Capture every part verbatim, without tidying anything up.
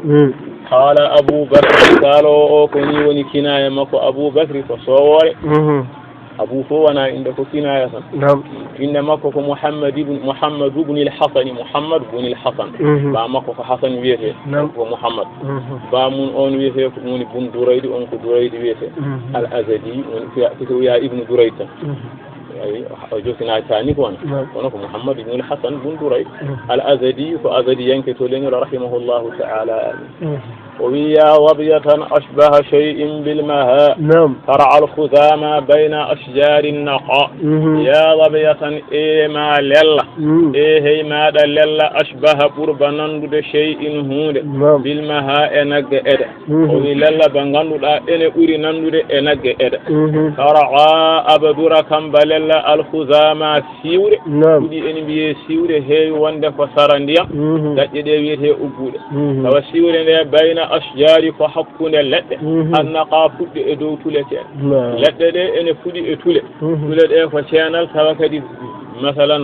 Hmm. Qala Abu Bakri, kaalo o, ko ni woni kinaya makko. Abu Bakri ko sowore. Mhm. Abu fof wona innde, ko kinaya tan. Naam. Innde makko ko Muhammad ibn, Muhammad ibn al-Hasan, Muhammad ibn al-Hasan. Mhm. Ba makko ko Hasan wiyetee. Naam. Ko Muhammad. Mhm. Ba mun on wiyetee ko woni Bun Duraydi, on ko Duraydi wiyetee. Mhm. Al-Azadi, woni ko wiya, ko wiya Ibn Durayd tan. Mhm. Ayi, o jokkinaa taani ko wona. Naam. Kono ko Muhammad ibn al-Hasan bun Durayd. Mhm. Al-Azadi, ko Azadiyanke to leñol, rahimahullahu ta'ala. Amin. Mhm. O wi, "Ya zabiyatan ashbaha shay'in bil maha. Naam. Tara al-khuzama bayna ashjari naqa." Mhm. Ya zabiyatan, e ma lella. Mhm. E hey maɗa lella, ashbaha ɓurba nandude shay'in huunde. Naam. Bil maha e nagge ede. Mhm. O wi lella ba ngannduɗaa ene ɓuri nandude e nagge ede. Mhm. Tara abadura kam ba lella al-khuzama siwre. Naam. Ɗuɗi ene mbiyee siwre heewi wonde ko sara ndiyam. Mhm. Gaƴƴe ɗe wiyetee ugguɗe. Mhm. Tawa siwre nde bayna ashjari ko hakkunde leɗɗe. Mhm. Annaqa fuɗɗe e dow tule ceen. Naam. Leɗɗe ɗe ene fuɗi e tule. Mhm. Tule ɗe ko ceenal tawa kadi masalan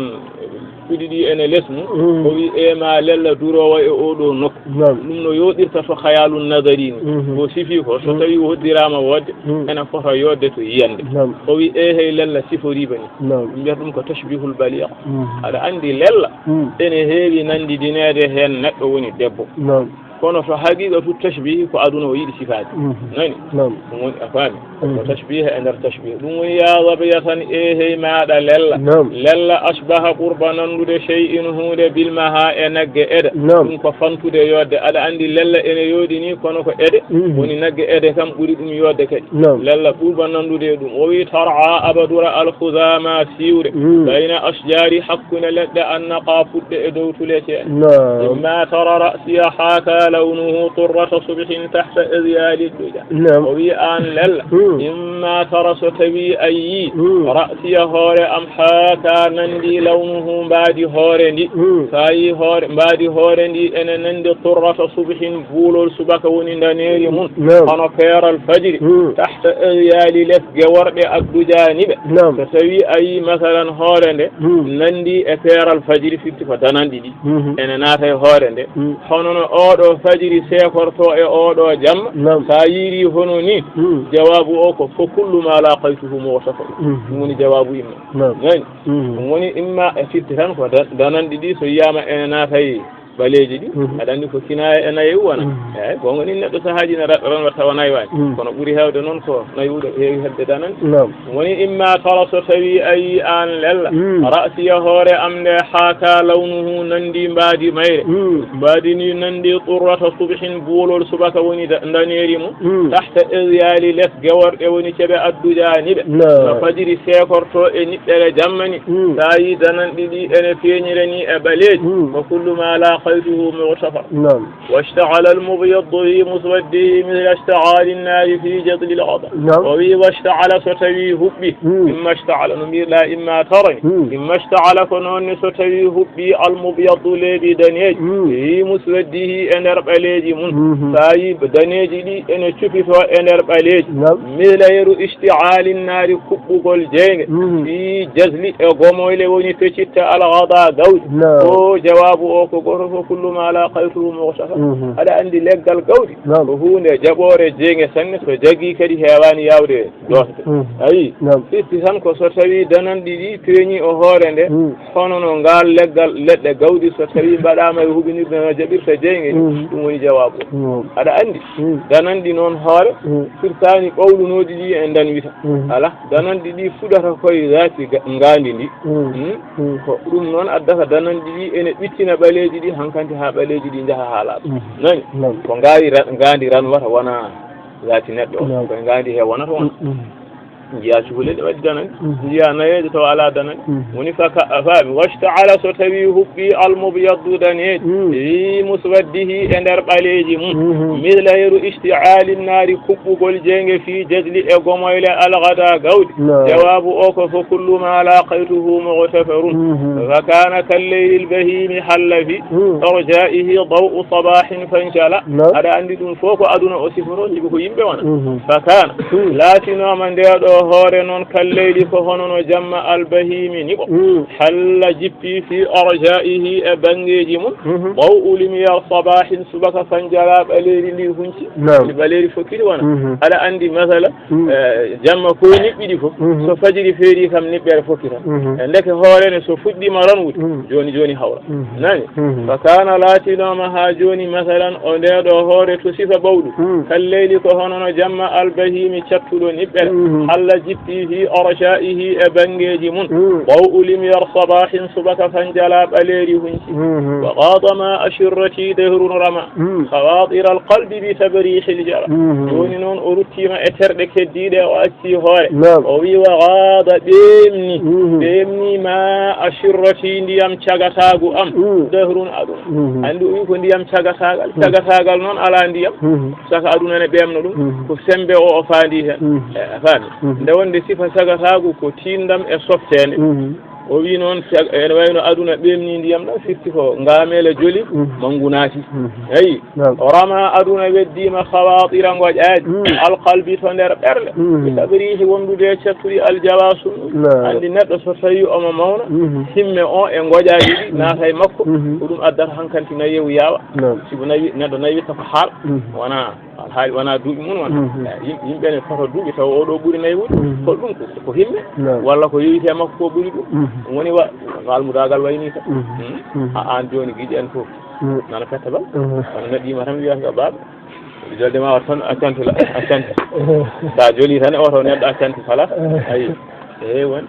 fuɗi ɗi ene les mum. Mhm. O wi e ma lella duroowa e oɗo nokku. Naam. Ɗum no yooɗirta to khayalun nadari ni. Mhm. Ko sifi ko so Mhm. tawi hoddiraama woodde Mhm. ene fota yoodde to yiyannde. Naam. O wi e hey lella siforiba ni. Naam. Ɗum mbiyata ɗum ko tashbihul baliq. Mhm. Aɗa anndi lella Mhm. ene heewi nanndidineede heen neɗɗo woni debbo. Naam. Kono to haqiqatu tashbih ko aduna o yiɗi sifaade. Mhm. Nani? Naam. Ɗum woni a faami. Mhm. Ko tashbih e nder tashbih. Ɗum woni ya zabiyatan e hey maɗa lella. Naam. Lella ashbaha ɓurba nandude shay'in huunde bil maha e nagge ede. Naam. Ɗum ko fantude yodde. Aɗa anndi lella ene yooɗi ni kono ko ede. Mhm. Woni nagge ede kam ɓuri ɗum yodde kadi. Naam. Lella ɓurba nandude e ɗum. O wi tar'a abadura al-khuzama siwre. Mhm. Bayna ashjari hakkunde leɗɗe annaqa fuɗɗe e dow tule ceen. Naam. Imma tara ra'siya haka lawnuhu turrata subhin tahta izyali duja. Naam. O wi aan lella. Hmm. Imma tara so tawi a yi Hmm. ra'siya hoore am haka nandi lawnuhu mbaadi hoore ndi. Hmm. So a yi hoore, mbaadi hoore ndi ene nandi turrata subhin buulol subaka woni ndaneeri mun. Naam. Hono peeral fajiri. Hmm. Tahta izyali les geworɗe addujaani ɓe. Naam. So tawi a yi masalan hoore nde Hmm. nandi e peeral fajiri firti ko dananɗi ɗi. Mhm. Ene naata e hoore nde. Hmm. Hono no oɗo fajiri seekorto e oɗo jamma. Naam. Sa yiiri hono ni, Hmm. jawaabu o ko fo kullu ma laqaytuhu mughtafaru. Mhm. Ɗum woni jawaabu imma. Naam. Nani? Mhm. Ɗum woni imma e firti tan ko da-, dananɗi ɗi so yiyama ene naata e ɓaleeji ɗi, Mhm. aɗa anndi ko kinaya e nayewu wona. Mhm. Eeyi, goonga ni neɗɗo sahaaji ne ra-, ranwa tawa naywaani. Mhm. Kono ɓuri heewde noon ko naywu ɗo heewi heɓde dananɗe. Naam. Woni imma tara so tawi a yi aan lella. Mhm. Ra'siya hoore am nde haka lawnuhu nandi mbaadi mayre. Mhm. Mbaadi ni nandi turrata subhin buulol subaka woni da-, ndaneeri mum. Mhm. Tahta izyali les geworɗe woni ceɓe addujaani ɓe. Naam. No fajiri seekorto e niɓɓere jamma ni. Hmm. Sa yi dananɗi ɗi ene feeñira ni e ɓaleeji. Hmm. Wa kullu ma laqaytuhu mughtafaru. Naam. Washta'ala al-mubyaddu fi muswaddihi mithla ishti'ali an-nari fi jadli al-ghadab. Naam. O wi washta'ala so tawi huɓɓi. Hmm. Imma ishta'ala no mbiɗa imma tarani. Hmm. Imma ishta'ala ko noon ni so tawi huɓɓi al-mubyaddu leeɓi daneeji. Hmm. Fi muswaddihi e nder ɓaleeji mun. Mhm. Sa yi daneeji ɗi ene cupito e nder ɓaleeji. Naam. Mithla yeru ishti'ali an-nari kuɓɓugol jeynge. Mhm. Fi jazli e gomoyle woni pecitta al-ghada gawri. Naam. Ko jawaabu o ko goto ko kullu ma laqaytuhu mughtafaru. Mhm. Aɗa anndi leggal gawri. Naam. Ko huunde jaɓoore jeynge sanne so jagi kadi heewaani yaawde doosde. Mhm. Ayi. Naam. Firti tan ko so tawi dananɗi ɗi peeñi o hoore nde. Mhm. Hono no ngal leggal leɗɗe gawri so tawi mbaɗaama e huɓinirde no jaɓirta jeynge ni. Mhm. Ɗum woni jawaabu. Mhm. Aɗa anndi. Mhm. Dananɗi noon hoore. Mhm. Firtaani ɓawlunooɗi ɗi en danwita. Mhm. Ala, dananɗi ɗi fuɗata koye zaati ga-, ngaandi ndi. Mm. Mm. Mm. Ko ɗum noon addata dananɗi ɗi ene ɓittina ɓaleeji ɗi, hankanti haa ɓaleeji ɗi njaha haa laaɓa. Mm. Nani? Naam. Ko ngaari ra-, ngaandi ranwata wona zaati neɗɗo o. Naam. Koye ngaandi he wonata wona. Mm, mm. Njiya cukalel ɗe waɗi dananɗi. Mm. Njiya nayeejo tawa alaa dananɗi. Mm. Woni fa ka-, a faami. Washta'ala so tawi huɓɓi al-mubyaddu daneeji. Mm. Fi muswaddihi e nder ɓaleeji mum. Mhm. Mithla yeru ishti'ali an-nari kuɓɓugol jeynge fi jazli e gomoyle al-ghada gawri. Naam. Jawaabu o ko fo kullu ma laqaytuhu mughtafarun. Mhm. Fa kana kal-layli al-bahimi halla fi Mm. arja'ihi daw'u sabahin fanjala. Naam. Aɗa anndi ɗum fof ko aduna o sifoto, sibu ko yimɓe wona. Mhm. Fa kana. Mm. Laatinooma nde ɗo Hoore noon, kal leyli, ko hono no jamma, al bahiimi niɓo. Mm. Halla, jippi, fi arjaihi, e banngeeji mum. Mhm. Daw'u, lumière, sabahin, subaka, fanjara, ɓaleeri ndi hunci. Naam. Ndi ɓaleeri fokkiti wona. Mhm. Aɗa anndi, masala, Mm. eh, jamma ko niɓɓiɗi fof. Mhm. So fajiri feeri kam, niɓɓere fokki tan. Mhm. E ndeke hoore ne, so fuɗɗiima ranwude, Mm. jooni jooni hawra. Mhm. Nani? Mhm. Fa kana, laatinooma haa jooni, masalan, o ndee ɗo hoore to sifa ɓawɗo. Mm. Kal leyli, ko hono no jamma, al bahiimi, cattuɗo niɓɓere. Mhm. Halla, jippi, fi arjaihi, e banngeeji mum. Mm. Daw'u, lumière, sabahin, subaka, fanjara, ɓaleeri hunci. Mhm. Wa ghaada ma ashirrati dahrun rama. Mm. Khawatira al qalbi bi tabrihil jara. Mhm. Jooni noon o ruttiima e terɗe keddiiɗe, o acci hoore. Naam. O wi, wa ghaada, ɓeemni. Mhm. Ɓeemni ma ashirrati, ndiyam cagataagu am. Mm. Dahrun, aduna. Mhm. Anndi o wi ko ndiyam cagataagal. Mm. Cagataagal noon alaa ndiyam. Mhm. Saka aduna ne ɓeemno ɗum. Mhm. Ko semmbe o, o faandi heen. Mhm. Eh, a faami? Mhm. Nde wonde sifa cagataagu ko tiinndam e softeende. Mhm. O wi noon, si ag-, ene wayno aduna ɓeemni ndiyam ɗam, firti ko ngaamela joli, Mhm. manngu naati. Mhm. Eyi. Naam. Rama, aduna weddiima, khawatira, ngoƴaaji, Mm. al qalbi, to nder ɓerɗe. Mhm. Bi tabrihi, wondude e cattuɗi, al jawa, sunnu. Naam. Anndi neɗɗo so tawi omo mawna, Mhm. himme o e ngoƴaaji ɗi Mhm. naata e makko, Mhm. ko ɗum addata hankanti nayewu yaawa. Naam. Sibu nayi, neɗɗo naywirta ko haala, Mhm. wona Alhaali wonaa duuɓi mum wona. Mhm. Eh, yim-, yimɓe ne fota duuɓi tawa oo ɗoo ɓuri naywude. Mhm. Ko ɗum ko, ko himme? Naam. Walla ko yowitii e makko ko ɓuri ɗum? Mhm. Ɗum woni wa-, almudaagal wayi nii tan. Mhm. Hmm? Mhm. A aan jooni giɗi en fof. Mhm. Nana fetta bal? Mhm. Kono neɗɗo yima tan wiyata ko baaba. Jolde ma o tan a canti la, a canti. Mhm. Sa joli tan e oto neɗɗo a canti kala. Mhm. Ayi. Eh, woni.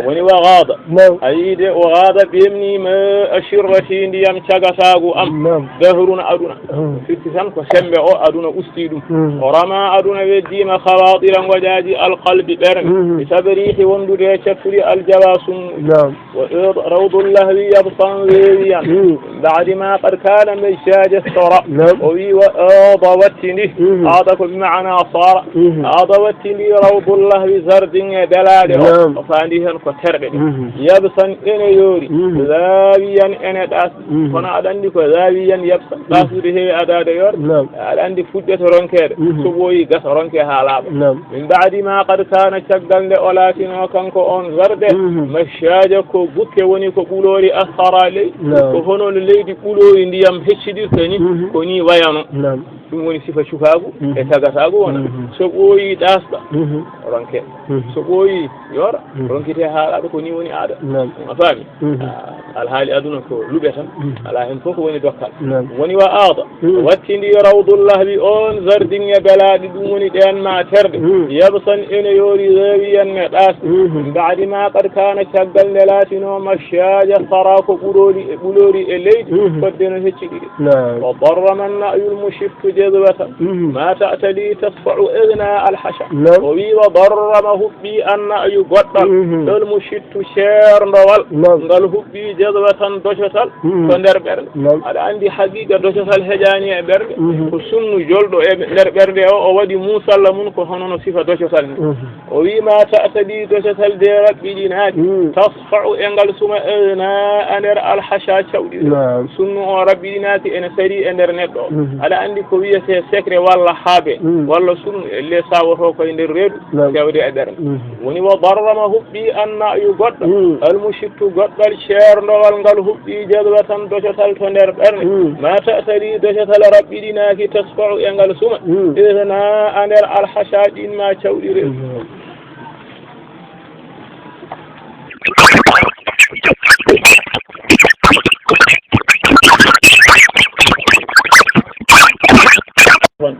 Woni wa ghaada. Naam. A yii de, wa ghaada ɓeemniima ashirrati ndiyam cagataagu am. Naam. Dahrun aduna. Hmm. Firti tan ko semmbe o aduna usti ɗum. Hmm. O rama aduna weddiima khawatira ngoƴaaji al qalbi ɓernde. Hmm. Bi tabrihi wondude e catturi al jawa sunnu. Naam. Wa rawdu lahwi yabsan weewiyan. Hmm. Ba'di ma qad kana majjaja sara. Naam. O wi wa aada wattindi. Hmm. Aada ko bi ma'ana sara. Hmm. Aada wattindi rawdu lahwi jardin e belaaɗe o. Naam. O faandi heen ko terɗe ɗe. Mhm. Yabsan ene yoori. Mhm. Zawiyan ene ɗaasɗi. Mhm. Kono aɗa anndi ko zawiyan yabsan. Mhm. Ɗaasɗude heewi adaade yoorde. Naam. Aɗa anndi fuɗɗe to ronkeede. Mhm. So ɓooyi gasa ronke haa laaɓa. Naam. Min ba'di ma qad kana caggal nde o laatinoo kanko on zarde. Mhm. Mashaaja ko gukke woni ko ɓuloori asfara ley. Naam. Ko hono no leydi ɓuloori ndiyam heccidirta ni. Mhm. Ko ni wayano. Naam. Ɗum woni sifa cukaagu Mhm. e tagataagu wona. Mhm. So ɓooyi ɗaasɗa, Mhm. ronke. Mhm. So ɓooyi yoora, Mhm. ronkite haa laaɓa, ko ni woni aada. Naam. A faami? Mhm. Ah, alhaali aduna ko luɓe tan. Mhm. Alaa heen fof ko woni dokkal. Naam. Woni wa aada. Mhm. Wattindi rawdu lahwi on jardin e belaaɗi, ɗum woni ɗeen ma terɗe. Mhm. Yabsan ene yoori zawiyan e ɗaasɗe. Mhm. Min ba'di ma qad kana caggal nde laatinoo mashaaja sara ko ɓuloori e ɓuloori e leydi. Mhm. Fodde no hecciɗi. Naam. Wa darrama na'yul mushittu jadwatan. Mhm. Ma ta'tali tasfa'u igna al hasha. Naam. O wi wa darrama huɓɓi an na'yu goɗɗal. Mhm. Ɗol mushittu ceerndowal. Naam. Ngal huɓɓi jadwatan docotal Mhm. ko nder ɓernde. Naam. Aɗa anndi haqiqa docotal heƴaani e ɓernde. Mhm. Ko sunnu jolɗo e nder ɓernde o, o waɗi musalla mum ko hono no sifa docotal ni. Mhm. O wi ma ta'tali docotal de raɓɓiɗinaaki. Mhm. Tasfa'u e ngal suma igna a nder al hasha cawɗi. Naam. Sunnu o raɓɓiɗinaaki ene sari e nder neɗɗo. Mhm. Aɗa anndi ko wiyetee secret walla haabe, Mhm. walla sunnu e le sawoto koye nder reedu, Naam. fewde e ɓernde. Mhm. Woni wa darrama huɓɓi an na'yu goɗɗo, Mhm. al mushittu goɗɗal ceerndowal ngal huɓɓi jadwatan docotal to nder ɓernde. Mhm. Ma ta'tali docotal raɓɓiɗinaaki tasfa'u e ngal suma. Mhm. Igna a nder al hasha ɗin ma cawɗi reedu. Mhm.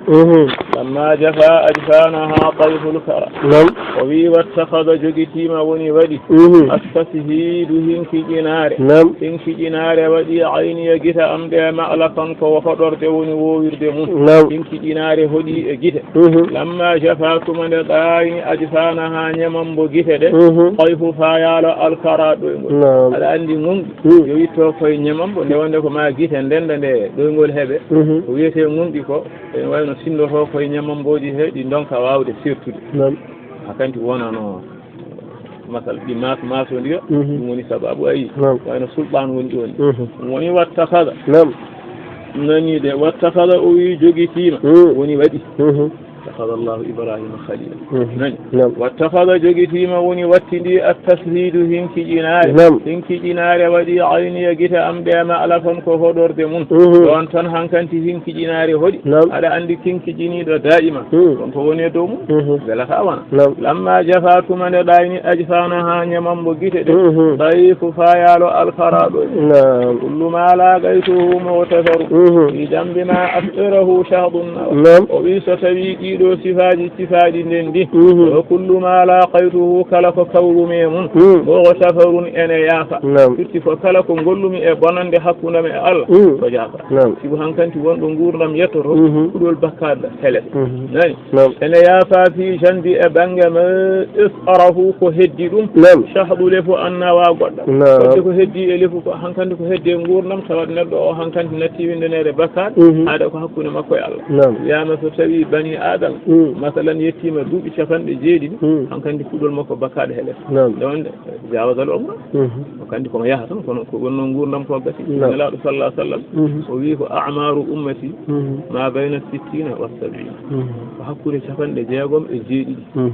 Mhm. Lamma jafa ajfanaha tayful kara. Naam. O wi wattakhadha jogitiima woni waɗi. Mhm. Askasihi du hinki ƴinaare. Naam. Hinki ƴinaare waɗi ayniya gite am ɗe ma'lakan ko hoɗorde woni woowirde mum. Naam. Hinki ƴinaare hoɗi e gite. Mhm. Lamma jafa tuma nde ɗaayni ajfanaha ñamambo gite ɗe. Mhm. Tayfu faayaalo alkara ɗoyngol. Naam. Aɗa anndi ŋoŋɗi. Mhm. Yo itto koye ñamambo nde wonde ko ma gite ndenda nde ɗoyngol heɓe. Mhm. Ko wiyetee ŋoŋɗi ko ene wayno sinndotoo koye ñamambooji he ɗi ndonka waawde sertude. Naam. Ha kanti wonano masal ɗi mas-, masondira, Mhm. ɗum woni sababu ayi. Naam. Wayno sulɓaan woni ɗoon. Mhm. Ɗum woni wattakhadha. Naam. Nani de, wattakhadha o wi jogitiima. Mhm. Woni waɗi. Mhm. Ittakhadha Allahu Ibrahima khalila. Mhm. Nani? Naam. Wattakhadha, jogitiima, woni wattindi, at-tashidu, hinkiƴinaare. Naam. Hinkiƴinaare waɗi ayniya, gite am ɗe, ma'lafan, kon ko hoɗorde mun. Mhm. Ɗon tan hankanti hinkiƴinaare hoɗi. Naam. Aɗa anndi hinkiƴiniiɗo daa'ima. Mhm. Kon ko woni e dow mun. Mhm. Welataa wona. Naam. Lamma jafa, tuma nde ɗaayni, ajfanaha, ñamambo gite ɗe. Mhm. Dayfu, faayaalo alkaraaɗo. Naam. Kullu ma laqaytuhu mughtafaru. Mhm. Fi janbi ma as'arahu shahdun nawa. Naam. O wi so tawi ɗiɗo sifaaji cifaaɗi ndenndi. Mhm. Wa kullu ma laqaytuhu, kala ko kawrumi e mun. Mhm. Mughtafarun, ene yaafa. Naam. Firti ko kala ko ngollumi e bonande hakkunde am e Allah, mhm, ko yaafa. Naam. Sibu hankanti wonɗo nguurndam yettoto, mhm, kuɗol bakkaat helet. Mhm. Nani? Naam. Ene yaafa fi janbi, e bannge ma as'arahu, ko heddi ɗum. Naam. Shahdu, lefu, an nawa goɗɗam. Naam. Wadde ko heddi e lefu ko hankanti ko heddi e nguurndam, tawat neɗɗo o hankanti natti winndaneede bakkaat, mhm, haade ko hakkunde makko e Allah. Naam. Wiyaama so tawi bani Aadama, mm, masalan, yettiima duuɓi capanɗe jeeɗiɗi, mm, hankanti kuɗol makko bakkaat helet. Naam. Nde wonde, jawazal umra. Mhm. O kandi komo yaha tan, kono ko wonno nguurndam ko gasi. Naam. Nelaaɗo sallallahu alaihi wasallam, mhm, o wi ko a'maru ummati, mhm, ma bayna sittina wa sab'ina. Mhm. Ko hakkunde capanɗe jeegom e jeeɗiɗi. Mhm.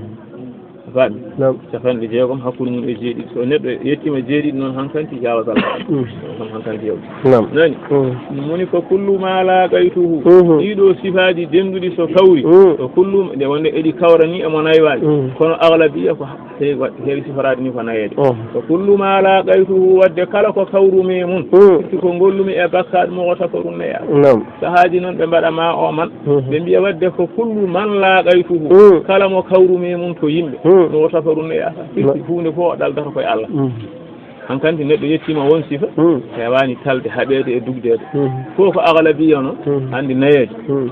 A faami? Naam. Capanɗe jeegom hakkunde mum e jeeɗiɗi. So neɗɗo yettiima jeeɗiɗi noon, hankanti jawazal. Mhm. Ɗum hankanti yawti. Naam. Nani? Mhm. Moni ko kullu ma laqaytuhu. Mhm. Ɗiɗo sifaaji dennduɗi so kawri, mhm, ko kullu, nde wonde eɗi kawrani e mo naywani. Mhm. Kono aglabiya ko heewi wa-, heewi siforaade ni ko nayeede. Oh. Ko kullu ma laqaytuhu, wadde kala ko kawrumi e mun, mm, firti ko ngollumi e bakkaat, mughtafarun, ne yaafa. Naam. Sahaaji noon ɓe mbaɗa ma o man, mhm, ɓe mbiya wadde ko kullu man laqaytuhu, mm, kala mo kawrumi e mun to yimɓe, mm, mughtafarun, ne yaafa. Firti, na-, huunde fof o ɗaldata ko e Allah. Mm. Hankanti neɗɗo yettiima won sifa, mm, heewaani talde, haɓeede e dugdeede. Mm. Fof ko aglabiya noon, mm, anndi nayeede. Mm.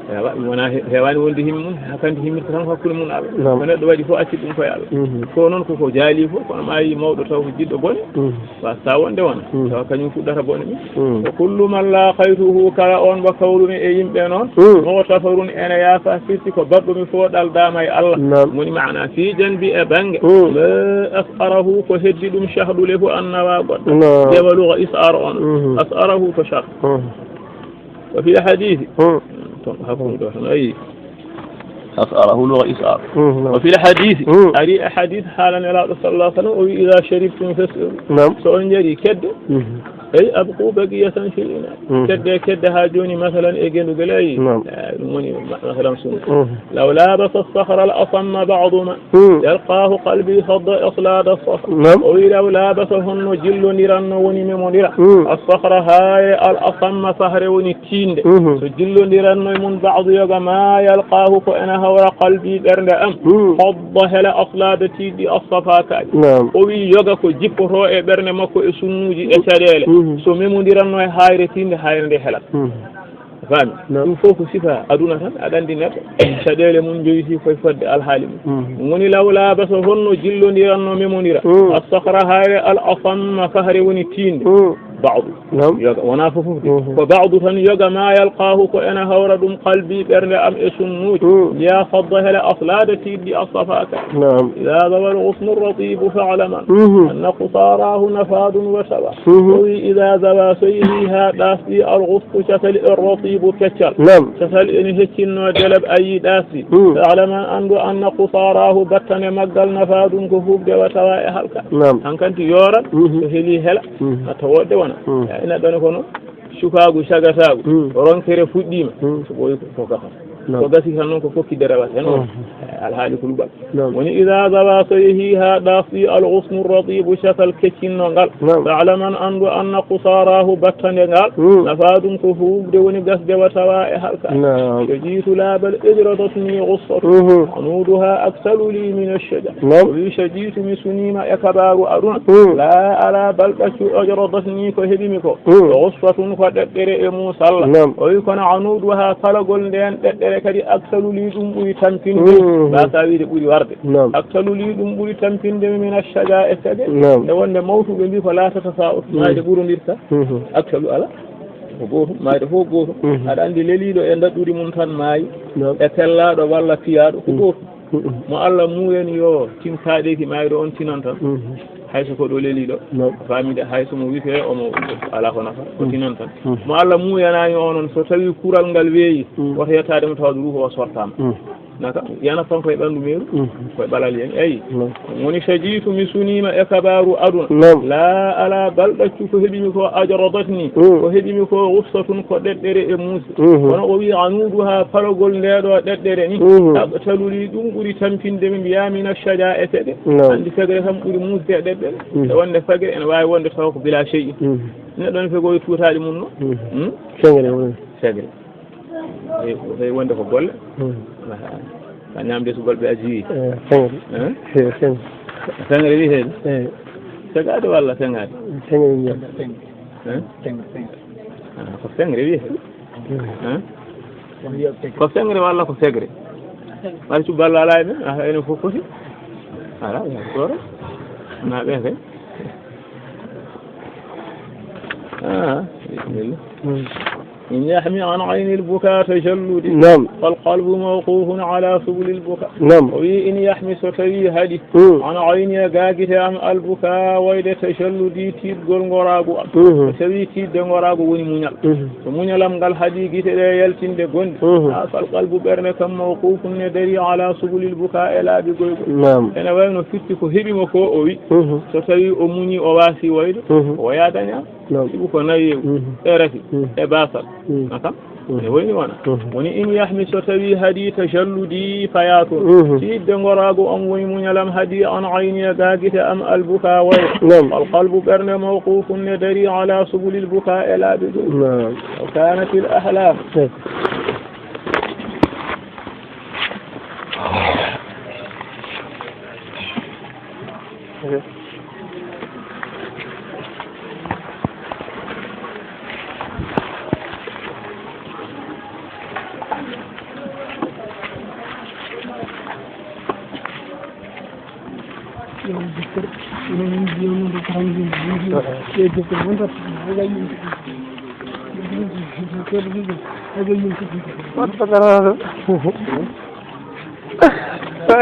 Ewa, ɗum wonaa he-, heewaani wonde himmi mum, hankanti himmirta tan ko hakkunde mum Allah. Naam. Ko neɗɗo waɗi fof, acci ɗum koye Allah. Mhm. Ko noon koko jaali fof, kono ma yi mawɗo taw ko jiɗɗo bone, mhm, wasata wonde wona. Mhm. Tawa kañum fuɗɗata bone ɗum. Mhm. Wa kullu man laqaytuhu, kala on mo kawrumi e yimɓe noon, mhm, mughtafarun, ene yaafa, firti ko baɗɗumi fof ɗaldaama e Allah. Naam. Woni maana, fi janbi, e bannge, mhm, ma as'arahu, ko heddi ɗum, shahdu, lefu, an nawa goɗɗo. Naam. Nde wa lugha is'ar on. Mhm. As'arahu ko shah. Mhm. Wa fil hadiisi. Hmm. Ton hakkunde ɗo tan, ayi. As'arahu lugha is'ar. Hmm, naam. Wa fil hadiisi. Hmm. Ari e hadiis, haala Nelaaɗo sallallahu alaihi wasallam, o wi, "Idha sharibtum fas'aru." Naam. So on njari, kedde. Mhm. Ay, abqu baqiyatan fil ina. Mhm. Kedde, kedde haa jooni, masalan, e gendu gele, ayi. Naam. Eh, ɗum woni ma-, masalan, sunna. Mhm. Law labasa as-sakhra al-asamma ba'du ma Hmm. Yalqaahu qalbi fadda aslada sahra. Naam. O wi law labasa honno jillondiranno woni memondira. Hmm. As-sahra hayre al asamma sahre woni tiinde. Mhm. So jillondiranno e mun ba'du yoga ma yalqaahu ko ena hawra qalbi ɓernde am. Hmm. Fadda hela aslada tiiɗɗi as-safa kaaƴe. Naam. O wi yoga ko jippoto e ɓernde makko e sunnuuji e caɗeele. Mhm. So memondiranno e hayre tiinde hayre nde helat. Mhm. A faami? Naam. Ɗum fof ko sifa aduna tan, aɗa anndi neɗɗo. Caɗeele mum njoyti koye fodde alhaali mum. Mhm. Woni law labasa honno jillondiranno memondira. Mm. As-sahra hayre al asamma fahre woni tiinde. Mm. Ba'du. Naam. Yoga, wonaa fof fof de. Mhm. Ko ba'du tan yoga ma yalqaahu ko ena hawra ɗum qalbi ɓernde am e sunnuuji. Mm. Liya fadda hela aslada tiiɗɗi as-safa ka. Naam. Idha zawa al ghusnu ar-ratibu fa'laman. Mhm. Anna qusarahu nafadun wa sawa. Mhm. O wi, "Idaa zawaa", so yehii haa ɗaasɗi, "al-ghusnu", catal, "ar-ratiibu", keccal. Naam. Catal ene heccinnoo deleb, a yii ɗaasɗi. Hmm. "Fa'lam", anndu, "anna qusaaraahu", battane maggal, "nafaadun", ko huuɓde, "wa tawaa", e halka. Naam. Hankanti yooran, mhm, so helii hela, mhm, a tawoo de wona. Hmm. Eh, ina ɗon kono cukaagu cagataagu, hmm, ronkere fuɗɗiima, hmm, so ɓooyi ko, ko gafata. Naam. Ko gasi tan noon ko kokki derewata heen. Mhm. Eh, alhaali kulubal. Naam. Woni, "Idaa zawaa", so yehii haa ɗaasɗi, "al-ghusnu ar-ratiibu", catal keccinnoo ngal. Naam. "Fa'lam", anndu, "anna qusaaraahu", battande ngal, hmm, "nafaadun", ko huuɓde woni gasde, "wa tawaa", e halka. Naam. "Shajiitu", laaɓal, "ajradatnii ghussatun", mhm, "'unuuduhaa akthalu lii mina ash-shajar". Naam. O wi, "Shajiitu", mi suniima e kabaaru aduna. Hmm. Laa alaa bal ɗaccu, "ajradatnii", ko heɓi mi ko. Hmm. "Ghussatun", ko ɗeɗɗere e muusalla. Naam. O wi, "Kono 'unuuduhaa", kalagol ndeen ɗeɗɗere kadi, "akthalu lii", ɗum ɓuri tampinde. Hmm. Mbaasaa wiide ɓuri warde. Naam. "Akthalu lii", ɗum ɓuri tampinde mi, "mina ash-shajar", e caɗeele. Naam. Nde wonde mawtuɓe mbii ko laa tatafaawat, hmm, maayde ɓurondirta. Hmm. Akthalu alaa. Ko gootum, maayde fof gootum. Hmm. Aɗa anndi leliiɗo e ndaɗɗudi mum tan maayi. Naam. E pellaaɗo walla piyaaɗo, ko, hmm, gootum. Hmm. Mo Allah muuyani yo tin kaaɗeeki maayɗo on tinan tan. Hmm. Hay so ko ɗo leliiɗo. Naam. A faamii de, hay so mo wifee, omo alaa ko nafa, o, hmm, tinan tan. Hmm. Mo Allah muuyanaani o noon, so tawii kural ngal weeyi, hmm, woto yettaade mo tawa ruuhu o sortaama. Hmm. Naka, yana fan koye ɓanndu meeru, mhm, koye ɓalal yen, eyi. Naam. Woni shajitu mi suniima e kabaaru aduna. Naam. Laa alaa bal ɗaccu ko heɓimi ko ajradatni, mm, ko heɓimi ko ghussatun ko ɗeɗɗere e muusde. Mhm. Kono o wi anuuduha palogol nde ɗo ɗeɗɗere ni, mhm, aqtalu li ɗum ɓuri tampinde mi mbiya mina shaja e fegre. Naam. Anndi fegre kam ɓuri muusde e ɗeɗɗere. Mhm. E wonde fegre ene waawi wonde taw ko bila shay'in. Mhm. Neɗɗo ne fegooyi tuutaaɗi mum no. Mhm. Hmm? Fegre woni. Fegre. Tawi wonde ko golle. Hmm. Aha. Ka ñamde sugol ɓe a jiwi. Eh, sengre. Eh? Eh, sengre. Sengre wiyetee ɗum? Eh. Segaade walla seŋaade? Sengre wiyetee. Eh? Sengre, sengre. Ah, ko sengre wiyetee? Hmm. Eh? Ko sengre walla ko segre? Mari cuballo alaa e men? Ah, enen fof foti. Alaa, yaa ko ɗoora. Na ɓe kay. Ah, bismillah. Hmm. إن يحم عن عين البكاء تجلد، نعم، فالقلب موقوف على سبل البكاء. Naam. O wi in yahmi so tawi haɗi, hmm, an ayni e gaa gite am albuka wayde tajalludi tiiɗgol ngoraagu am. Mhm. So tawi tiiɗde ngoraagu woni muñal. Mhm. So muñalam ngal haɗi gite ɗe yaltinde gonɗi. Mhm. Ha fal qalbu ɓernde kam mawqufun ne dari ala subulil buka e laabi goygol. Naam. Ene wayno firti ko heɓi mo ko o wi. Mhm. So tawi o muñi o waasi wayde, mhm, o waya daña. Naam. Sibu ko nawi, mhm, e rafi, mhm, e basal. Mhm. Naka? Mhm. Ene wayni wona. Mhm. Woni in yahmi so tawi haɗi tajalludi faya toon. Mhm. Tiiɗde ngoraagu am woni muñalam haɗi an ayni e gaa gite am albuka wayde. Naam. Alqalbu ɓernde mawqufun ne dari ala subulil buka e laabi ɗum. Naam. Wa kanatil ahlam. Naam.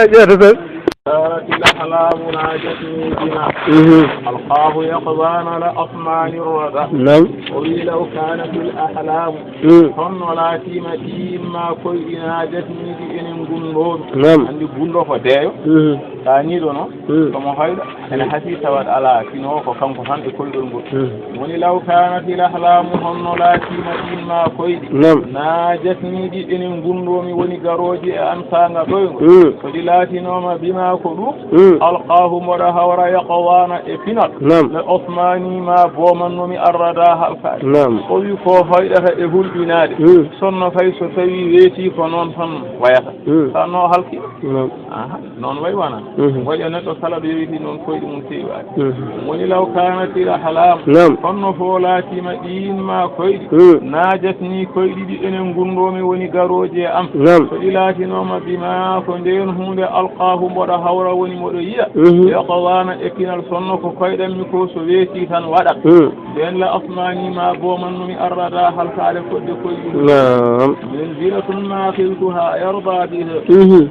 Ƴeewta tan. كانت الأحلام ناجتني بما، mhm, ألقاه يقظان لأطمان الردى. Naam. O wi, لو كانت الأحلام. Mm. Honno laatiima ɗiin maa koyɗi naajatnii ɗi enen gunndoomi. Naam. Anndi gunndo ko deeyo. Mhm. Taaniiɗo noon, mm, komo hoyɗa. Ene, mm, hasii tawat alaa, sinoo ko kanko tan e koyɗol ngol. Mm. Woni, لو كانت الأحلام honno laatiima ɗiin maa koyɗi. Naam. Naajatnii ɗi enen gunndoomi woni garooji e an saanga ɗoyngol. Mm. So ɗi laatinooma بما ko ɗum. Mm. ألقاه mboɗo hawra يقظان e pinal. Naam. لأطمان maa boomannoomi الردى halkaade. Naam. O wi ko hoyɗata e hulɓinaade. Mm. Sonno kay so tawii weetii ko noon tan wayata. Mm. Tan no halki. Naam. Aha, noon wayi wona. Mhm. Waɗi neɗɗo kala ɗo yowiti noon koyɗi mum tewaaki. Mhm. Woni لو كانت الأحلام. Naam. Honno fof laatiima ɗiin maa koyɗi. Mm. Naajatnii koyɗi ɗi enen gunndoomi woni garooji e am. Naam. So ɗi laatinooma بما ko ndeen huunde ألقاه mboɗo hawra woni mboɗo yiya. Mhm. يقظان e pinal sonno ko koyɗammi ko so weetii tan waɗat. Mm. Ndeen لأطمان maa boomannoomi الردى halkaade fodde koyɗi mum. Naam. منزلة ما خلتها يرضى بها. Mhm.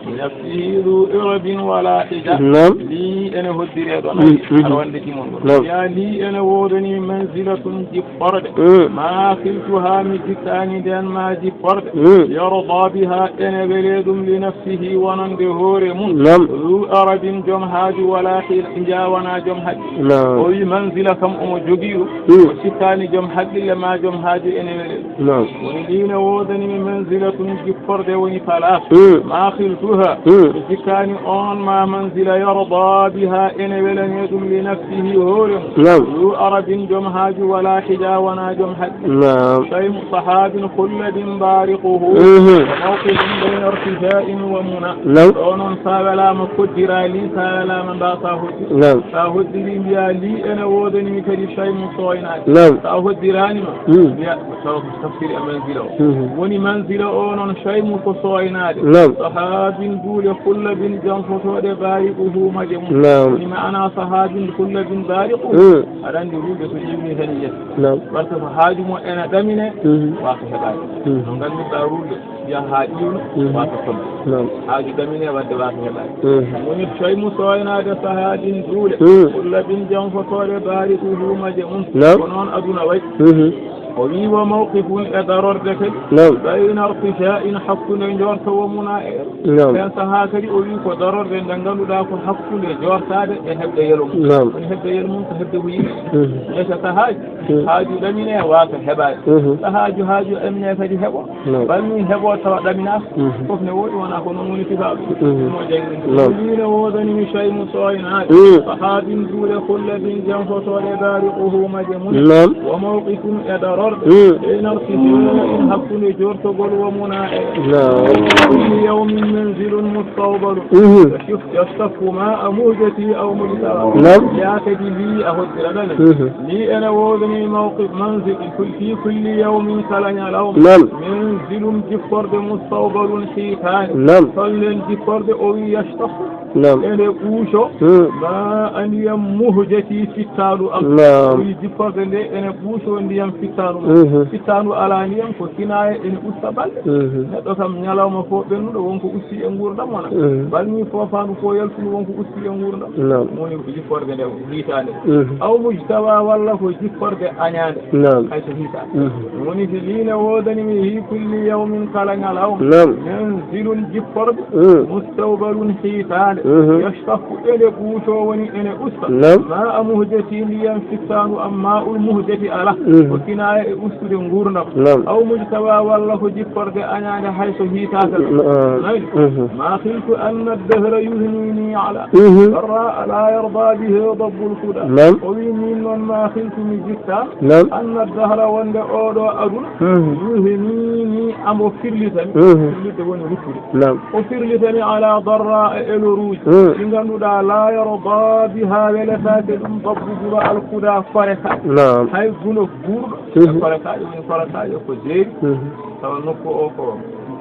لنفسه ذو إرب ولا حجة. Naam. Lii ene hoddiree ɗo, mm, nayi, mm, aɗa wonde timon ɗo. Naam. Yaa lii ene woodani منزلة jipporde. Mm. ما خلتها mi jikkaani ndeen maa jipporde. Mm. يرضى بها ene welee ɗum لنفسه wonande hoore mum. Naam. ذو إرب joom haaju ولا حجة njawanaa joom haqqille. Naam. O wi منزلة kam omo jogii ɗum. Mm. O sikkaani joom haqqille maa joom haaju ene welee ɗum. Naam. Woni lii ne woodani mi منزلة jipporde woni place. Mm. ما خلتها. Mm. Mi jikkaani oon maa منزلة يرضى بها ene welanee ɗum لنفسه hoore mum. Naam. ذو إرب joom haaju ولا حجة wonaa joom haqqille. Naam. شيم صحاب خلد بارقه. Mhm. موقف بين ارتجاء ومنى. Naam. Ɗo noon so a welaama koddiraa lii, so a welaama mbaasaa hoddi. Naam. So a hoddirii mbiyaa lii ene woodani mi kadi شيم sooynaade. Naam. So a hoddiraani ma, mm, mbiyaa taw ko tafsiri e منزلة o. Mhm. Woni منزلة o noon شيم ko sooynaade. Naam. صحاب duule خلد janfotooɗe بارقه maje mum. Naam. Woni maanaa صحاب خلد بارقه. Mm. Aɗa anndi ruulde so ƴeewni tan yiyata. Naam. Parce que ko haaju mum ene ɗamine, mhm, waasa heɓaade. Mhm. No ngannduɗaa ruulde, mbiyaa haa ƴiwna, mhm, waasa fodde. Naam. Haaju ɗamine wadde waasa heɓaade. Mhm. Woni شيم sooynaade صحاب duule. Mm. خلد janfotooɗe بارقه maje mum. Naam. Ko noon aduna wayi. Mhm. O wii, "Wa mawqifun", e darorde kadi. Naam. "Bayna irtija'in", hakkunde joorto, "wa muna", e. Naam. Nden sahaa kadi o wii ko darorde nde ngannduɗaa ko hakkunde joortaade e heɓde yelo mum. Naam. Woni heɓde yelo mum ko heɓde ko yiɗi. Mhm. Nden so sahaaji, mhm, haaju ɗamine, waasa heɓaade. Mhm. Sahaaju, haaju ɗamine kadi heɓo. Naam. Bal ni heɓo tawa ɗaminaaka. Mhm. Fof ne woodi, wonaa ko noon woni sifaaɓe. Mhm. Mo janngi. Naam. Ɗum ina woodani mi shay'un sooynaade. Mhm. Sahaabin duule kulle bin janfotooɗe daari uhumaaji mum. Naam. Wa mawqifun e darorde. Mhm. Bayna irtija'in hakkunde joortogol wa muna e. Naam. Kulli yawmin manzilun mustawbalun. Mhm. Yashtaf-, yashtaffu ma'a muhjati aw mujtaba. Naam. Yaa kadi lii a hoddira ɗanen. Mhm. Lii ene woodani mawqif manzil fi kulli yawmin kala ñalawma. Naam. Manzilun jipporde mustawbalun hiitaande. Naam. Hollen jipporde o wii yashtaf. Naam. Ene ɓuuco. Hmm. Ma'a ndiyam muhjati fittaandu am. Naam. O wii jipporde nde ene ɓuuco ndiyam fittaandu am. Mhm. Fittaandu alaa ndiyam ko kinaaya ene usta balɗe. Mhm. Neɗɗo kam ñalawma fof ɓennuɗo wonko usti e nguurndam wona. Mhm. Balmi foofaandu fof yaltundu wonko usti e nguurndam. Naam. Woni ko jipporde nde hiitaande. Mhm. Aw mujtaba walla ko jipporde añaande. Naam. Hay so hiitaande. Mhm. Woni si lii ne woodani mi fi kulli yawmin kala ñalawma. Naam. Manzilun jipporde. Mm. Mustawbalun hiitaande. Mhm. Yashtaf ene ɓuuco woni ene usta. Naam. Ma'a muhjati ndiyam fittaandu am ma'ul muhjati alaa. Mhm. Ko kinaaya e ustude nguurndam. Naam. Aw mujtaba walla ko jipporde añaande hay so hiitaaka. Naam. Nayi. Mhm. Ma khiltu anna ad-dahra yuhnini ala. Mhm. Darra la yarda biha dabbul kuda. Naam. O wii min noon ma khiltu mi jikka. Naam. Anna ad-dahra wonde oɗo aduna. Mhm. Yuhnini ambo firlitani. Mhm. Firlitde woni ruttude. Naam. O firlitani ala darra e eloruuji. Mm. Ɗi ngannduɗaa la yarda biha weletaake ɗum dabbu guro alkuda koreka. Naam. Hay guno guurɗo. Mhm. E korekaajo woni korekaajo ko jeeri. Mhm. Tawa nokku o ko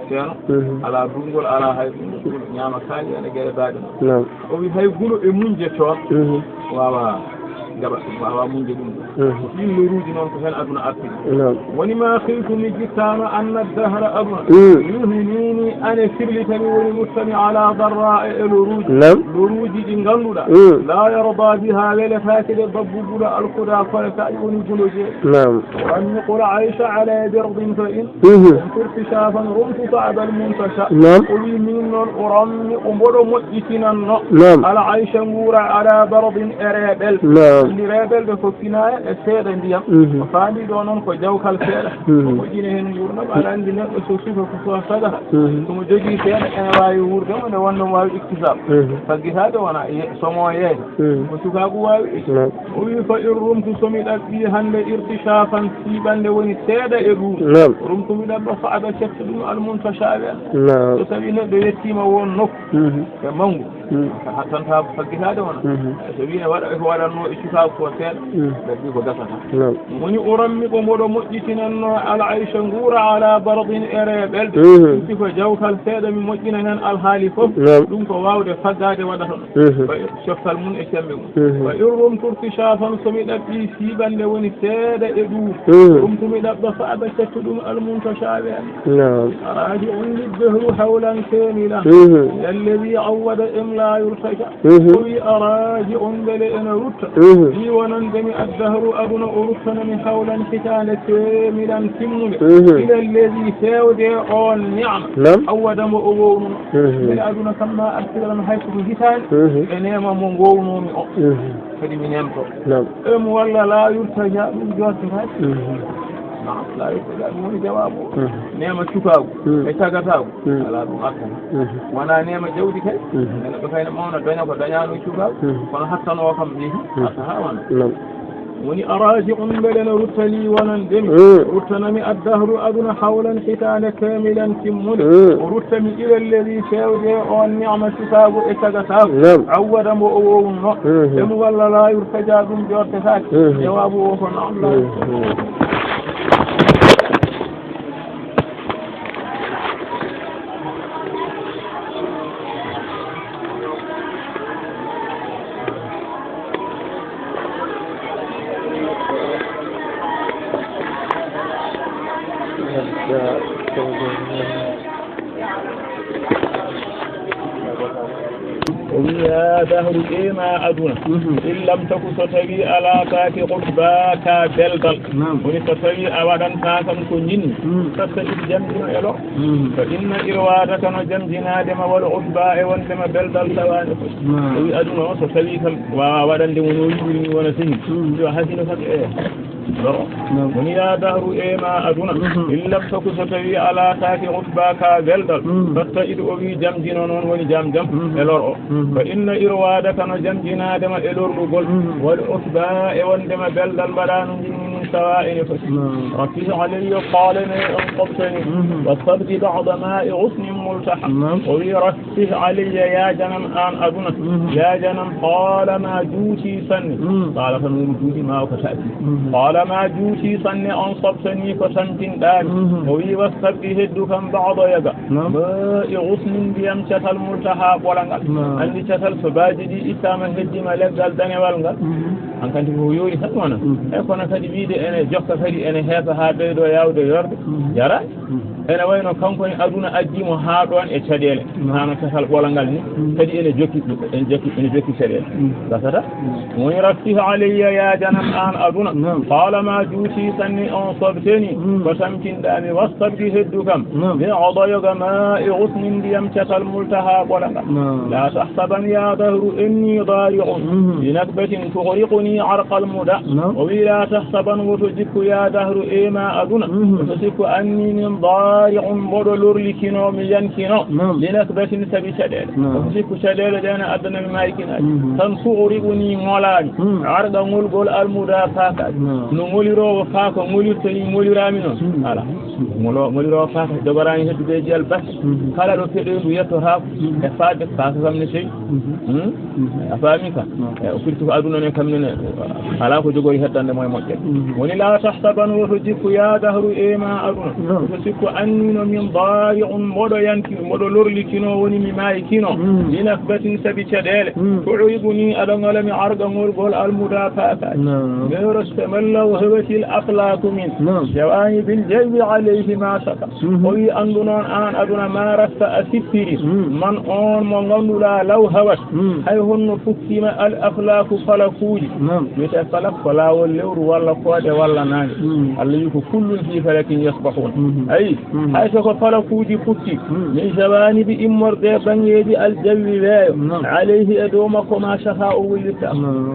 seeno. Mhm. Alaa durngol, alaa hay ɗum. Guno ñaama kaaƴe ene gere baaɗe mum. Naam. O wi hay guno e muñje toon. Mhm. Waawa jaɓa, waawa muñde ɗum. Mhm. Ɗiin loruuji noon ko heen aduna artiri. Naam. Woni ma khiltu mi jittaano anna dahra aduna. Mm. Yuhnini ane firlitani woni ruttani ala darra e loruuji. Naam. Loruuji ɗi ngannduɗaa. Mm. La yarda biha weletaake ɗe dabbu guro alkuda korekaajo woni guno jeeri. Naam. Ranni qul aisha ala birdin fa in Mhm. Turti shafan rumtu ta'abal muntasha. Naam. O wi min noon o rammi o mboɗo moƴƴitinanno. Naam. Ala aisha nguura ala bardin e reɓel. Naam. Andi reɓel ɓe ko kinaaya e seeɗa ndiyam. Mhm. O faandi ɗo noon ko jawkal seeɗa. Mhm. O moƴƴina heen nguurndam. Aɗa andi neɗɗo so suka ko so sagata. Mhm. Somo jogii seeɗa ene waawi wuurde mo nde wonno mo waawi iktisab. Mhm. Faggitaade wona ye-, somo yeeyta. Mhm. Ko sukaaku waawi. Naam. O wi fa in rumtu so mi ɗaɓɓi hannde irtishafan siiɓande woni seeɗa e ɗum. Naam. Rumtu mi ɗaɓɓa fa aba cetto ɗum almuntasha wen. Naam. So tawi neɗɗo yettiima won nokku. Mhm. E manngu. Mhm. Hattanta faggitaade wona. Mhm. So wi ne waɗa ko waɗatno e sukaaku ko seeɗa. Mhm. Ɗaɓɓi ko gasata. Naam. Woni o rammi ko mboɗo moƴƴitinanno al aisha nguura ala bardin e reɓel. Mhm. Ɗum ko jawkal seeɗa mi moƴƴina heen alhaali fof. Naam. Ɗum ko waawde faggaade waɗata ɗum. Mhm. Ba coftal mum e semmbe mum. Mhm. Wa in rumtu irtishafan so mi ɗaɓɓi siiɓande woni seeɗa e ɗum. Mhm. Rumtu mi ɗaɓɓa fa aba cetto ɗum almuntasha wen. Naam. Araji on liddahru hawlan kamilan. Mhm. Alladhi awwada im la yurtaja. Mhm. O wi araji on mbele ene rutta. Mhm. Ɗi wonande mi addahru aduna o ruttanami hawlan hitaande kamilan timmunde. Mhm. Ila alladhi feewde on ni'ma. Naam. Awwada mo o wownuno. Mhm. Mbele aduna kam ma artiran hay ko hitaande. Mhm. E neema mo ngownoomi o. Mhm. Kadi mi neemto. Naam. Em walla la yurtaja ɗum jottetaake. Mhm. Naam, la yurtaja ɗum woni jawaabu o. Mhm. Neema cukaagu. Mhm. E cagataagu. Mhm. Alaa ɗum artata. Mhm. Wonaa neema jawdi kay. Mhm. Neɗɗo kay ne mawna daña ko dañaano e cukaagu. Mhm. Kono hattanoo kam yehi. Mhm. Arta haa wona. Naam. Woni araji on mbele no ruttani wonande mi. Mm. Ruttanami addahru aduna hawlan hitaande kamilan timmunde. Mm. O ruttami ila alladhi feewde on ni'ma sukaagu e cagataagu. Naam. Awwada mo o wownuno. Mhm. Em walla la yurtaja ɗum jottetaake. Mhm. Jawaabu o ko naam la. Mhm. O wi, "Yaa dahru, ee maa aduna, in lam taku, so tawii a laataaki, utba, ka beldal." Naam. Woni so tawii a waɗantaa kam ko njiɗmi, fatta it jamjino e lor. Fa inna irwaadaka, no jamjinaade ma, wal utba, e wonde ma beldal tawaani fof. Naam. O wi, aduna o, so tawii kam waawaa waɗande mo no yiɗiri ni, wona sini. Yo hasino kam e lor o. Naam. Woni, "Yaa dahru, ee maa aduna, in lam taku, so tawii a laataaki, utba, ka beldal, fatta it," o wi, "jamjino noon, woni jam jam e lor o. Fa inna irwaadaka, no jamjinaade ma e lorlugol, wal utba, e wonde ma beldal mbaɗaa no njiɗmi ni, sawaa ene foti. Rattih alayya, qala ne on qobtani, wa sabdi ba'da ma'i ghusnin multaha." Naam. O wi, "Rattih alayya, yaajanam aan aduna, yaajanam, qala ma juuti sanne." Qala tan woni juuti ma o ko taati. Qala ma juuti sanne on qobtani ko tampinɗaami. O wi, "Wa sabdi heddu kam ba'da yaga." Naam. Ma'i ghusnin, ndiyam catal, multaha ɓola ngal. Naam. Anndi catal so baaji ɗi ittaama heddima leggal danewal ngal. Hankanti ko yoori tan wona. E kono kadi wiide ene jokka kadi ene heesa haa ɓeydo yaawde yorde. Yara. Ene wayno kanko ne aduna addi mo haa ɗoon e caɗeele. Naam. Hano catal ɓola ngal ni. Kadi ene jokki, ene jokki, ene jokki caɗeele. Gasata. Woni, "Rattih alayya, yaajanam aan aduna." Naam. Qala ma juuti sanne on qobtani ko tampinɗaami, wa sabdi heddu kam. Naam. Ba'da yaga ma'i ghusnin, ndiyam catal, multaha ɓola ngal. Naam. La tahsaban ya dahru anni dari'un li nakbatin tughriquni arqal muda. Naam. O wi, "La tahsaban, woto jikku, ya dahru, ee maa aduna, woto sikku, anni min dari'un, mboɗo lorlikino, mi yankino, li nakbatin, sabi caɗeele." Naam. Woto sikku caɗeele ɗe na addana mi maykinaade. Tan tughriquni, ŋolaani, arqa, ŋolgol, almuda, faakaaji. Naam. No ŋoliroowo faaka ŋolirta ni ŋoliraami noon. Ala. Ŋolo-, ŋoliroowo faaka jogoraani heddude e jiyal batte. Kala ɗo peɗoy ndu yettotaako. E faade faaka kam ne sewi. A faami ka? E, o firti ko aduna ne kam ne, alaa ko jogori heddande mo e moƴƴere. Woni, "La tahsaban, woto jikku, ya dahru, ee maa aduna, woto sikku, anni no min dari'un, mboɗo yanki, mboɗo lorlikino, woni mi maykino, li nakbatin, sabi caɗeele, tughriquni, aɗa ŋola mi, arqa, ŋolgol, almuda, faakaaji. Naam. Marasta man law hawatil aflaku min jawanibil jawi alayhi ma shaka." O wi, anndu noon aan aduna, marasta, a sippiri, man on mo ngannduɗaa, law hawat, hay honno fukkiima, al aflaku, falakuuji. Naam. Wiyetee falak ko laawol lewru walla koode walla naange. Allah wi ko, "Kullun fi falakin yasbahun." Ayi, hay so ko falakuuji fukki, min jawanibi, immorde banngeeji, al jawi, weeyo, alayhi, e dow makko, ma shaka, o wullirta.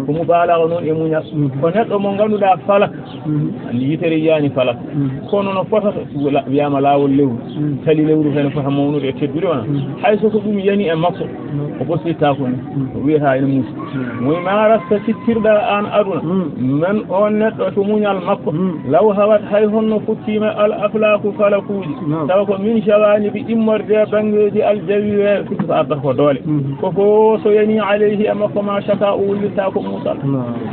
Ko mubaalaga noon e muñal. Ko neɗɗo mo ngannduɗaa falak, anndi yitere yiyaani falak. Kono no fotata, wala, wiyaama laawol lewru. Tali lewru kene fota mawnude e teddude wona. Hay so ko ɗum yani e makko, o ɓostittaako ni. O wiyata ene muusi. Moy marasta sippirɗa aan aduna. Man on neɗɗo to muñal makko. Law hawat, hay honno fukkiima, al aflaku, falakuuji. Tawa ko min jawanibi, immorde banngeeji, al jawi, weeyo, ko ardata ko doole. Ko fof so yani alayhi e makko, ma shaka, o wullirta ko muusal.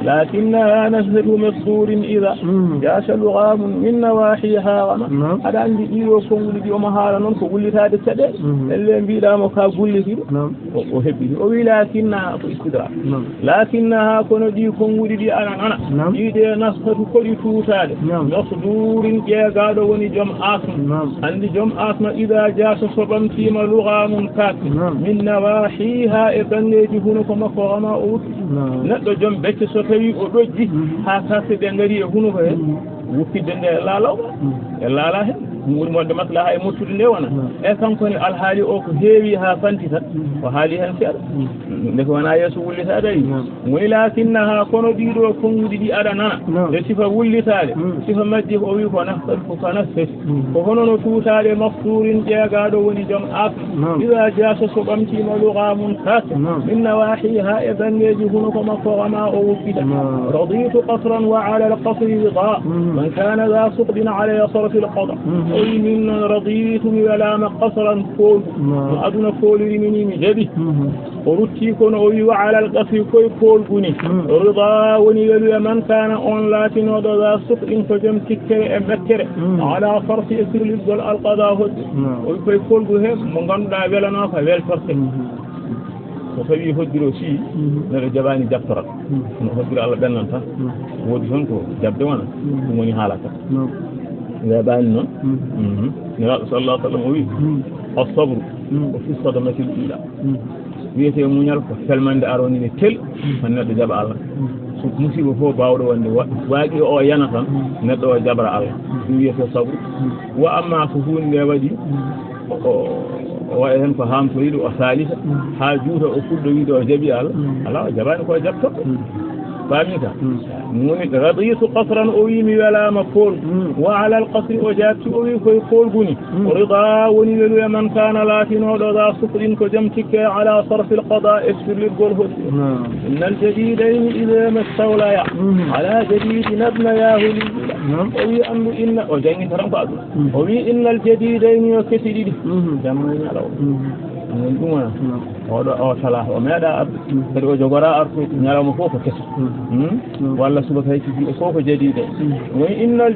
Lakinnaha nafhatu masrurin idha jasha lughamun min nawahiha ghama. Naam. Aɗa anndi ɗiɗo konguɗi ɗi omo haala noon ko wullitaade caɗeele. Ellee mbiɗa mo ka gullitiɗo. Naam. O, o heɓɓini. O wi, "Lakinnaha," ko istidrak. Naam. "Lakinnaha, kono ɗi konguɗi ɗi aɗa nana. Naam. Ɗi de nafhatu ko ɗi tuutaade. Naam. Masrurin, ƴeegaaɗo woni joom asma." Naam. Anndi joom asma, idha jasha, so ɓamtiima, lughamun, kaake. Naam. Min nawahiha, e banngeeji hunuko makko, ghama, o wukki. Naam. Neɗɗo joom becce so tawi o ɗojji, haa kaake ɗe ngari e hunuko he, wukkitde nde e laalaw, e laala he, ɗum ɓuri wonde maslaha e mottude nde wona. E kanko ne alhaali o ko heewi haa fanti tan, o haali heen seeɗa. Ndeke wonaa yeeso wullitaade. Woni, "Lakinnaha, kono ɗiɗo konguɗi ɗi aɗa nana, ɗe sifa wullitaade, sifa majji ko o wi ko nafhatu, ko ka nafhati." Ko hono no tuutaade, masrurin, ƴeegaaɗo woni joom asma. Naam. Idha jasha, so ɓamtiima, lughamun, kaake. Naam. Min nawahiha, e banngeeji hunuko makko, ghama, o wukkita. Naam. Raditu qasran wa ala al-qasri rida. Man kana dha suqdin alayya sarfi al-qada. O wi, "Min noon, raditu, mi welaama, qasran, poolgu. Naam. No aduna fooliri mi ni, mi jaɓi." O rutti kono o wi, "Wa alal qasri, koye poolgu ni." Rida woni weluya, man kana, on laatinooɗo, za suqin, ko joom tikkere e mettere. Ala sarfi, e sirlitgol, alqada, hoɗde. O wi, koye poolgu he mo ngannduɗaa welanooka weltorte. So tawi hoɗdiro si neɗɗo jaɓaani jabtoral, no hoɗdiro Allah ɓennan tan. Woodi toon ko jaɓde wona, ɗum woni haala ka. Weeɓaani noon. Nelaaɗo sallallahu alaihi wasallam o wi, "As-sabru ko fi sadamatil ula." Wiyetee muñal ko felmande aroni ne tel, tan neɗɗo jaɓa Allah. So musiba fof baawɗo wonde wa-, waaqi'o o yana tan, neɗɗo o jabra Allah. Ɗum wiyetee sabru. Wa amma so huunde nde waɗi, o, o, o waɗa heen ko haamtoriiɗo, o saalita, haa juuta o fuɗɗo wiide o jaɓi Allah, alaa, o jaɓaani ko o jaɓtoo. Faami ka? Woni raditu qasran, o wi mi welaama pool. Wa alal qasri, o jaabti, o wi koye pool guni. Rida woni weluya man kana laatinooɗo za sukrin ko jom tikke ala sarfil qada e sirlirgol hoɗi. Innal jadidayni idha mastawlaya ala jadidin abnayahu lil bila. O wi anndu inna, o jannginta tan ko aduna. O wi innal jadidayni yo kesi ɗiɗi. Jamma e ñalawma. Woni ɗum wona. Oɗo o tala, o meeɗa arde. Kadi o jogora arde ñalawma fof ko keso. Walla subaka hay kisi o fof ko jadida. Woni innal,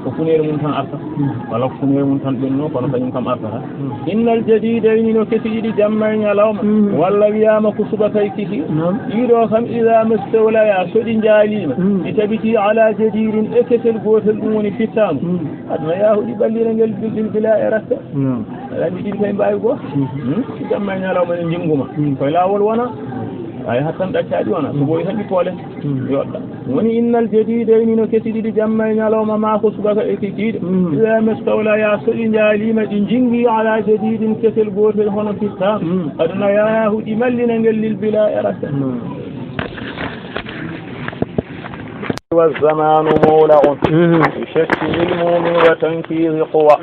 ko funeere mum tan arta. Walla ko funeere mum tan ɓenno, kono kañum kam artata. Innal jadidayni no kesi ɗiɗi jamma e ñalawma. Walla wiyama ko subaka hay kisi. Ɗiɗo kam ida mastawlaya, so ɗi njaalima. Ɗi tabiti ala jadidin e kesel gotel ɗum woni fittaandu. Aduna yahuɗi ɓallira ngel bil, bil bila e raste. Aɗa anndi ɗin kay mbaawi goo. Jamma e ñalawma ne njinngu ma. Koye laawol wona. Ay hattan ɗaccaɗi wona. So ɓooyi tan ɗi poole. Yoɗɗa. Woni innal jadidayni no kesi ɗiɗi jamma e ñalawma ma ko subaka e kikiiɗe. Ida mestawla ya so ɗi njaalima ɗi jinngi ala jadidin kesel gootel hono fittaandu. Aduna yahu ɗi mallina ngel lil bila e rasa. Wa zamanu mawla'un. Bi shakki lil mu'min wa tankihi quwa.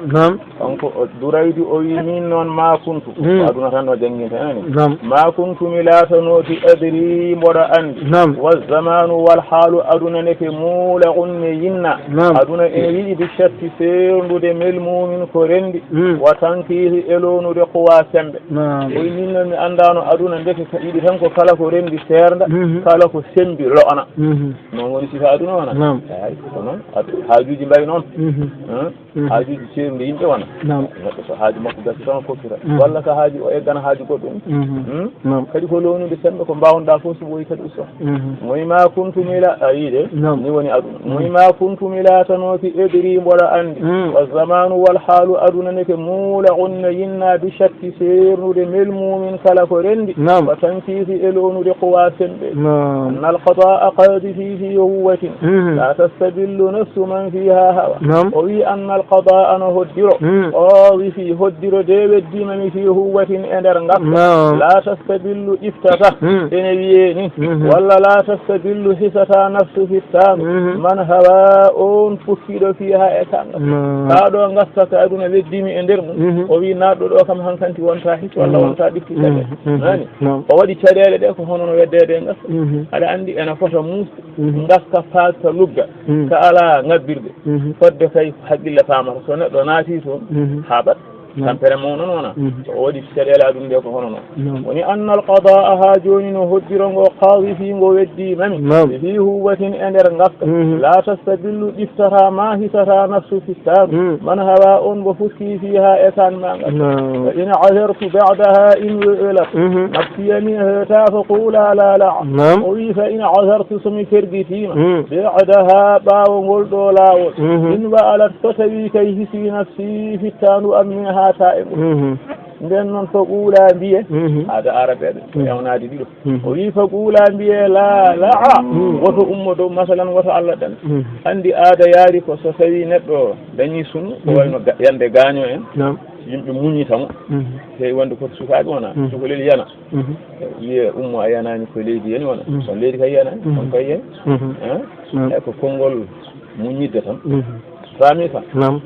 Kanko o Duraydi o wi min noon ma kuntu. Ko aduna tan o jannginta en. Ma kuntu mi laatanooki adri mboɗo anndi. Wa zamanu wal haalu aduna ndeke muula un ne yinna. Aduna ene yiɗi bi shatti seerndude mel mumin ko renndi. Wa tankihi e loonude quwa sembe. O wi min noon mi anndaano aduna ndeke ka yiɗi tan ko kala ko renndi seernda, kala ko sembi lo'ana. Noon woni sifa aduna wona. Eyi, ko noon. Ad-, haajuuji mbayi noon. Haajuuji ceerude yimɓe wona. Neɗɗo so haaju makko gasi tan o fokkita. Walla ka haaju o eggana haaju goɗɗo ni. Kadi ko lownude sembe ko mbaawnɗaa fof so ɓooyi kadi usto. Moy ma kuntu mi la a yiide. Ni woni aduna. Moy ma kuntu mi laatanooki edri mboɗo anndi. Wa zamanu wal haalu aduna neke muula un ne yinna bi shakki seernude mel mumin kala ko renndi. Wa tankiisi e lownude quwa sembe. Annal qadaa qaadi fi fi huwatin. La tastabillu nafsu man fiha hawa. O wi annal qadaa no hoddiro. Qaadi fi hoddiro de weddima mi fi huwatin e nder ngam. La tastabillu ɗiftata. Ene wiye ni. Walla la tastabillu hisata nafsu fittaandu. Man hawa on fukkiɗo fiha e kanga. Ka ɗo ngasta ka aduna weddimi e nder mum. O wi naɗɗo ɗo kam hankanti wonta his walla wonta ɗifti kade. Nani? O waɗi caɗeele ɗe ko hono no weddede e ngasta. Aɗa anndi ena fota muusde. Ngaska faaka lugga. Ka ala ngabbirde. Fodde kay haqqille famata. So neɗɗo naati toon, haɓat. Tampere mawɗo noon wona. So o waɗi caɗeele aduna nde ko hono noon. Woni annal qadaa haa jooni no hoddiro ngo qaadi fii ngo weddii mami. E fii huwatin e nder ngaska. La tastabillu ɗiftata ma hisata nafsu fittaandu. Man hawa on mbo fukkii fiiha e kaan ma ngaska. Fa in azartu ba'daha in we'elat. Nafsiya min heeta fa quula la la. O wi fa in azartu so mi fergitiima. Ba'daha ɓaawo ngol ɗo laawol. In wa'alat so tawi kay hisii nafsi fittaandu am min haata e ngol. Nden noon fa quula mbiye. Aada arabeɓe ko ewnaade ɗiɗo. O wi fa quula mbiye la la a. Woto ummo dow masalan woto Allah dan. Anndi aada yaari ko so tawi neɗɗo dañi sunu ko wayno ga-, yande gaaño en. Yimɓe muñita mo. Tawi wonde ko sukaaɓe wona. Cukalel yana. Wiye ummo a yanaani ko leydi yani wona. Kono leydi kay yanaani. Kono kay yani. Eyi ko konngol muñidde tan. Faami ka? Naam.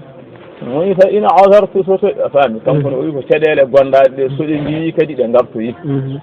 Moy fa in azartu so to a faami. Kanko no o wi ko caɗeele gondaaɗe ɗe so ɗe mbiyi kadi ɗe ngartoyi.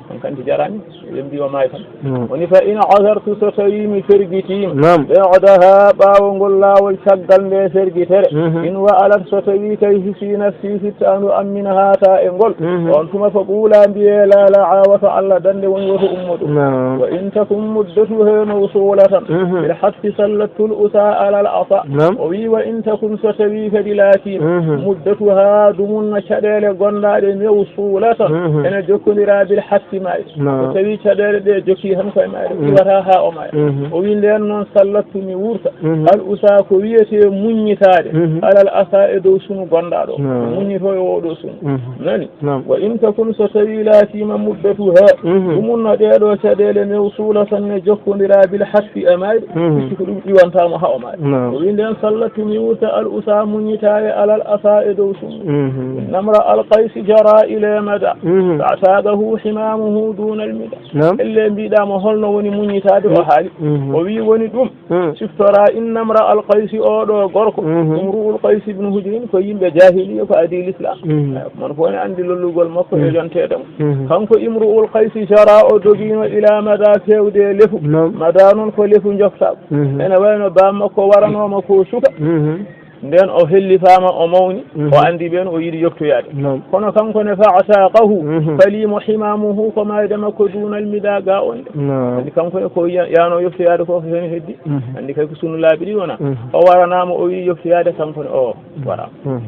On kanti jaraani. Ɓe mbiyi o maayi tan. Woni fa in azartu so tawi mi fergitiima. Naam. Ba'daha ɓaawo ngol laawol caggal nde fergitere. In wa'alat so tawi kay hisii nafsi fittaandu am min haata e ngol. On tuma fa quula mbiye la la a woto Allah dande woni woto ummoto. Naam. Wa in takun muddatu heno usulatan. Bil haqqi sallatul usa alal asa. Naam. O wi wa in takun so tawi kadi laati Mhm. Muddatuha, dumunna caɗeele gonndaɗe mewsulatan, mhm, ene jokkondira bil hatti maayde. Naam. So tawi caɗeele ɗe jokki tan koye maayde, mhm, iwata ha o maaya. Mhm. O wi nden noon, sallattu mi wurta. Mhm. Al usa ko wiyete muññitaade. Mhm. Alal asa e dow sunu gonndaɗo. Naam. Muññito e oɗo sunu. Mhm. Nani? Naam. Wa in takun so tawi laatima muddatuha, mhm, dumunna ɗeɗo caɗeele mewsulatan ne jokkondira bil hatfi e maayde, mhm, sikki ko ɗum iwantamo ha o maaya. Naam. O wi nden, sallattu mi wurta al usa muññitaade alal asa e dow sunu. Mhm. Namra al qaysi jara ile mada. Mhm. Fa'tagahu himamuhu duna al mida. Naam. Elle mbiɗamo holno woni muññitaade, o haali. Mhm. O wi woni ɗum. Hmm. Siftora inna mra al qaysi, oɗo gorko. Mhm. Imru'ul qaysi ibn hujrin, ko yimɓe jahiliya, ko adi l'islam. Mhm. Eh, mon fof ne andi lollugol makko e, mhm, yonteede mo. Mhm. Kanko imru'ul qaysi jara, o dogino ila mada fewde lefu. Naam. Mada noon ko lefu joftaɓo. Mhm. Ene wayno ba makko waranoma ko suka. Mhm. Nden o hellifama, o mawni, mhm, o andi ɓen, o yiɗi yoftoyaade. Naam. Kono kanko ne, fa ataqahu, mhm, falimo himamuhu, ko mayde makko dunal mida ga on de. Naam. Andi kanko ne ko ya-, yano yoftoyaade ko, ko hen heddi. Mhm. Andi kay ko sunnu laabi ɗi wona. Mhm. O waranama, o wi yoftoyaade, kanko ne o, mhm, wara. Mhm.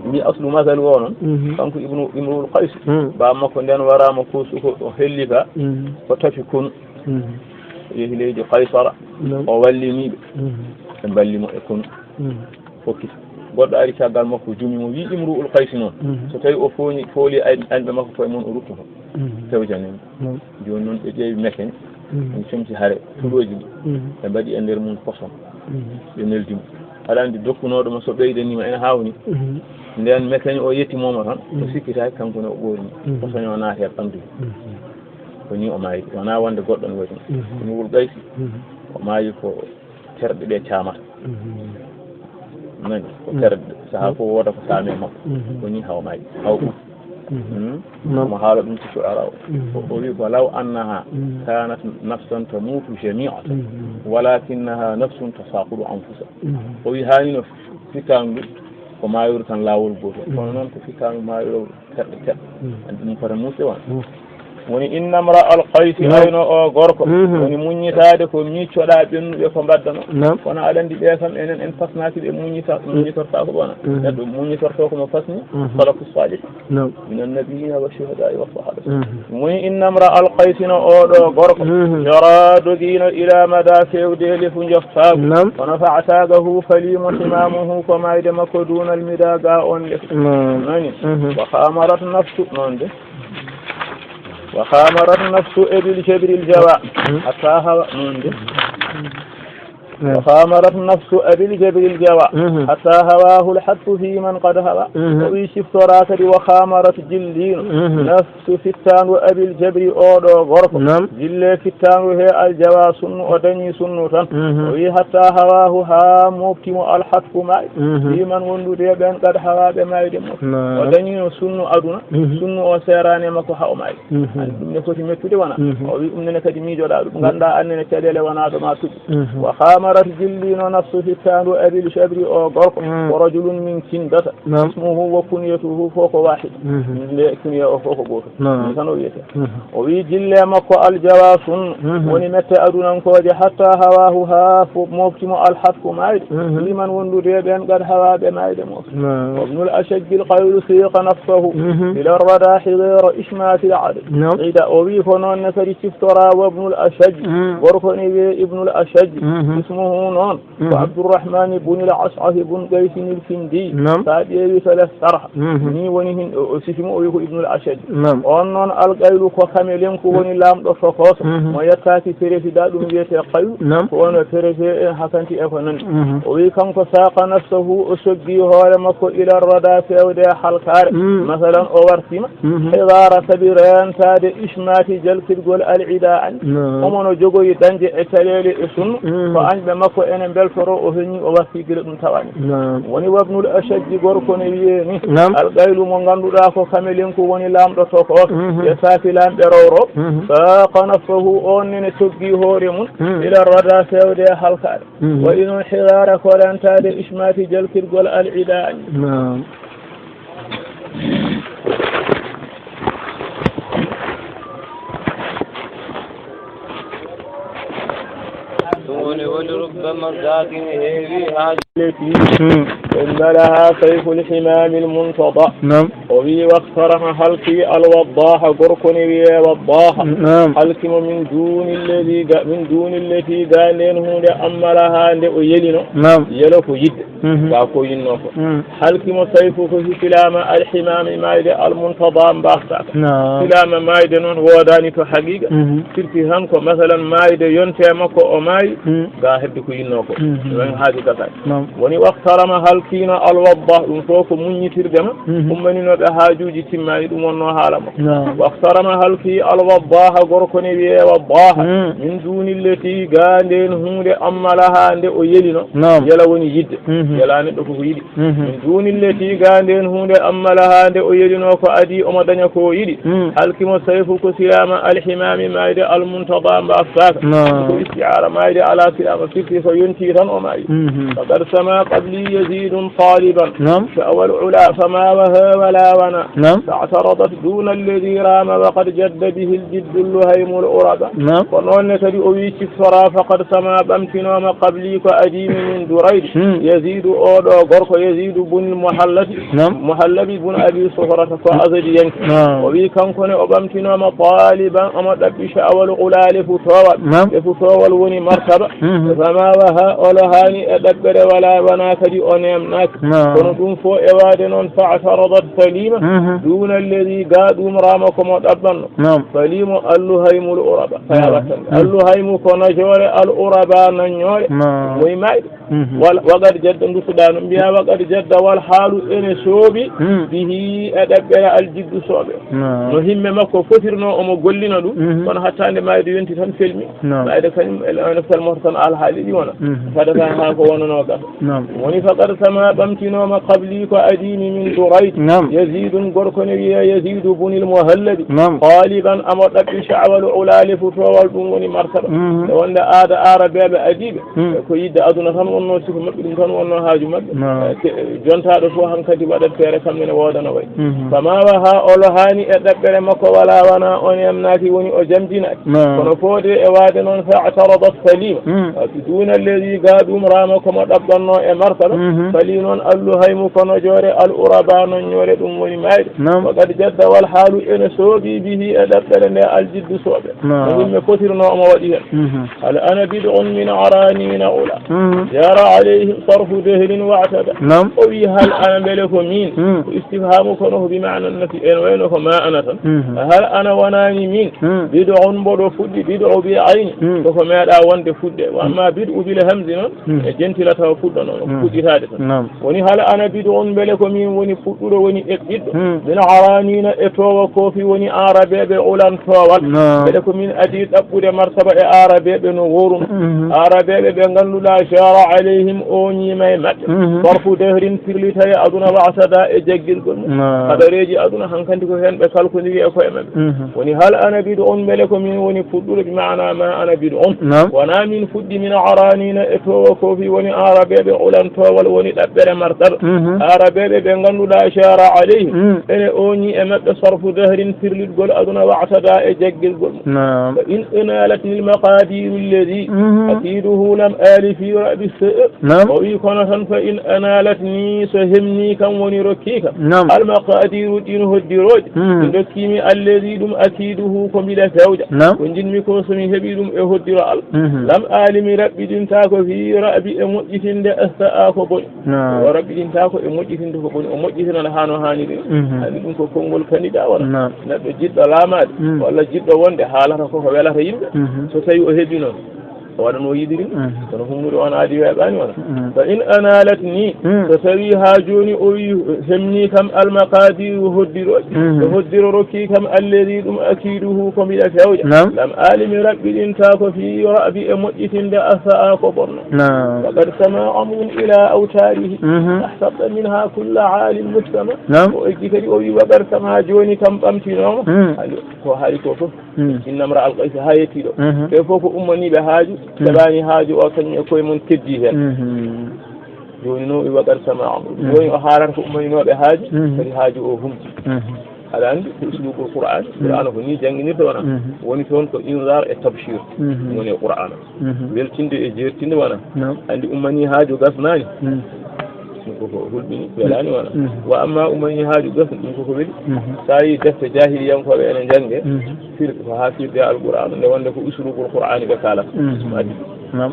Mbi aslu masalu o noon, mhm, kanko Ibnu, Imruul Qays, mhm, ba makko nden warama ko suko, o hellifa, mhm, ko tafi konu. Mhm. O yehi leydi Qaysara, naam, o walliniɓe. Mhm. Ɓe mballi mo e konu. Mhm. Hokkita. Goɗɗo ari caggal makko, jumi mo, wi Imruul Qaysi noon. Mhm. So tawi o fooñi, fooli ay-, ayɓe makko koye mum, o ruttoto. Mhm. Fewjanee mo. Naam. Jooni noon ɓe ƴeewi meken, mhm, en comci hare, tulooji ɗi. Mhm. Ɓe mbaɗi e nder mum poson. Mhm. Ɓe neldi mo. Aɗa anndi dokkunooɗo mo so ɓeydaniima ene haawni. Mhm. Nden meken o yetti mo tan, o, mhm, sikkitaaki kanko ne o ɓoorni. Mhm. Poson o naati e ɓanndu. Mhm. Ko ni o maayi. Wonaa wonde goɗɗo ne waɗi. Mhm. Imruul Qaysi, mhm, o maayi ko terɗe ɗe caamata. Mhm. Nani? Ko, mhm, terɗe. Sahaa, mhm, fof wooda ko saami e makko. Mhm. Ko ni haw maayi. Haw ɗum. Mhm. Hmm? Naam. Omo haala ɗum ci shu'ara o. Mhm. O, o wi, "Walaw annaha, mhm, kanat nafsan tamutu jami'atan, mhm, walakinnaha nafsun tasaqudu anfusa." Mhm. O wi, "Haani no fittaandu ko maayuru tan laawol gootol. Mhm. Kono noon ko fittaandu maayuru terɗe, terɗe." Mm. Anndi ɗum fota muusde wona. Mm. Woni inna mra al qaysi, naam, ayno o gorko. Mhm. Woni muññitaade ko miiccoɗa ɓennuɓe ko mbaddano. Naam. Kono aɗa anndi ɓe kam enen en pasnaaki ɓe muññita-, mm, muññitortaako wona. Mhm. Neɗɗo muññitorto ko mo pasni, mhm, salafu salih. Naam. Min annabiyina wa shuhada'i wa sahaba. Mhm. Woni inna mra al qaysi no oɗo gorko. Mhm. Jara dogino ila mada fewde lefu joftaagu. Naam. Kono fa atagahu falimo himamuhu ko mayde makko dunal mida ga on lefu. Naam. Nani? Mhm. Wa khamarat nafsu. Noon de. Wa khamarat nafsu abil jabril jawa. Hmm. Hatta hawa, noon de. Hmm. Wa khamarat nafsu abil jabril jawa. Hmm. Hatta hawahu al hatfu fi man qad hawa. Hmm. O wi siftora kadi wa khamarat jillino. Hmm. Nafsu fittaandu abil jabri oɗo gorko. Naam. Jille fittaandu he al jawa sunnu, o dañi sunnu tan. Hmm. O wi hatta hawahu ha mofti mo al hatfu maay. Mhm. Fi man wondude e ɓen qad hawa ɓe maayde mo. Naam. O dañino sunnu aduna, mhm, sunnu o seerani e makko ha o maayi. Mhm. Anndi ɗum ne foti mettude wona. Mhm. O wi ɗum nene kadi miijoɗa ɗum. Mhm. Ganda annene caɗele wona ɗo ma tuɗi. Mhm. Wa khamarat jillino nafsu fittaandu abil shabri o gorko. Mhm. Ko rajulun min Kindata. Naam. Ismuhu wa kunyatuhu fof ko wahid. Mhm. Nde kunya o fof ko goto. Naam. Ɗum tan o wiyete. Mhm. O wi jille makko aljawa sunnu, mhm, woni mette adunankooje, hatta hawahu, haa fo-, mofti mo alhatku maayde. Mhm. Liman wondude e ɓeen qad hawa ɓe maayde mofti. Naam. Wabnul Ashajji alqaylu siqa nafsahu, mhm, ila rada hidira ishmati al-ada. Naam. Ida o wi ko noon ne kadi ciftora wabnul Ashajji. Mhm. Gorko ne wiye Ibnul Ashajji. Mhm. Ismuhu noon. Ko, mhm, Abdurrahmani bunil Ash'ath bun Qaysin al-Kindi. Naam. Sa ƴeewi to les sarha. Mhm. Ni woni hin, o, o sifi mo, o wi ko Ibnul Ashaj. Naam. On noon Alqaylu ko kamelenku woni laamɗo tokooso. Mhm. Mo yettaaki président ɗum wiyete Qaylu. Naam. Ko woni président en hakanti e ko nandi. Mhm. O wi kanko saqa nafsahu, o soggi hoore makko ila rada fewde halkaare. Mhm. Masalan, o wartima. Mhm. Hidara sabi rentade ishmati jalkirgol al ida an. Naam. Omo no jogoyi dañde e caɗeele e sunna. Mhm. Ko añɓe makko ene mbeltoro, o heñi, o warti gila ɗum tawani. Naam. Woni wabnul Ashajji gorko ne wiye ni. Naam. Alqaylu mo ngannduɗaa ko kamelenku woni laamɗo tokooso. Mhm. E saafi laamɓe rowro. Mhm. Saqa nafsahu on nene toggi hoore mum. Mhm. Ila rada fewde e halkaade. Mhm. Wa inon hidara ko rentade ishmati jalkirgol al ida an. Naam. Ɗum woni, woni rubbama gaakin heewi haa leti. Hmm. Ɓe حملها سيف الحمام المنتضى. Naam. O wi, واقترم halki الوضاح, gorko ne wiye Waddaha. Naam. Halki mo من دون الذي ga-, من دون التي ga nden huunde حملها nde o yelino. Naam. Yelo ko yidde. Mhm. Ga ko yinno ko. Mm. Halki mo سيف ko silaama الحمام mayde المنتضى mbaaftaaka. Naam. Silaama mayde noon woodani to haqiqa. Mhm. Firti tan ko masalan mayde yonte makko o maayi. Mm. Ga hedde ko yinno ko. Mhm. Ɗum en haaju gasani. Naam. Woni واقترم halkino الوضاح, ɗum fof ko muññitirde ma. Mhm. Ummaninooɓe haajuuji timmaani, ɗum wonno haala mo. Naam. واقترم halki الوضاح, gorko ne wiye Waddaha. Mm. من دون التي ga nden huunde حملها nde o yelino. Naam. Yela woni yidde. Mhm. Yela neɗɗo ko ko yiɗi. Mhm. من دون التي ga nden huunde حملها nde o yelino ko adii omo daña ko o yiɗi. Mm. Halki mo سيف ko silaama الحمام mayde المنتضى mbaaftaaka. Naam. Ko isti'aara mayde alaa silaama, firti ko yonti tan o maayi. Mhm. فقد سما قبلي يزيد طالبا. Naam. شأوى العلا فما وهى ولا ونا. Naam. فاعترضت دون الذي رام وقد جد به الجد اللهيم الأربى. Naam. Ko noon ne kadi o wi ciftora فقد سما ɓamtinooma قبلي ko adii mi من دريد. Hmm. يزيد oɗo gorko يزيد بن المهلب. Naam. Muhallabi bun Abi Suhrata ko Azadiyanke. Naam. O wi kanko ne o ɓamtinooma طالبا omo ɗaɓɓi شأوى العلا lefu toowal. Naam. Lefu toowal woni martaba. Mhm. فما وهى olo hani e ɗaɓɓere ولا ونا kadi o neemnaaki. Naam. Kono ɗum fof e waade noon فاعترضت فليم. Mhm. دون الذي ga ɗum رام ko mo ɗaɓɓanno. Naam. فليم اللهيم الأربى. Naam. Faya wattande. Mm. اللهيم ko najoore الأربى naññoore. Naam. Moy mayɗo. Mhm. Wal-, وقد جد nduttuɗaa no mbiya وقد جد والحال ene sooɓi. Mm. به e ɗaɓɓere الجد sooɓe. Naam. No himme makko fotirno omo gollina ɗum. Mhm. Kono hatta nde mayde yonti tan felmi. Naam. Mayde kañum ene felmoto tan alhaali ɗi wona. Mhm. Fadata haa ko wonano gasa. Naam. Woni فقد سما ɓamtinooma قبلي ko adii mi من دريد. Naam. يزيد gorko ne wiye يزيد بن المهلب. Naam. طالبا omo ɗaɓɓi شأوى العلا lefu toowal ɗum woni martaba. Mhm. E wonde aada aarabeeɓe adiiɓe. Mm. E ko yidde aduna tan wonno sifa maɓɓe, ɗum tan wonno haaju maɓɓe. Naam. E ke-, jontaaɗo fof hankadi waɗat feere kam nene woodana way. Mhm. فما وهى olo hani e ɗaɓɓere makko ولا ونا o neemnaaki woni o jamdinaaki. Naam. Kono foode e waade noon فاعترضت فليم. Mm. دون الذي ga ɗum رام ko mo ɗaɓɓanno e martaba. Mhm. Fali noon اللهيم ko najoore الأربى naññoore ɗum woni mayde. Naam. وقد جد والحال ene sooɓi به e ɗaɓɓere nde الجد sooɓe. Naam. No yimɓe potirno omo waɗi hen. Mhm. هل أنا بدع من عرانين علا. Mhm. جار عليهم صرف دهر واعتدى. Naam. O wi hal ana mbele ko min. Mm. Ko istifhamu kono ko bi maana nafi en wayno ko ma ana tan. Mhm. Hal ana wonani min. Mm. Bid'un mboɗo fuɗɗi, bid'u bi ayni. Mm. Ko ko meeɗa wonde fuɗde. Wa amma bid'u bil hamzi noon, mm, e jentila tawa fuɗɗo noon, mm, fuɗɗitaade tan. Naam. Woni hal ana bid'un, mbele ko min woni fuɗɗuɗo, woni eɓɓiɗɗo. Mm. Min aranina e towa koofi woni aarabeeɓe ulan toowal. Naam. Mbele ko min adii ɗaɓɓude martaba e aarabeeɓe no wooruno. Mhm. Aarabeeɓe ɓe ngannduɗaa jara alayhim o ñiima e maɓɓe. Mhm. Sarfu dahrin firlitare aduna wa'tada e jaggirgol mum. Naam. Habareeji aduna hankanti ko heen ɓe kalkondiri e koye maɓɓe. Mhm. Woni hal ana bid'un, mbele ko min woni fuɗɗuɗo, bi maana ma ana bid'un. Naam. Wonaa min fuɗɗi min aranina e towa koofi woni aarabeeɓe ulan toowal woni ɗaɓɓere martaba. Mhm. Aarabeeɓe ɓe ngannduɗaa jara alayhim. Mm. Ene o ñii e maɓɓe sarfu dahrin firlitgol aduna wa'tada e jaggirgol mum. Naam. Fa in analatni al-maqadiru alladhi, mhm, akiduhu lam ali fi ra'bi sa'a. Naam. O wi kono tan fa in analatni, so hemni kam woni rokki kam. Naam. Al-maqadiru, ɗin hoddirooji. Mm. Ɗi ndokkimi alladhi ɗum akiduhu ko mbiɗa fewja. Naam. Ko njiɗmi ko so mi heɓi ɗum e hoddiro Alla. Mhm. Lam ali mi raɓɓiɗinta ko fi ra'bi e moƴƴitinde sa'a ko boni. Naam. O raɓɓiɗinta ko e moƴƴitinde ko boni, o moƴƴitina nde haa no haaniri. Mhm. Anndi ɗum ko konngol kaniɗa wona. Naam. Neɗɗo jiɗɗo laamaade, mm, walla jiɗɗo wonde haalata ko ko welata yimɓe. Mhm. So tawi o heɓi noon, o waɗa no yiɗiri. Mhm. Kono humnude on aadi weeɓaani wona. Mhm. Fa in analatni, mm, so tawi haa jooni o wi hemni kam almaqadiru hoddirooji, mhm, so hoddiro rokki kam alladhi ɗum akiduhu ko mbiɗa fewja. Naam. Lam ali mi raɓɓiɗinta ko fi ra'bi e moƴƴitinde sa'a ko bonno. Naam. Faqad sama amrun ila awtarihi. Mhm. Ahsabta minha kulla halin mujtama. Naam. O eggi kadi o wi wa qad sama jooni kam ɓamtinooma. Mm. Hali ko haali ko fof. Mm. Innam ra'al qaysi haa yettiɗo. Mhm. Ɓe fof ko ummaniiɓe haaju, mm, keɓaani haaju o kañum e koye mum keddi heen. Mhm. Jooni noon o wi wa qad sama amru. Mhm. Jooni o haalata ko ummaninooɓe haaju, mhm, kadi haaju o humti. Mhm. Aɗa anndi ko uslubul Qur'an, mhm, Qur'an ko ni jannginirta wona. Mhm. Woni toon ko inzar e tabshir. Mhm. Woni e Qur'an. Mhm. Weltinde e jeertinde wona. Naam. Anndi ummanii haaju gasnaani. Mhm. Ɗum ko ko hulɓini, welaani wona. Mhm. Wa amma umayyi haaju gasɗo, ɗum ko ko weli. Mhm. So a yii defte jaahiliyankooɓe ene njannge, mhm, firde ko haa firde Alqur'aana, nde wonde ko uslubul Qur'aani ɓe kaalata. Mhm. Ɗum addi ɗum. Naam.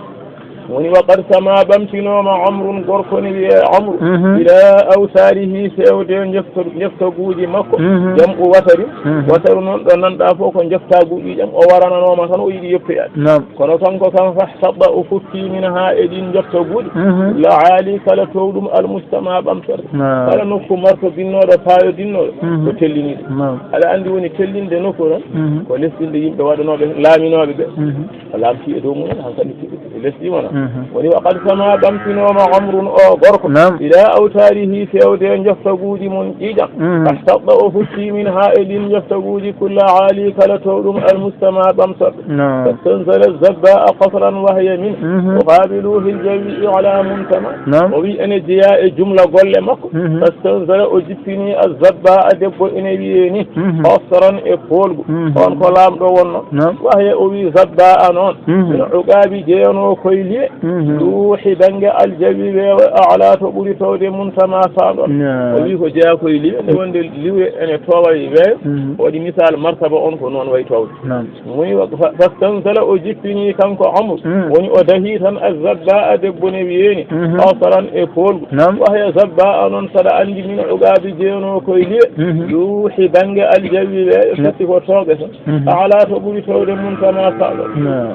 Woni wa qad sama ɓamtinooma Amrun, gorko ne wiyee Amru, mhm, ila awtaarihi, fewde njefto-, njeftoguuji makko. Mhm. Jam'u watarin. Mhm. Wataru noon ɗo nanɗaa fof ko njeftaagu ƴiiƴam, o warananooma tan o yiɗi yettoyaade. Naam. Kono kanko kam, fahtabba, o futti min haa e ɗiin njottoguuɗi. Mhm. La aali, kala towɗum, almustama, ɓamtorɗo. Naam. Kala nokku marto binnooɗo, paayo dinnooɗo, mhm, ko telliniiɗo. Naam. Aɗa anndi woni tellinde nokku tan, mhm, ko lesɗinde yimɓe waɗanooɓe, laaminooɓe ɓe. Mhm. O laamti e dow mum, hankadi lesdi wona. Mhm. Woni wa qad sama ɓamtinooma Amrun o gorko. Naam. Ila awtaarihi, fewde njottoguuɗi mum ƴiiƴam. Mhm. Fahtabba, o futti min haa e ɗiin njottoguuɗi kulla aali, kala towɗum, almustama, ɓamtorɗo. Naam. Fastanzala zabbaa qasran wa hiya min. Mhm. Uqaabilu fil jawi ala muntama. Naam. O wi ene jeyaa e jumla golle makko. Mhm. Fastanzala, o jippini azzabbaa, debbo ene wiyee ni. Mhm. Qasran, e poolgu. Mhm. On ko laamɗo wonno. Naam. Wa hiya, o wi zabbaa noon. Mhm. Min uqaabi, jeyanoo koye liwe. Mhm. Luuhi bannge aljawi weeyo, ala, to ɓuri towde, muntama, faanɗo. Naam. O wi ko jeyaa koye liwe, nde wonde liwe ene toowa e weeyo. Mhm. O waɗi misal martaba on ko noon wayi towde. Naam. Woni wa-, fa-, fastansala, o jippini kanko Amru. Mm. Woni o dahi tan, azzabbaa, debbo ne wiyeeni. Mhm. Qasran, e poolgu. Naam. Wa hiya zabbaa noon, saɗa anndi min uqaabi jeyanoo koye liwe. Mhm. Luuhi bannge aljawi weeyo, naam, foti ko tooɓe tan. Mhm. Ala, to ɓuri towde, muntama, faanɗo. Naam.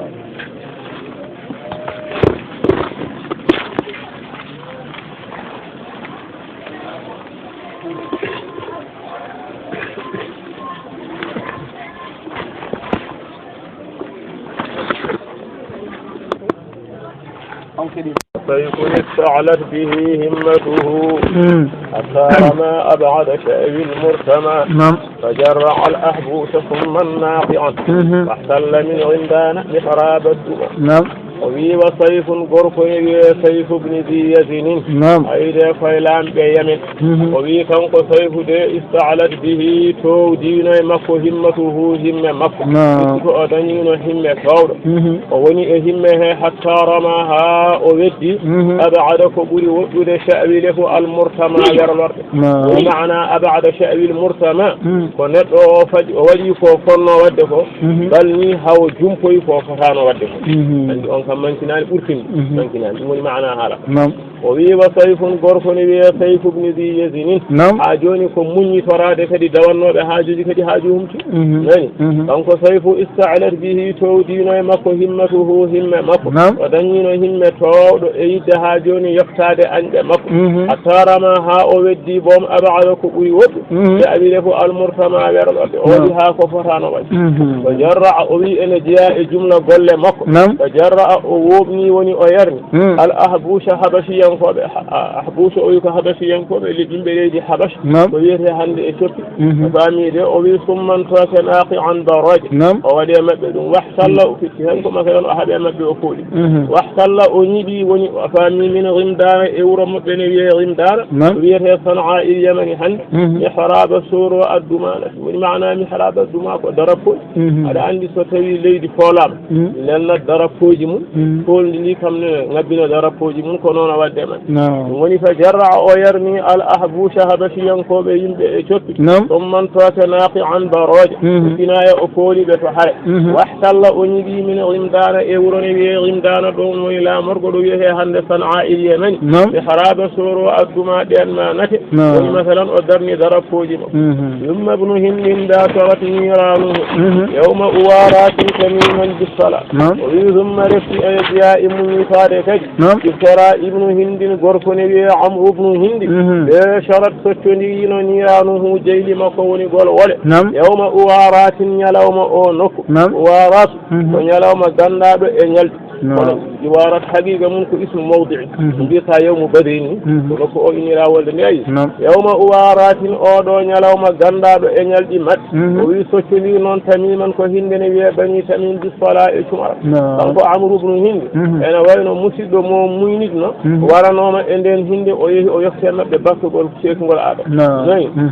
سيف استعلت به همته. Mm. حتى رمى أبعد شأو المرتمى. Naam. فجرع الأحبوش ثم ناقعا. Mhm. فاحتل من عمدان محراب الدمى. Naam. O wii, wa Sayfun, gorko ne wiyee Sayfu bni Zi Yazinin. Naam. Ayde koye laamɓe Yamen. Mhm. O wii kanko Sayfu de, ista'lat bihi, toowdiino e makko, himmatuhu, himme makko. Naam. Firti ko o dañiino himme toowɗo. Mhm. O woni e himme he hatta rama, haa o weddi, mhm, ab'ada, ko ɓuri woɗɗude, sha'wi lefu al murtama, werlorɗe. Naam. Woni maana ab'ada sha'wil murtama, mm, ko neɗɗo o faɗi, o waɗi ko fonnoo waɗde ko, mhm, bal ni hawo jumpoyi ko fotaano waɗde ko. Mhm. Anndi on kam mankinaani ɓurtinde, mhm, mankinaani. Ɗum woni maana haala. Naam. O wii, wa Sayfun, gorko ne wiyee Sayfu bni Zi Yazinin. Naam. Haa jooni ko muññitoraade kadi dawannooɓe haajuuji kadi haaju humti. Mhm. Nani? Mhm. Kanko Sayfu, ista'lat bihi, toowdiino e makko, himmatuhu, himme makko. Naam. O dañiino himme toowɗo e yiɗde haa jooni yoftaade añɓe makko. Mhm. Hatta rama, haa o weddi boom, ab'ada, ko ɓuri woɗɗude. Mhm. Sha'wi lefu al murtama, werlorɗe. O waɗi, naam, haa ko fotaano waɗde. Mhm. Wa jarra'a, o wii ene jeyaa e jumla golle makko. Naam. Wa jarra'a, o wooɓni, woni o yarni. Mm. Al ahbusha, habashiyankooɓe, ha-, a-, ahbusha, o wii ko habashiyankooɓe, le-, yimɓe leydi Habash. Naam. Ko wiyetee hannde Ethiopie. Mhm. A faamii de, o wii summan tooke naaqi'an barooje. Naam. O waɗi e maɓɓe ɗum. Wahtalla, o fitti heen ko makko, o haɓi e maɓɓe, o fooɗi. Mhm. Wahtalla, o ñiɓi, woni a faamii min Gimdaana e wuro maɓɓe ne wiyee Gimdaana. Naam. Ko wiyetee Sanaa il Yamani hannde. Mhm. Mihraba soro addumaana. Woni maana mihraba adduma ko darapooji. Mhm. Aɗa anndi so tawii leydi foolaama, mm, lelnat darapooji mum, mm, foolndi ndi kam ne ngabbina darapooji mum, ko noon o waɗde man. Naam. Ɗum woni fa jarra'a, o yarni al ahbusha habashiyankooɓe yimɓe Ethiopie. Naam. Ɗum man tooke naaqi'an barooje. Mhm. O finaya o fooli ɓe to hare. Mhm. Wahtalla, o ñiɓi min Gimdaana e wuro ne wiyee Gimdaana, ɗum woni laamorgo ɗo wiyetee hannde Sanaa il Yamani. Naam. Ɓe haraaɓe sooro adduma ɗeen ma nate. Naam. Woni masalan o darni darapooji makko. Mhm. Yumma ibnu Hindin da sarat niiraanuhu. Mhm. Yawma uwaaratin tamiman bissala. Naam. O wii, summa refti ene jeyaa e muññitaade kadi. Naam. Iftara ibnu Hindin, gorko ne wiyee Amru ibnu Hindi. Mhm. Ɓe sharat soccondiriino niiraanuhu, jeyli makko woni gol wole. Naam. Yawma uwaaratin, ñalawma o nokku. Naam. Uwaaratu, mhm, ko ñalawma ganndaaɗo e ñalɗi. Naam. Kono iwaarat haqiiqa mum ko ismu mawdi'i. Mhm. Mbiyata yawmu badrin ni. Mhm. Ko nokku o innira wolde nde ayi. Naam. Yawma uwaaratin, oo ɗoo ñalawma ganndaaɗo e ñalɗi maɓɓe. Mhm. O wii soccondir noon tamiman ko hinde ne wiyee bani tamim bi sola e cumara. Naam. Kanko Amru ibnu Hindi. Mhm. Ene wayno musiɗɗo mo muynitno, mhm, waranooma e ndeen hinde, o yehi o yofti e maɓɓe battugol ceekungol Aadama. Naam. Nayi. Mhm.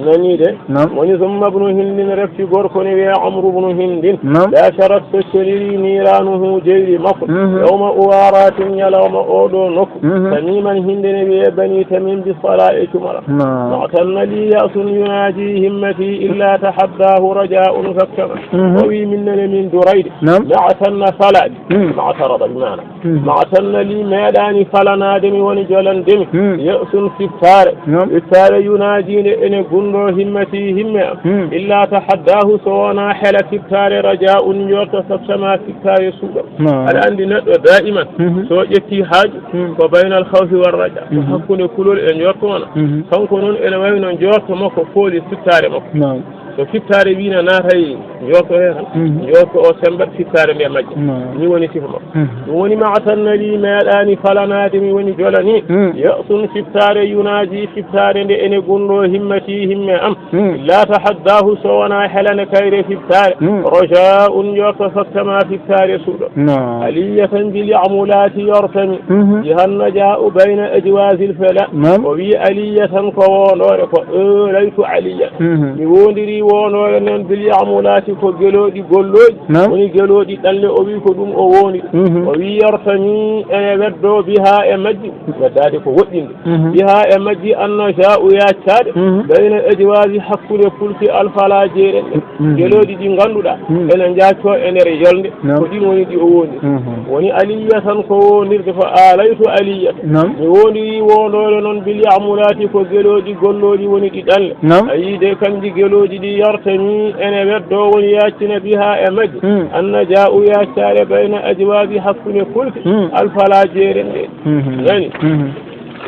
Nani de. Naam. Woni summa ibnu Hindin refti gorko ne wiye Amru ibnu Hindin. Naam. Basharat socconiri niiraanuhu jeyri makko. Mhm. Yawma uwaaratin ñalawma oɗo nokku. Mhm. Tamiman Hindin wiye Bani Tamim bi salaa e cumara. Naam. Ma'tanna li ya'sun yunaji himmati illa tahaddahu raja'un faktama. Mhm. O wi min nene min durayde. Naam. Ma'tanna falani. Mhm. Ma'tarada bi maana. Mhm. Ma'tanna li meeɗaani falanaade mi woni jolande mi. Mhm. Ya'sun fittaare. Naam. Fittaare yunaji nde ene gunndo himmati himme am. Mhm. Illa tahaddahu so wonaa hela fittaare raja'un njorto faktama fittaare suuɗo. Naam. Aɗa anndi neɗɗo daiman Mhm. so ƴetti haaju Mhm. ko baynal khawfi war raja. Ko Mhm. hakkunde kulol e njorto wona. Mhm. Kanko noon ene wayno njorto makko fooli fittaare makko. Naam. So fittaare wiina naatay njorto he tan, Mhm. njorto o sembat fittaare nde majja. Naam. Ni woni sifa makko. Mhm. Ɗum woni ma'tanna li meeɗaani falanaade mi woni jolani. Mhm. Ya'sun fittaare yunaji fittaare nde ene gunndo himmati himme am. Mhm. Illa tahaddahu so wonaa helane kayre fittaare. Mhm. Raja'un njorto faktama fittaare suuɗo. Naam. Aliyatan bil ya'mulati yortami. Mhm. Jihanna ja'u bayna ajwazil fala. Naam. O wi Aliyatan ko wondoore ko ewlaytu Aliyatan. Mhm. Mi wondiri wondoore noon bil ya'mulati ko gelooɗi gollooji. Naam. Woni gelooɗi ɗanle o wi ko ɗum o wondi. Mhm. O wi yortami ene weddo biha e majji. Weddaade ko woɗɗinde. Mhm. Biha e majji anna ja'u yaccaade. Mhm. Bayna ajwazi hakkunde pulki alfala jeeɗen ɗen. Mhm. Gelooɗi ɗi ngannduɗaa Mhm. ene njaacco e nder yolnde. Naam. Ko ɗin woni ɗi o wondi. Mhm. Woni Aliyatan ko wondirde ko aalaytu Aliyatan. Naam. Mi wondiri wondoore noon bil ya'mulati ko gelooɗi gollooɗi woni ɗi ɗanle. Naam. A yii de kanji gelooɗi ɗi yartami ene weddo woni yaccina biha e majji. Mm. Anna ja'u yaccaare bayna ajwabi hakkunde kulki. Mm. Alfala jeeren ɗe. Mhm. Nani? Mhm.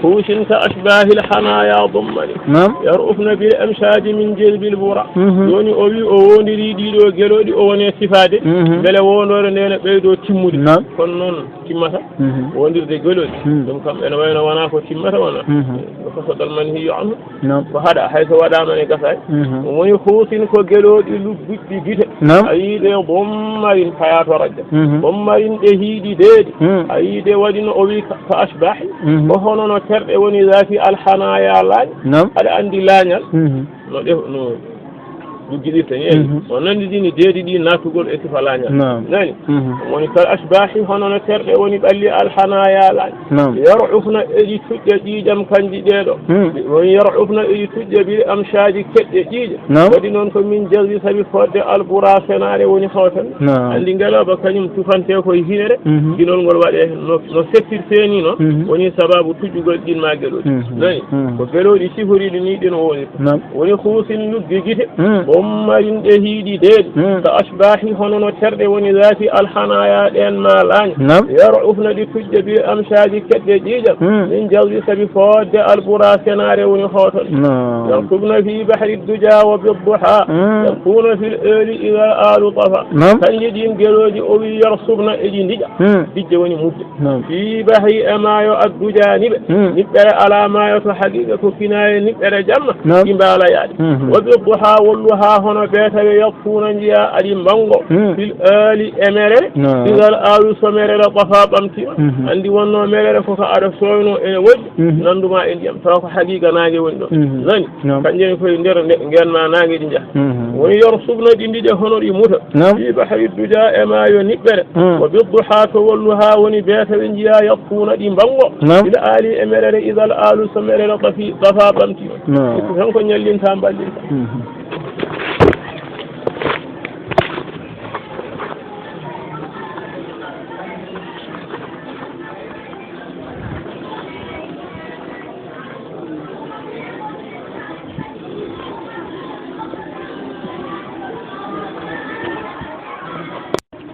Huusin ka ashbahil hanaya dummani. Naam. Yar'ufna bil amshaji min jilbil bura. Mhm. Joni o wi o wondiri ɗiɗo gelooɗi o wone sifaade. Mhm. Mbele wondoore nde ne ɓeydo timmude. Naam. Kono noon timmata. Mhm. Wondirde gelooɗi. Mhm. Ɗum kam ene wayno wona ko timmata wona. Mhm. Ko fasadal manhiyu anhu. Naam. Ko haɗa hay so waɗaama ne gasay. Mhm. Ɗum woni huusin ko gelooɗi lugguɗi gite. Naam. A yii ɗe bommarin payato rajja. Mhm. Bommarin ɗe hiiɗi deeɗi. Mhm. A yii ɗe waɗi no o wi ka, ka ashbahi. Mhm. Ko hono no terɗe woni zaati alhanaya laañ. Naam. Aɗa anndi laañal. Mhm. No ɗef-, no luggiɗirta ni, eyi. Mhm. O nanndidini deedi ɗi naatugol e sifa laañal. Naam. Nani? Mhm. Woni kal ashbahi hono no terɗe woni ɓalli alhanaya laañ. Naam. Yar'ufna eɗi tuƴƴa ƴiiƴam kanji ɗeeɗo. Mm. Woni yar'ufna eɗi tuƴƴa bil amshaji keɗɗe ƴiiƴa. Naam. Waɗi noon ko min jazbi sabi fodde albura fenaare woni hawtan. Naam. Anndi ngelooba kañum tufante koye hinere, Mhm. ginol ngol waɗe no, no settirte ni noon, Mhm. woni sababu tuƴƴugol ɗin ma gelooɗi. Mhm. Nani? Mhm. Ko gelooɗi siforiɗi ni ɗin o woni. Naam. Woni huusin luggi gite, Mm. bommarin ɗe hiiɗi deeɗi, Mm. ka ashbahi hono no terɗe woni zaati alhanaya ɗen ma laañ. Naam. Yar'ufna ɗi tuƴƴa bi amshaji keɗɗe ƴiiƴam, Mm. min jawdi sabi fodde albura senaare woni hootol. Naam. Yarkubna fi bahri duja wa bidduha, Mm. yarkuna fil eeli idha al alu tafa. Naam. Kanji ɗin gelooji o wi yarsubna eɗi ndiƴa. Mm. Dijje woni mudde. Naam. Fi bahri e maayo adduja niɓe. Hmm. Niɓɓere alaa maayo to haqiiqa ko kinaaya niɓɓere jamma. Naam. Ɗi mbaala yaade. Mhm. Wa bi duha walluha hono beetawe yattuuna njiya aɗi mbango. Hmm. Fil aali e merere. Naam. Idal aalu so merere tafa ɓamtiima. Mhm. Anndi wonno merere ko ko aɗa sooyno ene woɗɗi. Mhm. Nannduma e ndiyam tawa ko haqiiqa naange woni ɗon. Mhm. Nani? Naam. Kanƴe ne koye nder nde ngenma naange ɗi njaha. Mhm. Woni yarsubna ɗi ndiƴa hono ɗi muta. Naam. Fi bahri duja e maayo niɓɓere. Hmm. Wa bidduha to walluha woni beeta ɓe njiya yattuuna ɗi mbango. Naam. Ila aali e merere idal aalu so merere tafi tafa ɓamti. Naam. Ko tan ko ñallinta mballinta. Mhm.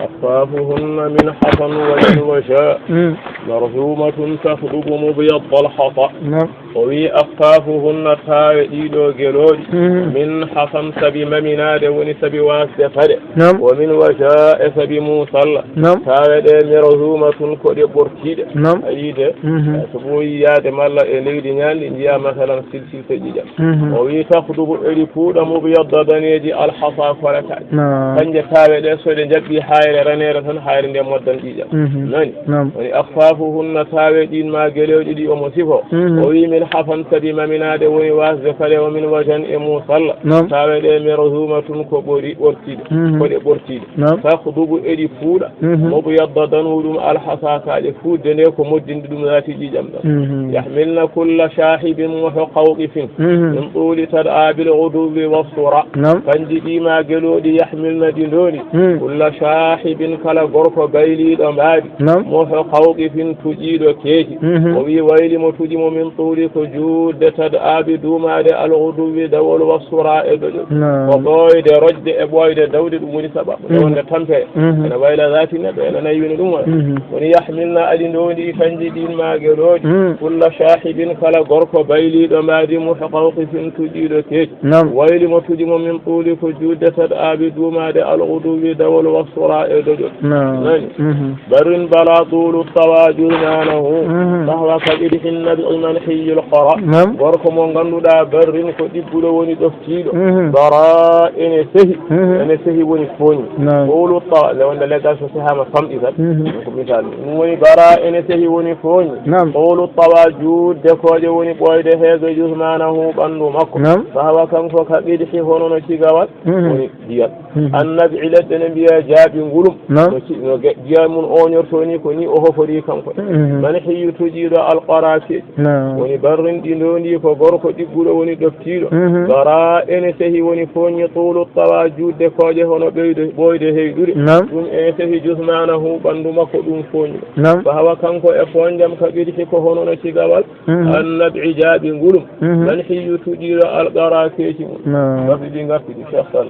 أقطافهن من حصى ومن وشاء. Mm. مرسومة تخضب مبيض الحصى. Naam. O wi, أقطافهن taawe ɗiɗo gelooɗi. Mm. من حصى sabi maminaade woni sabi waasde paɗe. Naam. ومن وشاء e sabi muusal. Naam. Taawe ɗe مرسومة ko ɗe ɓortiiɗe. Naam. A yii de, Mhm. eh, so ɓooyi yaade malla e leydi ñaandi njiya masalan silsilta ƴiiƴam. Mhm. O wi, تخضب eɗi puuɗa مبيض daneeji الحصى kolataji. Naam. Kanje taawe ɗe so ɗe njaɓɓi hayre raneere tan hayre nde moddan ƴiiƴam. Mhm. Nani? Naam. Woni أقطافهن taawe ɗin ma gelooɗi ɗi omo sifo. Mhm. O wi, من Hafan kadi maminaade woni wasde kadi o min wajan e muusalla. Naam. Taweɗe marhumatun ko ɓori ɓortiiɗe. Mhm. Ko ɗe ɓortiiɗe. Naam. Takhdubu eɗi fuuɗa. Mhm. Mubyaddadan ɗum alhasa kaje fuudde nde ko moddinde ɗum zaati ƴiƴam ɗam. Mhm. Yahmilna kulla shahibin muhqawqifin. Mhm. Min tuli tad'a bil ghuduwwi was sura. Naam. Kanji ɗi ma gelooɗi yahmilna ɗi ndondi. Mhm. Kulla shahibin kala gorko bayliiɗo mbaadi. Naam. Muhqawqifin tuƴiiɗo keeci. Mhm. O wi wayli mo tuƴi mo min tuli ko juutde tad'a bi duumaade al ghuduwwi dawol was sura e doƴo. Naam. Ko ɓooyde rojde e ɓooyde dawde ɗum woni sababu. Mhm. Wonde tampere. Mhm. Ene wayla zaati neɗɗo ene naywina ɗum wona. Mhm. Woni yahmilna aɗi ndondi kanji ɗin ma gelooɗi. Mhm. Kulla shahibin kala gorko bayliiɗo mbaadi muhqawqifin tuƴiiɗo keeci. Naam. Wayli mo tuƴi mo min tuli ko juutde tad'a bi duumaade al ghuduwwi dawol was sura e doƴo. Naam. Nani? Mhm. Barrin bala tulu tawa jurmanahu. Mhm. Fahwa ka qidhi nab'i manhiyil qara. Naam. Gorko mo ngannduɗaa barrin ko ɗigguɗo woni ɗoftiiɗo. Mhm. Bara ene sehi. Mhm. Ene sehi woni fooñi. Naam. Tulu tawa, nde wonde leggal so sehaama famɗi tan. Mhm. Ko misal. Ɗum woni bara ene sehi woni fooñi. Naam. Tulu tawa juutde kooƴe woni ɓooyde heege jurmanahu ɓanndu makko. Naam. Fahwa kanko ka qidhi hono no cigawal. Mhm. Woni diyam. Mhm. Annabi leɗɗe ne mbiya jaaɓi ngulum. Naam. No ci-, no ge-, diyam mum oñorto ni ko ni o hofori kanko. Mhm. Manhiyu tuƴiiɗo al qara keeci. Naam. Woni barrin ɗi ndondi ko gorko ɗigguɗo woni ɗoftiiɗo. Mhm. Bara ene sehi woni fooñi tulu tawa juutde kooƴe hono ɓeyde, ɓooyde heyɗude. Naam. Ɗum ene sehi jurmanahu ɓanndu makko ɗum fooñi. Naam. Fahwa kanko e fooñjam ka qidhi ko hono no cigawal. Mhm. Annabi jaaɓi ngulum. Mhm. Manhiyu tuƴiiɗo al qara keeci mum. Naam. Ngarti ɗi, ngarti ɗi, Cheikh Sall.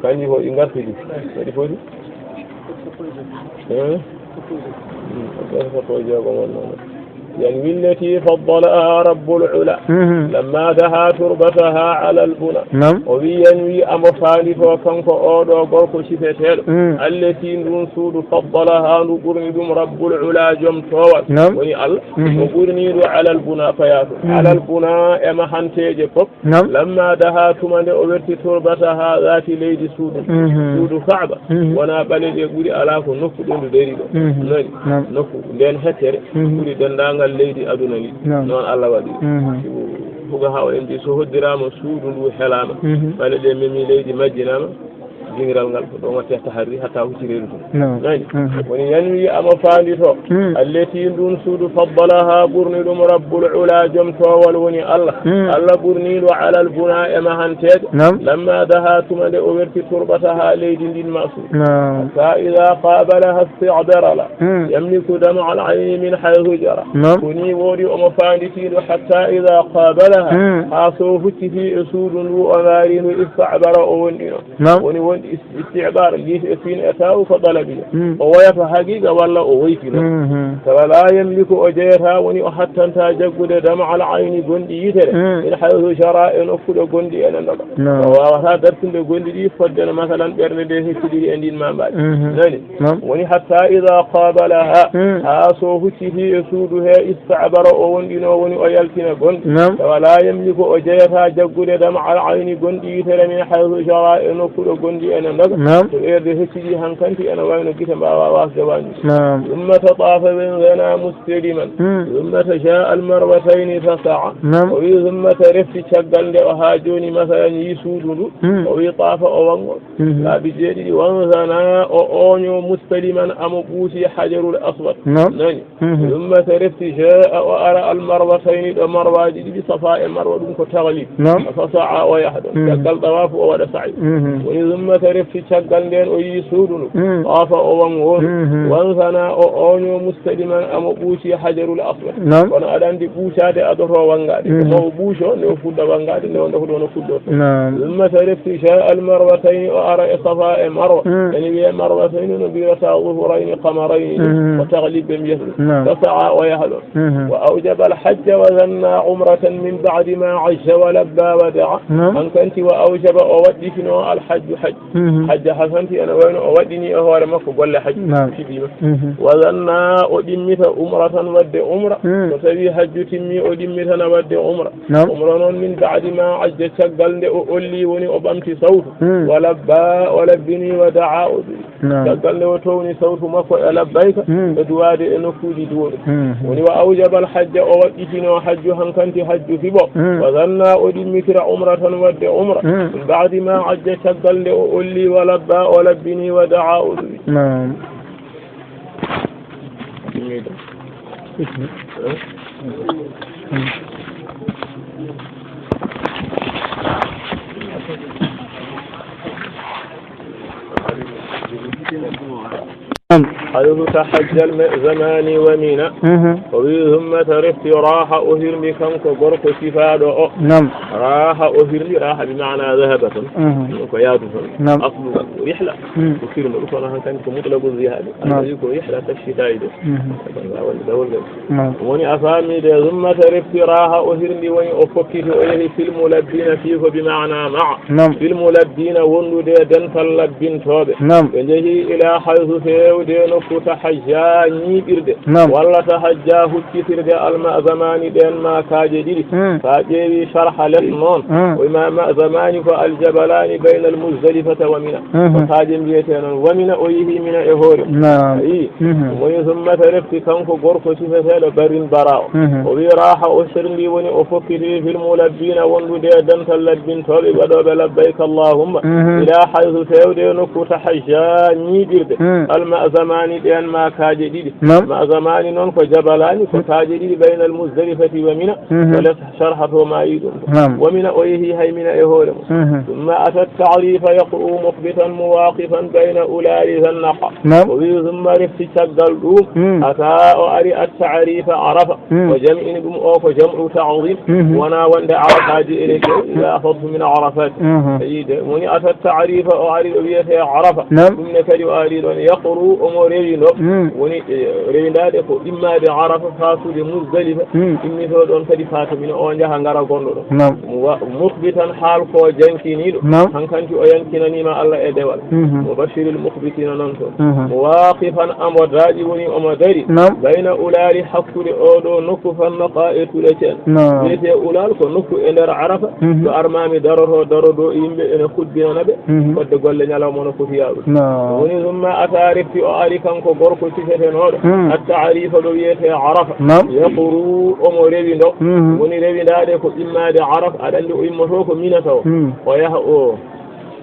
Kanji ko ɗi ngarti ɗi. Waɗi foti? Eh? Hmm, ko sappo e jeego mon noon. Yanwi allati faddalaha rabbul ula. Mhm. Lamma daha turbataha ala al buna. Naam. O wi yanwi amo faandito kanko oɗo gorko sifeteeɗo. Mm. Allati ndun suudu faddalaha ndu ɓurni ɗum rabbul ula jom towal. Naam. Woni Allah. Mhm. O ɓurni ndu ala al buna fayato. Mhm. Ala al buna e mahanteeje fof. Naam. Lamma daha tuma nde o werti turbataha zaati leydi suudu. Mhm. Suudu Kaaba. Mhm. Wona ɓaleeɗe ɓuri, alaa ko nokku ɗo ndu dari ɗo. Mhm. Nani? Naam. Nokku nden hettere. Mhm. Ɓuri denndaangal leydi aduna ndi. Naam. Noon Allah waɗi. Mhm. Fuga haa o en mbi so hoddiraama suudu ndu helaama. Mhm. Ɓaleeɗe memi leydi majjinaama. Dingiral ngal ko ɗo watte taharri hatta hucci reedu tun. Naam. Nani? Mhm. Woni yanwi amo faandito. Mm. Allati ndun suudu faddalaha ɓurni ɗum rabbul ula jom towal woni Allah. Mm. Allah ɓurni ndu alal buna e mahanteeɗe. Naam. Lamma daha tuma nde o werti turbataha leydi ndin ma suudu. Naam. Hatta ida qabalaha isti'dara la. Mm. Yamliku dama al ayni min haythu jara. Naam. Ko ni woodi omo faanditiiɗo hatta ida qabalaha. Mm. Haa so hucciti e suudu ndu o ndaari ndu ista'bara o wonɗino. Naam. Woni wonɗi Isti'bar, liif e siin e taawu ko dalabi. Hmm. O woyata haqiqa walla o woytino. Hmm, hmm. Tawa la yamliku o jeyata woni o hattanta jaggude dama al ayni gonɗi yitere. Hmm. Min haythu jara e nokkuɗo gonɗi ene ndoga. Naam. O wawata dartinde gonɗi ɗi fodde no masalan ɓernde nde hecciɗiri e ndin ma mbaɗi. Hmm, hmm. Nani? Naam. Woni hatta ida qabalaha. Hmm. Haa so hucciti e suudu he ista'bara o wonɗino woni o yaltina gonɗi. Naam. Tawa la yamliku o jeyata jaggude dama al ayni gonɗi yitere min haythu jara e nokkuɗo gonɗi ene ndoga. Naam. To erde hecciɗi hankanti ene wayno gite mbawa wasde wañde. Naam. Thumma tatafa wen zana mustadiman. Hmm. Thumma tasha al marwatayni fasa'a. Naam. O wi thumma ta refti caggal nde o haa jooni masalan yi suudu ndu. Hmm. O wi tafa o wango. Mhm. Laabi jeeɗiɗi, wanzana, o ooño mustaliman amo ɓuuti hajarul aswad. Naam. Nani? Mhm. Thumma so refti jaa o ara al marwatayni ɗo marwaji ɗiɗi safa e marwa ɗum ko taglib. Naam. Fa sa'a o yaha ɗon. Mhm. Caggal tawafu o waɗa sa'i. Mhm. Woni thumma so refti caggal nden o yi suudu ndu. Mhm. Tafa o wango. Mhm. Wanzana o ooño mustaliman amo ɓuuti hajarul aswad. Naam. Kono aɗa andi ɓuucaade adoto wangaade. Mhm. Ko mawo ɓuuco nde o fuɗɗa wangaade nde o ndokoɗo no fuɗɗorto. Naam. Thumma so refti jaa al marwatayni o ara e safa e marwa. Mm. Ene wiye marwatayni no mbiyata zuhurayni qamarayni. Mm. Ko taglib ɓe mbiyata ɗum. Naam. Fa sa'a o yaha ɗon. Mm. Wa awjaba al hajja wa zanna umratan min ba'di ma ajja wa labba wa da'a. Naam. Hankanti wa awjaba o waɗɗitino al hajju hajju. Mhm. Hajja hasanti ene wayno o waɗɗini e hoore makko golle hajju. Naam. Fiɗiima. Mhm. Wa zanna, o ɗimmita umratan waɗde umra. Mm. So tawi hajju timmi, o ɗimmitana waɗde umra. Naam. Umra noon min ba'di ma ajja, caggal nde o olli, woni o ɓamti sawtu. Mm. Wa labba, o labbini, wa da'a, o du'i. Naam. Caggal nde o towni sawtu makko e labbayka, mm, e duwaade e nokkuuji duwooɗi. Mm. Woni wa awjabal hajja, o waɗɗitino hajju hankanti hajju fiɓo. Mm. Wa zanna, o ɗimmitira umratan waɗde umra. Mm. Min ba'di ma ajja, caggal nde o olli, wa labba, o labbini, wa da'a, o du'i. Naam. حيث تحجى المأزمان ومنى. Mhm. O wi, ثم ترفت, raaha o hirndi kanko gorko sifaaɗo o. Naam. Raaha o hirndi, raaha bi maana dhahaba ton. Mhm. Ko yaadu ton. Naam. Aslu rihla. Mm. Ko firndo ɗum, kono hankadi ko mutlaqu zihabi. Naam. Alaa ko rihla tashita'i ɗo. Mhm. Kon waawde dawol ngal. Naam. Woni a faami de, ثم ترفت, raaha o hirndi, woni o fokkiti, o yehi في الملبين, fii ko bi maana ma'a. Naam. في الملبين, wondude e dental labbintooɓe. Naam. Ɓe njehi إلى حيث, feewde nokku, تحجى, ñiiɓirde. Naam. Walla تحجى, huccitirde, المأزمان, ɗeen maakaaje ɗiɗi. Mm. So a ƴeewi sharha les noon, mm, o wi ma, مأزمان ko الجبلان بين المزدلفة ومنى. Mhm. Ko kaaje mbiyetee noon, wa Mina, o yehi Mina e hoore mum. Naam. A yii? Mhm. Woni ثم ترفت, kanko gorko sifeteeɗo Barrin Bara o. Mhm. O wi raaha o hirndi, woni o fokkiti في الملبين, wondude e dental labbintooɓe waɗooɓe لبيك اللهم. Mhm. إلى حيث, feewde nokku, تحجى, ñiiɓirde. Mm. المأزمان, ɗeen maakaaje ɗiɗi. Naam. مأزمان noon ko جبلان, ko, mm, kaaje ɗiɗi بين المزدلفة ومنى. Mhm. Ko les sharha to maayi ɗum. Naam. Wa Mina, o yehi hay Mina e hoore mum. Mhm. ثم أتى التعريف يقرو مخبتا مواقفا بين أولال ذا النقع. Naam. O wi, ثم, refti caggal ɗum, mm, أتى, o ari, التعريف, Arafa. Mm. O jam'ini ɗum, o ko jam'u ta'zim. Mhm. Wona wonde Arafaaji ene keewi, إذا أفضت من عرفات. Mhm. A yii de, woni أتى التعريف, o ari ɗo wiyetee Arafa. Naam. Ɗum ne kadi o ari ɗoon, يقرو, omo rewindo. Mm. Woni, eh, rewindaade ko immaade Arafa, faatude Muzdalifa, mm, immitoo ɗoon kadi faata Mina, o njaha ngara gonɗo ɗo. Naam. Wa-, mukhbitan, haal ko jankiniiɗo. Naam. Hankanti o yankinaniima Allah e dewal. Mhm. Mubashshiril mukhbitina noon toon. Mhm. Muwaqifan, omo daaƴi, woni omo dari. Naam. Bayna ulaali, hakkunde oo ɗoo nokku, fannaqa e tule ceen. Naam. Wiyetee ulaal ko nokku e nder Arafa, mhm, to almaami darotoo, darotoo yimɓe ene hubbinana ɓe, mhm, fodde golle ñalawma no foti yaarude. Naam. Woni summa ataa, refti o ari kanko gorko sifetenooɗo, hmm, attaarifa ɗo wiyetee Arafa. Naam. Yaqru, omo rewindo. Mhm. Woni rewindaade ko immaade Arafa, aɗa anndi o immotoo ko Mina tawo. Hmm. O yaha o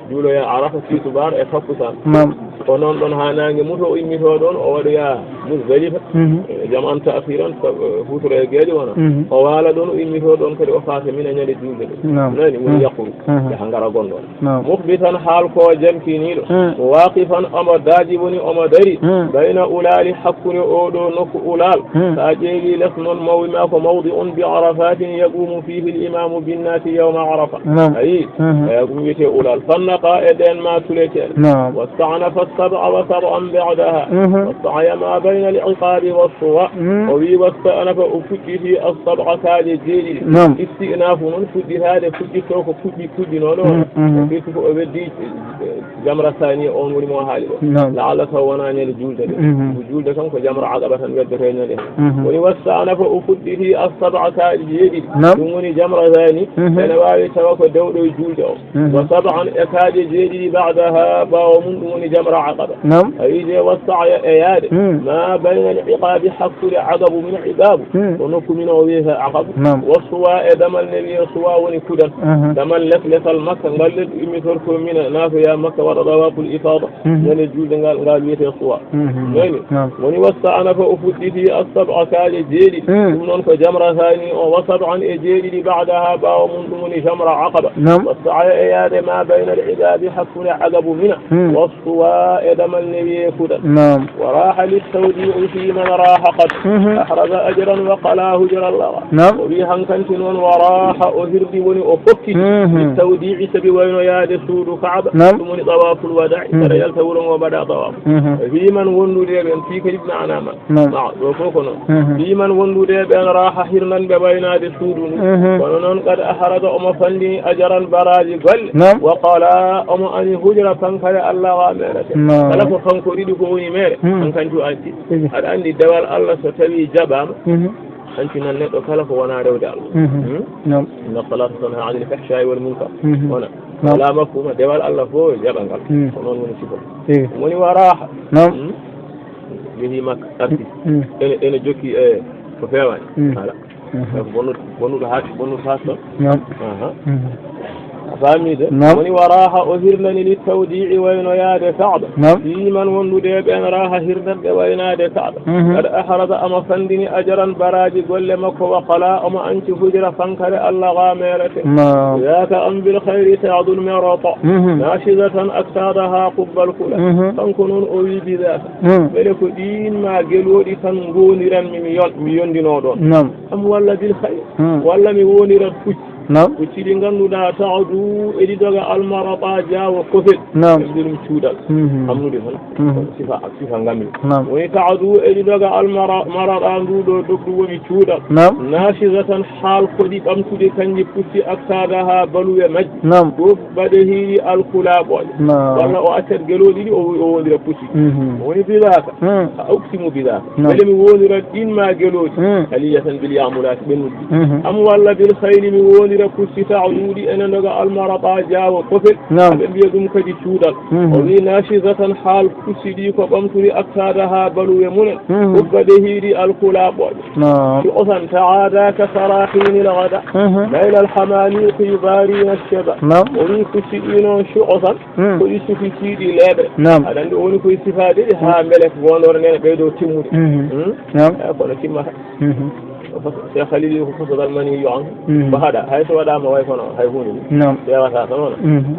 juuloya Arafa, siisubaar e takkusaan. Naam. Ko noon ɗoon haa naange muto, o immitoo ɗoon, o waɗoya Muzdalifa. Mhm. Eh, jam'an ta'khiran, sa-, eh, huutora e geeƴe wona. Mhm. O waala ɗoon, o immitoo ɗoon kadi, o faata Mina ñande juulde ɗum. Naam. Nani, woni, mhm, yaqru. Mhm. Yaha ngara gonɗo. Naam. Mukhbitan, haal ko jankiniiɗo. Mm. Waqifan, omo daaƴi, woni omo dari. Mm. Bayna ulaali, hakkunde oo ɗoo nokku ulaal. Mm. So a ƴeewi les noon, maw-, wi ma ko mawdi'un bi Arafatin yaqumu fihi al-imamu binnaasi yawma Arafa. Naam. Ayi? Mhm. Eyi, ko ɗum wiyetee ulaal. Fannaqa, e ɗeen ma tule ceen. Naam. Wasta'nafa as-sab'a wa sab'an ba'daha. Mhm. Wa sa'ya ma bayna al-iqabi was-suwa. Mm. O wi wasta'nafa, o fuɗɗiti as-sab'a, kaaƴe jeeɗiɗi. Naam. Isti'nafu noon fuɗɗitaade, fuɗɗitto ko fuɗɗi-, fuɗɗinooɗo wona. Mm, mhm. Firti ko o weddi, eh, jamra saani, oon woni mo haali ɗo. Naam. La'alla taw wonaa ñande juulde nde. Mhm. Ko juulde kam ko jamra Aqaba tan weddetee ñande. Mhm. Woni wasta'nafa, o fuɗɗiti as-sab'a, kaaƴe jeeɗiɗi. Naam. Ɗum woni jamra saani, mhm, ene waawi tawa ko dewɗo e juulde o. Mhm. Wa sab'an, e kaaƴe jeeɗiɗi, ba'daha, ɓaawo mum, ɗum woni jamra Aqaba. Naam. A yii de, wa sa'ya, e yaade. Mm. Ma bayna al-iqabi, hakkunde Aqabu min Iqabu. Mm. Ko nokku min o wiyetee Aqabu. Naam. Wa suwa, e damal ne wiyee Suwa, woni kudan. Aha. Damal les-, lesal Makka, ngal le immitorto Mina, naatoya Makka, waɗa tawaful ifada. Mhm. Ñande juulde ngal, ngal wiyetee Suwa. Mhm. Nani? Naam. Woni wasta'nafa, o fuɗɗiti as-sab'a, kaaƴe jeeɗiɗi. Mm. Ɗum noon ko jamra saani o, wa sab'an, e jeeɗiɗi, ba'daha, ɓaawo mum, ɗum woni jamra Aqaba. Naam. Wa sa'ya, e yaade ma bayna al-iqabi, hakkunde Aqabu Mina. Mm. Wa suwa, e damal ne wiyee kudan. Naam. Wa raha lit-tawdi'i fi man raha qad. Mhm. Ahraza ajran wa qala hujra al-agha. Naam. O wi hankanti noon, wa raha, o hirdi, woni o fokkiti. Mhm. Lit-tawdi'i, sabi wayno yaade suudu Kaaba. Naam. Ɗum woni tawa طواف الوداع. Mhm. Kada yalta wuro ngo mbaɗa tawaf. Mhm. Fii man wondude e ɓen, fii kadi bi maana man. Naam. Naam, ɗo fof ko noon. Mhm. Fii man wondude e ɓen raaha hirnan ɓe waynaade suudu ndu. Mhm. Kono noon qad ahraza omo fandini ajaran baraaji golle. Naam. Wa qala omo ani hujra pankare Allah wa meere. Naam. Kala ko kanko ɗiɗi ko woni meere, mhm, an kanju addi. Tigi. Aɗa anndi dewal Allah so tawi jaɓaama, mhm, hanki nan neɗɗo kala ko wona rewde Allah. Mhm. Hmm? Naam. Inna salata tanha anil fahsha'i wal munkar. Mhm. Wona. Naam. Wala mafhuma dewal Allah fof jaɓa ngal. Hmm. Ko noon woni sifa. Tigi. Woni wa raaha. Naam. Hmm? Yehi Makka, arti. Hmm. Ene, ene jokki e ko feewaani. Hmm. Voilà. Mhm. Donc, bonnuɗo, bonnuɗo haa, bonnuɗo haa ɗon. Naam. Aha. Mhm. A faami de? Naam. Woni wa raaha o hirnani li tawdi'i waynoyaade Kaaba. Naam. Fii man wondude e ɓeen raaha hirnanɓe waynaade Kaaba. Mhm. Qad ahraza omo fandini ajaran baraaji golle makko wa qala omo anci hujra fankare Allah ga meerete. Naam. Yaaka an bil khayri ta'dul mirata. Mhm. Nashizatan aktadaha qubbal kula. Mhm. Kanko noon o wi bidaaka. Mhm. Mbele ko ɗiin ma gelooɗi tan ngondiran mi, mi yon-, mi yondinoo ɗoon. Naam. Am walla bil khayr. Hmm. Walla mi wondirat pucci. Naam. Pucci ɗi ngannduɗaa taadu eɗi doga almarata jaawo kofel. Naam. Ɓe mbiya ɗum cuuɗal. Mhm. Amnude tan. Mhm. Sifa, sifa ngamri. Naam. Woni taadu eɗi doga almara-, marata ndu ɗo dogdu woni cuuɗal. Naam. Nashizatan haal koɗi ɓamtude kanji pucci aktadaha baluwe majji. Naam. Ɗo baɗe hiiri alkula ɓooƴe. Naam. Walla o accat gelooɗi ɗi o, o wondira pucci. Mhm. Woni bidaaka. Hmm. A uksimu bidaaka. Naam. Mbele mi wondirat ɗiin ma gelooɗi. Hmm. Aliyatan bil ya'mulaati ɓennuɗi. Mhm. Am walla bil khayli mi wondira pucci ta'duuɗi ene ndoga almarata jaawo kofel. Naam. Ɓe mbiya ɗum kadi cuuɗal. Mhm. O wi nashizatan haal pucci ɗi ko ɓamtude aktadaha baluwe mumen. Mhm. Ubba de hiiri alkula ɓooƴe. Naam. Shu'usan ta'ada ka sarahinil ghada. Mhm. Layla al hamaliqi yubarina shaba. Naam. O wi pucci ɗi noon shu'usan. Hmm. Ko ɗi sufitiiɗi leeɓre. Naam. Aɗa anndi o woni koye sifaade ɗi haa mbele ko wondore nden ɓeydo timmude. Mhm. Hmm? Naam. Eh, kono timmata. Mhm. Fas-, Cheikh Khalil wi ko fasadal mani yo an. Mhm. Ko haɗa, hay so waɗaama way kono hay huunde ni. Naam. Ɓeewata tan wona. Mhm.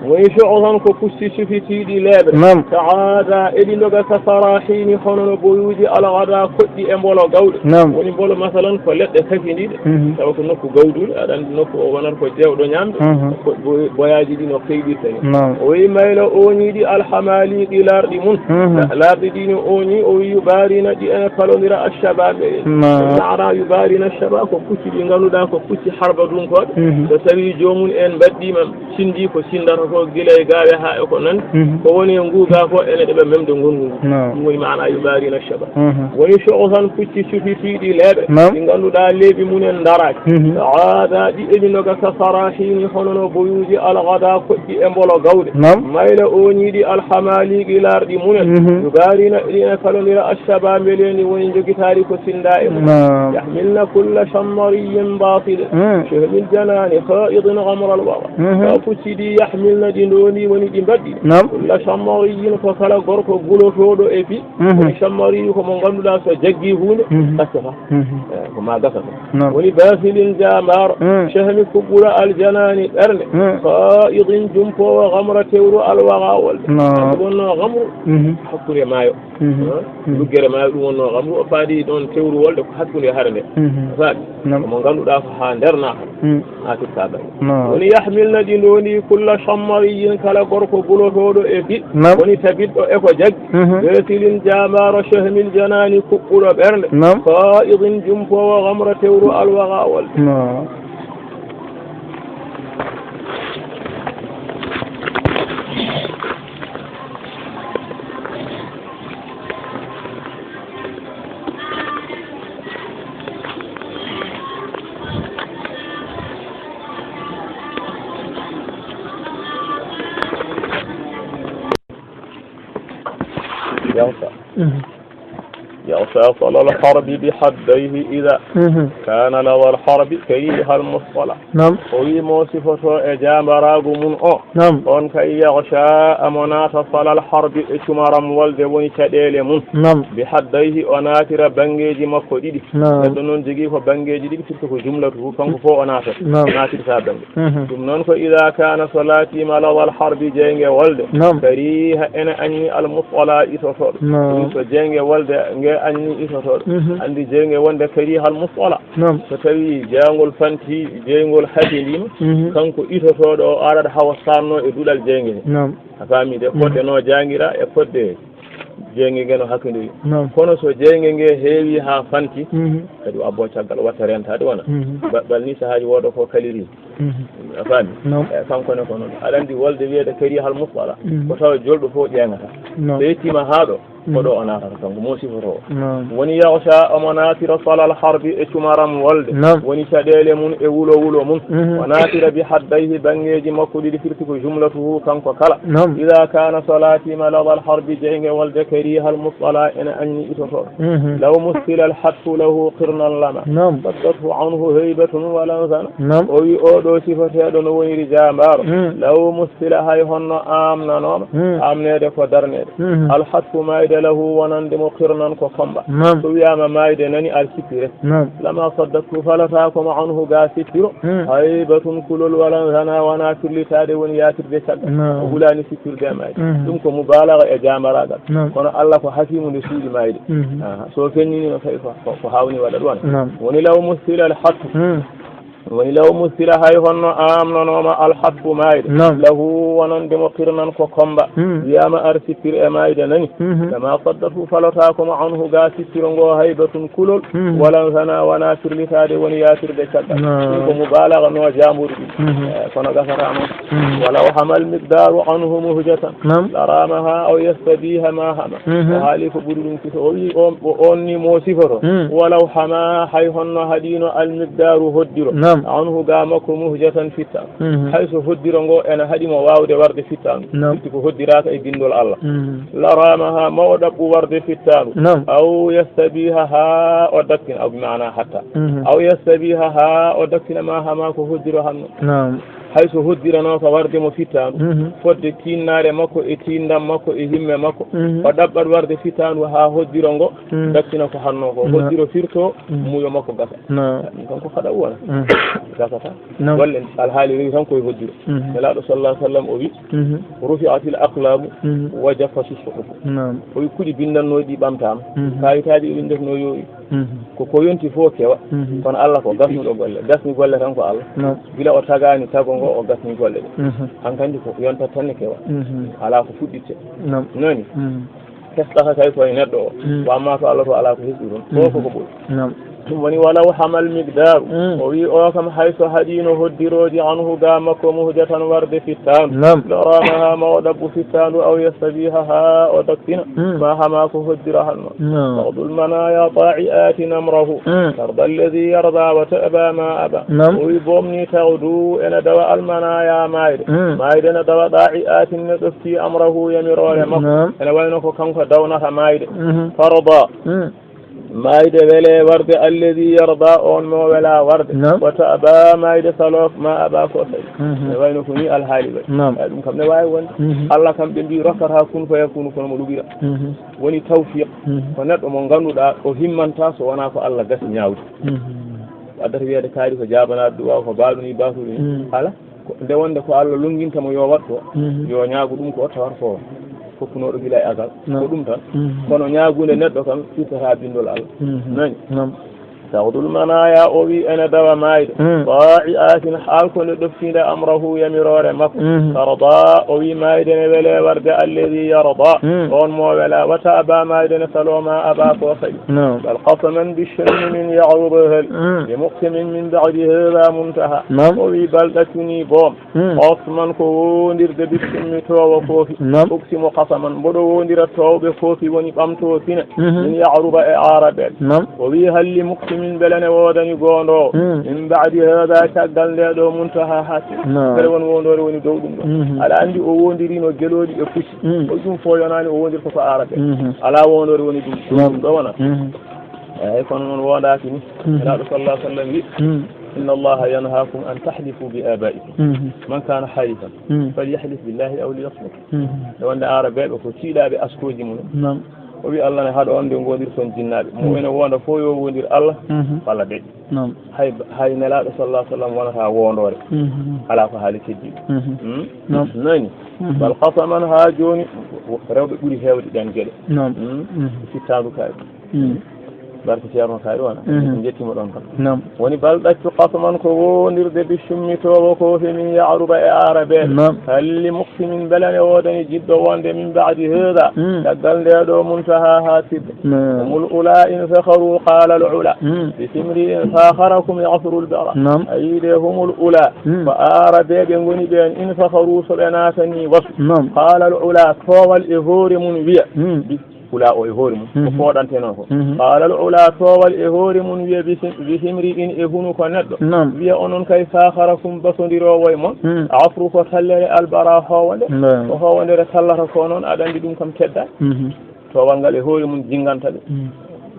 Woni shu'usan ko pucci sufitiiɗi leeɓre. Naam. Ta'ada eɗi ndoga ka sarahini hono no boyuuji alghada koɗɗi e mbolo gawɗe. Naam. Woni mbolo masalan ko leɗɗe kasindiiɗe. Mhm. Tawa ko nokku gawduɗo, aɗa anndi nokku o wonata ko jeewɗo ñaamde. Mhm. Ko boy-, boyaaji ɗi no keyɗirta ni. Naam. O wi mayla ooñiiɗi alhamaliqi laarɗi mun. Mhm. La-, laarɗi ɗi no ooñi, o wi yubarina ɗi ene palondira ashababe. Naam. Naara yubarina ashaba ko pucci ɗi ngannduɗaa ko pucci harba dunkooɓe. Mhm. So tawi joomum en mbaɗɗiima cindi ko cindata ko gila e gaawe haa e ko nanndi. Mhm. Ko woni e nguuga ko ene ɗeɓa memde ngonngu ngu. Naam. Ɗum woni maana yubarina ashaba. Mhm. Woni shu'usan pucci sufitiiɗi leeɓe. Naam. Ɗi ngannduɗaa leeɓi mumen ndaraaki. Mhm. Ta'ada ɗi eɓi ndoga ka sarahini hono no boyuuji alghada koɗɗi e mbolo gawɗe. Naam. Mayla ooñiiɗi alhamaliqi laarɗi mumen. Mhm. Yubarina ɗi ene palondira ashaba mbeleeni woni njogitaari ko sinda e mum. Naam. Yahmilna kulla shammariyin batile. Mm. Shahmil janani kha'idin ghamral wara. Mhm. Ka pucci ɗi yahmilna ɗi ndondi woni ɗi mbaɗɗi. Naam. Kulla shammariyin ko kala gorko gulotooɗo e bi. Mhm. Woni shammari ko mo ngannduɗaa so jaggi huunde, mhm, acca fa. Mhm. Eh, ko ma gasa ko. Naam. Woni basilin jamar, mm, shahmi kuɓɓura aljanani ɓernde. Mm. Kha'idin jumpoowo ghamra tewru alwara wolde. Naam. Ɗum wonno ghamru, mhm, hakkunde maayo. Mhm. Eh, mhm, luggere maayo ɗum wonno ghamru, o faadi ɗon tewru wolde ko hakkunde hare nde. Mhm. Faadi. Naam. Ko mo ngannduɗaa ko haa nder naata. Mm. Haa firta ɓay. Naam. Woni yahmilna ɗi ndondi kulla shammariyin kala gorko gulotooɗo e bi. Naam. Woni tabitɗo e ko jaggi. Mhm. Besilin jamaro shahmil janani kuɓɓuɗo ɓernde. Naam. Kha'idin jumpoowo ghamra tewru alwara wolde. Naam. يغشى. Mhm. يغشى صلى الحرب بحديه إذا، mhm, كان لوى الحرب كريها المصطلى. Naam. O wi mo sifoto e jambaraagu mun o. Naam. On kay yaghsha amo naata salal harbi e cumaram wolde woni caɗeele mun. Naam. Bi haddayhi o naatira banngeeji makko ɗiɗi. Naam. Neɗɗo noon jogii ko banngeeji ɗiɗi, surtout ko jumlatu, kanko fof o naata. Naam. Naatirta bannge. Mhm. Ɗum noon ko ida kana so laatiima lawal harbi jeynge wolde. Naam. Kariha ene anni al musala itotooɗo. Naam. Ɗum so jeynge wolde nge Anni itotooɗo. Mhm. Anndi jeynge wonde kariha al musala. Naam. So tawi jeyngol fanti, jeyngol hasindiima, mhm, kanko itotooɗo o arat hawa saanno e duɗal jeynge he. Naam. A faami de, mhm, fodde no jaangira e fodde jeynge nge no hakkondiri. Naam. Kono so jeynge nge heewi haa fanti, mhm, kadi o abbo caggal watta rentaade wona. Mhm. Ba-, bal ni sahaaji wooda ko kaliri. Mhm. A faami? Naam. E, kanko ne ko noon. Aɗa anndi wolde wiyeede kariha al musala, mhm, ko tawa jolɗo fof ƴeeŋata. Naam. So yettiima haa ɗo, ko, mhm, ɗo o naatata kanko, mo sifotoo. Naam. Woni yaghsha omo naatira sala al harbi e cumaram wolde. Naam. Woni caɗeele mum e wulo wulo mum. Mhm. O naatira bi haddayhi banngeeji makko ɗiɗi firti ko jumlatuhu kanko kala. Naam. Ida kana so laatiima lada al harbi jeynge wolde kariha al musala ene anni itotoo. Mhm. Law musila al hatfu lahu qirnan lama. Naam. Saddathu anhu haybatun wa lansana. Naam. O wi oɗo sifoteeɗo no woniri jaambaaro. Mm. Law musila hay honno amnanooma. Mm. Amneede ko darneede. Mhm. Al hatfu maayde lahu wonande mo qirnan ko komba. Naam. So wiyaama maayde nani ar sippire. Naam. Lama saddathu falataako mo anhu ga sippiro. Mm. Haybatun kulol wa lansana wona firlitaade woni yaatirde caggal. Naam. O hulaani sippirde e maayde. Mhm. Ɗum ko mubalaga e jaambaraagal. Naam. Kono Allah ko hakimu nde suuɗi maayde. Mhm. Aha. So fenniniima tawi ko, ko, ko haawni waɗa ɗum. Naam. Woni law musila al hatfu. Mm. Woni law musila hay honno amnanooma al hatfu maayde. Naam. Lahu wonande mo qirnan ko komba. Mm. Wiyaama ar sippir e maayde nani. Mhm. Kama saddathu falataako mo anhu ga sippiro ngo haybatun kulol. Mhm. Wa lansana wona firlitaade woni yaatirde caggal. Naam. Ɗum ko mubalaga no jaamburu ɗum. Mhm. Eh, kono gasata noon. Mhm. Walaw hamal miqdaru anhu muhjatan. Naam. La ramaha aw yastabiha ma hama. Mhm. O haali ko ɓuri ɗum kisa. O wi on, o on ni mo sifoto. Mm. Walaw hama hay honno haɗino al miqdaru hoddiro. Naam. Anhu ga makko muhjatan fittaandu. Mhm. Hay so hoddiro ngo ena haɗi mo waawde warde fittaandu. Naam. Firti ko hoddiraaka e binndol Allah. Mhm. La ramaha ma o ɗaɓɓu warde fittaandu. Naam. Aw yastabiha ha o dakkin, aw bi maana hatta. Mhm. Aw yastabiha ha o dakkin ma hama ko hoddiro hanno. Naam. Hay so hoddirano ko warde mo fittaandu, mhm, fodde tiinnaare makko e tiindam makko e himme makko, mhm, o ɗaɓɓat warde fittaandu haa hoddiro ngo, mhm, dakkina ko hanno ko. Naam. Hoddiro firto, mhm, muuyo makko gasa. Naam. Ɗum kam ko haɗa wona. Mhm. Gasata. Naam. Golle alhaali rewi tan koye hoddiro. Mhm. Nelaaɗo sallallahu alaihi wasallam o wi, mhm, rufi'atil aqlamu, mhm, wa jaffati suhufu. Naam. O wi kuɗi binndannooɗi ɗi ɓamtaama. Mhm. Kaayitaaji ɗi winndetnoo yooɗi. Mhm. Ko ko yonti fof kewa. Mhm. Kono Allah ko gasnuɗo golle. Gasni golle tan ko Allah. Naam. Gila o tagaani tago ngo, o gasni golle ɗe. Mhm. Hankandi ko yonta tan ne kewa. Mhm. Alaa ko fuɗɗitte. Naam. Noni? Mhm. Hesɗata kay koye neɗɗo o. Mhm. Ko amma to Allah to alaa ko hesɗi ɗum. Fof ko ko ɓuri. Naam. Ɗum woni walaw hamal miqdaru. Mhm. O wi o kam hay so haɗino hoddirooji anhu ga makko muhjatan warde fittaandu. Naam. La ramaha ma o ɗaɓɓu fittaandu aw yastabiha ha o dakkina. Mhm. Ma hama ko hoddira hanno. Naam. Ta'dul manaya ta'iatin amrahu. Mm. Tarda alladhi yarda wa ta'ba ma aba. Naam. O wi boom ni tawdu ene dawa almanaya maayde. Mm. Maayde ne dawa ta'iatin ne ɗofti amrahu yamiroore makko. Naam. Ene wayno ko kanko dawnata maayde. Mhm. Tarda. Mm. Maayde wele warde alladhi yarda on mo wela warde. Naam. Wa ta'ba maayde salo ma aba ko sali. Mhm. Ene wayno ko ni alhaali wayi. Naam. Ay, ɗum kam ne waawi wonde. Mhm. Allah kam ɓe mbi rokkata kun fayakunu kono mo luɓira. Mhm. Woni tawfiq. Mhm. Ko neɗɗo mo ngannduɗaa o himmanta so wonaa ko Allah gasi ñaawde. Mhm. Ko addata wiyeede kaari ko jaabanaaɗo duwaaw ko baaɗo ni baatuɗo ni. Mhm. Ala. Ko nde wonde ko Allah lonnginta mo yo waɗ ko, mhm, yo ñaagu ɗum ko tawata ko fokkunooɗo gila e asal. Naam. Ko ɗum tan. Mhm. Kono ñaagunde neɗɗo kam firtata binndol Allah. Mhm. Nani? Naam. Tawdul manaya o wi ene dawa maayde. Mm. Ta'iatin hal ko nde ɗoftiinde amrahu yamiroore makko. Mhm. Tarda o wi maayde ne wele warde alladhi yarda. Mm. On mo wela wata aba maayde ne salo ma aba ko saɗi. Naam. Bal qasaman bi shammi min ya'ruba hal. Mm. Bi muqsimin min ba'di hadha muntaha. Naam. O wi bal ɗaccuni boom. Hmm. Osman ko wondirde bismitowo koofi. Naam. Uksimu qasaman, mboɗo wondira towɓe koofi woni ɓamtoo fina. Mhm. Min ya'ruba e aaraɓe. Naam. O wi halli muksimin mbele ne woodani goondoowo. Hmm. Min ba'di hada caggal nde ɗo muntaha hatti. Naam. Mbele won wondoore woni dow ɗum ɗo. Mhm. Aɗa anndi o wondirino gelooɗi e pucci. Hmm. O ɗum fof yonaani o wondirta ko aaraɓe. Mhm. Alaa wondoore woni ɗum. Naam. Ɗum ɗo wona. Mhm. Eeyi, kono noon wondaaki ni. Mhm. Nelaaɗo sallallahu alaihi wasallam wi. Hmm. Inna Allaha yanhaakum an tahlifu bi abaikum. Mhm. Man kana halifan, mhm, falyahlif billahi aw liyasmut. Mhm. Nde wonde aarabeeɓe ko tiiɗaaɓe askooji mum. Naam. O wi Allah ne haɗa on nde ngondirton jinnaaɓe. Mo, mhm, ene wonda fof yo wondir Allah, mhm, walla deƴƴa. Naam. Hay, hay Nelaaɗo sallallahu alaihi wasallam wonata wondoore. Mhm. Alaa ko haali keddiiɗo. Mhm. Hmm? Naam. Nani? Mhm. Bal qasaman haa jooni, rewɓe ɓuri heewde ɗeen geɗe. Naam. Hmm? Mhm. Fittaandu kaari. Hmm. Barke Ceerno Kaari wona. Mhm. En njettiima ɗoon kam. Naam. Woni bal ɗaccu qasman ko woondirde bi cummitoowo ko fi min ya'ruba e aarabeeɓe. Naam. Hal li muqsimin bela ne woodani jiɗɗo wonde min ba'di haada. Hmm. Caggal nde ɗo muntaha haa sirde. Naam. Humul ula in fakharu qala al ula. Hmm. Bi simri in fakharakum ya'furu al bara. Naam. A yiide humul ula. Hmm. Ko aarabeeɓe ngoni ɓeen in fakharu so ɓe naatani wasu. Naam. Qala al ula toowal e hoore mum wiya. Hmm. Bi ula o e hoore mum. Ko Mhm. fooɗantenoo ko. Mhm. Qala al ula toowal e hoore mum wiya bi sim-, bi simri in e hunu ko neɗɗo. Naam. Wiya onon kay fakharakum basondiroowo e mon. Hmm. Afru ko tallere albara hoowande. Naam. Ko hoowandere tallata ko noon aɗa anndi ɗum kam tedda. Mhm. Toowal ngal e hoore mum jinnganta ɓe. Hmm.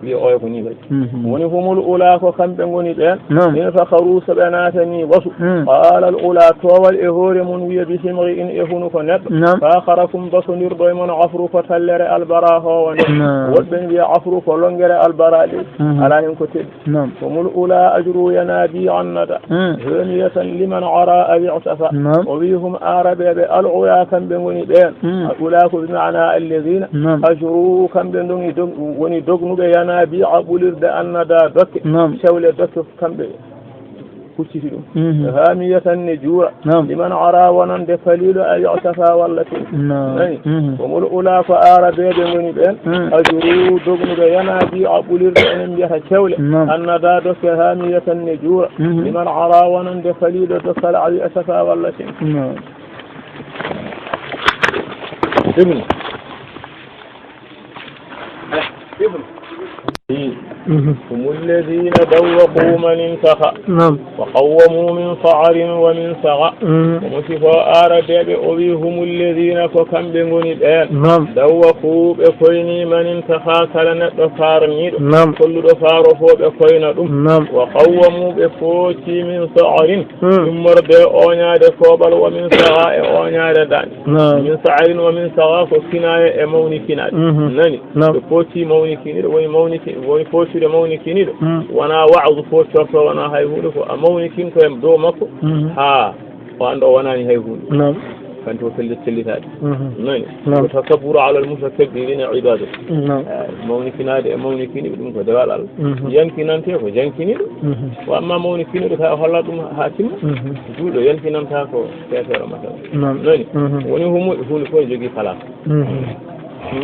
Wiya oya ko ni waɗi. Mhm. Woni humul ula ko kamɓe ngoni ɓeen. Naam. In fakharu so ɓe naatani wasu. Hmm. Qala al ula toowal e hoore mum wiya bi simri in e hunu ko neɗɗo. Naam. Fakharakum basondirɗo e mon afru ko tallere albara hoowande. Naam. Woɗɓe ne wiya afru ko longere albara leydi. Mhm. Alaa heen ko teddi. Naam. Humul ula ajru yanabi annada. Hmm. Haniyatan liman ara aw i'tafa. Naam. O wi hum aarabeeɓe al ula kamɓe ngoni ɓeen. Hmm. Al ula ko bi maana alladina. Naam. Ajru kamɓe ndoni dog-, woni dognuɓe yanabi a ɓulirde annada dokke. Naam. Cewle dokke kamɓe hucciti ɗum. Mhm. Hamiyatan ne juura. Naam. Liman ara wonande faliiɗo aw i'tafa walla tin. Naam. Nani? Mhm. Humul ula ko aarabeeɓe ngoni ɓeen. Hmm. Ajru dognuɓe yanabi a ɓulirde enen mbiyata cewle. Naam. Annada dokke hamiyatan ne juura. Mhm. Liman ara wonande faliiɗo dokkal aw i'tafa walla tin. Naam. Ibn. Ibn. Mhm. هم الذين دوقوا من انتخى نعم. وقوموا من صعر ومن صغى. Mhm. Omo sifo aarabeeɓe, o wi هم الذين ko kamɓe ngoni ɓeen. Naam. Dawwaqu ɓe koyni من انتخى kala neɗɗo faarniiɗo. Naam. Kolluɗo faaro fof ɓe koyna ɗum. Naam. وقوموا ɓe pooci من صعر Hmm. immorde e ooñaade kooɓal, ومن صغى e ooñaade daande. Naam. من صعر ومن صغى ko kinaaya e mawnikinaade. Mhm. Nani? Naam. Ɓe pooci mawnikiniiɗo, woni mawniki-, woni poocude mawnikiniiɗo. Hmm. Wonaa wa'zu poocorto, wonaa hay huunde, ko a mawnikin ko e dow makko. Mhm. Haa o annda o wonaani hay huunde. Naam. Kanti o fellit-, fellitaade. Mhm. Nani? Naam. Ko takabburu alal mutakabbirina ibadatu. Naam. Eh, mawnikinaade e mawnikiniiɓe, ɗum ko dewal Allah. Mhm. Yankinante ko jankiniiɗo. Mhm. Wa amma mawnikiniiɗo kay o hollat ɗum haa timma. Mhm. Juulɗo yankinanta ko keefeero makko. Naam. Nani? Mhm. Woni humu-, huunde fof ne jogii place. Mhm.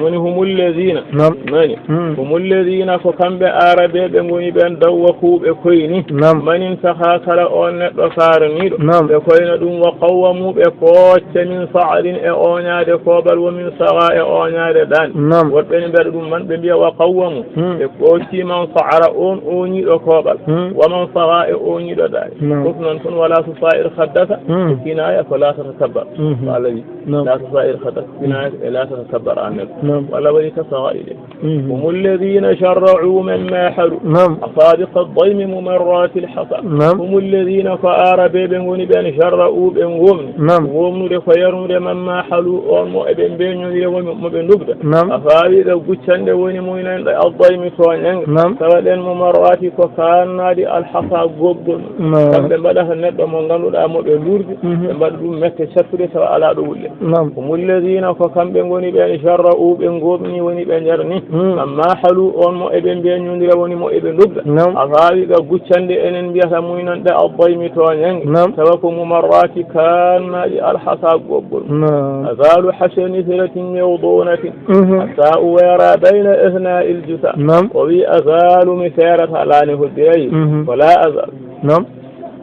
Woni humul ladina. Naam. Nani? Hmm. Humul ladina ko kamɓe aarabeeɓe ngoni ɓeen dawwaku ɓe koyni. Naam. من انتخى kala oon neɗɗo faarniiɗo. Naam. Ɓe koyna ɗum وقوموا ɓe pooca من صعر e ooñaade kooɓal ومن صغى e ooñaade daande. Naam. Woɗɓe ne mbaɗa ɗum man ɓe mbiya وقوموا. Hmm. Ɓe pooci من صعر oon ooñiiɗo kooɓal. Hmm. ومن صغى e ooñiiɗo daande. Naam. Fof noon tun ولا تصعر خدك Hmm. ko kinaaya ko لا تتكبر. Mhm. Ko Allah wi. Naam. لا تصعر خدك. Kinaaya e لا تتكبر aan neɗɗo. Naam. Walla waɗi tasgha e ɗe. Mhm. هم الذين شرعوا من ماحلوا Naam. أسابق الضيم ممرات الحصى. Naam. هم الذين ko aarabeeɓe ngoni ɓeen شرعوا ɓe ngoomni. Naam. Ngoomnude ko yarnude من ماحلوا oon mo eɓe mbeeñondira woni mo ɓe ndubda. Naam. Asaabiqa guccanɗe woni muynanɗe الضيم tooñannge. Naam. Tawa ɗeen ممرات ko kaannaaɗi الحصى goggol. Naam. Kamɓe mbaɗata neɗɗo mo ngannduɗaa mo ɓe luurdi, Mhm. ɓe mbaɗa ɗum mette cattuɗe tawa alaa ɗo wulle. Naam. هم الذين ko kamɓe ngoni ɓeen شرعوا ɓe ngoomni woni ɓe njarni. Hmm. من ماحلوا oon mo eɓe mbeeñondira woni mo eɓe ndubda. Naam. Asaabiqa guccanɗe enen mbiyata muynanɗe الضيم tooñannge. Naam. Tawa ko ممرات kaannaaɗi الحصى goggol. Naam. أزال حشى نثرة موضونة Mhm. حتى أوارى بين أثناء الجثى. Naam. O wi أزال mi seerata, laani hoddiray. Mhm. Ko لا أزال. Naam.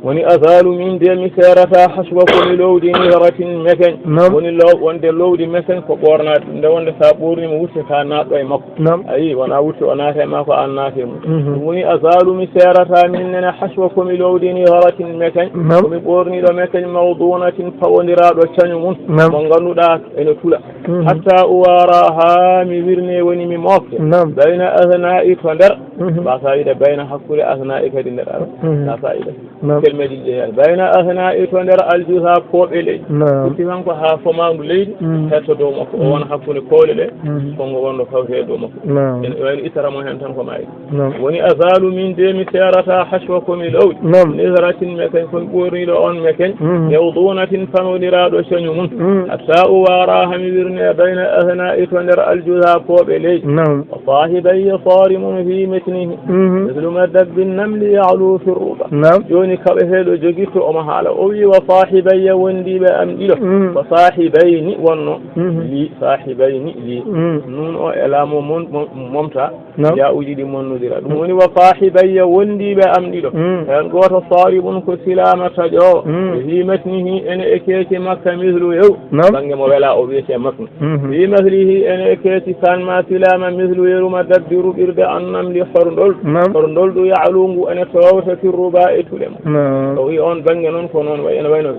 Woni أزال min de mi seerata حشو ko mi lowdi نثرة mekeñ. Naam. Woni low-, wonde lowdi mekeñ ko ɓoornaade ɗum. Nde wonde so a ɓoornii mo wutte ka naatɗo e makko. Naam. Ayi, wona wutte o naata e maa ko aan naata e mum. Mhm. Ɗum woni أزال mi seerata min nene حشو ko mi lowdi نثرة mekeñ. Naam. Ko mi ɓoorniiɗo mekeñ موضونة pawondiraaɗo cañu mum. Naam. Mo ngannduɗaa ene tula. Mhm. حتى أوارى haa mi wirne woni mi moofte. Naam. بين أثناء to nder. Mhm. Ba fayida بين hakkunde أثناء kadi nder ara. Mhm. Ba fayida. Naam. Kelmeeji ɗi jeyaa. بين أثناء to nder الجثى pooɓe leydi. Naam. Itti kanko haa fomaandu leydi, Mhm. hetto dow makko. O Mhm. wona hakkunde koole ɗe, Mhm. konngo wonɗo fawte e dow makko. Naam. En, en ittata mo heen tan ko maayi. Naam. Woni أزال min de mi seerata حشو ko mi lowdi. Naam. نثرة mekeñ ko mi ɓoorniiɗo oon mekeñ. Mhm. موضونة pawondiraaɗo cañu mum. Mhm. حتى أوارى haa mi wirne بين أثناء تندر الجزاء فوق لي. نعم. وصاحبي صارم في متنه. مهم. مثل ما دب النمل يعلو في الربا. نعم. Jooni kaɓeteeɗo jogitto omo haala. O wi, "Wa saahibayya wondiiɓe am ɗiɗo." Mhm. Ko saahibayni wonno. Mhm. Li, saahibayni li. Mhm. Nun o e laamu mon, mon, momta. Naam. Yaa'uuji ɗi monnodira. Ɗum woni wa saahibayya wondiiɓe am ɗiɗo. Mm. Heen gooto saaribun ko silaama taƴoowo. Mm. Fi matnihi ene e keeci makka mislu yew. Naam. Bannge mo wela o wiyetee maknu. Mhm. Fi maslihi ene e keeci kan ma silaama mislu yeruma dabbi ruɓirde annamli horndol. Naam. Horndol ɗu ya'lu ngu ene toowta fi ruba e tule mum. Naam. O wi on bannge noon ko noon wayi, ene wayno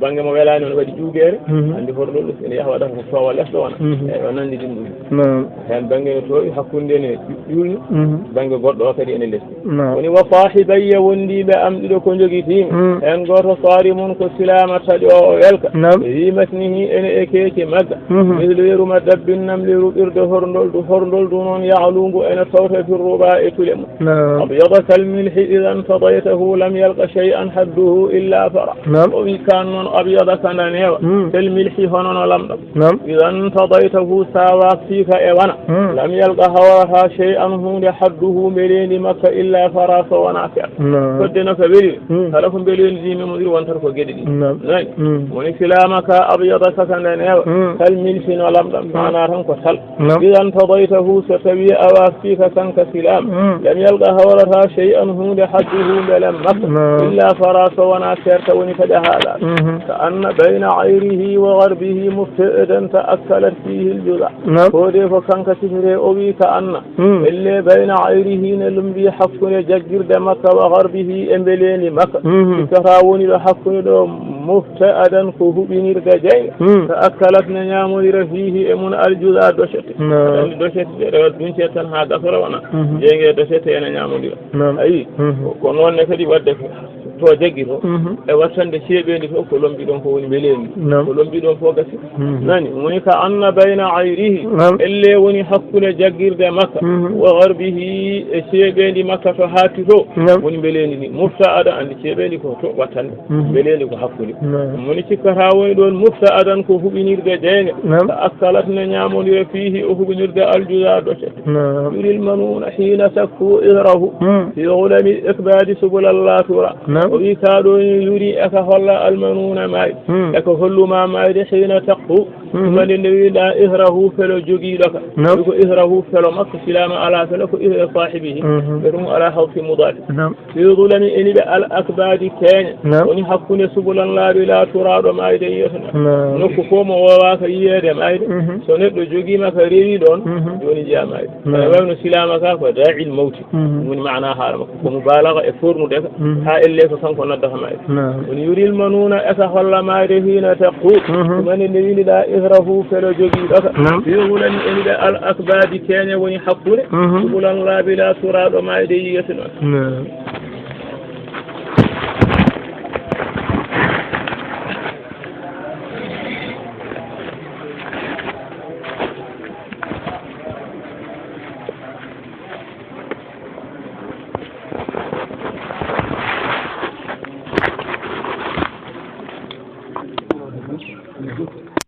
bannge mo welaani on waɗi ƴuugeere. Mhm. Anndi horndol ɗu ene yaha waɗa ko toowa les ɗo wona. Mhm. Eyi, o nanndi ɗum ɗum. Naam. Heen bannge no toowi, hakkunde ne ƴuulni, mhm, bannge goɗɗo o kadi ene lesdi. Naam. Woni wa saahibayya wondiiɓe am ɗiɗo ko njogitiimi. Mm. Heen gooto saarimun ko silaama taƴoowo welka. Naam. Fi matnihi ene e keeci magga. Mhm. Mislu yeruma dabbin namli ruɓirde horndol ɗu, horndol ɗu noon ya'lu ngu ene toowta fi ruba e tule mum. Naam. Abyada kal milhi idha intadaytahu lam yalqa shay'an hadduhu illa fara. Naam. O wi kan noon abyada ka ndaneewa. Mm. Kal milhi hono no lamɗam. Naam. Idha intadaytahu, sa waftiika e wana. Hmm. Lam yalqa hawrata shay'an huunde hadduhu mbeleendi makka illa fara so wona seeɗa. Naam. Fodde no ka weli. Hmm. Kala ko mbeleendi ndi memodiri wontata ko geɗe ɗiɗi. Naam. Nani? Hmm. Woni silaama ka abyada ka ka ndaneewa. Hmm. Kal milhi no lamɗam. Hmm. Maanaa tan ko tal. Naam. Idha intadaytahu, so tawi a waftiika kanka silaama. Hmm. Lam yalqa hawrata shay'an huunde hadduhu mbelem makka. Naam. Illa fara so wona seeɗa woni taƴa haala. Mhm. Ka anna bayna ayrihi wa gharbihi mubta'adan ta'akkalat fihi al-juza. Naam. Ko de ko kanka sifiree o wi ka anna. Hmm. Elle bayna ayrihi ne lumbi hakkunde jaggirde makka wa gharbihi e mbeleendi makka. Mhm. Sikkata woni ɗo hakkunde ɗo mubta'adan ko huɓinirde jeynge. Hmm. Ta'akkalat ne ñaamodira fihi e mun al-juza dochette. Naam. Aɗa anndi dochette ɗe ɗo duncet tan haa gasora wona. Mhm. Jeynge dochette ene ñaamodira. Naam. Ayi. Mhm. Ko, ko noon ne kadi waɗde ko. To jaggi to, mhm, e wattande ceeɓeendi to, ko lombi ɗon ko woni mbeleendi. Naam. Ko lombi ɗon fof gasi. Mhm. Nani, woni ka anna bayna ayrihi. Naam. Elle woni hakkunde jaggirde makka. Mhm. Wa gharbihi e ceeɓeendi makka to haatti to. Naam. Woni mbeleendi ndi. Mubta'ada, anndi ceeɓeendi ko to wattande. Mhm. Mbeleendi ko hakkunde. Naam. Woni cikkata woni ɗon mubta'adan ko huɓinirde jeynge. Naam. Ta'akkalat ne ñaamodira fihi o huɓinirde al-juza dochette. Naam. Yuril manuuna hiina takku ithrahu. Hmm. Fi gulami ikbadi subulan la tura. Naam. O wi ka ɗo ni yuri e ka holla al manuuna maayde. Hmm. E ka holluma maayde hiina takku. Mhm. Mani nde wiɗa ithrahu felo jogiiɗo ka. Naam. Wi ko ithrahu felo makko silaama ala felo ko ithra saahibihi. Mhm. Ɓe ɗum ala hawfi mudaali. Naam. Fi gulami ene ɓe al akbadi keeña. Naam. Woni hakkunde subulan laabi la turaaɗo maayde yiyeteno. Naam. Nokku fof mo woowaaka yiyeede maayde. Mhm. So neɗɗo jogiima ka rewi ɗon, mhm, jooni njiya maayde. Naam. Ene wayno silaama ka ko daa'il mawti. Mhm. Ɗum woni maana haala makko. Ko mubaalaga e fornude ka, mhm, haa elle ko kanko noddata maayde. Naam. Woni yuril manuuna e ka holla maayde hiina takku. Mhm. Ɗum ene nde windiɗa ithrahu felo jogiiɗo ka. Naam. Fi gulami ene ɓe al akbadi keeña woni hakkunde. Mhm. Subulan laabi la turaaɗo maayde yiyeteno. Naam.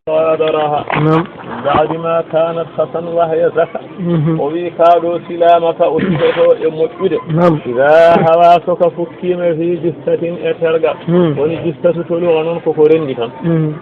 غادرها. Naam. من بعد ما كانت خسا وهي زكا. Mhm. O wi ka ɗo silaama ka o sifoto e moƴƴude. Naam. Iza hawa so ka fukkiima fi jissatin e tergal. Mhm. Woni jissatu to luga noon koko renndi tan. Mhm.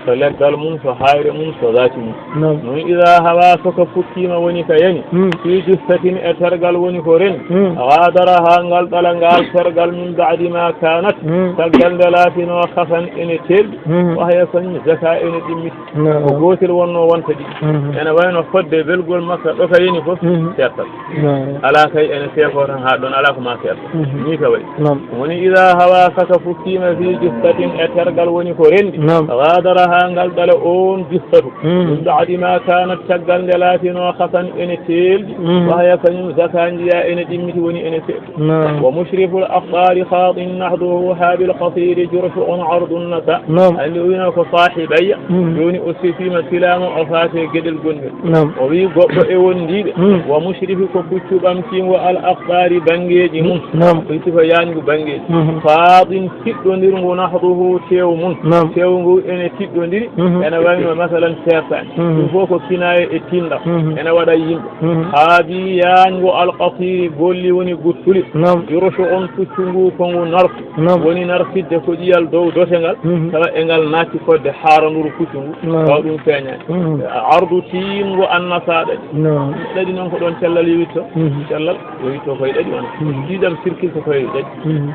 So leggal mum, so hayre mum, so zaati mum. Naam. Noon iza hawa so ka fukkiima woni ka yani. Mhm. Fi jissatin e tergal woni ko ren. Mhm. Gadara ha ngal ɗala ngal tergal min ba'di ma kanat. Mhm. Caggal nde laatino khasan ene teelɗi. Mhm. Wahya kañum zaka ene ɗimmiti. Naam. Ko gootel wonno wonta ɗiɗi. Mhm. Ene wayno fodde belgol makka ɗo ka yani fof, mhm, seertal. Naam. Alaa kay ene seeko tan haa ɗon, alaa ko ma seerta. Mhm. Ni ka wayi. Naam. Woni iza hawa saka fukkiima fi jissatin e tergal woni ko renndi. Naam. Gadara haa ngal ɗala oon jissatu. Mhm. Min ba'di ma kanat caggal nde laatinoo khasan ene teelɗi. Mhm. Wahya kañum zaka njiya ene ɗimmiti woni ene seerti. Naam. Wa mushriful aqdari khadin nahduhu ha bil qasiri jurfu'un ardun nasa. Naam. Anndi o wino ko saahibayya. Mm. Jooni o sifiima silaama o faate geɗel gonngel. Naam. O wi goɗɗo e wondiiɓe. Mm. Wa mushrifi ko puccu ɓamtiingo al aqdari banngeeji mum. Naam. Ko sifa yaangu banngeeji. Mhm. Khadin tiɗɗondirngu nahduhu teew mum. Naam. Teew ngu ene tiɗɗo ndiri, mhm, ene wayno masalan seertaani. Mhm. Ɗum fof ko kinaaye e tinndam. Mhm. Ene waɗa yimɓe. Mhm. Haabi yaango alqasiri golli woni guttuli. Naam. Jurushu on puccu ngu ko ngu narfu. Naam. Woni narfidde ko ƴiyal dow dote ngal. Mhm. Tawa e ngal naatti fodde haaranduru puccu ngu. Naam. Tawa ɗum feeñaani. Mhm. Ardu tiiɗngu annasa ɗaɗi. Naam. Ɗaɗi noon ko ɗoon cellal yowitto. Mhm. Cellal yowitto koye ɗaɗi wona. Mhm. Ƴiiƴam sirkilto koye ɗaɗi. Mhm.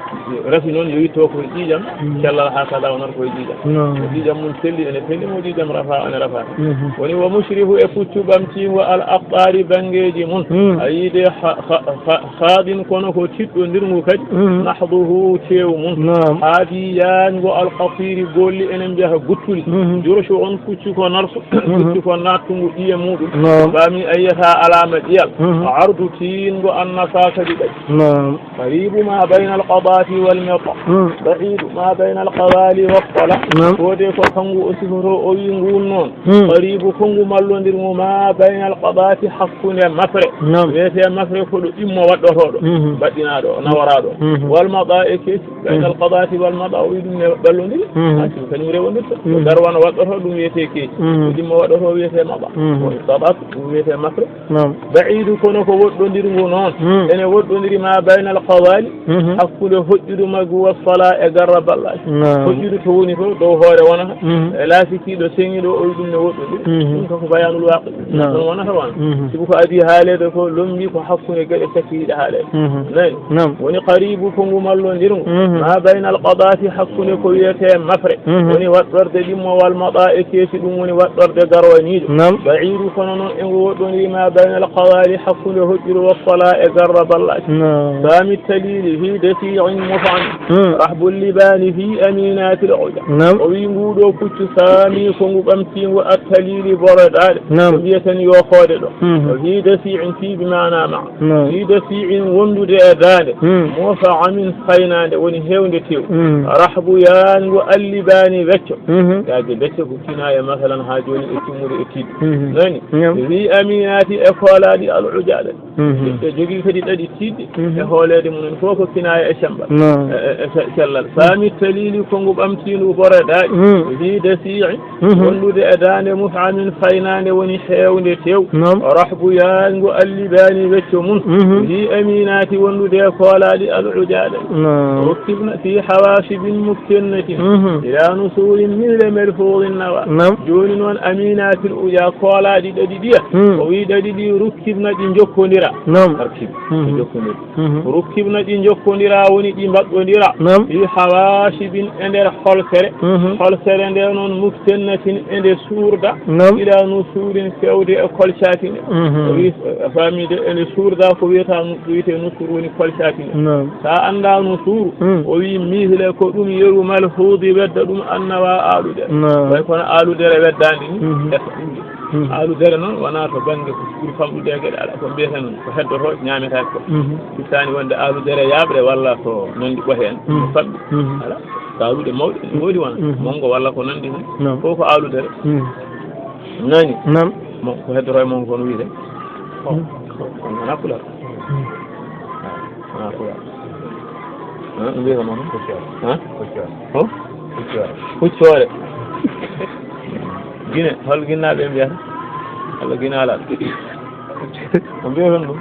Rafi noon yowitto koye ƴiiƴam. Mhm. Cellal haa kada wonata koye ƴiiƴam. Naam. Ko ƴiiƴam mum selli ene selli mo ƴiiƴam rafa ene rafa. Mhm. Woni wa mushrifu e puccu ɓamtiingo al aqtaari banngeeji mum. Mhm. A yiide ha, ha, ha, haaɗin kono ko tiɗɗondirngu kadi. Mhm. Nahduhu teewu mum. Naam. Haabi yaango al qasiri golli enen mbiya guttuli. Mhm. Jurushu on puccu ko narfu. Mhm. Puccu ko naattungu ƴiye muɗum. Naam. Faami a yiyata alaama ƴiyal. Mhm. Ardu tiiɗngu annasa kadi ɗaɗi. Naam. Qaribu ma bayna alqadati wal mita. Mhm. Ba'idu ma bayna alqawali wal sala. Naam. Ko de ko kangu o sifoto o wi ngun noon. Mhm. Qaribu ko ngu mallondirngu ma bayna alqadati hakkunde mafre. Naam. Wiyete mafre ko ɗo ɗimmo waɗɗotoɗo. Mhm. Baɗɗinaɗo, nawaraaɗo. Mhm. Wal mada e keeci. Bayna alqadati wal mada o wi ɗum ne ballondiri. Mhm. Hakkil kañum rewondirta. Mhm. Darwano waɗɗoto ɗum wiyete keeci. Mhm. Ɗimmo waɗɗoto wiyete mada. Mhm. Woni sabat ɗum wiyete mafre. Naam. Ba'idu kono ko woɗɗondirngu noon. Mhm. Ene woɗɗondiri ma bayna alqawali. Mhm. Hakkunde hoƴƴudu maggu wa sala e garra ballaji. Naam. Hoƴƴudu to woni to dow hoore wonata. Mhm. E laasikiiɗo seŋiiɗo o ɗum ne woɗɗondiri. Mhm. Ɗum ko bayanul waqi. Naam. Ɗum wonata wona. Mhm. Sibu ko adii haaleede ko lombi ko hakkunde geɗe cakkiiɗe haaleede. Mhm. Nayi. Naam. Woni qaribu ko ngu mallondirngu. Mhm. Ma bayna alqadati hakkunde ko wiyete mafre. Mhm. Woni waɗɗorde ɗimmo wal mada e keesi ɗum woni waɗɗorde garwaniijo. Naam. Ba'idu kono noon e ngu woɗɗondiri ma bayna alqawali hakkunde hoƴƴude wa sala e garra ballaji. Naam. Sami talili fi dasi'in muf'am. Hmm. Rahbul libani fi aminati al uja. Naam. O wi nguɗo puccu sami ko ngu ɓamtingo attalili boroɗaɗe. Naam. Ko mbiyeten yo hoode ɗo. Hmm. O fi dasi'in fi bi maana ma. Naam. Fi dasi'in wondude e daande. Hmm. Mofa amin faynande woni hewnde tew. Hmm. Rahbu yaango allibani wecco. Hmm. Yaade becco ko kinaya masalan ha joni e timmude e tidde. Hmm. Nani? Naam. Fi aminati e kolaɗi al ujaɗe. Mhm. Ɓe jogii kadi ɗaɗi tiiɗɗi, mhm, e hooleede mum en fof ko kinaaya e cemmbal. Naam. E, e, e ce-, cellal. Sami talili ko ngu ɓamtiindu bore daaɗi. Mm. Fi dasi'i, mhm, wondude e daande muf'amin faynaande woni heewnde tew. Naam. Rahbu yaangu allibaani wecco mum. Mhm. Fi aminaati wondude e koolaaɗi al ujaaɗe. Naam. Rukkibna fi hawaasibin mukkennatin. Mhm. Ila nusurin mithli malfuudin nawa. Naam. Jooni noon aminatil uja koolaaɗi ɗaɗi ɗiya. Mm. O wi ɗaɗi ɗi rukkibna ɗi njokkondira. Naam. Tarkib. Mhm. Ko jokkondira. Mhm. Rukkibna ɗi njokkondira woni ɗi mbaɗɗondira. Naam. Fi hawaasibin e nder holsere. Mhm. Holsere nde noon muktennatin e nde suurda. Naam. Ila nusurin fewde e kolcaaki nde. Mhm. O wi, a faami de, e nde suurda ko wiyata nu-, ko wiyete nusur woni kolcaaki nde. Naam. Sa annda nusuru, mm, o wi mihle ko ɗum yeru malhuudi wedda ɗum annawa aalude. Naam. Way kono aaludere weddaande ni. Mhm. Esa ɗum de. Mhm. Aaludere noon wonaa to bannge ko ɓuri famɗude e geɗe alaa, ko mbiyeten ko heddoto ñaametaake ko. Mhm. Firtaani wonde aaludere yaaɓre walla ko nanndi ɓohe en, mhm, ko famɗi. Mhm. Alaa. Aaludere mawɗe ene woodi wona, mhm, monngo walla ko nanndi heen. Naam. Fof ko aaludere. Mhm. Nani? Naam. Mo, ko heddoto e monngo ko no wiyetee? O, mhm, o, o wonaa pulaar. Mhm. Wonaa pulaar. Han, no mbiyata mo? Puccoore. Han? Puccoore. Ho? Puccoore. Puccoore. Gine, hol ginnaaɓe mbiyata? Walla ginaalaaɓe? Ko mbiyaton ɗum?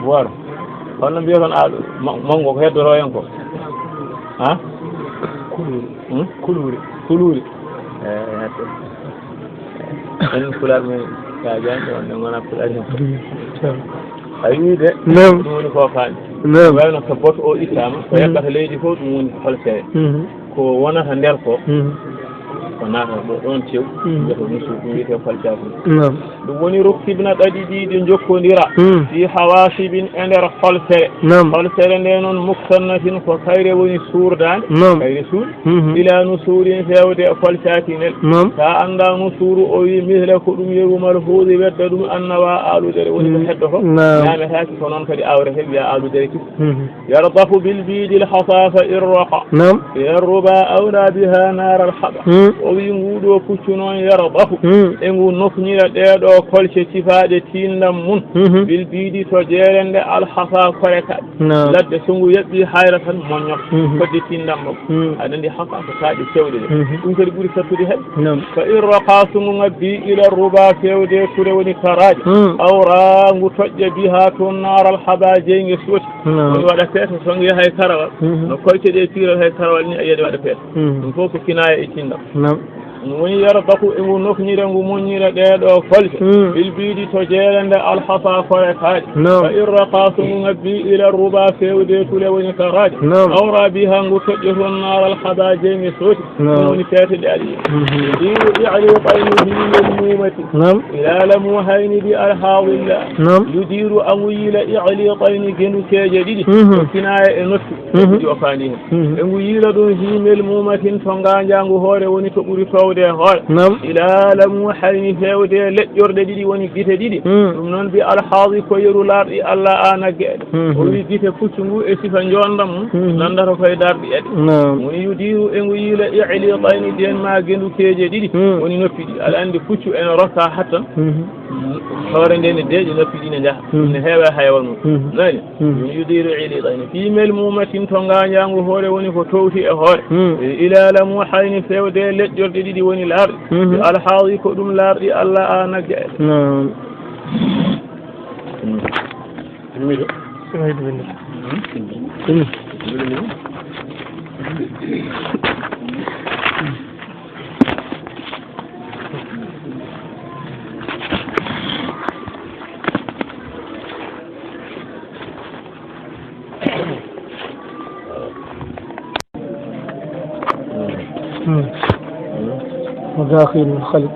Booro. Holno mbiyaton aaɗo? Ma-, manngo ko heddoto en ko? Han? Kuluuri. Hmm? Kuluuri. Kuluuri. Eh, heddo. Enen pulaar men, ka jani ɗo, ne ngona pulaar en. A yii de, naam, ɗum woni ko faami. Naam. Wayno so boto o ittaama, ko, mhm, yaɓɓata leydi fof, ɗum woni holsere. Mhm. Ko wonata nder ko, mhm, ko naata ɗo, ɗon tew, mhm, mbiyata nusur, ɗum wiyete kolcaaki. Naam. Ɗum woni rukkibna ɗaɗi ɗi ɗi njokkondira, mm, fi hawaasibin e nder holsere. Naam. Holsere nde noon muksannatin ko kayre woni suurdaande, naam, kayre suuɗi. Mhm. Ila nusurin fewde e kolcaaki nen. Naam. Sa annda nusuru o wi misle ko ɗum yeru malhuudi wedda ɗum annawa aaludere woni ko, mm, heddoto. Naam. Ñaametaaki ko noon kadi awrete wiya aaludere kisi. Mhm. Yardafu bil biidil hasafa irraqa. Naam. Yarruba awla biha naaral haɓa. Mm. O wi nguɗo puccu noon yardahu, Mm. e ngu noknira ɗee ɗoo kolce cifaaɗe tiindam mum, Mhm. bil biidi to jeerende alhafa korekaɗe. Naam. Ladde so ngu yaɓɓi hayra tan moññoto, Mhm. fodde tiindam makko. Mm. Aɗa anndi hafa ko kaaƴe cewɗe ɗe. Mhm. Ɗum kadi ɓuri sattude heɓde. Naam. Fa in raqa so ngu ngabbi ila ruba fewde kure woni karaaji. Mm. Awra ngu toƴƴa biha toon naaral haba jeynge sooti. Naam. Woni waɗa feeto so ngu yahay karawal. Mhm. No kolce ɗe piiral hay karawal ni a yiyade waɗa feeto. Mhm. Ɗum fof ko kinaaya e tiindam. Naam. Ɗum woni yardaku e ngu noknira ngu moññira ɗee ɗoo kolce. Mm. Bil biidi to jeere nde alhafa korekaaji. Naam. Fa in raqa so ngu ngabbi ila ruba fewde kule woni karaaji. Naam. Awra biha ngu toƴƴo toon naaral haba jeynge sooti. Naam. Ɗum woni feeto ɗe aɗa yiya. Mhm. Ɗiɗo i'liqayni himel muumati. Naam. Ila lamu hayni bi alhawilla. Naam. Yudiru a ngu yiila i'liqayni gendu keeje ɗiɗi. Mhm. Ko kinaaya e nokku. Mhm. Ɗi o faani hen. Mhm. E ngu yiila ɗum himel mumatin to ngaanjaangu hoore woni to ɓuri toowde e hoore. Naam. Ila lamu hayni fewde leƴƴorɗe ɗiɗi woni gite ɗiɗi. Mm. Ɗum noon bi alhaadi ko yeru laarɗi Allah a nagge ɗe. Mhm. O wi gite puccu ngu e sifa njoondam mum, Mhm. nanndata koye darɗi eɗe. Naam. Woni yudiru e ngu yiila i'liqayni ɗen ma gendu keeje ɗiɗi, Mm. woni noppi ɗi. Aɗa anndi puccu ene rokka hattan. Mhm. Hoore nde ne deeƴi noppi ɗi ne njaha. Mhm. Ne heewa haywa mum. Mhm. Nani? Mhm. Ɗum yudiru i'liqayni. Fi mel mumatin to ngaanjaangu hoore woni ko towti e hoore. Mhm. Ila lamu hayni fewde leƴƴorɗe ɗiɗi woni laarɗi. Mhm. Alhaadi ko ɗum laarɗi Allah a nagge. Naam. Timmiɗo. Timmiɗo. Timmiɗo. مداخل الخلق.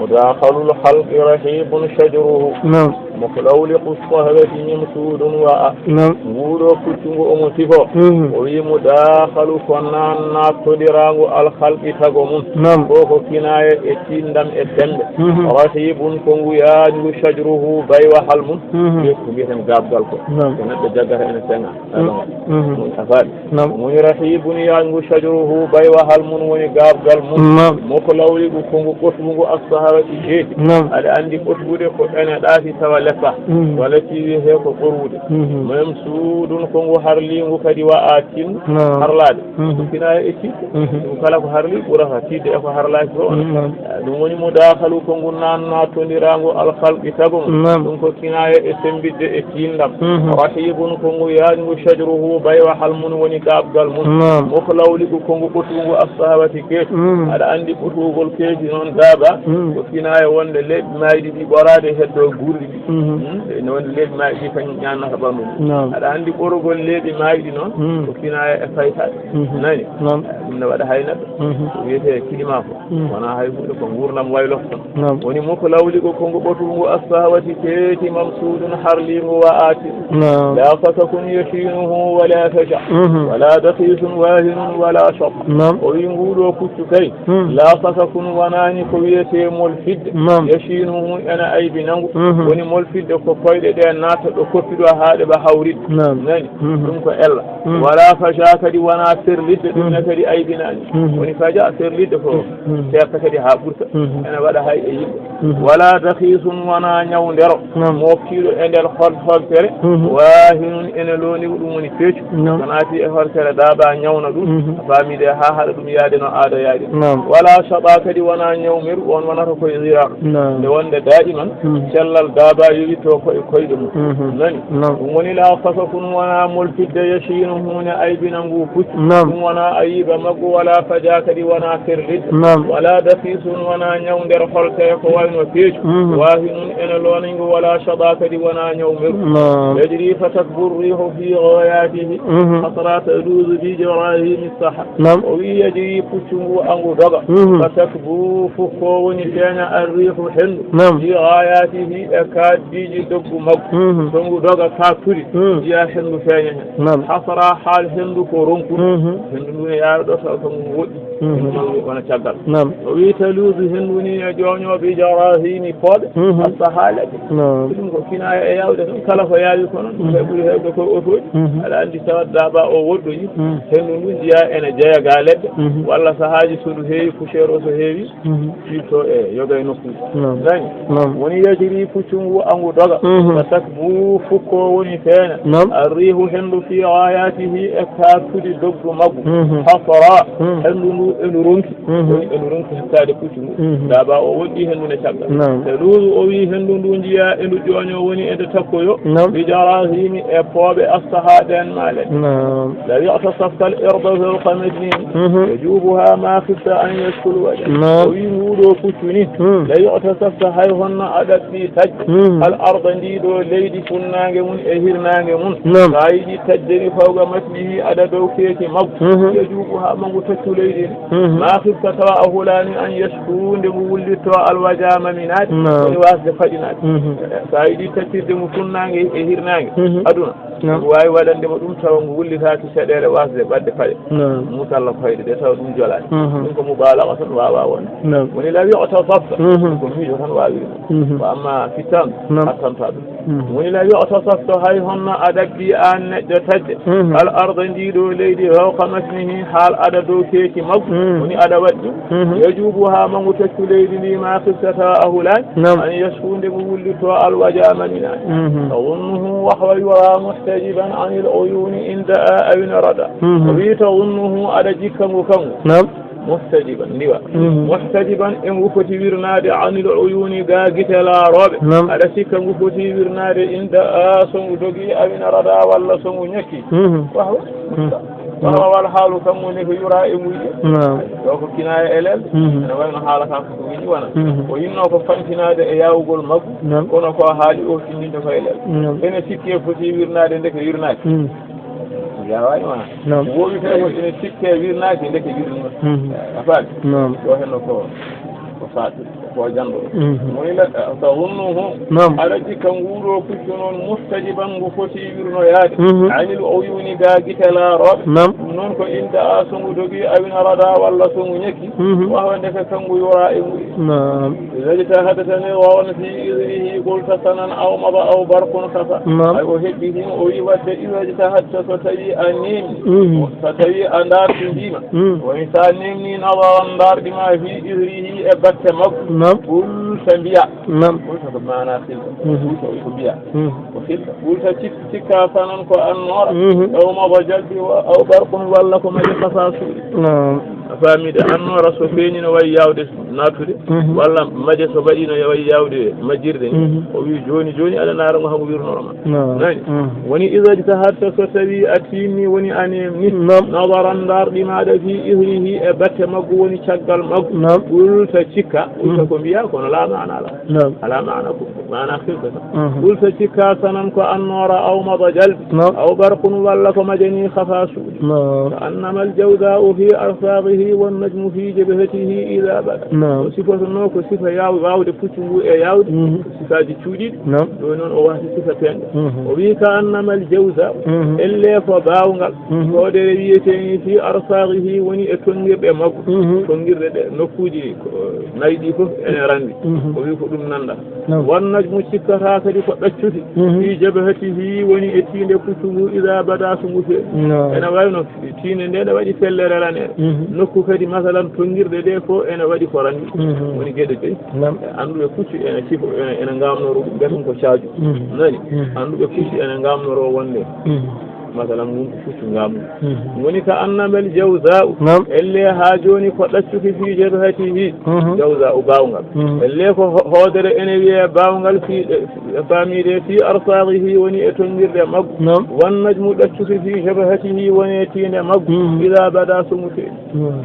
مداخل الخلق رحيب شجره. نعم. مخلولق الصهبة ممسود وأ. Naam. Nguɗo puccu ngu omo sifo. Mhm. O wi mudakhalu ko naan naattondirangu alkhalqi tago mum. Naam. Ko ko kinaaya e tiindam e sembe. Mhm. Rahibun ko ngu yaajngu shajruhu baywahal mum. Mhm. Ko mbiyeten gabgal ko. Naam. Ko neɗɗo jaggata ene seŋa. Mhm. Ɗum a faami? Naam. Woni rahibun yaajngu shajruhu baywahal mum woni gabgal mum. Naam. Moko lawligu ko ngu ɓotngu assahawa ɗi jeeti. Naam. Aɗa anndi ɓotngude ko ene ɗaati tawa leppa. Mhm. Walla si wiyetee ko ɓorwude. Mhm. Mamsuudun ko ngu harliingu kadi wa a tin Naam. harlaade. Mhm. Ɗum kinaaya e tiiɗde. Mhm. Ɗum kala ko harli ɓurata tiiɗde e ko harlaaki ko. Mhm. Ɗum woni mudakhalu ko ngu naan naattondirangu alkhalqi tago mum. Naam. Ɗum ko kinaaya e sembidde e tiindam. Mhm. Rahibun ko ngu yaajngu shajruhu baywahal mum woni gabgal mum. Naam. Mukhlawliqu ko ngu ɓotngu assahabati keeci. Mhm. Aɗa anndi ɓotngol keeci noon daaba. Mhm. Ko kinaaya wonde leeɓi maayɗi ɗi ɓoraade heddo guurɗi ɗi. Mhm. Hmm? Ene wonde leeɓi maayɗi ɗi kañum ñaannata ɓanndu ndu. Naam. Aɗa anndi ɓorogol leeɓi maayɗi noon, Hmm. ko kinaaya e faytaade. Mhm. Nani? Naam. Ɗum ne waɗa hay neɗɗo. Mhm. Ko wiyetee climat ko. Hmm. Wonaa hay huunde, ko nguurndam wayloto tan. Naam. Woni mukhlawliqu ko ngu ɓotngu assahawati keeci mamsuudun harliingu wa a tin. Naam. La fasakun yashinuhu wala faja. Mhm. Wala dakhisun wahinun wala shab. Naam. O wi nguɗo puccu kay. Hmm. La fasakun wanaani ko wiyetee molfidde. Naam. Yashinuhu ene aybina ngu. Mhm. Woni molfidde ko koyɗe ɗe naata ɗo koppi ɗo haa ɗe ɓa hawritde. Naam. Nani? Mhm. Ɗum ko ella. Mhm. Wala faja kadi wonaa ferlidde, ɗum ne Mhm. kadi aybinaani. Mhm. Woni faja ferlidde ko Mhm. seerta kadi haa ɓurta. Mhm. Ene waɗa hay e yimɓe. Mhm. Wala dakhisun wonaa ñawndero. Naam. Moftiiɗo e nder hol-, holtere. Mhm. Wahinun ene loonigu ɗum woni peecu. Naam. So naati e holtere daaba ñawna ɗum. Mhm. A faami de haa haɗa ɗum yaade no aada yaade. Naam. Wala shaba kadi wonaa ñawmeru, on wonata koye zira. Naam. Nde wonde daiman, Mhm. cellal daaba yowitto ko e koyɗe mum. Mhm. Nani? Naam. Ɗum woni la fasakun wonaa molfidde yashinuhu ne aybina ngu puccu. Naam. Ɗum wonaa ayiba maggu, wala faja kadi wonaa ferlidde. Naam. Wala dakhisun wonaa ñaw nder holtere ko wayno peecu. Mhm. Wahinun ene loonigu, wala shaba kadi wonaa ñawmeru. Naam. Yajri fa takbu rihu fi ghayatihi. Mhm. Hasra taduzu bi jarahimi saha. Naam. O wi yajri puccu ngu angu doga. Mhm. Fa takbu fof ko woni feeña arrihu hendu. Naam. Fi ghayatihi e kaddiiji doggu maggu. Mhm. So ngu doga ka turi. Mhm. Yiya hendu feeña hen. Naam. Hasra hal hendu ko ronkude. Mhm. Hendu ndu ne yaara ɗo taw ko ngu woɗɗi. Mhm. Ɗum woni wona caggal. Naam. O wi taluudu henndu ni e jooñooɓe jaraahiimi pooɓe. Mhm. Asta haa leɗɗe. Naam. Ɗum ko kinaaya e yaawde tan. Kala ko yaawi ko noon. Mhm. Ɓe ɓuri heewde ko otooji. Mhm. Aɗa anndi tawat daaɓa o woɗɗoyi. Mhm. Henndu ndu njiya ene jeya ga leɗɗe. Mhm. Walla sahaaji so ndu heewi, poussière o so heewi. Mhm. Firto e yoga e nokkuuji. Naam. Nani? Naam. Woni yajiri puccu ngu angu doga. Mhm. Wa takbu fukko woni feeña. Naam. Arriihu henndu fi gaayaatihi e kaartuɗi dogdu maggu. Mhm. Hasra. Mhm. Henndu ndu e ndu ronki. Mhm. Woni e ndu ronki hettaade puccu ngu. Mhm. Daaɓa o woɗɗi henndu ne caggal. Naam. Taluudu o wi henndu ndu njiya e ndu jooño woni e nde takkoyo. Naam. Bi jaraahiimi e pooɓe asta haa ɓeen maale. Naam. Law i'tasafta al irda fawqa matnihi. Mhm. Yajubuha ma khifta an yashkul wajha. Naam. O wi nguɗo puccu ni. Hmm. Law i'tasafta hay honno a ɗaɓɓi taƴde. Hmm. Al arda ndi ɗo leydi funnaange mun e hirnaange mun. Naam. So a yiɗi taƴde ni fawqa matnihi aɗa dow keeki maggu. Mhm. Yajubuha ma ngu taccu leydi ndi. Mhm. Ma khifta tawa a hulaani an yashku nde ngu wullitto al wajha maminaade. Naam. Woni wasde faɗinaade. Mhm. So a yiɗi taccirde ngu funnaange e hirnaange. Mhm. Aduna. Naam. Ngu waawi waɗande mo ɗum tawa ngu wullitaaki caɗeele wasde ɓaɗde paɗe. Naam. Musalla koyɗe ɗe tawa ɗum jolaani. Mhm. Ɗum ko mubaalaga tan waawa wonde. Naam. Woni law i'tasafta. Mhm. Ɗum ko miijo tan waawi ɗum. Mhm. Ko amma fittan Naam. Attanta ɗum. Mhm. Woni law i'tasafta hay honno a ɗaɓɓi aan neɗɗo taƴde. Mhm. Al arda ndi ɗo leydi fawqa matnihi haal aɗa dow keeki maggu. Mhm. Woni aɗa waɗi ɗum. Mhm. Yajubuha ma ngu taccu leydi ndi ma khifta tawa a hulaani. Naam. An yashku nde ngu wullitto al wajha maminaade. Mhm. Tazunnuhu wa huwa yura muhtajiban anil uyuni in da'a aw in rada. Mhm. O wi tazunnuhu aɗa jikka ngu kangu. Naam. Muhtajiban ndiwa. Mhm. Muhtajiban e ngu foti wirnaade anil uyuni ga gite laarooɓe. Naam. Aɗa sikka ngu foti wirnaade in da'a so ngu dogi aw in rada walla so ngu ñakki. Mhm. Wahwa. Mhm. Wahwa wal haalu kangu ne ko yura e ngu yi'e. Naam. Ɗo ko kinaaya e lel. Mhm. Ene wayno haala ka ko ko wiɗi wona. Mhm. O yinno ko fantinaade e yaawugol maggu. Naam. Kono ko haali o tindinde ko e lel. Naam. Ene sikke foti wirnaade ndeke wirnaaki. Mhm. Yaawaani wona. Naam. Woowi tawi ko ene sikke wirnaaki ndeke wirnii. Mhm. A faami? Naam. Ɗo henno ko, ko faati. Ko janɗo. Mhm. Woni la, tazunnuhu. Naam. Aɗa jikka nguɗo puccu noon muhtajiban ngu foti wirnoyaade. Mhm. Anil uyuni ga gite laarooɓe. Naam. Ɗum noon ko in da'a so ngu dogi aw in rada walla so ngu ñakki. Mhm. Wahwa ndeke kangu yura e ngu. Naam. Iza ijtahadta ne wawan fi izrihi qulta sanan aw mada aw barqun khafa. Naam. Ay o heɓɓi himo o wi wadde iza ijtahadta so tawi a neemi. Mhm. So tawi a ndaartindiima. Mhm. Woni so a neemni nazaran ndaarɗi ma fi izrihi e batte makko. Naam. Qulta mbiya. Naam. Qulta ko maana qilta. Mhm. Qulta ko mbiya. Mhm. Ko qilta. Qulta cik-, cikka sanan ko annoora. Mhm. Aw mada jalbi wa-, aw barqun walla ko maje kasa suuɗi. Naam. A faami de, annoora so feeñi no wayi yaawde naatude, mhm, walla maje so mbaɗi no wayi yaawde majjirde ni. Mhm. O wi jooni jooni aɗa naara ngo hango wirnoro ma. Naam. Nani? Mhm. Woni iza ijtahadta so tawi a tiimni woni a neemni. Naam. Nazaran ndaarɗi maaɗa fi izrihi e batte maggu woni caggal maggu. Naam. Qulta cikka, qulta, mhm, ko mbiya kono la maana la. Naam. Ala maana ko, maana firta tan. Mhm. Qulta cikka sanan ko annoora aw mada jalbi. Naam. Aw barqun walla ko majani khafa suuɗi. Naam. Ka annama al jawza'u fi arsaghihi wan najmu fi jabhatihi idha bada. Naam. O sifotono ko sifa yaw-, wawde puccu ngu e yawde. Mhm. Sifaaji cuuɗiiɗi. Naam. Ɗo noon o wasi sifa peeñɗo. Mhm. O wi ka annama al jawza'u. Mhm. Elle ko baawngal. Mhm. Hoodere wiyeteni fi arsaghihi woni e tonngirɗe maggu. Mhm. Tonngirɗe ɗe nokkuuji ko nayi ɗi fof ene ranndi. Mhm. O wi ko ɗum nannda. Naam. Wan najmu cikkata kadi ko ɗaccude. Mhm. Fi jabhatihi woni e tiinde puccu ngu idha bada so ngu feeñi. Naam. Ene wayno tiinde nde ne waɗi fellere raneere. Mhm. Nokku kadi masalan tonngirɗe ɗe fof ene waɗi ko ranndi. Mhm. Woni geɗe joyi. Naam. Annduɓe puccu ene sifo, ene, ene ngamnoro ɗum, ɓe ɗum ko caaju. Mhm. Nani? Mhm. Annduɓe puccu ene ngamnoro wonde. Mhm. Masalan, ngun ko puccu ngamngu. Mhm. Woni ka annama al jawza'u. Naam. Elle haa jooni ko ɗaccuki fi jabhatihi. Mhm. Jawza'u baawngal. Mhm. Elle ko ho-, hoodere ene wiyee baawngal fi, e, e faamiide fi arsaghihi woni e tonngirɗe maggu. Naam. Wan najmu ɗaccuki fi jabhatihi woni e tiinde maggu. Mhm. Idha bada so ngu feeñi. Mhm.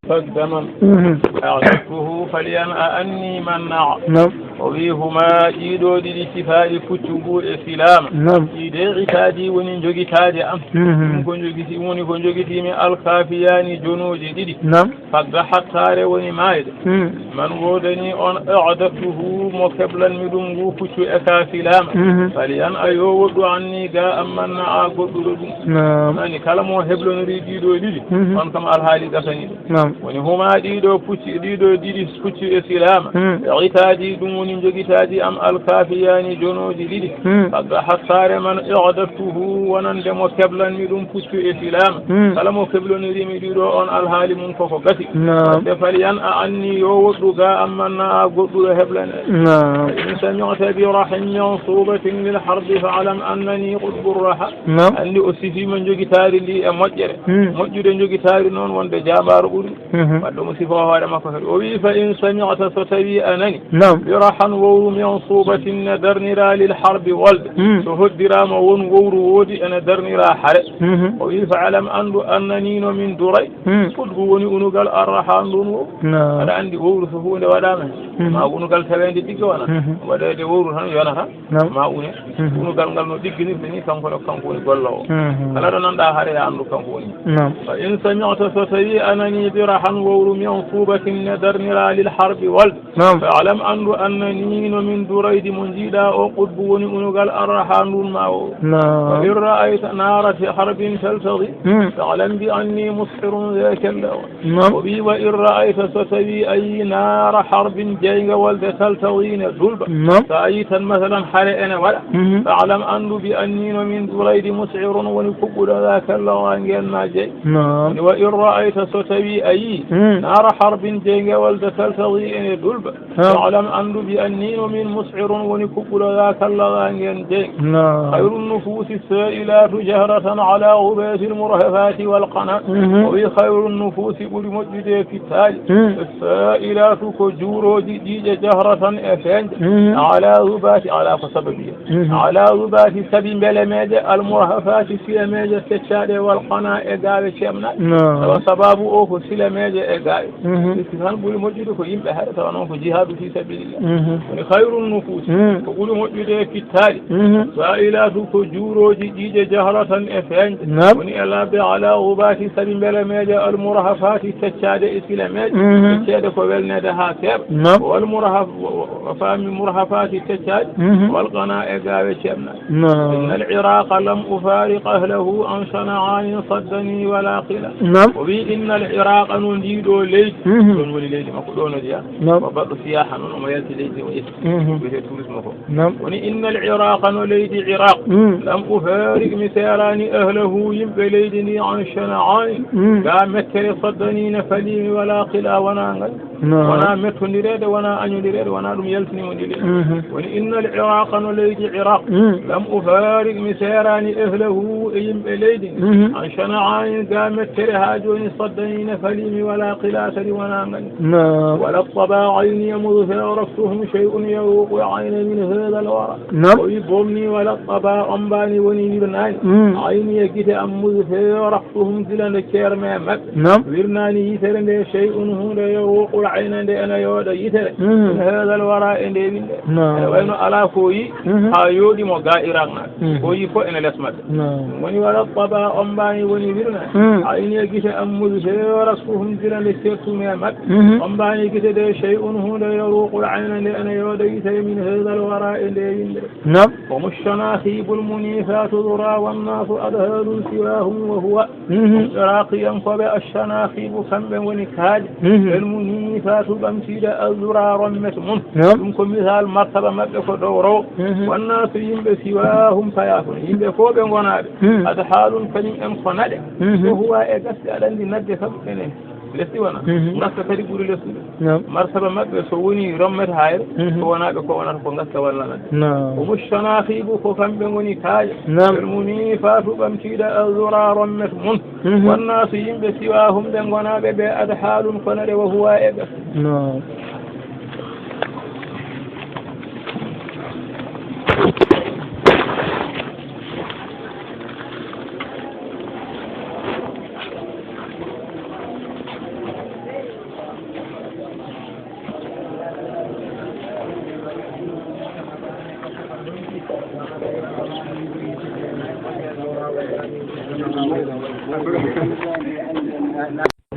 فالزمن. Mhm. أعرفه فلينأ أني من نعى. Naam. O wi: "Huma, ɗiɗo ɗiɗi sifaaji puccu ngu e silaama. Naam. Ɗi de itaadi woni njogitaade am. Mhm. Ɗum ko njogiti, woni ko njogitiimi alkaafiyaani jonooji ɗiɗi." Naam. Fagga hattaare woni maayde. Mhm. Man woodani on a'dadtuhu mo keblanmi ɗum ngu puccu e ka silaama. Mhm. Faliyan a yo woɗɗu anni ga amman na a goɗɗuɗo ɗum. Naam. Ani kala mo heblonori ɗiɗo ɗiɗi, mhm, on kam alhaali gasani ɗum. Naam. Woni huma ɗiɗo pucci, ɗiɗo ɗiɗi pucci e silaama. Hmm. E itaadi ɗum woni njogitaadi am alkaafiyaani jonooji ɗiɗi. Hmm. Fagga hattaare man i'dadtuhu wonande mo keblanmi ɗum puccu e silaama. Hmm. Kala mo keblonirimi ɗiɗo on alhaali mum koko gasi. Naam. Wadde faliyan a anni yo woɗɗu ga amman na a goɗɗuɗo heblane. Naam. In sami'ta bi rahin mansubatin lil harbi fa'lam annani qutbur raha. Naam. Anndi o sifiima njogitaari ndi e moƴƴere. Hmm. Moƴƴude njogitaari noon wonde jaambaaro ɓuri. Mhm. Wadde mo sifo hoore makko kadi. O wi: "Fa in sami'ta, so tawi a nani, naam, bi rahan wowru mansubatin ne darnira lil harbi wolde. Hmm. So hoddiraama won wowru woodi ene darnira hare." Mhm. O wi: "Fa'lam anndu annani no min duray." Hmm. Qutbu woni unugal arraha ndun wowru. Naam. Aɗa anndi wowru so huunde waɗaama heen. Mhm. Ma unugal taweende ɗigga wona. Mhm. Waɗeede wowru tan yonata. Naam. Ma une. Mhm. Unugal ngal no ɗigginirde ni, kanko ɗo, kanko woni golloowo. Mhm. Kala ɗo nanɗa hare, ya anndu kanko woni. Naam. Fa in sami'ta, so tawi a nani bi rahan wowru mansubatin ne darnira lil harbi wolde. Naam. Fa'lam anndu annani no min duraydi mo njiiɗa o qutbu woni unugal arraha ndun ma o. Naam. Fa in ra'ayta naara harbin taltaghi. Hmm. Fa'lam bi anni mus'irun dhaka al-lawan. Naam. O wi: "Wa in ra'ayta, so tawi a yi naara harbin, jeynge wolde, taltaghi ne dulba." Naam. So a yi tan, masalan, hare ene waɗa. Mhm. Fa'lam, anndu, bi anni no min duraydi mus'irun woni kuɓɓuɗo dhaka al-lawan ngeen ma jey. Naam. Woni wa in ra'ayta, so tawi a yi, hmm, naara harbin, jeynge wolde, taltaghi ene dulba. Naam. Fa'lam, anndu, bi anni no min mus'irun woni kuɓɓuɗo dhaka al-lawan ngeen jey. Naam. Khayrun nufusi sa'ilatu jahratan ala ghubati al-murhafati wal qana. Mhm. O wi: "Khayrun nufusi ɓuri moƴƴude fittaali. Hmm. Sa'ilatu ko juurooji ƴiiƴe jahratan e feeñde. Hmm. Ala ghubati, ala ko sababiya. Hmm. Ala ghubati sabi mbelemeeje al murhafati silameeje feccaaɗe wal qana e gaawe ceemnaaɗe." Naam. Tawa sababu o ko silameeje e gaawe. Mhm. Firti tan ɓuri moƴƴude ko yimɓe hare, tawa noon ko jihaadu fi sabilillah. Mhm. Woni khayrun nufusi, mhm, ko ɓuri moƴƴude e fittaali. Mhm. Sa'ilatu ko juurooji ƴiiƴe jahratan e feeñde. Naam. Woni e labde ala ghubati sabi mbelemeeje al murhafati feccaaɗe e silameeje. Mhm. Fecceede ko welneede haa seeɓa. Naam. Wal murhaf-, wa, wa, wa fami murhafati feccaaɗe. Mhm. Wal qana e gaawe ceemnaaɗe. Naam. Inna al Iraqa lam ufariq ahlahu an Sana'ani saddani wala qila. Naam. O wi: "Inna al Iraqa, no ndiɗo leydi." Mhm. Ɗon woni leydi makko, ɗo no jeya. Naam. Ko baɗɗo siyaha noon, omo yalti leydi, o yetti. Mhm. Wiyetee tourisme ko. Naam. Woni: "Inna al Iraqa, no leydi Iraq. Mm. Lam ufariq, mi seeraani ahlahu, yimɓe leydi ndi, an Sana'ani. Mm. Ga mettere saddani, ne faliimi, wala qila, wona ngal." Naam. Wona mettondireede, wona añondireede, wona ɗum yaltini mo ndi leydi. Mhm. Woni: "Inna al Iraqa, no leydi Iraq. Mm. Lam ufariq, mi seeraani ahlahu, e yimɓe leydi ndi. Mhm. An Sana'ani, ga mettere haa jooni, saddani, ne faliimi, wala qila, kadi wona ngal." Naam. Wala taba ayniya mudh faraktuhum shay'un yaruqu ayna min hadha al wara. Naam. O wi: "Boom ni, wala taba ombaani woni wirnaani. Mm. Ayniya gite am mudh faraktuhum gila nde ceermi e maɓɓe." Naam. Wirnaani yitere nde shay'un huunde yaruqu ayna nde ene yooɗa yitere. Mm. Min hadha al wara e nde winde. Naam. Ene wayno alaa ko yi, mhm, haa yooɗi mo ga Iraq na. Mhm. Ko yi fof ene les maɓɓe. Naam. Woni wala taba ombaani woni wirna. Mm. Ayniya gite am mudh faraktuhum gila nde ceertumi e maɓɓe. Mhm. Ombaani gite de shay'un huunde yaruqu ayna nde ene yooɗa yitere min hadha al wara e nde winde. Naam. Hum ash-shanakhibu al-munifatu dhura wan-nasu adhalun siwahum wa huwa. Mhm. Hum Iraqiyankooɓe ash-shanakhibu, kamɓe ngoni kaaƴe. Mhm. Al-munifatu ɓamtiiɗe adh-dhura rommet mum. Naam. Ɗum ko misal martaba maɓɓe ko dowrowo. Mhm. Wan-nasu yimɓe siwahum paya kono. Yimɓe fof ɓe ngonaaɓe. Mhm. Adhalun kañum en ko naɗe. Mhm. Wa huwa e gasde aɗa anndi naɗde kam ene lesdi wona. Mhm. Ngaska kadi ɓuri lesɗude. Naam. Martaba maɓɓe so woni rommet hayre, mhm, ko wonaaɓe ko wonata ko ngaska walla naɗde. Naam. Hum ash-shanakhibu ko kamɓe ngoni kaaƴe. Naam. Al-munifatu ɓamtiiɗe adh-dhura rommet mum. Mhm. Wan-nasu yimɓe siwahum ɓe ngonaaɓe ɓe adhalun ko naɗe wa huwa e gasde. Naam.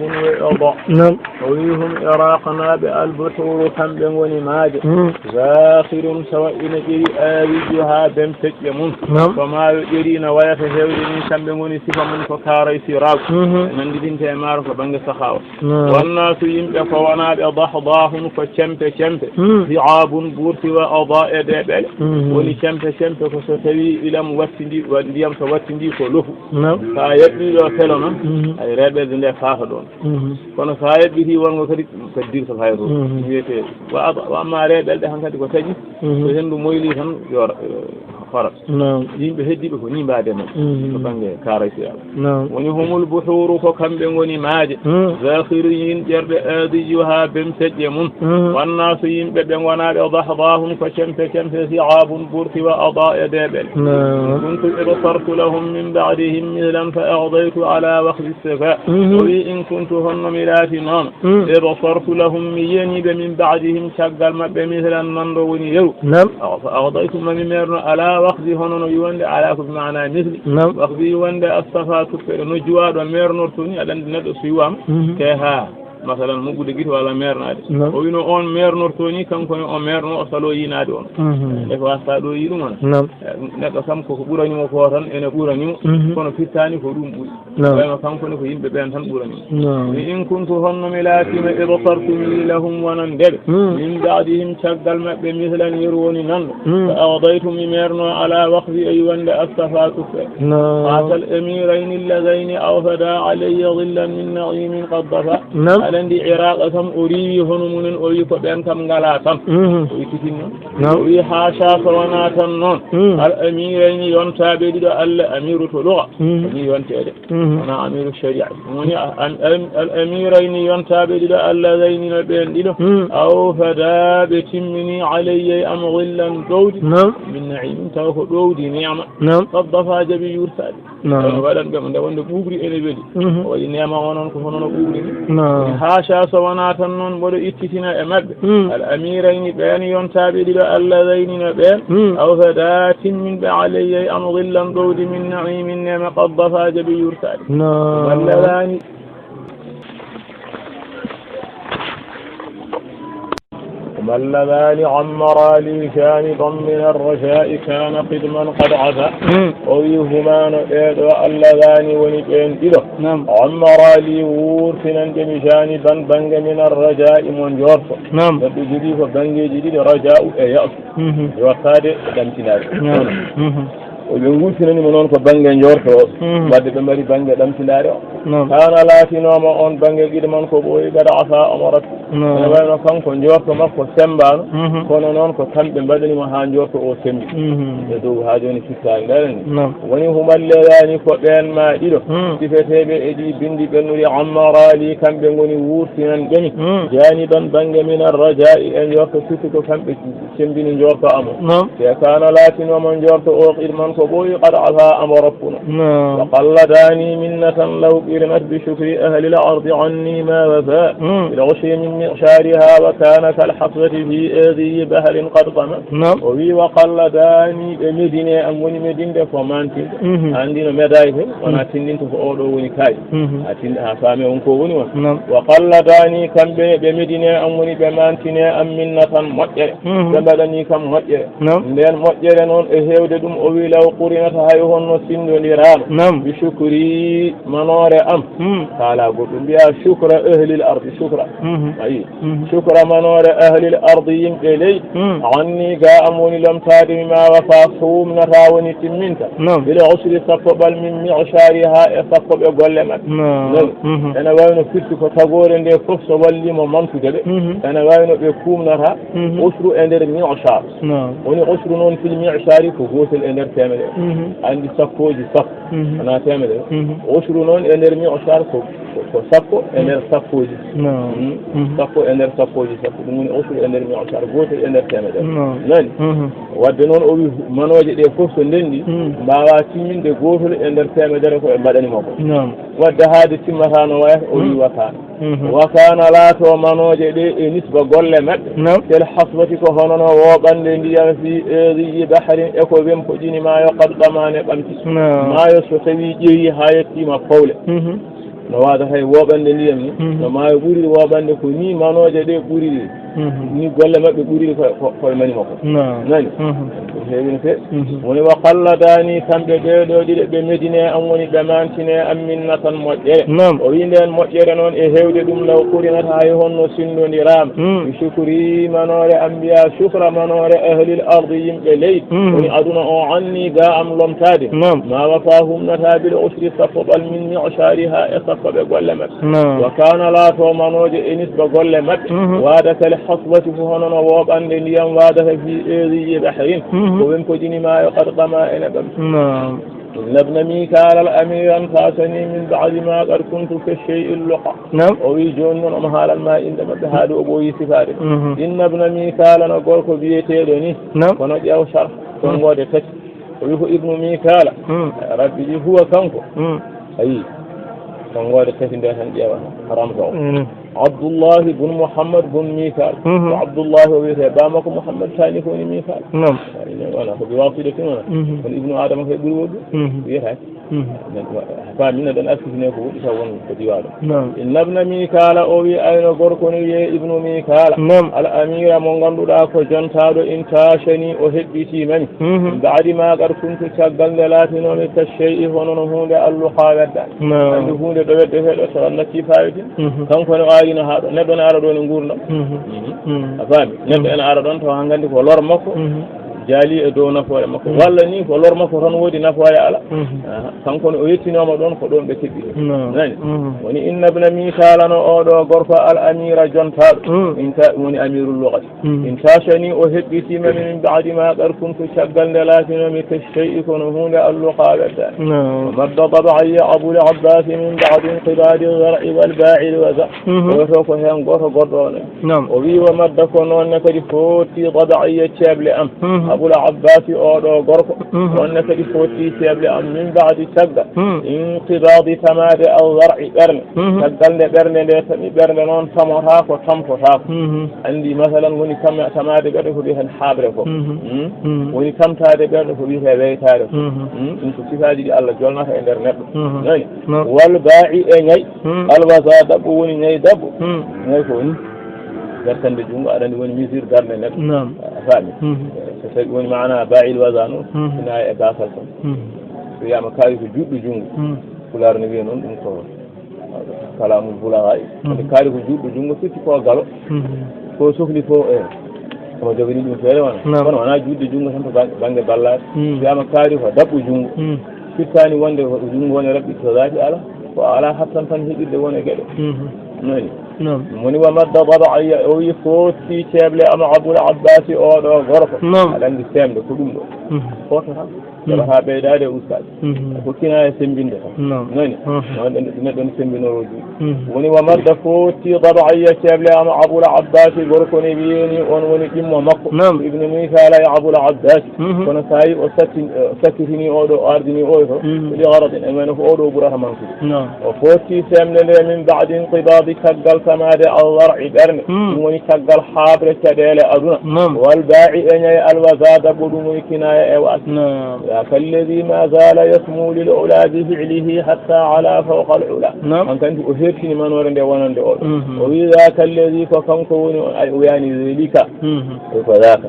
Ɗum wi oɗo. Naam. O wi hum Iraqnaaɓe albuhuuru, kamɓe ngoni maaje. Hmm. Zaakhirun, tawa ina ƴeewi aawijuhaa bempeƴƴe mum. Naam. Ko maayo ƴeeri ina wayata heewde ni, kamɓe ngoni sifa mum ko kaaray siraagu. Mhm. Nanndidinte e maaro ko bannge sahaawa. Naam. Wannaasu, yimɓe ko wonaaɓe dahdaahun, ko cempe cempe. Hmm. Di'aabun, ɓuurti wa adaa e deeɓele. Mhm. Woni cempe cempe ko so tawi ilam wattindi, wa-, ndiyam so wattindi ko lofu. Naam. Sa yaɓɓi ɗo felo noon, mhm, ay reeɓelde nde faata ɗoon. Mhm. Kono sa yaɓɓiti wongo kadi, kadi dirta fayda to. Mhm. Wiyete, wa ab-, wa amma reeɓelde hankadi ko taƴi, mhm, so henndu moyli tan yo ra-, eh, horat. Naam. Yimɓe heddiɓe ko ni mbaade men. Mhm. To bannge kaaray siraagu. Naam. Woni humul buhuuru, ko kamɓe ngoni maaje. Hmm. Zaakhirun, yinƴerɗe, aadijuhaa, bempeƴƴe mum. Mhm. Wannaasu, yimɓe ɓe ngonaaɓe, dahdaahun, ko cempe cempe, di'aabun, ɓuurti wa adaa e deeɓele. Naam. Kuntu absartu lahum min ba'dihim mithlan fa aqdaytu ala waqdi safa. Mhm. O wi, in kuntu, honno mi laatinooma. Mm. Absartu lahum, mi yiyanii ɓe, min ba'dihim, caggal maɓɓe, mithlan, nanndo woni yeru. Naam. Aw fa aqdaytu, ma mi meerno, ala waqdi, hono no wi wonde ala ko bi maana mithli. Naam. Waqdi wonde as-safa, tuppere, no juwaaɗo meernorto ni, aɗa anndi neɗɗo so yuwaama, mhm, te haa masalan, moɓɓude gite walla meernaade. Naam. O wino on meernorto ni, kanko ne o meerno, o saloo yiinaade on. Mhm. Nde ko wasta ɗo yi ɗum on. Naam. Eh, neɗɗo kam koko ɓurani mo ko tan ene ɓurani mo, mhm, kono firtaani ko ɗum ɓuri. Naam. Wayno kanko ne ko yimɓe ɓeen tan ɓurani mo. Naam. Mi in kuntu, honno mi laatiima, absartu, mi yii, lahum, wonande ɓe. Mm. Min ba'dihim, caggal maɓɓe, mithlan, yeru woni nanɗo. Mm. Fa aqdaytu, mi meerno, ala waqdi, ay wonde as-safa tuppe. Naam. Haasal amirayni alladhayni awfadaa alayya dhillan min na'imin qad dafa. Naam. Aɗa anndi Iraq kam o riiwi hono mumen, o wi ko ɓeen kam ngalaa tan. Mhm. O ikkitinno. Naam. O wi haasha, so wonaa tan noon. Mm. Al amirayni, yontaaɓe ɗiɗo Allah, amiru to luga. Mm. Ko ni yonteede. Mhm. Wonaa amiru shari'a. Woni a-, am-, am-, al amirayni, yontaaɓe ɗiɗo, alladhayni, no ɓeen ɗiɗo. Mm. Awfadaa, ɓe timmini, alayya, am, dhillan, ɗowdi. Naam. Min na'imin, tawa ko ɗowdi neema. Naam. Qad dafa, jaɓi yurtaade. Naam. Kono waɗan ɓe mo nde wonde ɓuuɓri ene weli. Mhm. O waɗi neema o noon ko hono no ɓuuɓri ni. Naam. Haasha, so wonaa tan noon mboɗo ittitina e maɓɓe. Mm. Al amirayni, ɓeen yontaaɓe ɗiɗo, alladhayni, no ɓeen. Mm. Awfadaa, timminɓe, alayya, am, dhillan, ɗowdi, min na'imin, neema, qad dafa, jaɓi yurtaade. Naam. Walladhani. Huma alladhani ammara li janiban min arrajai kana qidman qad afa. Hmm. O wi huma no ɓeeɗo alladhani woni ɓeen ɗiɗo. Naam. Ammara li wurtinan ɓe mi janiban bannge min arrajai mo njorto. Naam. Neɗɗo jogii ko banngeeji ɗiɗi, raja'u e ya'su. Mhm. Yottaade e ɗamtinaade. Naam. Mhm. O ɓe ngurtinani mo noon ko bannge njorto, mhm, wadde ɓe mari bannge ɗamtinaare o. Naam. Kana laatinooma oon bannge giɗo man ko ɓooyi gada afa omo ratti. Naam. Ene wayno kanko njorto makko semmbaano, mhm, kono noon ko kamɓe mbaɗani mo haa njorto o semmbi. Mhm. E dow haa jooni fittaani dara ni. Naam. Woni humalleyaani ko ɓeen maa ɗiɗo, hmm, sifeteeɓe e ɗi binndi ɓennuɗi ammara li kamɓe ngoni wurtinanɓe mi, hmm, janiban bannge min arrajai e njorto surtout ko kamɓe sembini njorto amo. Naam. Te kana laatinooma njorto o qidman ko ɓooyi qad afa amo rappuno. Naam. Wa qalladani minnatan law qurinat bi shukri ahli al ardi anni ma wafa. Hmm. Bil ushri min mi'shariha wa kana kal hasrati fi adiyi bahrin qad tama. Naam. O wi wa qalladani ɓe medine am woni medinde ko mantinde. Mhm. Anndi no médaille ko wona, mhm, tindinta ko oɗo woni kaaƴe. Mhm. A tinda haa faame on ko woni on. Naam. Wa qalladani kamɓe ɓe medine am woni ɓe mantine am minnatan moƴƴere. Mhm. Ɓe mbaɗani kam moƴƴere. Naam. Nden moƴƴere noon e heewde ɗum o wi law qurinata hay honno sinndondiraama. Naam. Bi shukri manoore am. Hmm. Kala goɗɗum mbiya shukra ahlil ardi shukra. Mhm. Ayi. Mhm. Shukra manoore ahlil ardi yimɓe leydi. Hmm. Anni ga am woni lomtaade mi ma wafa suumnata woni timminta. Naam. Ila usri sappo ɓal min mi'shari ha e sappo ɓe golle maɓɓe. Naam. Nayi. Mhm. Ene wayno firti ko tagoore nde fof so walli mo mantude ɓe. Mhm. Ene wayno ɓe kuumnata, mhm, usru e nder mi'shar. Naam. Woni usru noon fil mi'shari ko gootel e nder teemedere. Mhm. Anndi sappooji sappo. Mhm. Wona teemedere. Mhm. Usru noon e nder mi'shar ko, ko, ko sappo e nder sappooji. Naam. Mhm. Mhm. Sappo e nder sappooji sappo. Ɗum woni usru e nder mi'shar gootel e nder teemedere. Naam. Nani? Mhm. Wadde noon o wi manooje ɗe fof so ndenndi, mhm, mbaawa timminde gootol e nder teemedere ko ɓe mbaɗani mo ko. Naam. Wadde haade timmata no wayata, o wi wa kana. Wa kana laato manooje ɗe e nisba golle maɓɓe. Naam. Tel hasbati ko hono no woɓande ndiyam fi eeriyi bahrin e ko wempoƴini maayo qad ɓamaane ɓamti. Naam. Maayo so tawi ƴeewi haa yettima fawle. No waada hay woɓande ndiyam ni. No maayo ɓuri woɓande ko ni manooje ɗe ɓuri. Ni golle maɓɓe ɓuri ko, ko, koye mani makko. Naam. Nani? Ɗum heewi no feewi. Woni wa qalladani kamɓe ɓee ɗoo ɗiɗo ɓe medine am woni ɓe mantine am minnatan moƴƴere. Naam. O wi nden moƴƴere noon e heewde ɗum law qurinat hay honno sinndondiraama. Bi shukri manoore anbiya shukra manoore ahlil ardi yimɓe leydi. Woni aduna o anni ga am lomtaade. Naam. Ma wafa humnata bil ushri sappo ɓal min mi'shariha e sappo ɓe golle maɓɓe. Naam. Wa kana laato manooje e nisba golle maɓɓe. Waada kal hasbati ko hono no woɓande ndiyam waadata fi eeriyi bahrin. Ko wempoƴini maayo qad ɓama ene ɓamti. Naam. Inna ibna Mikal al amir antasani min ba'di ma qad kuntu ka shay'il luqa. Naam. O wi jooni noon omo haalan ma innde maɓɓe haa ɗo o ɓooyi sifaade. Inna ibna Mikal no gorko biyeteeɗo ni. Naam. Kono ƴeew sharh tonngoode tati. O wi ko ibnu Mikala. Rabbi ji huwa kanko. Ayi. Tonngoode tati nde tan ƴeewa haram taw. Abdullahi bun Muhammad bun Mikal. Ko Abdullahi o wiyete, ba makko Muhammad, sani ko woni Mikal. Naam. Wona ko bi wasiɗatin wona. Kono ibnu Adama kay ɓuri woɗɗu. Wiyetaake. Faami, neɗɗo ne alkitine ko woɗɗi taw won ko diwaɗo. Naam. Inna ibna Mikala o wi ayno gorko no wiye ibnu Mikala. Naam. Al amira mo ngannduɗaa ko jontaaɗo in tashani o heɓɓitii mami. Min ba'di ma qad kuntu caggal nde laatinoomi ka shay'i hono no huunde alluqa wedda. Naam. Anndi huunde ɗo wedde heɗo so on natti faawitin. Kanko ne o arino haa ɗo. Neɗɗo ne ara ɗo ne nguurndam. A faami? Neɗɗo ene ara ɗon taw haa nganndi ko lor makko. Jaali e dow nafoore makko. Walla ni ko lor makko tan woodi nafoore ala. Aha. Kanko ne o yettinooma ɗon ko ɗon ɓe keɓɓi. Naam. Nani? Woni inna ibna Mikala no oɗo gorko al amira jontaaɗo. In ta woni amirul lugati. In tashani o heɓɓitiima min ba'di ma qad kuntu caggal nde laatinoomi ka shay'i kono huunde alluqa wedda. Naam. Wa madda dab'ayya Abul Abbas min ba'di inqibadi zar'i wal ba'i al waza. Oto ko heen gooto goɗɗo on. Naam. O wi wa madda ko noon ne kadi fotti dab'ayya ceeble am. Abul Abbas oɗo gorko. On ne kadi fotti ceeble am min ba'di caggal. Inqibadi tamaade al zar'i ɓernde. Caggal nde ɓernde nde tami ɓernde noon tamota ko tampotaako. Anndi masalan woni tam-, tamaade ɓernde ko wiyeten haabre ko. Woni tamtaade ɓernde ko wiyete weytaare ko. Ɗum ko sifaaji ɗi Allah jolnata e nder neɗɗo. Nani? Naam. Wal ba'i e ñay. Alwaza daɓɓo woni ñay daɓɓo. Ñay ko woni dartande junngo, aɗa anndi woni misir darnde neɗɗo. Naam. A faami? So tawi woni maana ba'il waza noon, ina e baasal tan. So wiyama kaari ko juɗɗo junngo. Pulaar ne wiya noon ɗum ko kalamul bulaga. Kaari ko juɗɗo junngo firti ko galo. Ko sokli ko e omo jogani ɗum feere wona. Naam. Kono wona juɗɗo junngo tan to bang-, bannge ballaade. Wiyama kaari ko daɓɓo junngo. Firtani wonde ko junngo woni raɓɓi to zaati ala. Ko ala hattan tan heɓirde won e geɗe. Nani? Naam. Woni wa madda dab'ayya o wi fotti ceeble am Abul Abbas oɗo gorko. Naam. Aɗa anndi sembe ko ɗum ɗo. Foto tan. Heɓata ɓeydaade e ustaade. Ko kinaya semmbinde tan. Naam. Nani? Noon ɗen neɗɗo ne semmbinoro juuɗe. Woni wa madda fotti dab'ayya ceeble am Abul Abbas gorko ne wiyeni on woni ɗimmo makko. Naam. Ibnu Misala e Abul Abbas. Kono so tawi o satti-, o sakkitini oɗo, o ardini oɗo to, li gharadin, e men ko oɗo ɓurata mankude. Naam. O fotti semmbinde nde min ba'di inqibadi caggal tamaade al zar'i ɓernde. Ɗum woni caggal haabre caɗeele aduna. Naam. Wal ba'i e ñay alwaza daɓɓo ɗum woni kinaya e waas. Naam. Zaka alladhi ma zala yasmu lil ula bi fi'lihi hatta ala fawqa al ula. Naam. Hankanti o hertini manoore nde wonande oɗo. O wi zaka alladhi ko kanko woni on, ay o wiyani zalika. Ko zaka.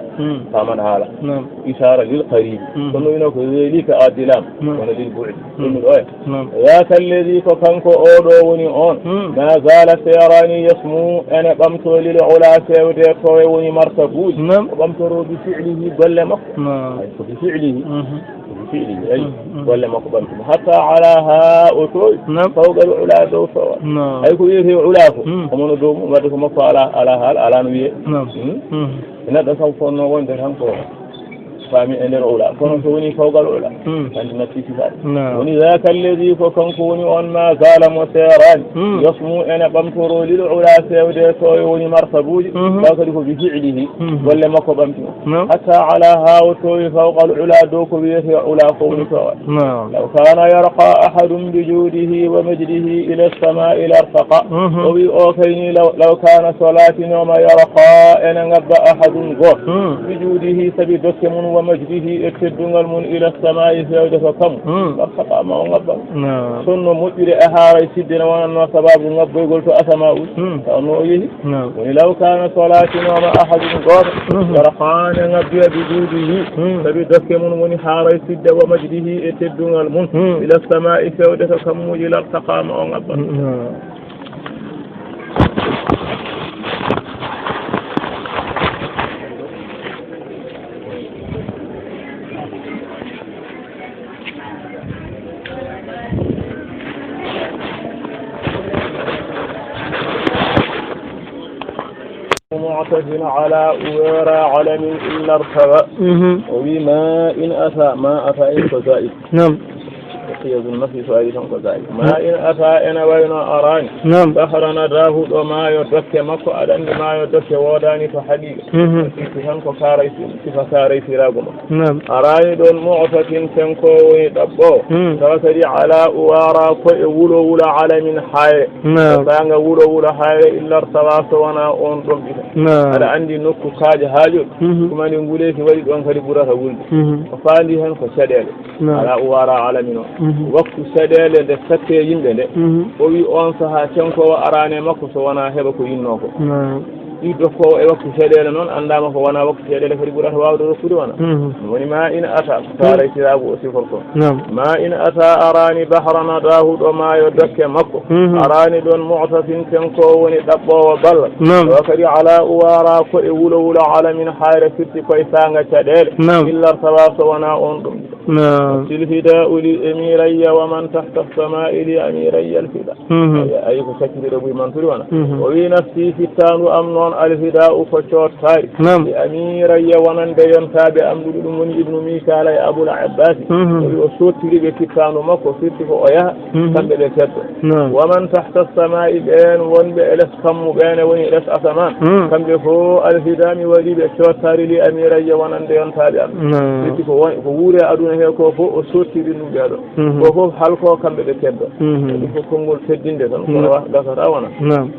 Faman haala. Naam. Ishaara lil qaribi. Kono wino ko zalika adilam. Kono lil bu'di. Ɗum ɗo e. Naam. Zaka alladhi ko kanko oɗo woni on. Ma zala seerani yasmu ene ɓamto lil ula fewde towe woni martabuuji. Naam. O ɓamtoro bi fi'lihi golle makko. Naam. Ay, ko bi fi'lihi. Ko bi fi'lihi, ay. Golle makko ɓamtimo. Hatta ala ha o towi. Naam. Fawqa al ula dow towa. Naam. Ay ko wiyete ula ko. Omo no dow mum wadde ko makko ala, ala haala, ala no wiye. Naam. Neɗɗo kam fonno wonde tan ko Faami e nder ula, kono so woni fawqal ula, hmm, anndi natti sifaade. Naam. Woni ذاك الذي ko kanko woni on ما زال mo seeraani. Hmm. يسمو ene ɓamtoroo للعلا feewde to e woni martabuuji, hmm, tawa kadi ko بفعله, hmm, golle makko ɓamti mo. Naam. حتى علا haa o toowi فوق العلا dow ko wiyetee ula ko woni toowal. Naam. لو كان يرقى أحد بجوده ومجده إلى السماء لارتقى. Mhm. O wi o kayni law, law kana so laatinooma يرقى ene ngabba أحد gooto. Hmm. بجوده sabi dokke mum ومجده e teddungal mum إلى السماء feewde to kammu. Hmm. لارتقى ma o ngabba. Naam. Sinno moƴƴude e haaray sidde ne wonanno sababu ngabboygol to asamaa ul. Hmm. Taw no o yehi. Naam. Woni لو كان so laatinooma أحد gooto. Mhm. يرقى ene ngabbi بجوده. Hmm. Sabi dokke mum woni haaray sidde ومجده e teddungal mum. Hmm. إلى السماء feewde to kammuuji لارتقى ma o ngabba. Hmm. معطف على ورى علم إلا ارتوى. Mhm. O wi ما إن أتى, ما أتى en ko زائد. Naam. Qiyaasun nafi so ari tan ko زائد. ما إن أتى ene wayno araani. Naam. بحر نداه ɗo maayo dokke makko, aɗa anndi maayo dokke woodaani to haqiiqa. Mhm. Sifa tan ko kaaray, sifa kaaray firaago makko. Naam. Araani ɗoon معطف en ko woni ɗaɓɓoowo. Hmm. Tawa kadi على ورى ko e wulo wulo علم hayre. Naam. Saanga wulo wulo hayre إلا ارتوى so wonaa oon ɗomɗita. Naam. Aɗa anndi nokku kaaƴa haa jooɗi. Mhm. Tuma ndi nguleeki waɗi ɗoon kadi ɓurata wulde. Mhm. Ko faandi heen ko caɗeele. Naam. على ورى علم o. Mhm. Waktu caɗeele nde sattee yimɓe nde. Mhm. O wi oon sahaa cankoowo araani e makko so wonaa heɓa ko yinnoo ko. Naam. Ɗi dokkoowo e waktu caɗeele noon anndaama ko wonaa waktu caɗeele kadi ɓurata waawde rokkude wona. Mhm. Woni ما إن أتى, ko taaraytiraagu o sifortoo. Naam. ما إن أتى araani بحر نداه ɗo maayo dokke makko. Mhm. Araani ɗoon معطف en ko woni ɗaɓɓoowo ballal. Naam. Ɗo kadi على ورى ko e wulo wulo علم hayre firti koye saanga caɗeele. Naam. إلا ارتوى so wonaa oon ɗomɗita. Naam. الفداء لأميري ومن تحت السماء لأميري الفداء. Mhm. Ayi, ayi, ko sakkitiiɗo buy man turi wona. Mhm. O wi نفسي fittaandu am noon الفداء ko coottaari. Naam. لأميري wonande yontaaɓe am ɗuɗi ɗum woni Ibnu Mikaala e Abul Abbaasi. Mhm. O wi o soottiri ɓe fittaandu makko firti ko o yaha, mhm, kamɓe ɓe keddo. Naam. ومن تحت السماء ɓeen wonɓe e les kammu ɓeen e woni les asamaan. Hmm. Kamɓe fof الفداء mi waɗi ɓe coottaari لأميري wonande yontaaɓe am. Naam. Firti ko won, ko wuure aduna he ko fof o soottiri ɗum ɓee ɗo. Mhm. Ko fof halko kamɓe ɓe keddo. Mhm. Ɗum ko konngol teddinde tan, mhm, kono wa-, gasata wona. Naam.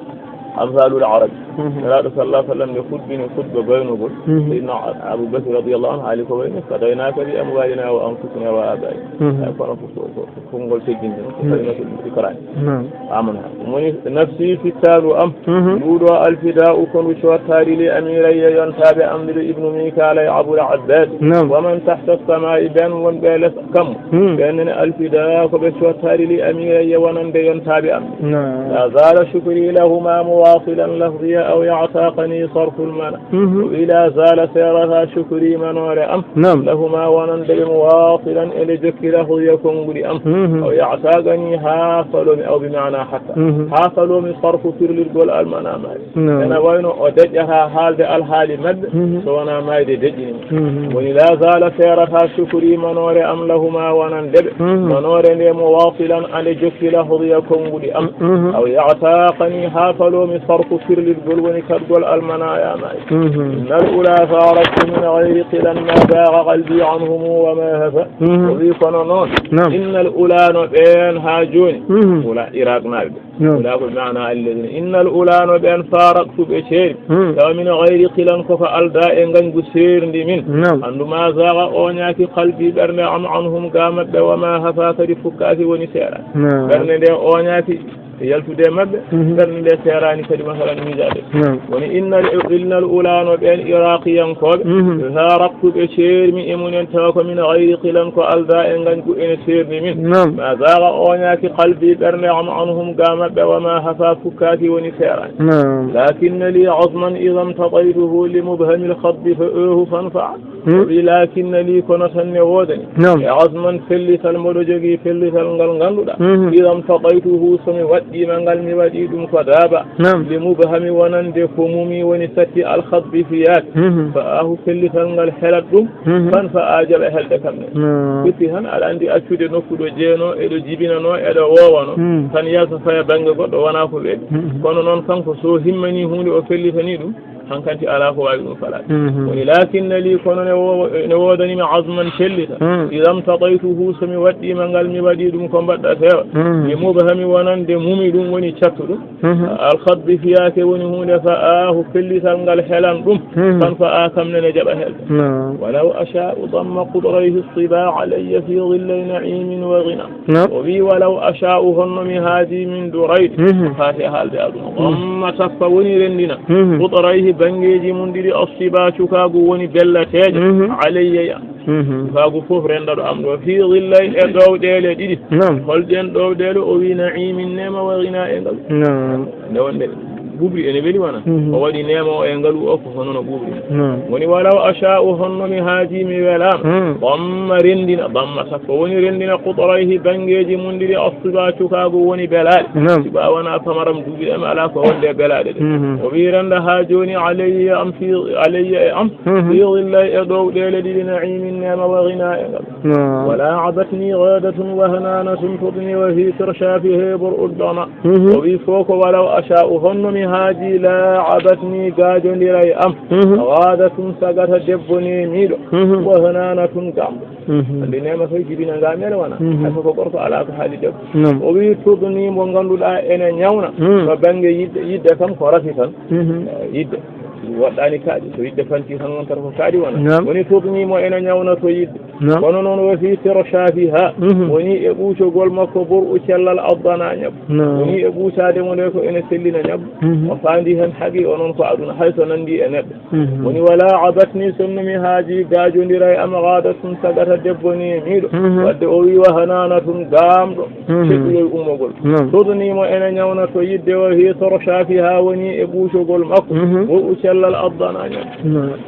أمثال العرب. Mhm. Nelaaɗo sallallahu alaihi wasallam nde huɗbini huɗba baynugol. Mhm. Sayyidina Abu Bakr radiyallahu anhu haali ko wayno فديناك بأموالنا وأنفسنا وآبائنا. Mhm. Ay, kono ko, ko, ko konngol teddinde tan, ko, mhm, tawi no ko ɗum ikraani. Naam. Amana. Ɗum woni نفسي fittaandu am. Mhm. Nduɗo الفداء ko ndu coottaari لأميري yontaaɓe am ɗiɗo Ibnu Mikaala e Abul Abbaas. Naam. ومن تحت السماء ɓeen wonɓe les kammu. Hmm. Ɓeen ne الفداء ko ɓe coottaari لأميري wonande yontaaɓe am. Naam. لا زال شكري لهما مواصلا لفظي أو يعتاقني صرف المنى. Mhm. O wi لا زال seerataa شكري manoore am. Naam. لهما wonande ɓe مواصلا e nde jokki لفظي konnguɗi am. Mhm. أو يعتاقني haa faloomi, أو بمعنى حتى. Mhm. Haa faloomi صرف firlirgol المنى maari. Naam. Ene wayno o deƴƴataa haalde alhaali maɓɓe, mhm, so wonaa maayde deƴƴini mo. Mhm. Woni لا زال seerataa شكري manoore am لهما wonande ɓe. Mhm. Manoore nde مواصلا ande jokki لفظي konnguɗi am. Mhm. أو يعتاقني haa faloomi صرف firlirgol woni kaɗgol المنى maari. Mhm. إن الأولى فارقت من غير قلى ما زاغ قلبي عنهم وما هفى. Mhm. O wi kono noon. Naam. إن الأولى no ɓeen haa jooni. Mhm. Ula Irak naaɓe. Naam. Ula ko maana الذين. إن الأولى no ɓeen فارقت ɓe ceeri. Hmm. Tawa من غير قلى ko ko aldaa e ngañgu seerndi min. Naam. Anndu ما زاغ ooñaaki قلبي ɓernde am عنهم ga maɓɓe وما هفى kadi fukkaaki woni seeraani. Naam. Ɓernde nde ooñaaki yaltude e maɓɓe, mhm, ɓernde nde seeraani kadi masalan miijaade. Naam. Woni إن ال-, إن الأولى no ɓeen Iraqiyankooɓe, mhm, فارقت ɓe ceermi e mumen tawa ko من غير قلى ko aldaa e ngañgu ene seerndi min. Naam. ما زاغ ooñaaki قلبي ɓernde am عنهم ga maɓɓe وما هفى fukkaaki woni seeraani. Naam. لكن لي عزما إذا امتطيته لمبهم الخض فأوه فانفعل. Hmm. O wi لكن لي kono tan ne woodani. Naam. E عزما pellital mboɗo jogii pellital ngal ngannduɗaa. Mhm. إذا امتطيته so mi waɗ-, Ɗima ngal mi waɗi ɗum ko daaba. Naam. Li mubhami wonande ko mumi woni satti alkhadbi fiyaat. Mhm. Fa ahu pellital ngal helat ɗum. Mhm. Fan fa a jaɓa helde kam ne. Naam. Firti tan aɗa anndi accude nokku ɗo jeeno, eɗo jibinano, eɗo wowano. Mhm. Tan yalta faya bannge goɗɗo wona ko weeli. Mhm. Kono noon kanko so himmani huunde o fellitani ɗum, hankanti alaa ko waawi ɗum falaade. Mhm. Woni laakinna lii kono ne wo-, ne woodani mi azman fellita. Mhm. Idam taɗaytuhu so mi waɗɗiima ngal mi waɗi ɗum ko mbaɗɗa feewa. Mhm. Li mubhami wonande mumi ɗum woni cattu ɗum. Mhm. Alkhadbi fiyaake woni huunde fa ahu pellital ngal helan ɗum. Mhm. Fan fa a kam nene jaɓa helde. Naam. Walaw asha'u damma qudrayhi siba alayya fi dhillay na'imin wa ghina. Naam. O wi walaw asha'u honno mi haadi min duraydi. Mhm. Faati haalde aduna. Mhm. Damma tappa woni rendina. Mhm. Qudrayhi banngeeji mum ɗiɗi asiba cukaagu woni bellateejo. Mhm. Alayya ya. Mhm. Cukaagu fof renda ɗo am ɗo. Fi dhillay e ɗowɗeele ɗiɗi. Naam. Holɗen ɗowɗeele o wi na'imin neema wa ghina e ngal. Naam. Nde wonde ɓuuɓri ene weli wona. Mhm. O waɗi neema o e ngalu o ko hono no ɓuuɓri. Naam. Woni walaw asha'u honno mi haadi mi welaama. Hmm. Damma rendina, damma sappo woni rendina qudrayhi banngeeji mum ɗiɗi asiba cukaagu woni belaaɗe. Naam. Siba wona pamaram duuɓi ɗe mi alaa ko wonde belaaɗe ɗe. Mhm. O wi renda haa jooni alayya am fi, alayya e am. Mhm. Fi dhillay e ɗowɗeele ɗiɗi na'imin neema wa ghina e ngal. Naam. Wala abatni ghadatun wa hananatun tudni wa fi tirshafi hebor uddana. Mhm. O wi fof ko walaw asha'u honno mi haadi la abatni gaajondiray am. Mhm. Ghadatun sagata debbo nemiiɗo. Mhm. Wa hananatun gambo. Mhm. Andi neema koye jibina ngamele wona. Mhm. Hay so ko gorko alaa ko haali debbo. Naam. O wi tudni mo ngannduɗaa ene ñawna. Mhm. To bannge yidde, yidde kam ko rafi tan. Mhm. Eh, yidde. Waɗɗaani kaaɗi. So yidde fanti tan wontata ko kaaɗi wona. Naam. Woni tudni mo ene ñawna to yidde. Naam. Kono noon wa fi tirshafiha. Mhm. Woni e ɓuucogol makko bor u cellal addana ñabbu. Naam. Woni e ɓuucaade mo nde ko ene sellina ñabbu. Mhm. O faandi heen haqi o noon ko aduna hay so nanndi e neɗɗo. Mhm. Woni wala abatni sonno mi haaji gaajondiray am ghadatun sagata debbo ni miiɗo. Mhm. Wadde o wi wa hananatun gaamɗo. Mhm. Keɗɗuɗo e ummogol. Naam. Tudni mo ene ñawna to yidde wa fi tirshafiha woni e ɓuucogol makko. Mhm. Bor u cellal addana ñabbu. Naam.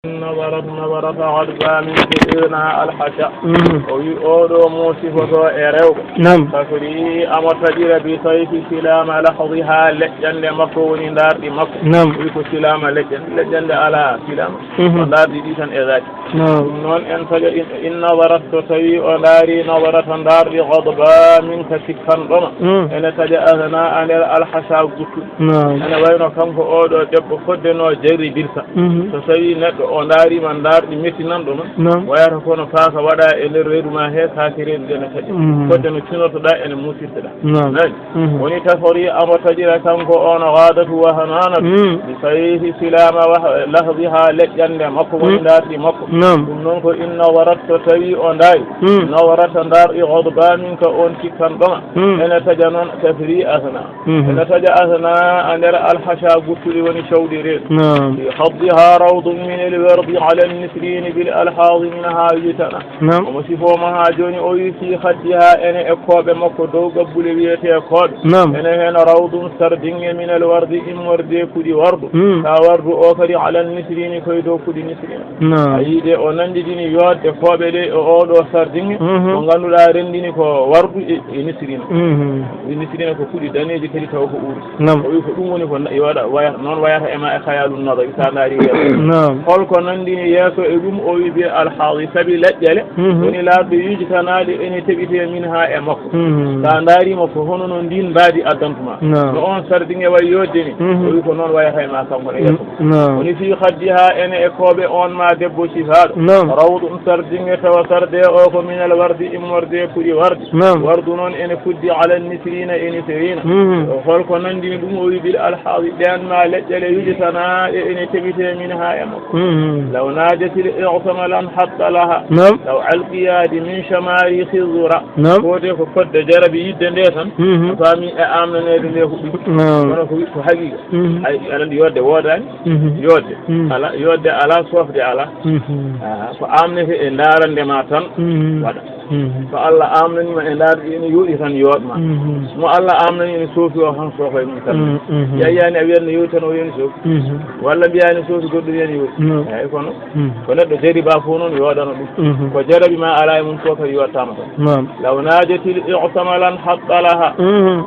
Nazarat nazarata ghadba min fi'lina alhasha. Mhm. O wi oɗo mo sifoto e rewɓe. Naam. Tafri amo taƴira bi sayfi silama lahdiha leƴƴande makko woni ndarɗi makko. Naam. O wi ko silama leƴƴande, leƴƴande ala silama. Mhm. Ko ndarɗi ɗi tan e zati. Naam. Ɗum noon en taƴa in, in nazarat so tawi o ndaari nazarata ndarɗi ghadba min ka sikkanɗoma. Mm. Ene taƴa ahna a nder alhasha guttuɗi. Naam. Ene wayno kanko oɗo debbo fodde no jarribirta. Mhm. So tawi neɗɗo o ndaarima ndaarɗi mettinanɗo ma, naam, wayata kono paaka waɗa e nder reedu ma he, kaake reedu ɗe ne taƴi. Mhm. Fodde no cunortoɗa ene musirteɗa. Naam. Nani? Mhm. Woni tafori amo taƴira kanko on ghadatu wa hananatu. Mm. Bi sayfi silama wa lahdiha leƴƴande makko woni, mm, ndaarɗi makko. Naam. Ɗum noon ko in nazarat so tawi o ndaari. Mm. Nazarata ndaarɗi ghadbanin ka on cikkanɗoma. Mm. Ene taƴa noon tafri ahna. Mhm. Ene taƴa ahna a nder alhasha guttuɗi woni cawɗi reedu. Naam. Fi khaddiha rawdun min alwardi ala nisrini bil alhaadi minha yujtana. Naam. Omo sifoma ha jooni o wi fi khaddiha ene e kooɓe makko dow gabbule wiyete kooɓe. Naam. Ene heen rawdun sardinge min alwardi immorde kuɗi wardu. Mm. Ka wardu o kadi ala nisrini koye dow kuɗi nisrina. Naam. A yii de o nanndidini yodde kooɓe ɗe e oɗo sardinge, mhm, mo ngannduɗaa renndini ko wardu e, e nisrina. Mhm. E nisrina ko kuɗi daneeji kadi taw ko uuri. Naam. O wi ko ɗum woni ko na-, yo waɗa, waya-, noon wayata e ma e khayalun nadari, sa ndaari yeeso. Naam. Holko nanndini yeeso e ɗum? O wi bi alhaadi, sabi leƴƴele, mhm, woni laaɓɗe yujtanaaɗe ene teɓite min ha e makko. Mhm. Sa ndaarima ko hono no ndin mbaadi addantuma. Naam. No on sardinge way yodde ni. Mhm. O wi ko noon wayata e ma kanko ne yeeso. Naam. Woni fi khaddiha ene e kooɓe on ma debbo sifaaɗo. Naam. Rawdun sardinge tawa sarde o ko min alwardi immorde kuɗi wardi. Naam. Wardu noon ene fuddi ala nisrina e nisrina. Mhm. Holko nanndini ɗum? O wi bil alhaadi ɗen ma leƴƴele yujtana ɗe ene teɓite min ha e makko. Mhm. Hmm. Law najatil i'sama lan hatta laha. Naam. Law alqiyadi min shamari khizura. Naam. Ko de ko fodde jarabi yidde nde tan. Mhm. A faami e amnaneede nde huɓɓi. Naam. Kono ko wi-, ko haqiqa. Mhm. Ay, aɗa anndi yodde woodaani. Mhm. Yodde. Mhm. Ala, yodde ala, sofde ala. Mhm. Ah, ko amnete e ndaarande ma tan. Mhm. Waɗa. Mhm. Ko Allah amnani ma e ndaarde ene yooɗi tan yooɗ ma. Mhm. Mo Allah amnani ene soofi o tan soofay mum tan. Mhm, mhm. Yayyani a wiyatno yooɗi tan o wiyani soofi. Mhm. Walla mbiyaani soofi goɗɗo wiyani yooɗi. Mhm. Eeyi kono. Mhm. Ko neɗɗo jariba fof noon yooɗano ɗum. Mhm. Ko jarabi ma ala e mum fof kadi yooɗtama tan. Naam. Law najatil i'sama lan hatta laha. Mhm.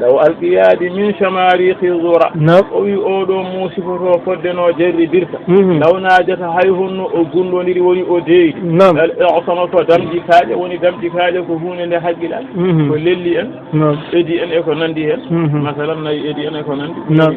Law alqiyadi min shamari khizura. Naam. O wi oɗo mo sifoto fodde no jarri birta. Mhm. Law najata hay honno o gundondiri woni o deeydi. Naam. Al i'sama ko damɗi kaaƴe woni damɗi kaaƴe ko huunde nde haqqilani. Mhm. Ko lelli en. Naam. Edi en e ko nandi hen. Mhm. Masalan nayi edi en e ko nandi. Naam.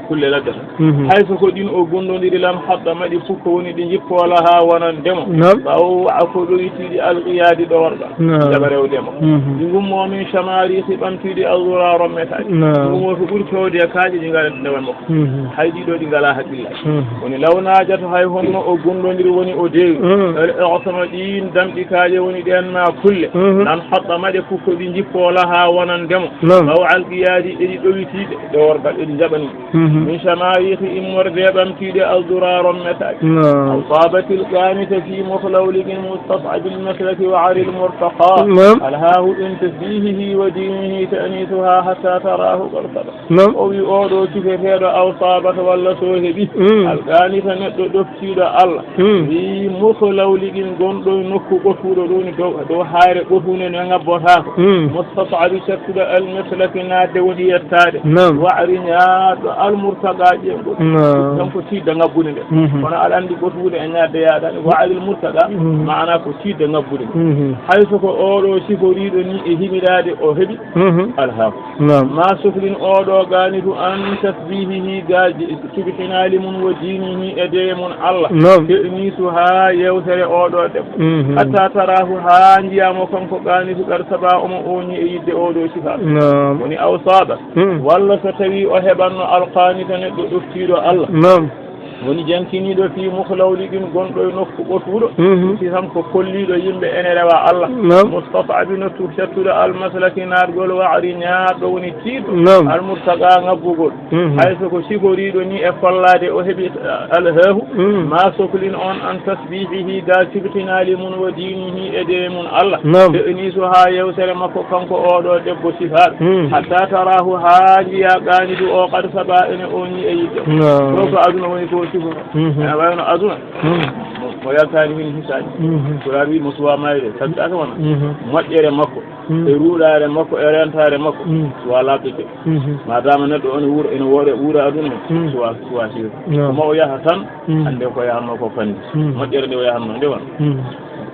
Kulle ladde tan. Mhm. Hay so ko ɗin o gundondiri lan haɗɗa maɗi fukko woni ɗi jippo laha wonande mo. Naam. Ɓawo a ko ɗoytiɗi alqiyadi ɗo worɗa. Naam. Jaɓa rewde mo. Mhm. Ɗi gummo min shamari si ɓamtiɗi azura rommetaɗi. Naam. Ɗum o to ɓuri fewde e kaaƴe ɗi ngala ndewan mo. Mhm. Hay ɗiɗo ɗi ngala haqqilla. Mhm. Woni law najata hay honno o gundondiri woni o dewi. Mhm. El osama ɗin damɗi kaaƴe woni ɗen ma kulle. Mhm. Lan haɗɗa maɗe fukko ɗi jippo laha wonande mo. Naam. Ɓawo alqiyadi ɗeɗi ɗowitiɗe ɗe worgal ɗeɗi jaɓani. Mhm. Min shamari si immorde ɓamtiɗe azura rommetaɗi. Naam. Asabatil qanita fi mukhlawliqin mustas'abil maslaki wa aril murtaqa. Naam. Alhahu in tasbihihi wa dinihi ta'nisuha hatta tarahu qad sadaqa. Naam. O wi oɗo cifeteɗo aw sabata walla so heɓi. Mm. Alqanita neɗɗo ɗoftiɗo Allah. Mm. Wi mukhlawliqin gonɗo e nokku ɓotuɗo ɗo ni dow, dow hayre ɓotunde no ngabbotako. Mm. Mustas'abi cattuɗo almaslaki nadde woni yettade. Naam. Wa'ri ñaaɗo almurtaqa ƴeeŋɗo. Naam. Kanko tidda ngabbude nde. Mhm. Kono aɗa andi ɓotude e ñaadde yaadani. Wa'ril murtaqa, mhm, maana ko tidda ngabbude nde. Mhm. Hay so ko oɗo siforiɗo ni e himiraade o heɓi. Mhm. Alhaku. Naam. Ma soflin oɗo ganitu an tasbihihi ga subhinali mun wa dinihi e deye mun Allah. Naam. Te'nisu ha yewtere oɗo debbo. Mhm. Hatta tarahu ha njiyamo kanko ganitu qad saba omo oñi e yidde oɗo sifa. Naam. Woni aw saba. Hmm. Walla so tawi o heɓanno alqanita neɗɗo ɗoftiɗo Allah. Naam. Woni jankiniɗo fi mukhlawliqin gonɗo e nokku ɓotuɗo. Mhm. Si tan ko kolliɗo yimɓe ene rewa Allah. Naam. Mustas'abi no tu-, settuɗo almaslaki naatgol wa'ri ñaaɗɗo woni tiiɗɗo. Naam. Almurtaqa ngabbugol. Mhm. Hay so ko siforiɗo ni e follade o heɓi, eh, alhahu. Mhm. Ma soklin on an tasbihihi ga sibtinali mun wa dinihi e deye mun Allah. Naam. Te'nisu ha yewtere makko kanko oɗo debbo sifaɗo. Hmm. Hatta tarahu ha njiya ganitu o qad saba ene oñi e yidde. Naam. Ɗo ko aduna woni ko sifoto. Mhm. Ene wayno aduna. Hmm. Mo, mo yaltani min hisaji. Mhm. Pulaar wi mo suwa mayde, sabi aka wona. Mhm. Moƴƴere makko, hmm, e ruɗare makko, e rentare makko, hmm, suwa labde te. Mhm. Ma dama neɗɗo on wuura, ene woore, wuura aduna, hmm, suwa, suwa siwde. Naam. Ko ma o yaha tan, hmm, ande ko yahanno ko fandi. Hmm. Moƴƴere nde o yahanno, nde wona. Hmm.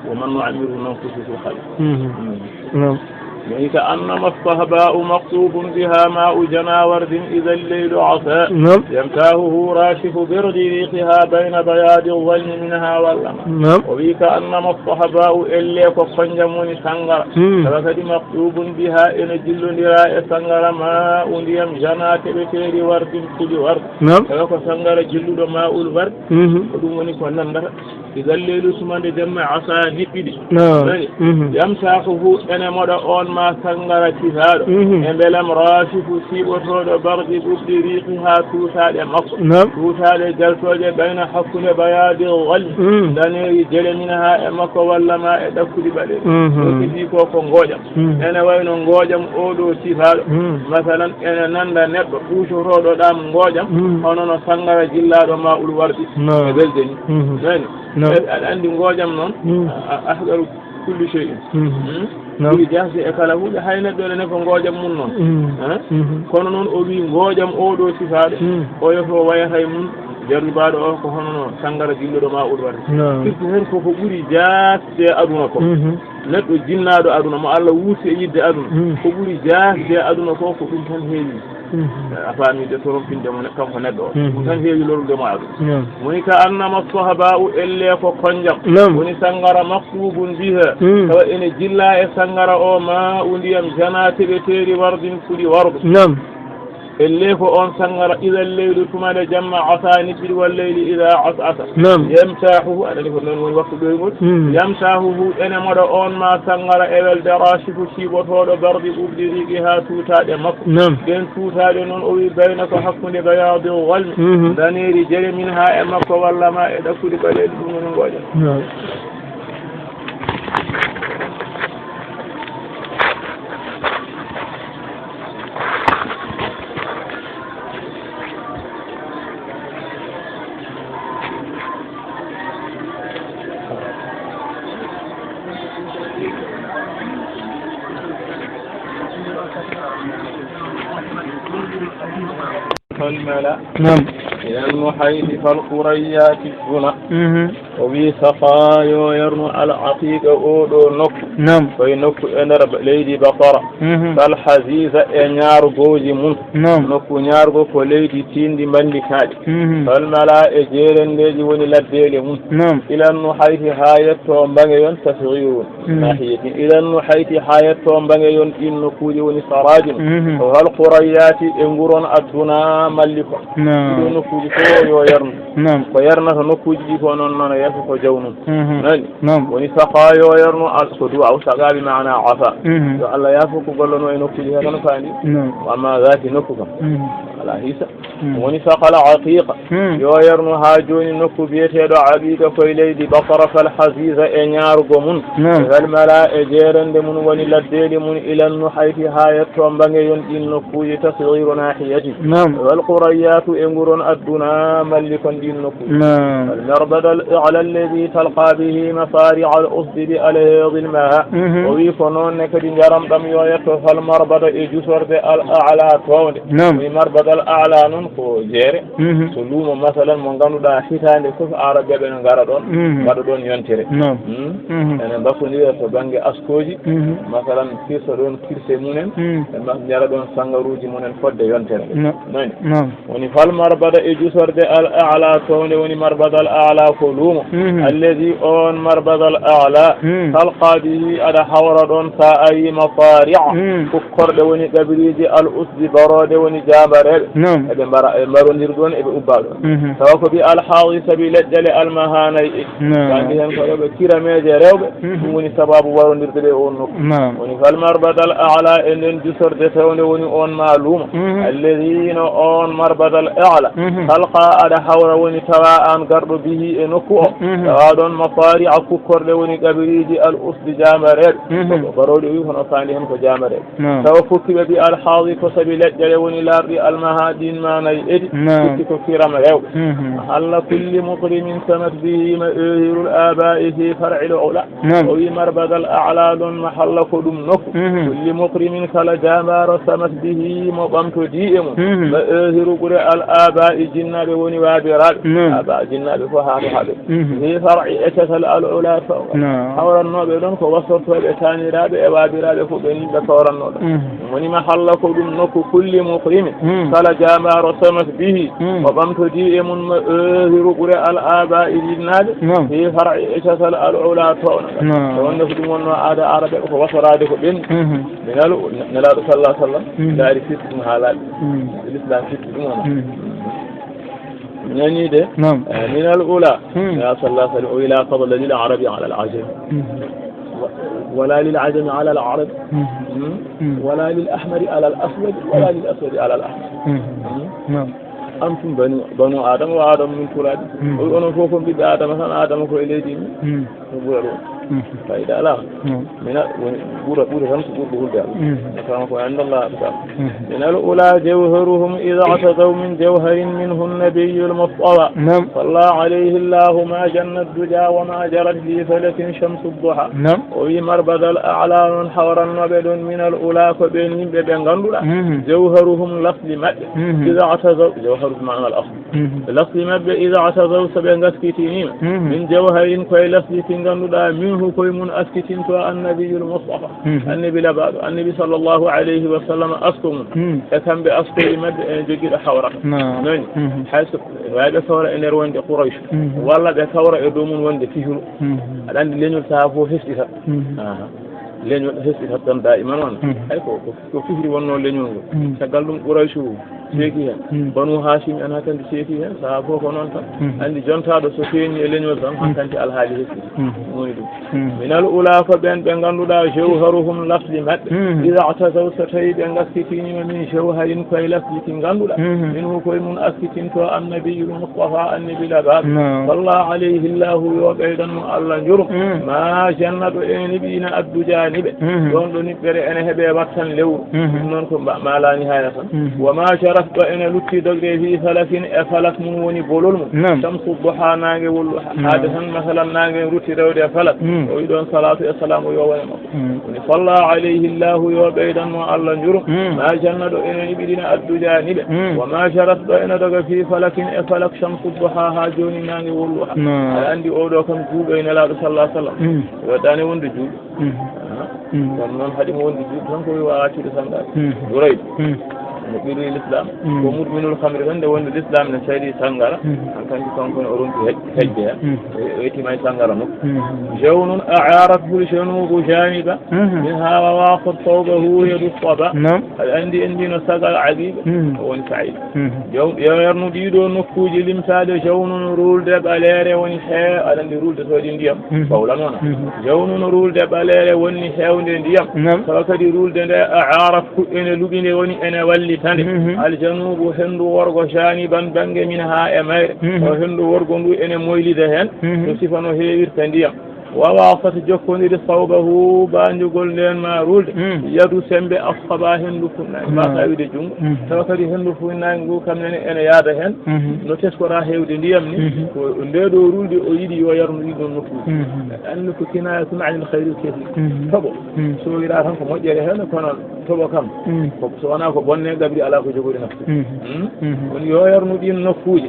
Wa man nu'ammirhu nunakkisuhu fil khalq. Mhm. Mm. Naam. Wa ka'annama as-sahba'u maqtubun biha ma'u jana wardin idha al-laylu 'asa. Naam. Yamtahuhu rashifu bi riqiha bayna bayadi adh-dhalmi minha wal lama. Naam. O wi ka'annama as-sahba'u elle ko konjam woni sangara. Mm. Kala kadi maqtubun biha ene jillondira e sangara ma'u ndiyam jana teɓeteeri wardin kuli ward. Naam. Kala ko sangara jilluɗo ma'ul ward. Mhm. Ko ɗum woni ko nanndata. Idan leylu tuma nde jamma asa niɓɓiɗi. Naam. Nani? Mhm. Yamsahuhu ene moɗa on ma sangara cifaaɗo. Mhm. E mbelam rashifu siɓotooɗo barɗi ɓuɓɗi riqi haa tuutaaɗe makko. Naam. Tuutaaɗe jaltooɗe bayna hakkunde bayaadi wal. Mhm. Daneeri jele min haa e makko walla ma e ɗakkudi ɓaleeri. Mhm. Ɗo kadi ko ko ngooƴam. Mhm. Ene wayno ngooƴam oɗo sifaaɗo. Mhm. Masalan, ene nannda neɗɗo ɓuucotooɗo ɗam ngooƴam, mhm, hono no sangara jillaaɗo ma ul wardi. Naam. E welde ni. Mhm. Nani? Naam. E, aɗa anndi ngooƴam noon, mhm, a, a, ahqaru kulli shay'in. Mhm. Hmm? Naam. Ɓuri jaasde e kala huunde, hay neɗɗo ene ko ngooƴam mum noon. Mhm. Eh? Mhm. Kono noon o wi ngooƴam oɗo sifaaɗo, mhm, oyo to wayata e mum, jarribaaɗo o ko hono no sangara jilluɗo ma ul wardi. Naam. Firti heen ko ko ɓuri jaasde e aduna ko. Mhm. Neɗɗo jinnaaɗo aduna, mo Allah wuurti e yidde aduna, mm, ko ɓuri jaasde e aduna ko, ko ɗum tan heewi. Mm. A faami de, torompinde mo ne-, kanko neɗɗo o. Mm. Ɗum tan heewi lorrude mo aduna. Naam. Woni ka annama sohba'u elle ko konjam. Naam. Woni sangara maktubun biha. Mm. Tawa ene jilla e sangara o ma'u ndiyam jana teɓeteeri wardin fuɗi wargo. Naam. Elle ko on sangara, idan leylu tuma nde jamma asa niɓɓiɗi, wal leyli ida asasa. Naam. Yamsahuhu, aɗa andi ko noon woni waktu ɗoygol. Mm. Yamsahuhu, ene moɗa on ma sangara e welde rashifu siɓotooɗo bardi ɓurdi riiqi haa tuutaaɗe makko. Naam. Ɗen tuutaaɗe noon o wi bayna ko hakkunde bayadi walmi. Mhm. Daneeri jere min haa e makko walla ma e ɗakkude ɓaleeɗe ɗum woni ngoƴa. Naam. Falmala. Naam. Ila nuhayti fal qurayyati duna. Mhm. O wi safa yo yarnu al aqiqa oɗo nokku. Naam. Koye nokku e nder leydi Basara. Mhm. Kal haziza e ñaargooji mum. Naam. Nokku ñaargo ko leydi tiindi mbandi kaaƴe. Mhm. Falmala e jeerendeeji woni laddeele mum. Naam. Ila nuhayti haa yetto mbaŋeyon tasghiru. Mhm. Nahiyatin. Ila nuhayti haa yetto mbaŋeyon ɗin nokkuuji woni saraaji mum. Mhm. Wal qurayyati e nguron adduna malli ko. Naam. Ɗiɗo nokkuuji fof yo yarnu. Naam. Ko yarnata nokkuuji ɗi fof noon, noon yeeso ko jawnum. Mhm. Nani? Naam. Woni saqa yo yarnu al-, ko du'a o saqa bi maana afa. Mhm. Yo Allah yaafo ko gollono e nokkuuji he kono faandi. Naam. Amma zaati nokku kam. Mhm. Ala hisa. Mhm. Woni saqa al aqiqa. Mhm. Yo yarnu haa jooni nokku biyeteeɗo Aqiqa koye leydi Basra fal haziza e ñaarugo mum. Naam. Wal mala e jeerende mum woni laddeeli mum ilan nuhayti haa yetto mbaŋeyon ɗin nokkuuji tasghiru nahiyati. Naam. Wal qurayyatu e nguron adduna malli kon ɗin nokkuuji. Naam. Al marbada al a'la alladhi talqa bihi masari' al usdi bi alhadhi al maha. Mhm. O wi ko noon ne kadi njaram ɗam yo yetto fal marbada e jusorde al a'la townde. Naam. Wi marbada al a'la noon ko jeere. Mhm. So luumo masalan mo ngannduɗaa hitaande fof Arabeeɓe no ngara ɗoon, mhm, mbaɗa ɗoon yontere. Naam. Hmm? Mhm. Ene mbakkondira to bannge askooji, mhm, masalan kirsa ɗoon kirse mumen, mhm, ɓe mba-, njara ɗoon sangaruuji mumen fodde yontere. Na-, nani? Naam. Woni fal marbada e jusorde al a'la townde woni marbada al a'la ko luumo. Mhm. Allazi on marbada al a'la, mhm, talqa bihi aɗa hawra ɗoon sa ayi masari'a, mhm, korɗe woni ɗaɓiriiji al usdi barooɗe woni jaambareeɓe. Naam. Eɓe mbara, eɓe mbarondir ɗoon, eɓe ubba ɗoon. Mhm. Tawa ko bi alhaadi sabi leƴƴale almahanay e. Naam. Kandi heen ko rewɓe kirameeje rewɓe, mhm, ɗum woni sababu warondirde ɓe e oon nokku. Naam. Woni fal marbadal a'la e nden jusorde fewnde woni oon ma luuma. Mhm. Alladhina on marbadal a'la. Mhm. Talqa aɗa hawra woni tawa aan garɗo bihi e nokku o. Mhm. Tawa ɗoon masari'a kukkorɗe woni ɗaɓiriiji al usdi jaambareeɓe. Mhm. Ko barooɗe wi kono faandi heen ko jaambareeɓe. Naam. Tawa fukkiɓe bi alhaadi ko sabi leƴƴere woni laarɗi almaha ɗin ma nayi edi. Naam. Fukki ko kiram rewɓe. Mhm. Mahalla kulli muqrimin samat bihi ma ohirul aba'i fi far'il ula. Naam. O wi marbadal a'la ɗon mahalla ko ɗum nokku. Mhm. Kulli muqrimin kala jaambaaro samat bihi mo ɓamtodii e mum. Mhm. Ma ohiru ɓure al aba'i jinnaaɓe woni waabiraaɓe. Naam. Aba jinnaaɓe fof haa to haɓe. Mhm. Fi far'i e cakal al ula to. Naam. Hawrannooɓe ɗon ko wasortooɓe taaniraaɓe e waabiraaɓe fof ɓen yimɓe kawrannooɗo. Mhm. Woni mahalla ko ɗum nokku kulli muqrimi. Hmm. Kala jaambaaro samat bihi. Hmm. O ɓamtodii e mum ma ohiru ɓure al aba e jinnaaɓe. Naam. Fi far'i e cakal al ula toownagal. Naam. Ko wonde ko ɗum wonno aada Arabeeɓe ko wasoraade ko ɓen. Mhm. Minal, Nelaaɗo sallallahu alaihi wasallam, mhm, ndaari firti ɗum haalaaɓe. Mhm. L'islam firti ɗum wona. Mhm. Nani de? Naam. Eh, minal ula. Hmm. Ya sallallahu alaihi wasallam, o wi la fadla lil arabi ala al ajami. Hmm. Wa-, wala lil ajami ala al arab. Hmm. Hmm? Hmm. Wala lil ahmari ala al aswad, wala lil aswadi ala al ahmar. Hmm. Hmm? Naam. Antum banu, banu Adama wa Adama min turab. Hmm. O wi onon fof ko ɓiɓɓe Adama tan, Adama ko e leydi mum. Hmm. Ko ɓura ɗum. Hmm. Fayda alaa. Hmm. Mina woni ɓura, ɓura tan ko ɓurɗo hulde Allah. Hmm. Tawa ko inda Allah atqakum. Hmm. Min al ula jawharuhum idha i'tadaw min jawharin minhu an-nabiyyu al-mustafa. Naam. Salla alayhi Allahu ma janna ad-duja wa ma jarat li falakin shamsu ad-duha. Naam. O wi marbadal a'la noon hawrannooɓe ɗoon min al ula ko ɓeen yimɓe ɓe ngannduɗaa. Mhm. Jawharuhum lasli maɓɓe. Mhm. Idha i'tadaw, jawharu bi ma'na al asl. Mhm. Lasli maɓɓe, idha i'tadaw, so ɓe ngaskitiniima. Mhm. Min jawharin koye lasli ki ngannduɗaa, minhu koye mum askitinto annabiyul mustafa. Mhm. Annabi labaaɗo, annabi sallallahu alayhi wa sallam asko mum. Mhm. E kamɓe askori maɓɓe ene jogiiɗo hawrata. Naam. Nani? Mhm. Hay so ene waawi ɓe kawra e nder wonde Quraysh. Mhm. Walla ɓe kawra e dow mum wonde fihru. Mhm. Aɗa anndi leñol sahaa fof hesɗitat. Mhm. Aha. Leñol hesɗitat tan daiman on. Mhm. Hay ko, ko, ko fihri wonno leñol ngol. Mhm. Caggal ɗum Quraysh Seeki heen. Banu Haasim en, hakkandi seeki heen, sahaa fof ko noon tan. Anndi jontaaɗo so feeñi e leñol tan, hakkandi alhaali hesɗi. Ɗum woni ɗum. Minal ula, ko ɓeen ɓe ngannduɗaa, jawharuhum, lasli maɓɓe. Ida atasaw, so tawi ɓe ngaskitiniima, min jawharin, koye lasli ki ngannduɗaa. Minhu, koye mum askitinto, annabiyul Mustafa, annabi labaaɗo. Salla alayhi Allahu, yo ɓeydan mo Allah njurum. Ma janna, ɗo ene niɓi, ina addujaani ɓe. Ɗoon ɗo niɓɓere ene heɓe wattan lewru. Ɗum noon ko mba-, ma laa nihaaya tan. Wa ma jarat, ɗo ene lutti dogde, fi falakin, e falak mum woni bolol mum. Shamsu duha, naange wollu ha-, haade tan, masalan, naange rutti rewde e falak. O wi ɗoon salaatu e salaamu yo wone makko. Woni salla alayhi Allahu, yo ɓeydan mo Allah njurum. Ma janna, ɗo ene niɓi, ina addujaani ɓe. Wa ma jarat, ɗo ene doga, fi falakin, e falak, shamsu duha, ha jooni naange wollu ha. Aɗa anndi oo ɗo kam juuɗo e Nelaaɗo sallallahu alaihi wasallam. Waɗaani wonde juuɗo. Kono noon haɗi mo wonde juuɗo tan ko wi waawa accude sanngaade. Burayda. Mo ɓirri l'islam. Ko mudminul khamri tan nde wonde l'islam ne seydi sangara. An kanko kanko ne o ronki hej-, hejde heen. O, o yettima e sangara nokku. Jawnun a'arathu al-janubu janiba. Minha wa waqat thawbahu yadu saba. Aɗa anndi en mbino sagal Aqiiqa. O woni Sa'iid. Jaw-, yo yarnu ɗiɗo nokkuuji limtaaɗe, jawnun, ruulde ɓaleere woni hee-, aɗa anndi ruulde so waɗi ndiyam, fawlan wona. Jawnun, ruulde ɓaleere woni heewnde ndiyam. Tawa kadi ruulde nde, a'arathu, ene luɓi nde, woni ene wallita nde. Aljanubu, henndu worgo, janiban, bannge, minha, e mayre. O henndu worgo ndu ene moylida heen, no sifa no heewirta ndiyam. Wa waqat, jokkondiri, sawbahu, baanjugol ndeen ma ruulde. Yadu, semmbe, assaba, henndu fuɗnaange. Mbaasaa wiide junngo. Tawa kadi henndu fuɗnaange ngu kam nene ene yaada heen. No teskora heewde ndiyam ni, ko ndee ɗo ruulde o yiɗi yo yarnu ɗiɗon nokkuuji. Anndi ko kinayatun anil khayril kathir. Toɓo. So wiɗa tan ko moƴƴere heen, kono toɓo kam. Ko, so wonaa ko bonne gabri, alaa ko jogori naftu. Woni yo yarnu ɗiin nokkuuji.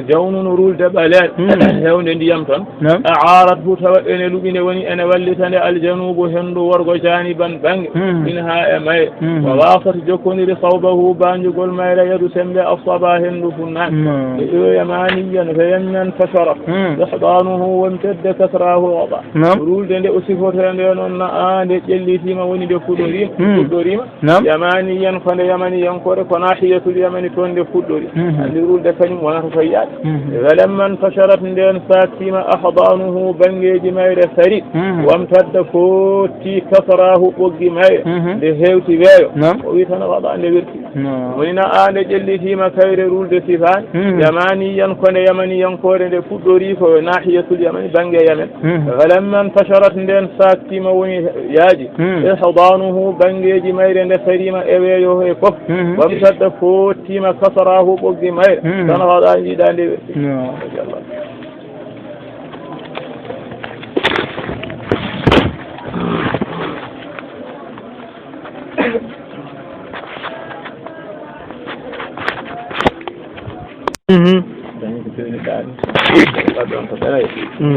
Jawnun, ruulde ɓaleere, heewnde ndiyam tan. A'arathu, tawa ene luɓi nde, woni ene wallita nde, aljanubu, henndu worgo, janiban, bannge, minha, e mayre. Wa waqat, jokkondiri, sawbahu, baanjugol mayre, yadu, semmbe, assaba, henndu fuɗnaange. Nde iwe yamaniyan, fa yamman tasharat ihdanuhu wamtadda kasrahu aba. Ruulde nde o sifotee nde noon, na a nde ƴellitiima, woni nde fuɗɗoriima, fuɗɗoriima. Yamaniyan, ko nde yamaniyankoore, ko nahiyatul yamani, toon nde fuɗɗori. Anndi ruulde kañum wonata ko yiyaade. Falamma ntasharat, ndeen saaktiima, ahdanuhu, banngeeji mayre sari. Wamtadda, footti, kasrahu, ɓoggi mayre, nde heewti weeyo. O wi tan, waɗa nde werti. Woni na a nde ƴellitiima kayre ruulde sifaani. Yamaniyan, ko nde yamaniyankoore nde fuɗɗori, ko nahiyatul yamani, bannge Yamen. Falamma ntasharat, ndeen saaktiima, woni yaaji. Ihdanuhu, banngeeji mayre nde sariima e weeyo he fof. Wamtadda, foottiima, kasrahu, ɓoggi mayre. Tan haɗa yiɗa nde werti.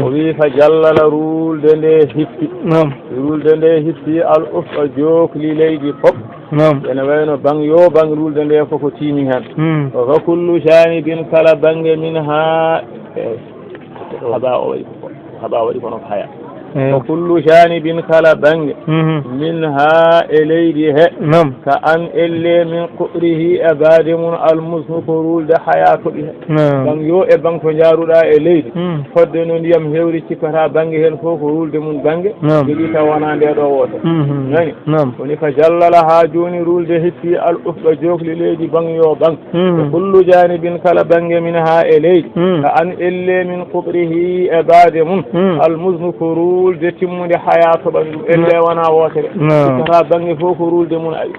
O wi fa jallala, ruulde nde hippi. Ruulde nde hippi al ufqa, jookli leydi fof. Ene wayno baŋ yo baŋ, ruulde nde fof ko tiimi heen. Fa kullu janibin, kala baŋnge, min ha, e, haɓa o waɗi ko, haɓa waɗi kono ko haya. Fa kullu janibin, kala baŋnge, min ha, e leydi he, ka an elle, min qubrihi, e baade mum, al musnu, ko ruulde haya toɓi he. Baŋ yo e baŋ to njaaruɗa e leydi, fodde no ndiyam hewri, cikkata baŋnge heen fof ko ruulde mum baŋnge, jogi taw wona nde ɗo woote. Nani? Woni fa jallala, ha jooni ruulde heppi al ufqa, jookli leydi, baŋ yo baŋ. Fa kullu janibin, kala baŋnge, min ha, e leydi, ka an elle, min qubrihi, e baade mum, al musnu, ko ruulde timmunde haya toɓani ɗum, elle wona wootere. Cikkata baŋnge fof ko ruulde mum ari.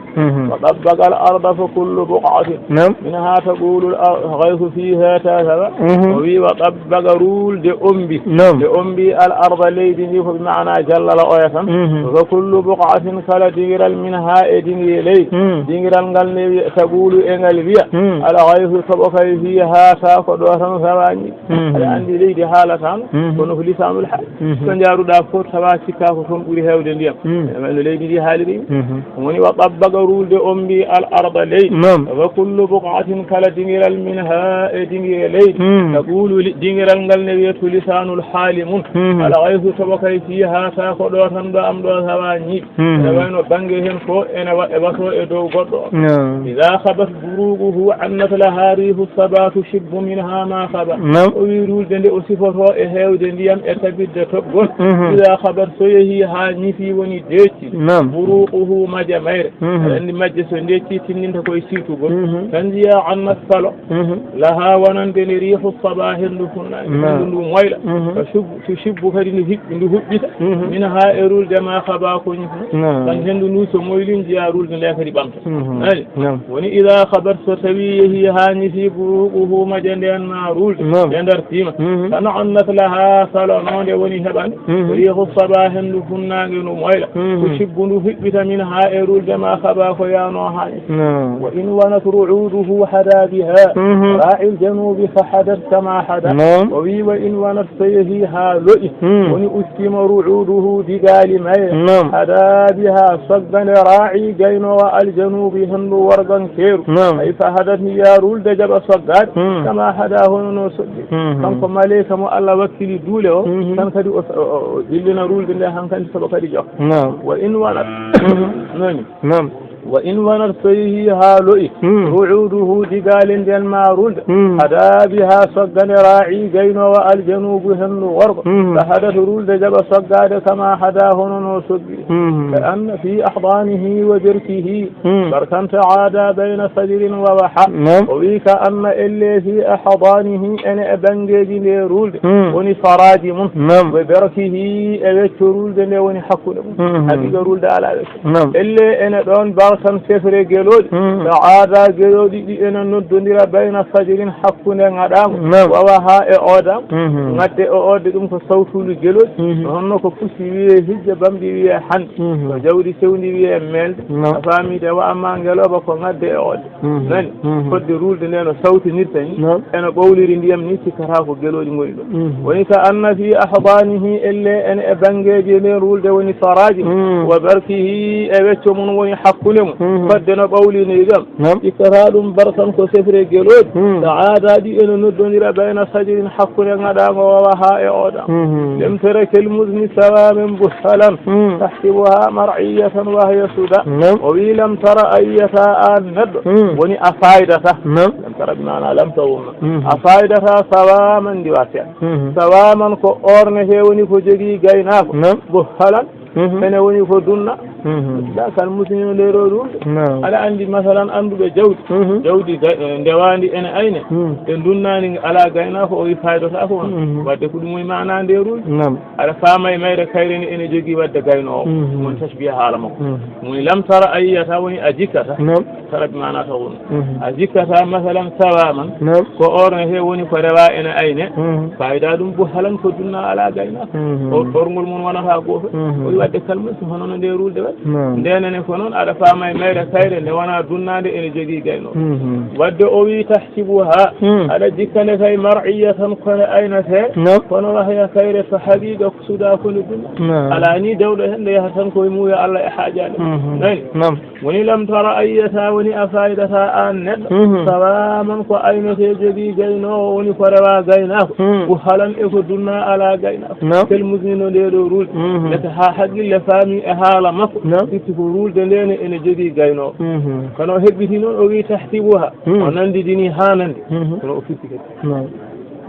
Wa tabbaqa al arda, fa kullu buqatin, min ha taqulu al ghaythu fiha tasaba. O wi wa tabbaqa, ruulde ombi. Nde ombi al arda, leydi ndi, ko bi maana jallala oya tan. Fa kullu buqatin, kala dingiral, min ha, e dingi leydi. Dingiral ngal ne wiya, taqulu, e ngal wiya, al ghaythu, toɓo kay, fiha, ta ko ɗo tan, sawaani. Aɗa anndi leydi haalataano, kono ko lisanul hal. So njaaruɗa Haa fof tawa cikka ko toon ɓuri heewde ndiyam. Mm. Ene wayno leydi ndi haaliri. Mhm. Woni wa tabbaqa ruulde ombi al arda leydi. Naam. Wa kullu buqatin kala dingiral min ha e dingire leydi. Mm. Taqulu li-, dingiral ngal ne wiyatu lisanul haali mun. Mhm. Al ghaythu toɓo kay fiha ta ko ɗo tan ɗo am ɗo tawa ñiiɓi. Mhm. Ene wayno bannge heen fof ene wa-, e wato e dow goɗɗo o. Naam. Ida khabat buruquhu annat laha rihu saba tushibbu minha ma khaba. Naam. O wi ruulde nde o sifoto e heewde ndiyam e tabitde toɓgol. Mhm. Ida khabat so yehi ha ñifi woni deecci. Naam. Buruquhu majje mayre. Mhm. Aɗa anndi majje so deecci tinndinta koye siwtugol. Mhm. Tan njiya annat falo. Mhm. Laha wonande nde rihu saba henndu funnaange. Naam. Henndu ndu moyla. Mhm. Fa shub-, tushibbu kadi ndu hiɓ-, ndu huɓɓita. Mhm. Minha e ruulde ma khaba ko ñifno. Naam. Tan henndu ndu so moyli njiya ruulde nde kadi ɓamta. Mhm. Nani? Naam. Woni ida khabat so tawi yehi ha ñifi buruquhu majje nden ma ruulde. Naam. Nde dartima. Mhm. Tan annat laha salo no nde woni heɓande. Mhm. Rihu saba henndu funnaange ndu moyla. Mhm. Tushibbu ndu hiɓɓita minha e ruulde ma khaba ko yano ha ñifi. Naam. Wa in wanat ru'uduhu hada biha. Mhm. Ra'i al janubi fa hadat kama hada. Naam. O wi wa in wanat so yehi ha lo'i. Hmm. Woni ustima ru'uduhu digaali mayre. Naam. Hada biha soggande ra'i gaynoowo aljanubi henndu worgankeeru. Naam. Ay fa hadat njiya ruulde jaɓa soggaade. Hmm. Kama hada hono no soggi. Hmm. Kanko maleyka mo Allah wakkili duule o. Hmm. Tan kadi o, o, o dillina ruulde nde hankadi soɓa kadi jokka. Naam. Wa in wanat. Hmm. Noni. Naam. Wa in wanat so yehi ha lo'i. Hmm. Ru'uduhu digaali nden ma ruulde. Hmm. Hada biha soggande ra'i gaynoowo aljanubu henndu worgo. Hmm. Fa hadat ruulde jaɓa soggaade kama hada hono no soggi. Hmm. Ka anna fi ahdanihi wa birkihi. Hmm. Barkanta aada bayna sadrin wa waha. Naam. O wi ka anna elle fi ahdanihi ene e banngeeji nde ruulde. Hmm. Woni faraaji mun. Naam. Wa birkihi e wecco ruulde nde woni hakkunde mun. Hmm. Haqiqa ruulde ala wecco. Naam. Elle ene ɗoon barkan sefre gelooɗi. Hmm. Ka aada gelooɗi ɗi ene noddondira bayna sadrin hakkunde ŋaɗaango. Naam. Wa waha e oodaango. Hmm. Ŋadde e oodde ɗum ko sawtuuli gelooɗi. Hmm. Honno ko pusi wiye hijja, bamɗi wiye hande. Hmm. Ko jawdi sewndi wiye meelde. Naam. A faami de wa amma ngelooba ko ŋadde e oodde. Mhm. Nani? Mhm. Fodde ruulde nde no sawtinirta ni, naam, eno ɓowliri ndiyam ni, cikkata ko gelooɗi ngoni ɗo. Mhm. Woni ka anna fi ahdanihi elle ene e banngeeji e nden ruulde woni faraaji. Mhm. Wa barkihi e wecco mum woni hakkunde mum. Mhm. Fodde no ɓawliri ndiyam. Naam. Cikkata ɗum barkan ko sefre gelooɗi. Mhm. Ka aadaaɗi ene noddondira bayna sadrin hakkunde ŋaɗaango wa waha e oodaango. Mhm. Lem tara kel muzni sawa min buhalan. Mhm. Tahsibuha mar'iyatan wa hiya suda. Naam. O wi lam tara a yiyata an neɗɗo. Hmm. Woni a faydata. Naam. Lam tara bi maana lam tawun. Hmm. A faydata sawaman ndiwa seeɗa. Hmm. Sawaman ko ornete woni ko jogii gaynaako. Naam. Bo halan. Hmm. Ene woni ko dunna. Hmm. Da kal musinino nde ɗo ɗum. Naam. Aɗa anndi masalan annduɓe jawdi. Hmm. Jawdi ga-, eh, ndewandi ene ayne. Hmm. Ɓe dunnani ala gaynaako o wi faydata ko on. Hmm. Wadde ko ɗum woni maana nde ruuji. Naam. Aɗa faama e mayre kayre ni ene jogii wadde gaynoowo. Mhm. Woni tashbiha haala makko. Mhm. Woni lam tara a yiyata woni a jikkata. Naam. Tara bi maana tawun. Mhm. A jikkata masalan sawaman. Naam. Ko orne he woni ko rewa ene ayne. Mhm. Fayda ɗum bo halan ko dunna ala gayna. Mhm. O orngol mun wonata gooto. Mhm. O wi wadde kalmus hono no nde ruulde waɗi. Naam. Ndenene ko noon aɗa faama e mayre kayre nde wona dunnaande ene jogii gaynoowo. Mhm. Wadde o wi tahsibuha. Hmm. Aɗa jikkane kay mar'iyatan kono aynate. Naam. Kono wahya kayre to haqiqa suda ko nde ɗum. Naam. Ala ni dawɗo hen nde yahata tan koye muuya Allah e haajaade. Mhm. Nani? Naam. Woni lam tara a yiyata woni a faydata an neɗɗo. Mhm. Sawaman ko aynete jogii gaynoowo woni ko rewa gaynaako. Hmm. Ko halan e ko dunna ala gaynaako. Naam. Tel musnino nde ɗo ruulde. Mhm. Ndeke ha haqqille faami e haala makko. Naam. Firti ko ruulde nde ne ene jogii gaynoowo. Mhm. Kono o heɓɓiti noon o wi tahsibuha. Hmm. O nandidini ha nandi. Mhm. Kono o firti kadi. Naam.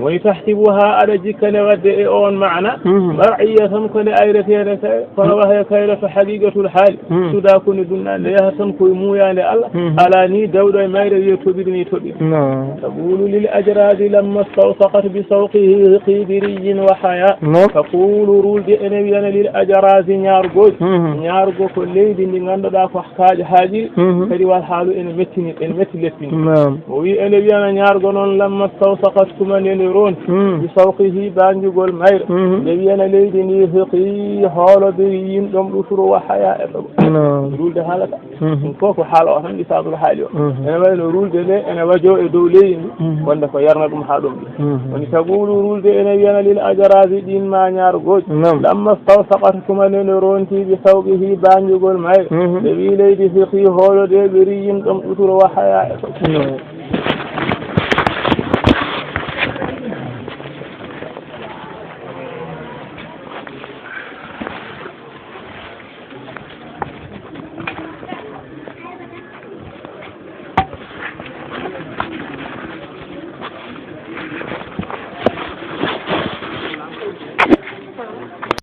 Woni tahsibuha aɗa jikkane wadde e on maana. Mhm. Mar'iyatan ko nde ayreteende kay, kono wahya kayre to haqiqatul haali. Mhm. Suda ko nde dunna nde yaha tan koye muuyaande Allah. Mhm. Ala ni dawɗo e mayre wiye toɓiri ni toɓiri. Naam. Taqulu lil ajradi lamma stawsaqat bi sawqihi qidiriyin wa haya. Naam. Taqulu ruulde ene wiyana lil ajradi ñaargooji. Mhm. Ñaargo ko leydi ndi ngannduɗaa ko kaaƴe haaƴiri. Mhm. Kadi wal haalu ene mettini, ene metti leppini. Naam. O wi ene wiyana ñaargo noon lamma stawsaqat tuma nde ronti. Hmm. Bi sawqihi, baanjugol mayre. Hmm. Nde wiyana leydi ndi, hiqi, hoolo biri yin ɗom ɗuturo wa haya e ɗoɓo. Naam. Ruulde haalata. Mhm. Ɗum ko, ko haala o tan, lisaanul haali o. Mhm. Ene wayi no ruulde nde, ene wajoo e dow leydi ndi, mhm, wonde ko yarna ɗum haa ɗum ɗi. Mhm. Woni tagulu ruulde ene wiyana lil ajarabi ɗin ma ñaar gooji. Naam. Lamma stawsaqat, tuma nde nde ronti, bi sawqihi, baanjugol mayre. Mhm. Nde wi leydi, hiqi, hoolo ɗe ɓe riyin ɗom ɗuturo wa haya e ɗoɓo. Naam.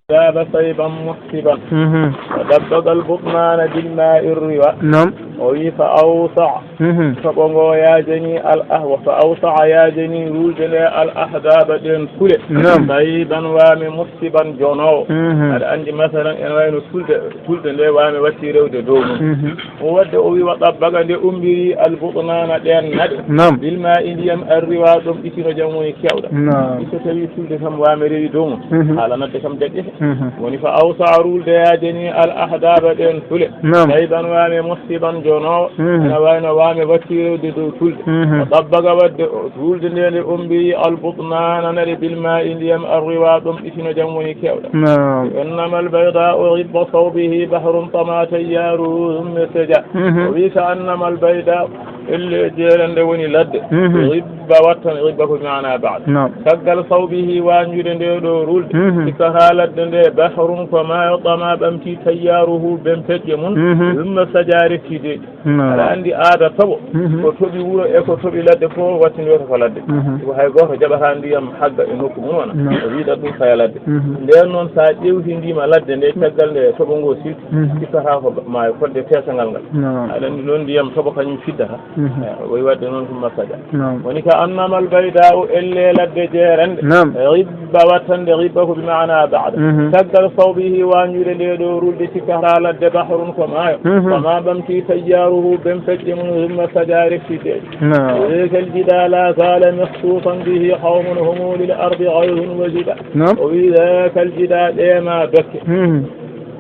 Daba sayban muhsiban. Mhm. Wa dabbagal butnana bil ma'i riwa. Naam. O wi fa awsa. Mhm. Toɓo ngo yaajani al ah-, wa fa awsa yaajani ruulde nde al ahdaba ɗen kule. Naam. Sayban waame muhsiban jonoowo. Mhm. Aɗa anndi masalan ene wayno tulde, tulde nde waame watti rewde dow mum. Mhm. O wadde o wi wa dabbaga nde umbiri al butnana ɗen naɗe. Naam. Bil ma'i ndiyam arriwa ɗom itino jam woni kewɗa. Naam. So tawi tulde kam waame rewi dow mum. Mhm. Haala nadde kam daƴƴete. Mhm. Woni fa awsa ruulde yaajani al ahdaba ɗen tule. Naam. Sayban waame muhsiban jonoowo. Mhm. Ene wayno waame watti rewde dow tulde. Mhm. O dabbaga wadde o ruulde nde nde umbiri al butnana naɗe bil ma'i ndiyam arriwa ɗom itino jam woni kewɗa. Naam. Innama al bayda o ribba sawbihi bahrun tama tayyaru thumma saja. Mhm. O wi ka annama al bayda elle jeere nde woni ladde. Mhm. Ribba wattan, ribba ko bi maana ba'da. Naam. Caggal sawbihi wañjude nde ɗo ruulde. Mhm. Sikkata ladde nde bahrun ko maayo tama ɓamti tayyaruhu bempeƴƴe mum. Mhm. Thumma saja refti deeƴi. Naam. Aɗa anndi aada toɓo. Mhm. Ko toɓi wuro e ko toɓi ladde fof wattindoto ko ladde. Mhm. Ko hay gooto jaɓata ndiyam hagga e nokku mum wona. Naam. O wiɗat ɗum faya ladde. Mhm. Nden noon sa ƴewtindima ladde nde caggal nde toɓo ngo silti. Mhm. Sikkata ko maayo fodde teesangal ngal. Naam. Aɗa anndi noon ndiyam toɓo kañum fiddata. Mhm. Eh, o wi wadde noon thumma saja. Naam. Woni ka annama al bayda o elle ladde jeere nde. Naam. Ribba wattande ribba ko bi maana ba'da. Mhm. Caggal sawbihi wañude nde ɗo ruulde sikkata ladde bahrun ko maayo. Mhm. Fama ɓamti tayyaruhu bempeƴƴe mum thumma saja refti deeƴi. Naam. Dhalika al jida la zala makhsusan bihi qawmun humu lil ardi ghaythun wa jida. Naam. O wi dhalika al jida ɗe ma dokke. Mhm.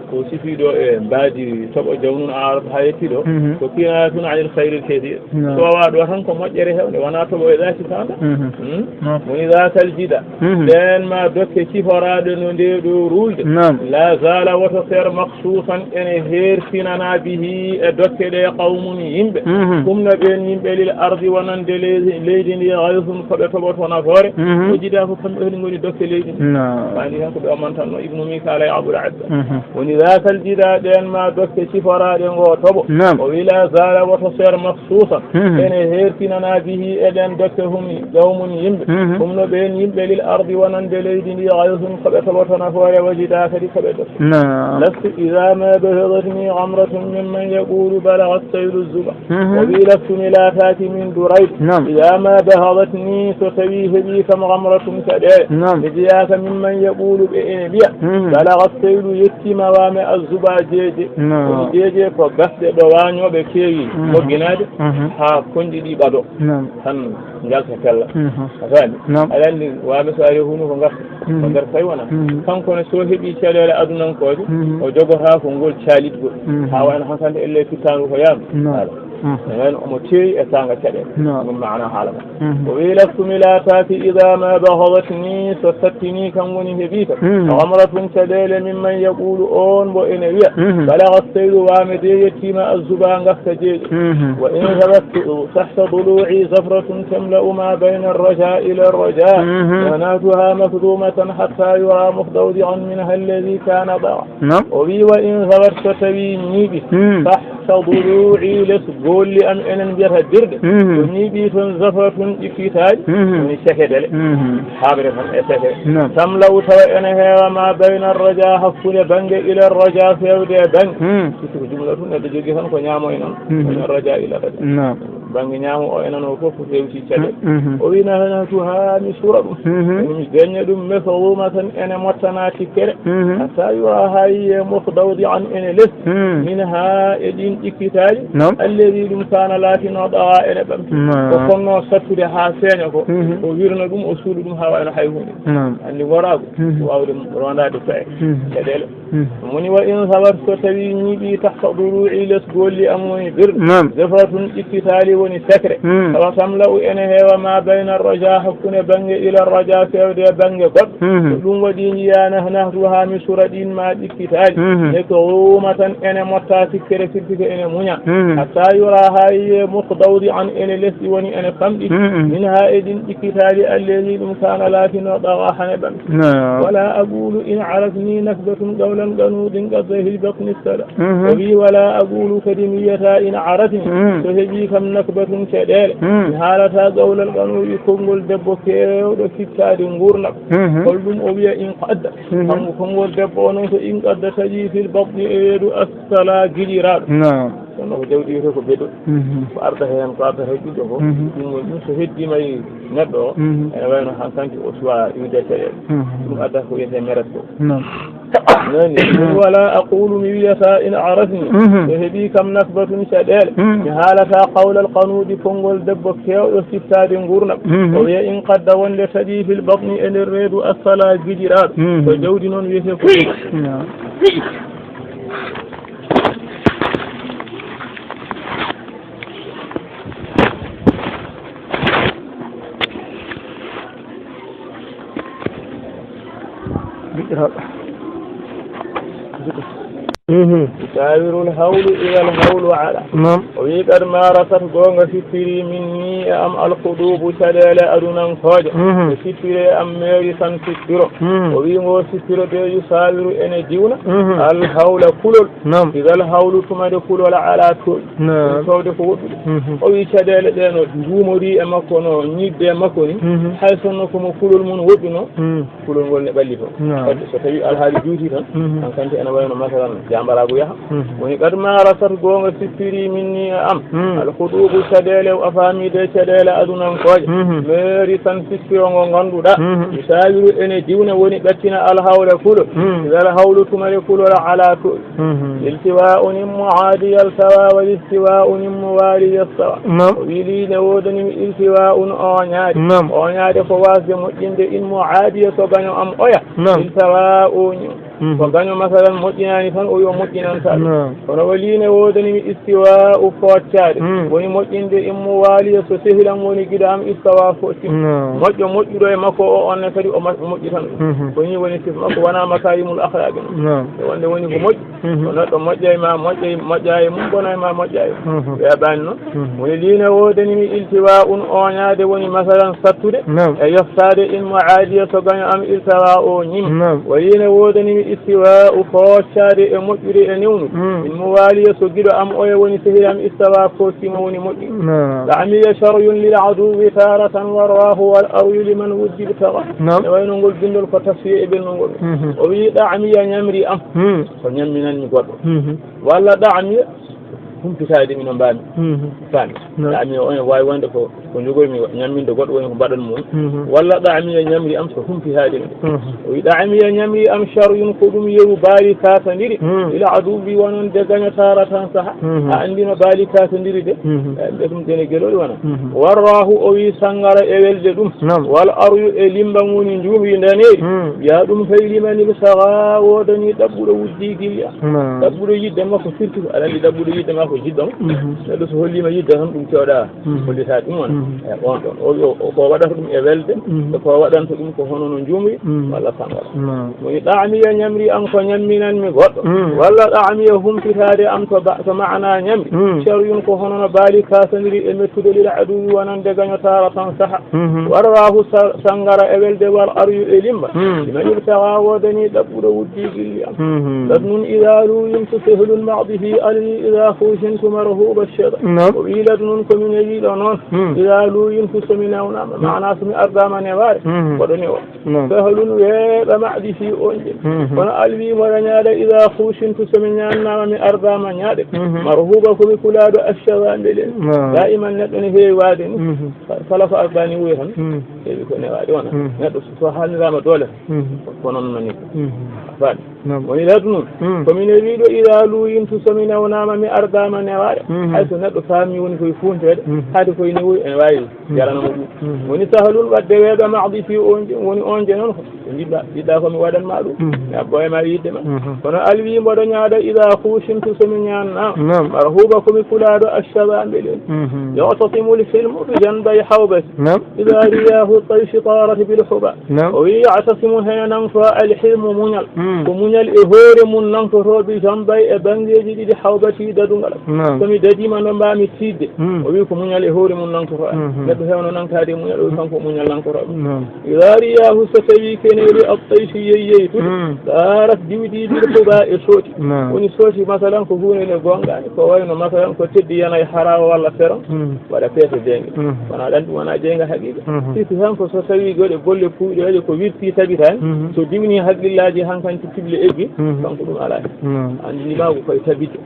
Ko sifiiɗo e mbaadi toɓo jawnun arab ha yetti ɗo. Mhm. Ko kinayatun anil khayril kathir. Naam. So wa ɗo tan ko moƴƴere hewnde, wona toɓo e ɗaaki fanda. Mhm. Hmm? Naam. Woni dhalika al jida. Mhm. Ɗen ma dokke ciforaaɗe no nde ɗo ruulde. Naam. La zala woto seer maksuusan ene heertinana bihi e dokke ɗe qawmun yimɓe. Mhm. Ɗum no ɓen yimɓe lil ardi wonande leydi, leydi ndi ghaythun ko ɓe toɓoto nafoore. Mhm. O jida ko kamɓe woni ngoni dokke leydi ndi. Naam. Mani hen ko ɓe amantanno Ibnu Mikala e Abul Abba. Mhm. Woni dhalika al jida ɗen ma dokke ciforaaɗe ngo toɓo. Naam. O wi la zala woto seer maksuusan. Mhm. Ene heertinana bihi e ɗen dokke hum qawmun yimɓe. Mhm. Ɗum no ɓen yimɓe lil ardi wonande leydi ndi ghaythun ko ɓe toɓoto nafoore wa jida kadi ko ɓe dokke. Naam. Lastu idha ma bahadatni ghamratun mimman yaqulu balagha as-saylu zuba. Mhm. O wi lastu mi laataaki min Durayd. Naam. Idha ma bahadatni so tawi heɓi kam ghamratun caɗeele. Naam. Mi jeyaaka mimman yaqulu ɓe ene mbiya. Mhm. Balagha as-saylu yettima waame az-zuba jeeje. Naam. Woni jeeje ko gasɗe ɗo wañooɓe keewi. Mhm. Mogginaade. Mhm. Haa konji ɗi ɓado. Naam. Tan njalta pella. Mhm. A faami? Naam. Aɗa anndi waame so ari hunu ko ngarta. Mhm. Ko nder fay wona. Mhm. Kanko ne so heɓi caɗeele adunankooje, mhm, o jogotaako ngol calitgol. Mhm. Haa wayno hankante elle fittaandu ko yaama. Naam. Voilà. Mhm. Enen omo teewi e saanga caɗeele. Naam. Ɗum maana haala ma. Mhm. O wi lastu mi laataaki idha ma bahadatni so sattini kam woni heɓi kam. Mhm. Ghamratun caɗeele mimman yaqulu on mbo ene wiya. Mhm. Balagha as-saylu waame de yettima az-zuba ngaska jeeje. Mhm. Wa in thabattu tahta dulu'i zafratun tamla'u ma bayna ar-raja ila ar-raja. Mhm. Banatuha makhzumatan hatta yura mustawdi'an minha alladhi kana da'a. Naam. O wi wa in thabat so tawi ñiiɓi. Mhm. Tahta dulu'i les golli am enen mbiyata birɗe. Mhm. So ñiiɓi toon zafratun ɗikkitaaɗi. Mhm. Woni sekedele. Mhm. Haɓre tan e sekere. Naam. Tamla'u tawa ene heewa ma bayna ar-raja hakkunde bannge ila ar-raja fewde e bannge. Mhm. Surtout ko jumla tun neɗɗo jogii tan ko ñaamo e noon. Mhm. Min ar-raja ila ar-raja. Naam. Bannge ñaamo o e nano o fof hewti caɗeele. Mhm. O wi: "Nahnatuha, mi sura ɗum. Mhm. Mi deñña ɗum, mafhumatan, ene mottana tikkere. Mhm. Hatta yura, haa yiye, mustawdi'an, ene les. Mhm. Minha, e ɗin ɗikkitaaɗi. Naam. Alladi, ɗum, kana, laatino, daga, ene ɓamti." Naam. Ko fonno sattude haa feeña ko. Mhm. O wirna ɗum, o suula ɗum haa wayno hay huunde. Naam. Anndi ngoraagu, mhm, waawde rondaade to'e. Mhm. Caɗeele. Mhm. Moni: "Wa in sabat, so tawi ñiiɓi, tahta dulu'i, les golli am woni ɓerɗe. Naam. Zafratun, ɗikkitaali woni secret. Mhm. Tawa tamla'u, ene heewa, ma bayna raja, hakkunde bannge, ila raja, fewde bannge goɗɗo. Mhm. So ɗum waɗi, njiya, nahnatuha, mi sura ɗin ma ɗikkitaali. Mhm. Mafhumatan, ene motta tikkere, firti ko ene muña. Mhm. Hatta yura, haa yiye, mustawdi'an, ene lesɗi woni ene famɗi. Mhm. Minha, e ɗin ɗikkitaali, alladi, ɗum, kana, laatino, daga, hane ɓamti." Naam. "Wala aqulu in aratni nakbatun qawlan qanudin qadda fil batni sada." Mhm. O wi: "Wala aqulu, kadi mi wiyata, in aratni, mhm, so heɓi kam nakbatun, caɗeele. Mhm. Mi haalata qawlal qanudi, konngol debbo keewɗo fittaade nguurndam." Mhm. Hol ɗum o wiya in qadda? Mhm. Kanko konngol debbo o noon ko in qadda taƴi fil batni e reedu asfala giɗiraaɗo. Naam. Kono ko jawdi wiyetee ko beɗo. Mhm. Ko arda heen, ko arda heen ɓiɗɗo ko. Mhm. Ɗum woni ɗum so heddiima e neɗɗo o, mhm, ene wayno hankanti o suwa iwde caɗeele. Mhm. Ɗum adda ko wiyetee meret ko. Naam. Nani? Mhm. "Wala aqulu, mi wiyata, in aratni, mhm, so heɓi kam nakbatun, caɗeele. Mhm. Mi haalata qawlal qanudi, konngol debbo keewɗo sittaade nguurndam." Mhm. O wiya in qadda, wonde taƴi fil batni, e nder reedu asfala giɗiraaɗo. Mhm. Ko jawdi noon wiyetee ko. Naam. Mhm. Yusawirul hawlu idal hawlu ala. Naam. O wi: "Qad marasat, goonga sippiri, minni, e am, alhudubu, caɗeele adunankooje." Mhm. Ɓe sippiri e am, meeri tan sippiro. Mhm. O wi: "Ngo sippiro de, yusawiru, ene diwna, mhm, alhawla, kulol. Naam. Idal hawlu, tuma nde kulol ala toɗɗi." Naam. Ɗum towde ko woɗɗude. Mhm. O wi: "Caɗeele ɗe no nduumori e makko, no ñiiɓde e makko ni. Mhm. Hay sinno ko mo kulol mum woɗɗuno, mhm, kulol ngol ne ɓalli toon." Naam. Wadde so tawi alhaali juuti tan, mhm, hankanti ene wayno, masalan, jambaraagu yaha. Mhm. Woni: "Qad marasat, goonga sippiri, minni, e am, mhm, alhudubu, caɗeele, a faami de, caɗeele adunankooje. Mhm. Meeri tan sippiro ngo ngannduɗaa. Mhm. Yusawiru, ene diwna, woni ɓettina, alhawla, kulol. Mhm. Idal hawlu, tuma nde kulol ala toɗɗi." Mhm. "Iltiwa'un, immo aadiya, iltawa, wal istiwa'un, immo waaliya, istawa." Naam. O wi: "Lii ne woodani mi iltiwa'un, ooñaade." Naam. Ooñaade ko waasde moƴƴinde, immo aadiya, so gaño am oya. Naam. Iltawa, ooñi. Mhm. Ko gaño, masalan, moƴƴinaani tan, o wi o moƴƴinanta ɗum. Naam. Kono wa lii ne woodani mi istiwa'u, fooccaade. Mm. Woni moƴƴinde, immo waaliya, so sehil am woni giɗo am, istawa, fooccima. Naam. Moƴƴo moƴƴuɗo e makko o, on ne kadi o ma-, moƴƴitan ɗum. Mhm. Ko nii woni sifa makko, wonaa makaarimul akhlaaqi noon. Naam. E wonde woni ko moƴƴi. Mhm. So neɗɗo moƴƴa e ma, moƴƴa e, moƴƴa e mum, bona e ma, moƴƴa e mum. Mhm. Weeɓaani noon. Mhm. Woni lii ne woodani mi iltiwa'un, ooñaade, woni masalan sattude. Naam. E yoftaade, in mo aadiya, so gaño am iltawa o ñim. Naam. Wa lii ne woodani mi istiwa'u, fooccaade e moƴƴude e newnude. Mm. In mo waaliya, so giɗo am oya woni sehil am, istawa, fooccima, woni moƴƴi. Naam. Da'miya sharyun lil aduwwi taratan warrahu wal aryu liman wuddi ibtaga. Naam. E wayno ngol bindol ko tasfiya e ɓelnugol. Mhm. O wi da'miya ñamri am. Mm. Ko ñamminanmi goɗɗo. Mhm. Walla da'miya humpitaade mi no mbaami. Mhm. Faami. No. Da'miya on e waawi wonde ko, ko njogormi ñamminde goɗɗo woni ko mbaɗan mo. Mhm. Walla da'miya ñamri am ko humpitaade mi. Mhm. O wi da'miya ñamri am sharyun ko ɗum yeru baali kaasandiri. Mhm. Ila aduwwi wonande gaño taratan saha. Mhm. A anndi no baali kaasandiri de. Mhm. Eh, ɓe ɗum dene gelooɗi wona. Mhm. Warrahu o wi sangara e welde ɗum. Naam. Wal aryu e limbam woni njuumri ndaneeri. Mhm. Mbiya ɗum fay liman ibtaga woodani ɗaɓɓuɗo wuddi gilli am. Naam. Ɗaɓɓuɗo yiɗde makko, surtout, aɗa anndi ɗaɓɓuɗo yiɗde makko, jiɗɗo mo. Mhm. Neɗɗo so holliima yiɗde tan, ɗum kewɗa, mhm, hollita ɗum wona. Mhm. E on ɗon. O, o, o, ko waɗata ɗum e welde, mhm, e ko waɗanta ɗum ko hono no njuumri, mhm, walla sangara. Naam. Woni da'miya ñamri am ko ñamminanmi goɗɗo. Mhm. Walla da'miya humpitaade am to ba-, to ma'ana ñamri. Mhm. Sharyun ko hono no baali kaasandiri e mettude lil aduwwi wonande gaño taratan saha. Mhm. Warrahu sa-, sangara e welde wal aryu e limba. Mhm. Liman ibtaga woodani ɗaɓɓuɗo wuddi gilli am. Mhm. Ladnun idha luyimtu sahlun ma'dihi ali idha khushintu marhuba shada. Naam. O wi ladnun ko min e wiɗo noon. Mhm. Salu yin fu somi nawnaama, maana somi ardaama newaare, mboɗo newo. Sahalun weeɓa maɗi fii on je. Kono alwi mboɗo ñaaɗa ida huusintu somi ñaannaama mi ardaama ñaaɗe. Marhuba komi kulaaɗo accawa mbeɗen. Daiman neɗɗo ne heewi waade ni. Kala ko ardaani wuuri tan. Heewi ko newaade wona. Neɗɗo so haalniraama doole tan. Ko noon mani. Faami. Woni latu noon. Komi newiiɗo ida luyintu somi nawnaama mi ardaama newaare. Hay so neɗɗo faami woni koye fuunteede. Haade koye newuy ene waawi yaranamo ɗum. Woni sahalun wadde weeɗo maɗi fii on je, woni on je noon ko jiɗɗa, jiɗɗa ko mi waɗan ma ɗum. Mi abbo e ma yiɗde ma. Kono alwi mboɗo ñaaɗa ida huusintu somi ñaannaama. Marhuba komi kulaaɗo accawa mbeɗen. Yotosimu lhilmu bi janbay hawbati. Ida riyahu taysi tarat bil huba. O wi yatasimu hene nangto alhilmu muñal. Ko muñal e hoore mum nangtoto bi janbay e banngeeji ɗiɗi hawbati dadungal. Somi dadiima no mbaami tiiɗde. O wi ko muñal e hoore mum nangtoto. Neɗɗo heewno nangtaade e muñal, o wi kanko muñal nangtoto. Ida riyahu so tawi keneeli attaysi yeyyeytude. Tarat diwdi bil huba e sooti. Woni sooti masalan ko huunde nde goongaani, ko wayno masalan ko teddi yana e harawa walla feron. Waɗa peese jeynge. Wona ɗan ɗum wona jeynga haqiiqa. Sirtu tan ko so tawi goɗe golle puuyɗe waɗi ko wirti tabitaani. So diwni haqqillaaji han kan tibli eggi. Kanko ɗum alaa. Anndi ma ko koye tabitde.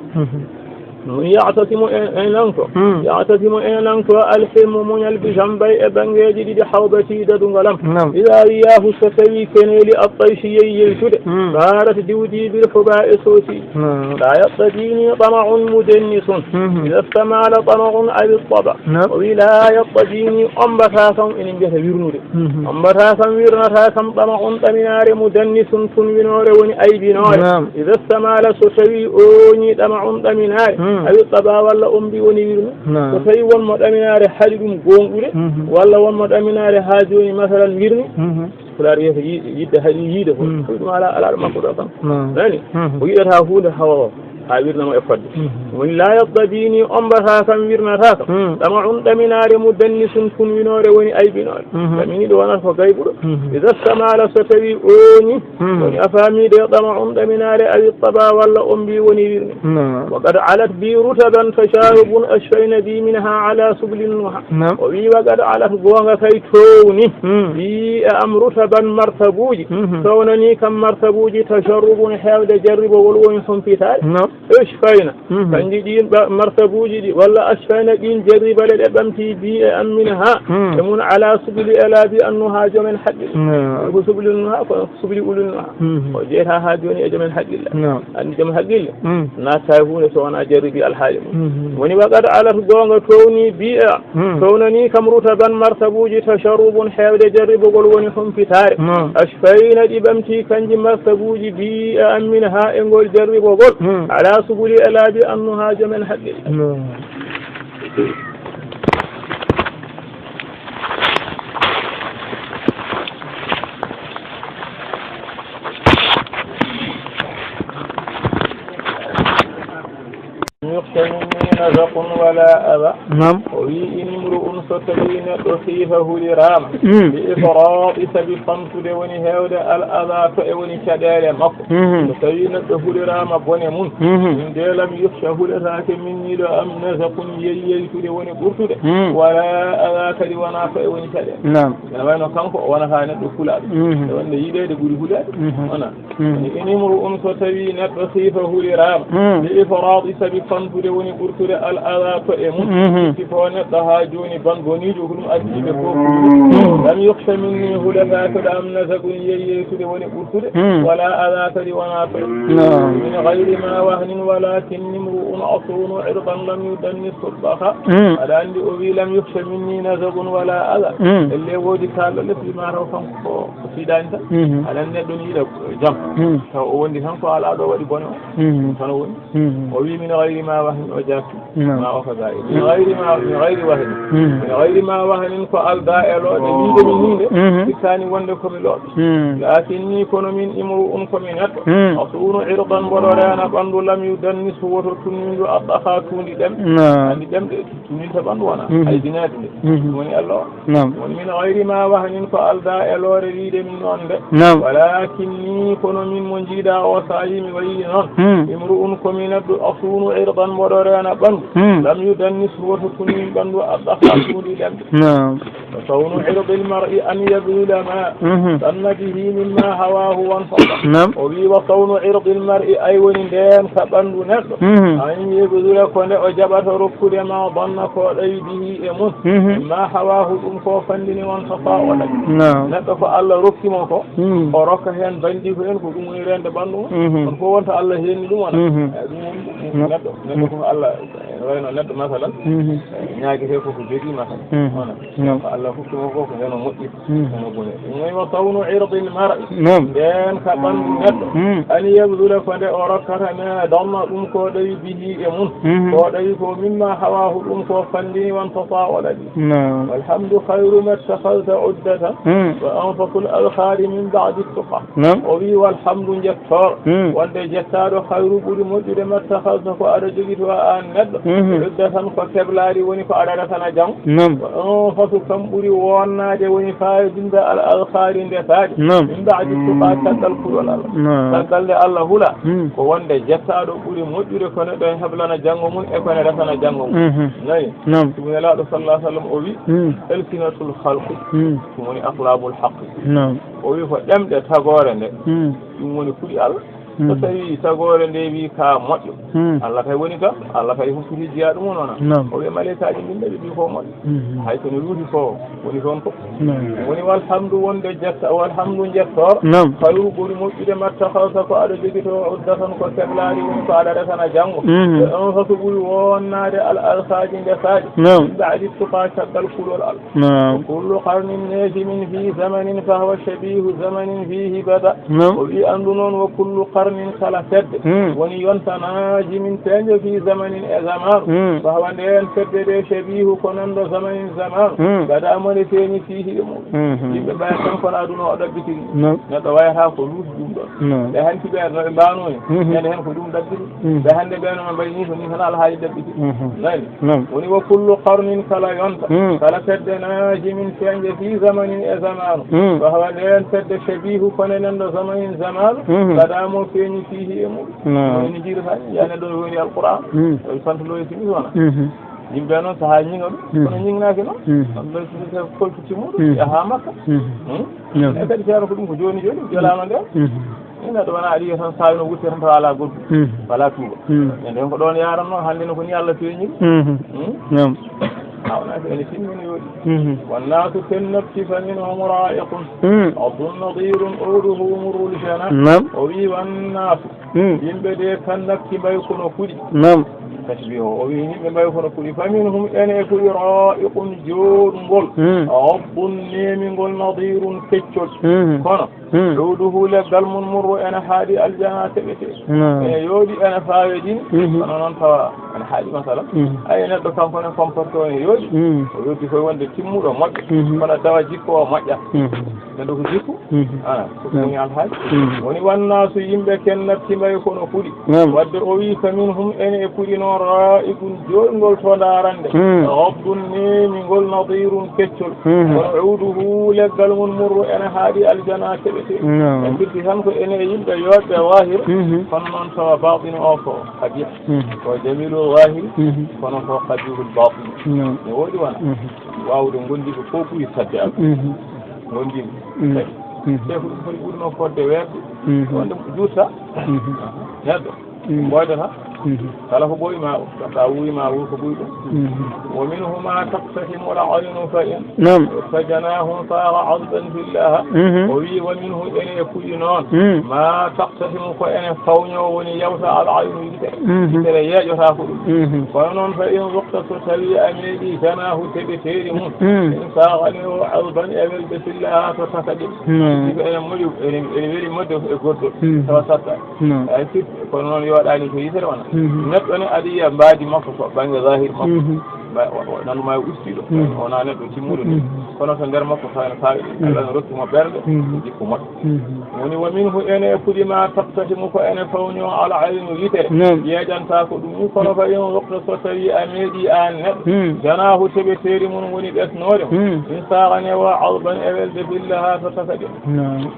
Woni yatasimu e, e nangto. Yatasimu e nangto alhilmu muñal bi janbay e banngeeji ɗiɗi hawbati dadungal am. Ida riyahu so tawi keneeli attaysi yeyi yeytude. Tarat diwdi bil huba e sooti. La yaqtadini tama'un mudannisun. Ida stamala tama'un awi taba. O wi la yaqtadini ombata kam ene mbiyata wirnude. Ombata kam wirnata kam tama'un ɗaminaare mudannisun tunwinoore woni aybinoore. Ida stamala so tawi oñi tama'un ɗaminaare. Awi taba walla ombi woni wirnu. So tawi won mo ɗaminaare haɗi ɗum goonɗude. Walla won mo ɗaminaare haa jooni masalan wirni. Pulaar wiyata yi-, yidde haɗi yiide ko. Ɗum alaa, alaa ɗo makko ɗo kam. Nani? O yiɗata huunde hawa o. Haa wirna mo e fodde. Woni la yaqtadini ombata kam wirnata kam. Tama'un ɗaminaare mudannisun tunwinoore woni aybinoore. Ɗaminiiɗo wonata ko gaybuɗo. Ida stamala so tawi oñi. Woni a faami de tama'un ɗaminaare awi taba walla ombi woni wirni. Wa qad alat bi rutaban tasharubun ashfayna bi minha ala subli nuha. O wi wa qad alat goonga kay towni. Bi e am rutaban martabuuji. Townani kam martabuuji tasharubun heewde jarribowol woni humpitaare. Ashfayna. Kanji ɗin ba-, martabuuji ɗi, walla ashfayna ɗin jarribale ɗe ɓamti bi e am minha. E mun ala subli e laabi annuha jomen haqqille. Ko subli nuha, ko subli ulul nuha. O jeeta haa jooni e jomen haqqille. Anndi jomen haqqille. Natta e huunde so wona jarribi alhaali mum. Woni wa qad alat goonga towni bi e am. Townani kam rutaban martabuuji tasharubun heewde jarribogol woni humpitaare. Ashfayna ɗi ɓamti kanji martabuuji bi e am minha e ngol jarribogol. Ala subuli e laabi annuha jomen haqqille. Yuhsha minni nazaqun wala adha. Naam. O wi in imru'un so tawi neɗɗo khifa huliraama. Bi ifraati sabi fantude woni heewde al adha to e woni caɗeele makko. So tawi neɗɗo huliraama bone mun. Min de lam yuhsha hulataake minni ɗo am nazaqun yeyyeytude woni ɓurtude. Wala adha kadi wona to e woni caɗeele. Naam. Ene wayno kanko o wonata neɗɗo kulaaɗo. E wonde yiɗeede ɓuri hulaade. Wona. Woni in imru'un so tawi neɗɗo khifa huliraama. Bi ifraati sabi fantude woni ɓurtude al adha to e mun. Sifo neɗɗo haa jooni ban boniijo ko ɗum addi ɓe fof. Lam yuhsha minni hulataake ɗo am nazaqun yeyyeytude woni ɓurtude. Wala adha kadi wona to. Min ghayri ma wahnin walakin imru'un asunu irdan lam yudannis sulbaha. Aɗa anndi o wi lam yuhsha minni nazaqun wala adha. Elle woodi kaalɗo lesdi ma taw kanko ko ko fiidaani tan. Aɗa anndi neɗɗo ne yiɗa jam. Taw o wondi tan ko alaa ɗo waɗi bone o. Tan o woni. O wi min ghayri ma wahnin o jaabti. Ma o kaza. Min ghayri ma, min ghayri wahnin. Min ghayri ma wahnin ko aldaa e looɗe. Min de min nii de. Sikkaani wonde ko mi looɗo. Lakin ni kono min imru'un ko mi neɗɗo. Asunu irdan mboɗo reena ɓanndu lam yudannis woto tunnindu addaha tuundi ɗem. Anndi ɗemɗe. Min taɓan wona. Ay binaade nde. Ɗum woni Allah o. Naam. Woni min ghayri ma wahnin ko aldaa e loore wiide min noon nde. Naam. Walakin ni kono min mo njiiɗa o saayi mi wayi noon. Imru'un ko mi neɗɗo asunu irdan mboɗo reena ɓanndu. Lam yudannis Woto tun min ɓanndu addaha suuɗi ɗemɗe. Naam. Wa sawnu irdil mar'i an yabdula ma Mhm. sanna bihi mimma hawaahu wanfaqa. Naam. O wi, wa sawnu irdil mar'i, ay woni ndeen ka ɓanndu neɗɗo. Mhm. An yabdula, ko nde o jaɓata rokkude ma danna ko ɗawi bihi e mun. Mhm. Mimma hawaahu, ɗum ko fanndini wanfaqa o ɗawi. Naam. Neɗɗo ko Allah rokki mo ko, Mhm. o rokka heen banndiiko en, ko ɗum woni reende ɓanndu mum. Mhm. Kono fof wonta Allah heenni ɗum wona. Mhm. Eh, ɗum woni ɗum Naam. neɗɗo, neɗɗo ko Allah, wayno neɗɗo masalan, Mhm. eh, ñaagete ko ko jogii masalan. Mhm. Wona. Naam. Ko Allah hokki mo ko, ko heno moƴƴi, Mhm. heno bone. Ɗum woni wa sawnu irdil mar'i. Naam. Ndeen ka ɓanndu neɗɗo. Mhm. An yabdula ko nde o rokkata ma danna ɗum ko ɗawi bihi e mun. Mhm. Ko ɗawi ko mimma hawaahu ɗum ko fanndini wanfaqa o ɗawi. Naam. Walhamdu khayru ma ittakhadhta uddatan. Mhm. Wa anfasul adkhari min ba'di tuqa. Naam. O wi, walhamdu, njettoor, Hmm. wonde jettaaɗo, khayru, ɓuri moƴƴude, ma ittakhadhta, ko aɗa jogito aan neɗɗo, Mhm. uddatan, ko keblaari, woni ko aɗa resana jam. Naam. Wa anfasu, kam ɓuri wonnaade, woni faayodinde al adkhari ndesaaɗi. Naam. Min ba'di tuqa, caggal kulol Allah. Naam. Caggal nde Allah hula, Hmm. ko wonde jettaaɗo ɓuri moƴƴude ko neɗɗo heblana janngo mum e ko ne resana janngo mum. Mhm. Nayi. Naam. Ɗum Nelaaɗo sallallahu alaihi wasallam o wi, Hmm. alsinatul khalqi, Hmm. ɗum woni aqlamul haqqi. Naam. O wi ko ɗemɗe tagoore nde, Hmm. ɗum woni kuɗi Allah. So Hmm. tawii tagoore nde wi ka moƴƴo, Hmm. Allah kay woni kam, Allah kay hucciti jiya ɗum woni wona. Naam. O wi malaykaaji ɗin ɓe ɓi ko moƴƴo. Hmm. Hay so no luuti ko woni toon fof. Naam. Woni walhamdu wonde jetta, walhamdu njettoor. Naam. Khayru ɓuri moƴƴude ma ittakhadhta ko aɗa jogito uddatan ko keblaari woni ko aɗa resana janngo. Hmm. Wa anfasu ɓuri wonnaade al adkhari ndesaaɗi. Naam. Min ba'di tuqa caggal kulol Allah. Naam. Kullu qarnin najimin fi zamanin fahuwa shabihu zamanin fihi bada. Naam. O wi anndu noon, wa kullu qarnin, kala fedde, Hmm. woni yonta najimin peeño fi zamanin e zamaanu. Hmm. Fahuwa ndeen fedde de shabihu ko nanndo zamanin zamaanu. Hmm. Bada mo ne feeñi fihi e mum. Hmm. Yimɓe mbayi tan kono aduna o ɗaɓɓitiri. Naam. Neɗɗo wayata ko luuti ɗum ɗon. Naam. Ɓe hanti ɓe no ɓe mbaano ni. Hmm. Ñande heen ko ɗum ɗaɓɓiti. Hmm. Ɓe hannde ɓe no ɓe mbayi ni ko ni tan alhaali ɗaɓɓiti. Hmm. Nani? Naam. Woni wa kullu qarnin kala yonta, Hmm. kala fedde najimin feeñde fi zamanin e zamaanu. Hmm. Fahuwa ndeen fedde shabihu ko ne nanndo zamanin zamaanu, Hmm. bada mo feeñi fihi e mum. Naam. Woni ni jiiru tan, yani ɗo woni Alquran. Hmm. O fantuloyi sini wona. Mhm. Yimɓe noon sahaa ñiŋa ɗum, Hmm. kono ñiŋnaaki noon. Hmm. Ɗum ɗo sini ko koltuti muɗum, Hmm. yaha Makka. Hmm. Hmm? Naam. E kadi feere ko ɗum ko jooni jooni, jolaama ndeen. Mhm. Ina ɗo wona aɗa yiya tan, saawi no wutte tan tawa alaa goɗɗum. Mhm. Walaa tuuba. Mhm. Nden ko ɗoon yaranno, hannde no ko ni Allah feeñiri. Mhm. Hmm? Naam. Haawnaaki ene timmini yooɗi. Mhm. Wannaasu ken nafsi fa minhum raa'iqun. Mhm. Abdun nadirun uduhu murrul jana. Naam. O wi wannaasu. Mhm. Yimɓe de kan nafsi mbay kono kuɗi. Naam. Tashbihu. O wi yimɓe mbay kono kuɗi. Fa minhum ene e kuɗi raa'iqun jooɗngol. Mhm. Abdun neemingol nadirun keccol. Mhm. Kono Hmm. Uduhu leggal mun murru ene haaɗi aljana teɓete. Hmm. Ene yooɗi ene faawe ɗin. Mhm. Kono noon tawa ene haaɗi masala. Mhm. Ay neɗɗo kanko ne comporte o ne yooɗi. Hmm. O yooɗi koye wonde timmuɗo moƴƴo. Mhm. Kono tawa jikko o moƴƴa. Mhm. Neɗɗo ko jikku. Mhm. Ana, ko ɗum woni alhaali. Mhm. Woni wannaasu yimɓe ken natti mbay kono kuɗi. Naam. Wadde o wi, "Fa minhum, ene e puɗi noon, raa'iqun, jooɗngol to ndaarande. Hmm. Ghaddun, neemingol, nadiirun, keccol. Hmm. Kono uduhu, leggal mum, murru, ene haaɗi aljana keɓete." Naam. En firti tan ko ene e yimɓe yooɓe waahir, Mhm. kono noon tawa baaɗin o ko qabiih. Mhm. Ko jamiilul waahiri, Mhm. kono ko qabiihul baaɗin. Naam. Ne woodi wona? Mhm. Waawde gondiiɗo fof ɓuri fadde Allah. Mhm. Gondiiɗo. Mhm. Tawi. Mhm. Te ko ɗum foti ɓurno fodde weerde. Mhm. Wonde juutta. Mhm. Neɗɗo. Mhm. Mboydata. Mhm. Kala ko ɓooyi ma, so a wuuri ma wuur ko ɓuri ɗum. Mhm. Wa minhu ma taqtasimu al aynu fa in Naam. fa janahum saara azban fillah. Mhm. O wi wa minhu ene e puɗi noon. Mhm. Ma taqtasimu ko ene fawño woni yawta al aynu yitere. Mhm. Yitere yeeƴota ko ɗum. Mhm. Kono noon fa in zuqta so tawi a meeɗi janaahu teɓeteeri mum. Mhm. In saara ne o azban e welde fillah to taka ɗum. Naam. Sibu ene moƴu, ene, ene weli moƴƴo e goɗɗo. Mhm. Tawa satta. Naam. Ay sir, kono noon yooɗaani ko yitere wona. Mhm. Neɗɗo ne aɗa yiya mbaadi makko ko bannge zahir makko. Mhm. Ba-, o, o, nanu ma e ustiiɗo. Mhm. Wona neɗɗo timmuɗo ni. Mhm. Kono to nder makko tawa ene faawi. Mhm. Allah ne rokki mo ɓernde, Mhm. jikku moƴƴo. Mhm. Woni wa minhu ene e puɗi ma taqtasimu ko ene fawño al aynu yitere. Naam. Yeeƴanta ko ɗum ni kono fa in zuqta so tawi a meeɗi aan neɗɗo. Hmm. Janaahu teɓeteeri mum woni ɓesnoore mum. Hmm. In saara ne wa azban e welde fillah to taka ɗum. Naam.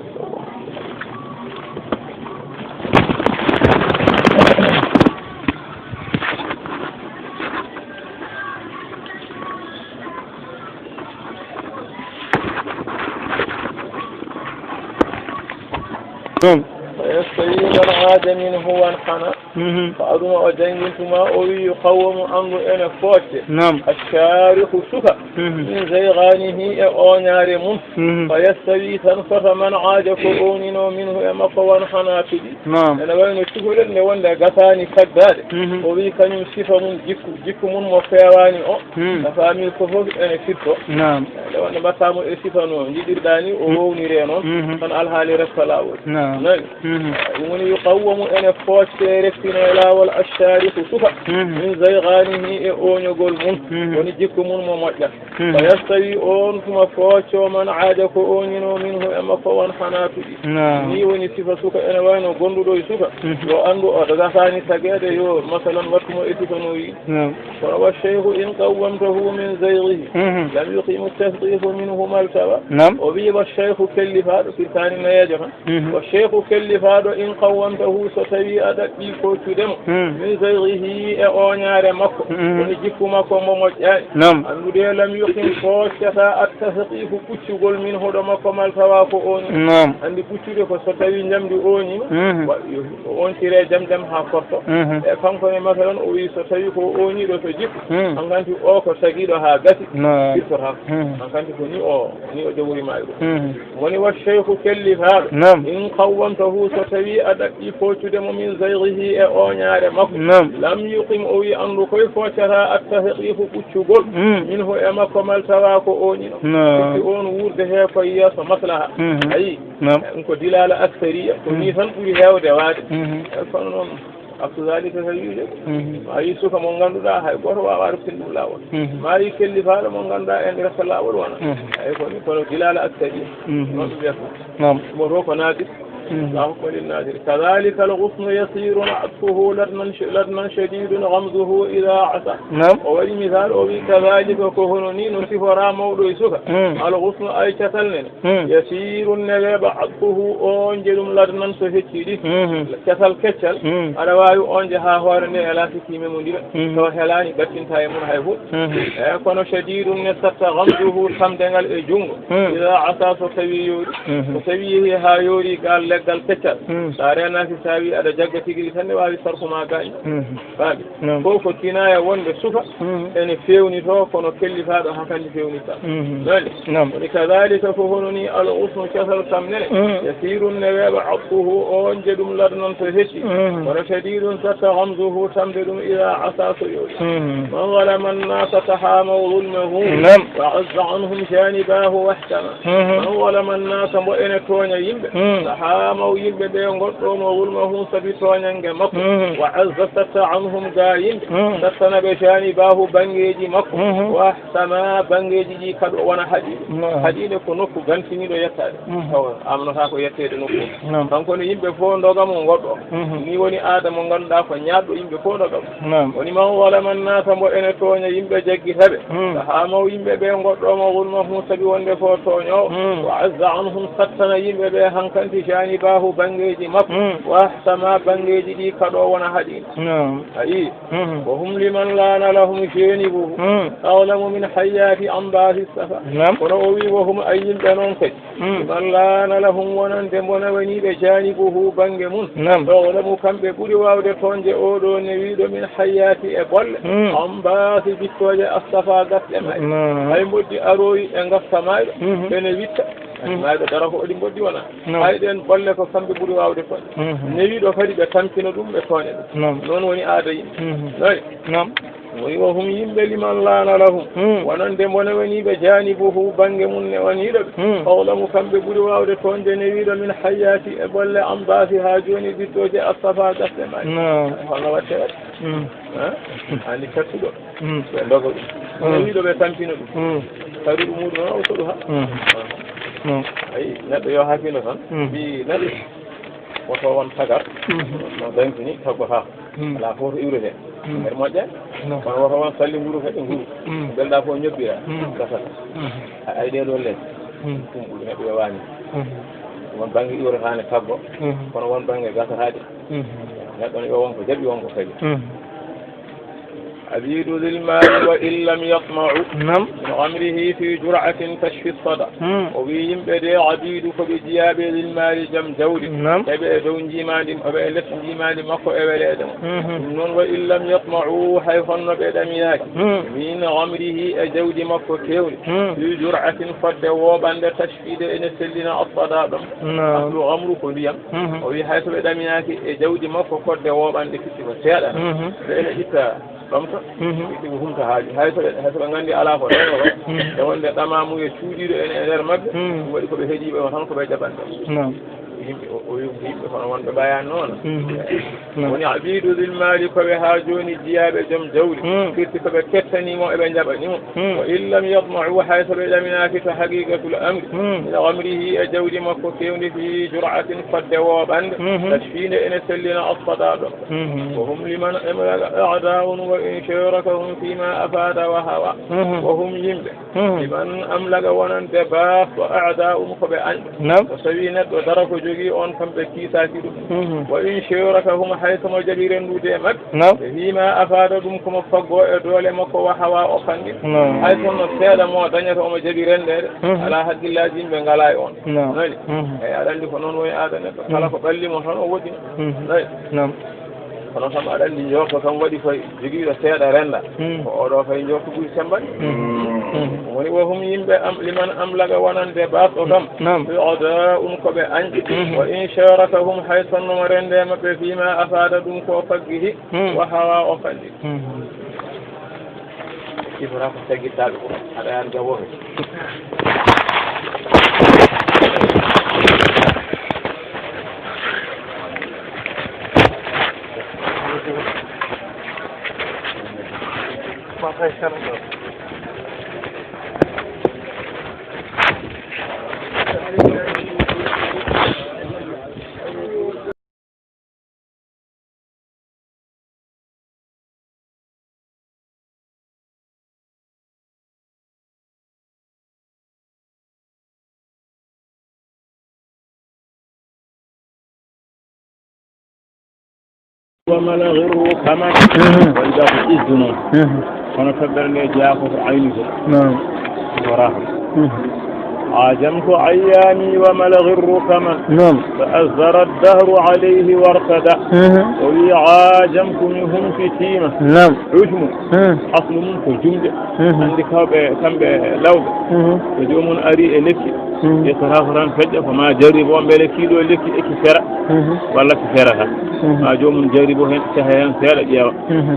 Naam. فيستوي من عاد منه وانحنى. Mhm. Ko aduna o janngintuma, o wi: يقوم, anndu ene foocce. Naam. الشارخ, suka. Mhm. من زيغانه, e ooñaare mum. Mhm. فيستوي, tan fota, من عاد, ko ooñinoo, منه, e makko, وانحنى, tuɗi. Naam. Ene wayno cukalel nde wonde gasaani saggaade. Mhm. O wi kañum sifa mum, jikku, jikku mum mo feewaani o. Hmm. A faami, ko fof ene firto. Naam. Nde wonde mbaɗtaa mo e sifa no njiɗirɗaa ni, o Hmm. wowniree noon, Hmm. tan alhaali resta laawol. Naam. Nani? Hmm. Ɗum woni, يقوم, ene foocce, reftinee laawol, الشارخ, suka, Hmm. من زيغانه, e ooñogol mum, Hmm. woni jikku mum mo moƴƴa. Hmm. فيستوي, oon tuma foocco, من عاد, ko ooñinoo, منه, e makko, وانحنى, tuɗi. Naam. Ni woni sifa suka, ene wayno gonduɗo e suka. Mhm. Yo anndu o gasaani sageede, yo, masalan, wattu mo e sifa no wi. Naam. Kono والشيخ إن قومته من زيغه Mhm. لم يقم التثقيف منه ما التوى. Naam. O wi والشيخ, kellifaaɗo, firtaani nayeejo tan. Mhm. والشيخ, kellifaaɗo, إن قومته, so tawii a ɗaɓɓii fooccude mo, Mhm. من زيغه, e ooñaare makko, Mhm. woni jikku makko mo moƴƴaani. Naam. Anndu de, لم يقم, fooccataa, التثقيف, ɓuccugol, منه, ɗo makko, ما التوى, ko ooñi. Naam. Anndi ɓuccude ko so tawii njamndi ooñiima, Mhm. wa-, yo o ooñtire jam jam haa korto. Mhm. E kanko ne, masalan, o wi so tawii ko ooñiiɗo to jikku, Mhm. hankanti o ko tagiiɗo haa gasi, Naam. firtotaako. Mhm. Hankanti ko ni o, ni o jogori maayde. Mhm. Woni والشيخ, kellifaaɗo, Naam. إن قومته, so tawii a ɗaɓɓii fooccude mo, من زيغه, e ooñaare makko, Naam. لم يقم, o wi anndu koy fooccataa, التثقيف, ɓuccugol, Mhm. منه, e makko, ما التوى, ko ooñi. Naam. Firti oon wuurde he ko yeeso maslaha. Mhm. Ayi. Naam. Ɗum ko dilaala askariya, ko Mhm. ni tan ɓuri heewde waade. Mhm. E kono noon, aksu zalika ka wiide. Mhm. Ma yi suka mo ngannduɗaa hay gooto waawaa ruttin ɗum laawol. Mhm. Ma yi kellifaaɗo mo ngannduɗaa en resta laawol wona. Mhm. Eyi ko ni, kono dilaala askariya. Mhm. Noon ɗum wiyata. Naam. Ɗum o to ko nadir. Mhm. Allahu akbar lin nadir. Kadhalika al ghusnu yasirun atfuhu ladnan sh-, ladnan shadidun ghamzuhu idha asa. Naam. O waɗi misaal, o wi, kadhalika, ko hono ni no siforaa mawɗo e suka. Mhm. Al ghusnu, ay catal nen. Hmm. Yasirun, neweeɓa, atfuhu, oonje ɗum, ladnan, so hecciɗi. Mhm. Catal keccal, Hmm. aɗa waawi oonje haa hoore nde, alaa sikki memondira. Hmm. Tawa helaani, ɓattinta e mum hay huunde. Mhm. Eey, kono shadidun ne satta, ghamzuhu, tamde ngal e junngo. Hmm. Idaa asa, so tawii yoorii. Mhm. So tawii yehii haa yoorii gaal leggal keccal. Hmm. So a reenaaki, so a wii aɗa jagga tigi tan, ne waawi sarfu ma gaañ. Mhm. Faami? Naam. Fof ko kinaaya wonde suka Mhm. ene feewnitoo, kono kellifaaɗo hankadi feewnitaa. Mhm. Nani? Naam. Woni kadhalika, ko hono ni, al ghusnu, catal kam nene, Mhm. yasirun, neweeɓa, atfuhu, oonje ɗum, ladnan, so hecci. Mhm. Kono shadidun, satta, ghamzuhu, tamde ɗum, idaa asa, so yoorii. Mhm. Man zalama an-nasa tahamaw zulmahu Naam. wa azza anhum janibahu wahtama. Mhm. Man zalama an-nasa, mbo ene tooña yimɓe. Mhm. Tahamaw, yimɓe ɓe ngoɗɗoo mo, zulmahu, sabi tooñannge makko. Mhm. Wa azza, satta, anhum, gaa yimɓe. Mhm. Sattana ɓe, janibahu, banngeeji makko. Mhm. Wahtama, banngeeji ɗi kadi o wona haɗiiɗo. Naam. Haɗiinde ko nokku gantiniiɗo yettaade. Mhm. Tawa amnotaa ko yetteede nokku o. Naam. Kanko ne yimɓe fof ndoga mo ngoɗɗo. Mhm. Ni woni aada mo ngannduɗaa ko ñaaɗɗo yimɓe fof ndoga mo. Naam. Woni man zalama an-nasa, mbo ene tooña yimɓe, jaggita ɓe. Mhm. Tahamaw, yimɓe ɓe ngoɗɗoo mo, zulmahu, sabi wonde ko tooñoowo. Mhm. Wa azza anhum, sattana yimɓe ɓe hankanti, janibahu, banngeeji makko. Mhm. Wahtama, banngeeji ɗi kadi o wona haɗiinde. Naam. A yii? Mhm. Wa hum liman lana lahum janibuhu Mhm. a'lamu min hayyati anbasi safa. Naam. Kono o wi, wa hum, ay yimɓe noon kadi. Mhm. Liman lana lahum, wonande mbo newaniiɓe, janibuhu, bannge mum. Naam. A'lamu, kamɓe ɓuri waawde tooñde oo ɗoo newiiɗo, min hayyati, e bolle. Mhm. Anbasi, bittooje, assafa, gasɗe maayɗe. Naam. Hay mboddi arooyi e ngasta maayɗo, Mhm. ɓe ne witta. Mhm. Maayɗo dara ko waɗi mboddi wona. Naam. Hay ɗeen bolle ko kamɓe ɓuri waawde tooñde. Mhm. Newiiɗo kadi ɓe tampina ɗum, ɓe tooña ɗum. Naam. Noon woni aada yimɓe. Mhm. Nayi. Naam. Woni wa hum yimɓe liman lana lahum. Hmm. Wonande mbo newaniiɓe janibuhu, bannge mum newaniiɗo ɓe. Hmm. A'lamu, kamɓe ɓuri waawde tooñde newiiɗo min hayyati e bolle anbasi haa jooni bittooje assafa gasɗe maayɗe. Naam. Holno waɗte waɗde? Hmm. Ha? Anndi kattuɗo. Hmm. Ɓe ndoga ɗum. Hmm. Newiiɗo ɓe tampina ɗum. Hmm. Tawi ɗum muɗum o soɗu ha. Hmm. Hmm. Hmm. Ayi, neɗɗo yo hakkilo tan. Hmm. Mbi neɗɗo woto won tagar. Hmm. No dañtini taggotaako. Hmm. Alaa fof to iwretee. Hmm. Mbeɗa moƴƴa. No. Kono woto won salli nguru kadi nguru. Hmm. Mbelɗaa fof ñobbira. Hmm. Gasata. Hmm. A, ay ɗee ɗoo leɗɗe. Hmm. Ɗum ɓuri neɗɗo yowaani. Hmm. Won bannge iwretaani taggo. Hmm. Kono won bannge gasataade. Hmm. Neɗɗo ne yo won ko jaɓi, won ko fawi. Hmm. عبيد ذي المال وإن لم يطمعوا Naam. من غمره في جرعة تشفي الصدى. Hmm. O wiyi yimɓe de abidu ko ɓe jiyaaɓe lil maali jom jawdi. Naam. Eɓe e dow njiimaandi, eɓe e les njiimaandi makko e weleede mo. Mhm. Ɗum noon wa in lam yatma'u hay honno ɓe ɗamiyaaki. Hmm. Min ghamrihi e jawdi makko kewndi. Hmm. Fi jur'atin fodde wooɓande tashfide ene sellina assadaa ɗom. Naam. Aslu ghamru ko ndiyam. Mhm. O wiyi hay so ɓe ɗamiyaaki e jawdi makko fodde wooɓande fitti ko seeɗa. Mhm. Nde ene itta ɗomto, Mhm. itti ko humta haaju. Hay so ɓe, hay so ɓe nganndi alaa ko rewno ko, Mhm. e wonde ɗamaamuye cuuɗiiɗo ene e nder maɓɓe, Mhm. ɗum waɗi ko ɓe heɗii ɓe tan ko ɓe jaɓande. Naam. Yimɓe o, o wiyi ko yimɓe kono wonɓe ɓayaani noon. Mhm. Naam. Woni abidu zil maali ko ɓe haa jooni jiyaaɓe jom jawdi. Mhm. Firti ko ɓe kettanii mo, eɓe njaɓanii mo. Hmm. Wa in lam yatma'u hay so ɓe ɗaminaaki to haqiqatul amri. Hmm. Min ghamrihi e jawdi makko kewndi fi jur'atin fodde wooɓande. Mhm. Tashfinde ene sellina assadaa ɗom. Mhm. Wa hum liman amlaka a'da'un wa in sharakahum fima afada wa hawa. Mhm. Wa hum yimɓe. Mhm. Liman amlaka wonande baasɗo a'da'un ko ɓe añɓe. Naam. So tawi neɗɗo dara ko jogii on kam ɓe kiisaaki ɗum. Mhm. Wa in sharakahum hay so mo jaɓi renndude e maɓɓe. Naam. Ɓe wiima afaada ɗum ko mo faggo e doole makko wa hawa o fanni. Naam. Hay kono seeɗa mo dañata omo jaɓi rendeede. Mhm. Alaa hakkillaaji yimɓe ngalaa e on. Naam. Nani? Mhm. Eyi, aɗa anndi ko noon woni aada neɗɗo. Kala Mhm. ko ɓalli mo tan o woɗɗina. Mhm. Nayi. Naam. Kono kam aɗa anndi njorto kam waɗi koye jogiiɗo seeɗa rennda. Mhm. Ko oɗo kay njorto ɓuri semmbani. Mhm. Mhm. Woni wa hum yimɓe am, liman amlaka wonande baasɗo kam. Naam. A'da'un ko ɓe añɓe. Mhm. Wa in sharakahum hay sonno mo rennde maɓɓe fiima afaada ɗum ko faggihi. Hmm. Wa hawa o falli. Hmm. Sifora ko taggittaaɓe ko aɗa yaani gabooɓe. Wa malaghiru kaman. Mhm. Wonde ko izzu noon. Mhm. Kono toɓɓere nde jeyaa ko ko ayni ko. Naam. Ko rafa. Mhm. Ajamtu ayyaami wa malaghiru kaman. Naam. Fa azzara ad-dahru alayhi wartada. Mhm. O wi ajamtu mi humpitiima. Naam. Ujmu. Mhm. Aslu mum ko jumde. Mhm. Anndi kawɓe kamɓe lawɓe. Mhm. So joomum ari e lekki. Mhm. Ƴettata ko tan feƴƴa ko ma jarribo mbele kii ɗo lekki e ki fera. Mhm. Walla ki ferata. Mhm. Ma joomum jarribo heen, caha heen seeɗa ƴeewa. Mhm.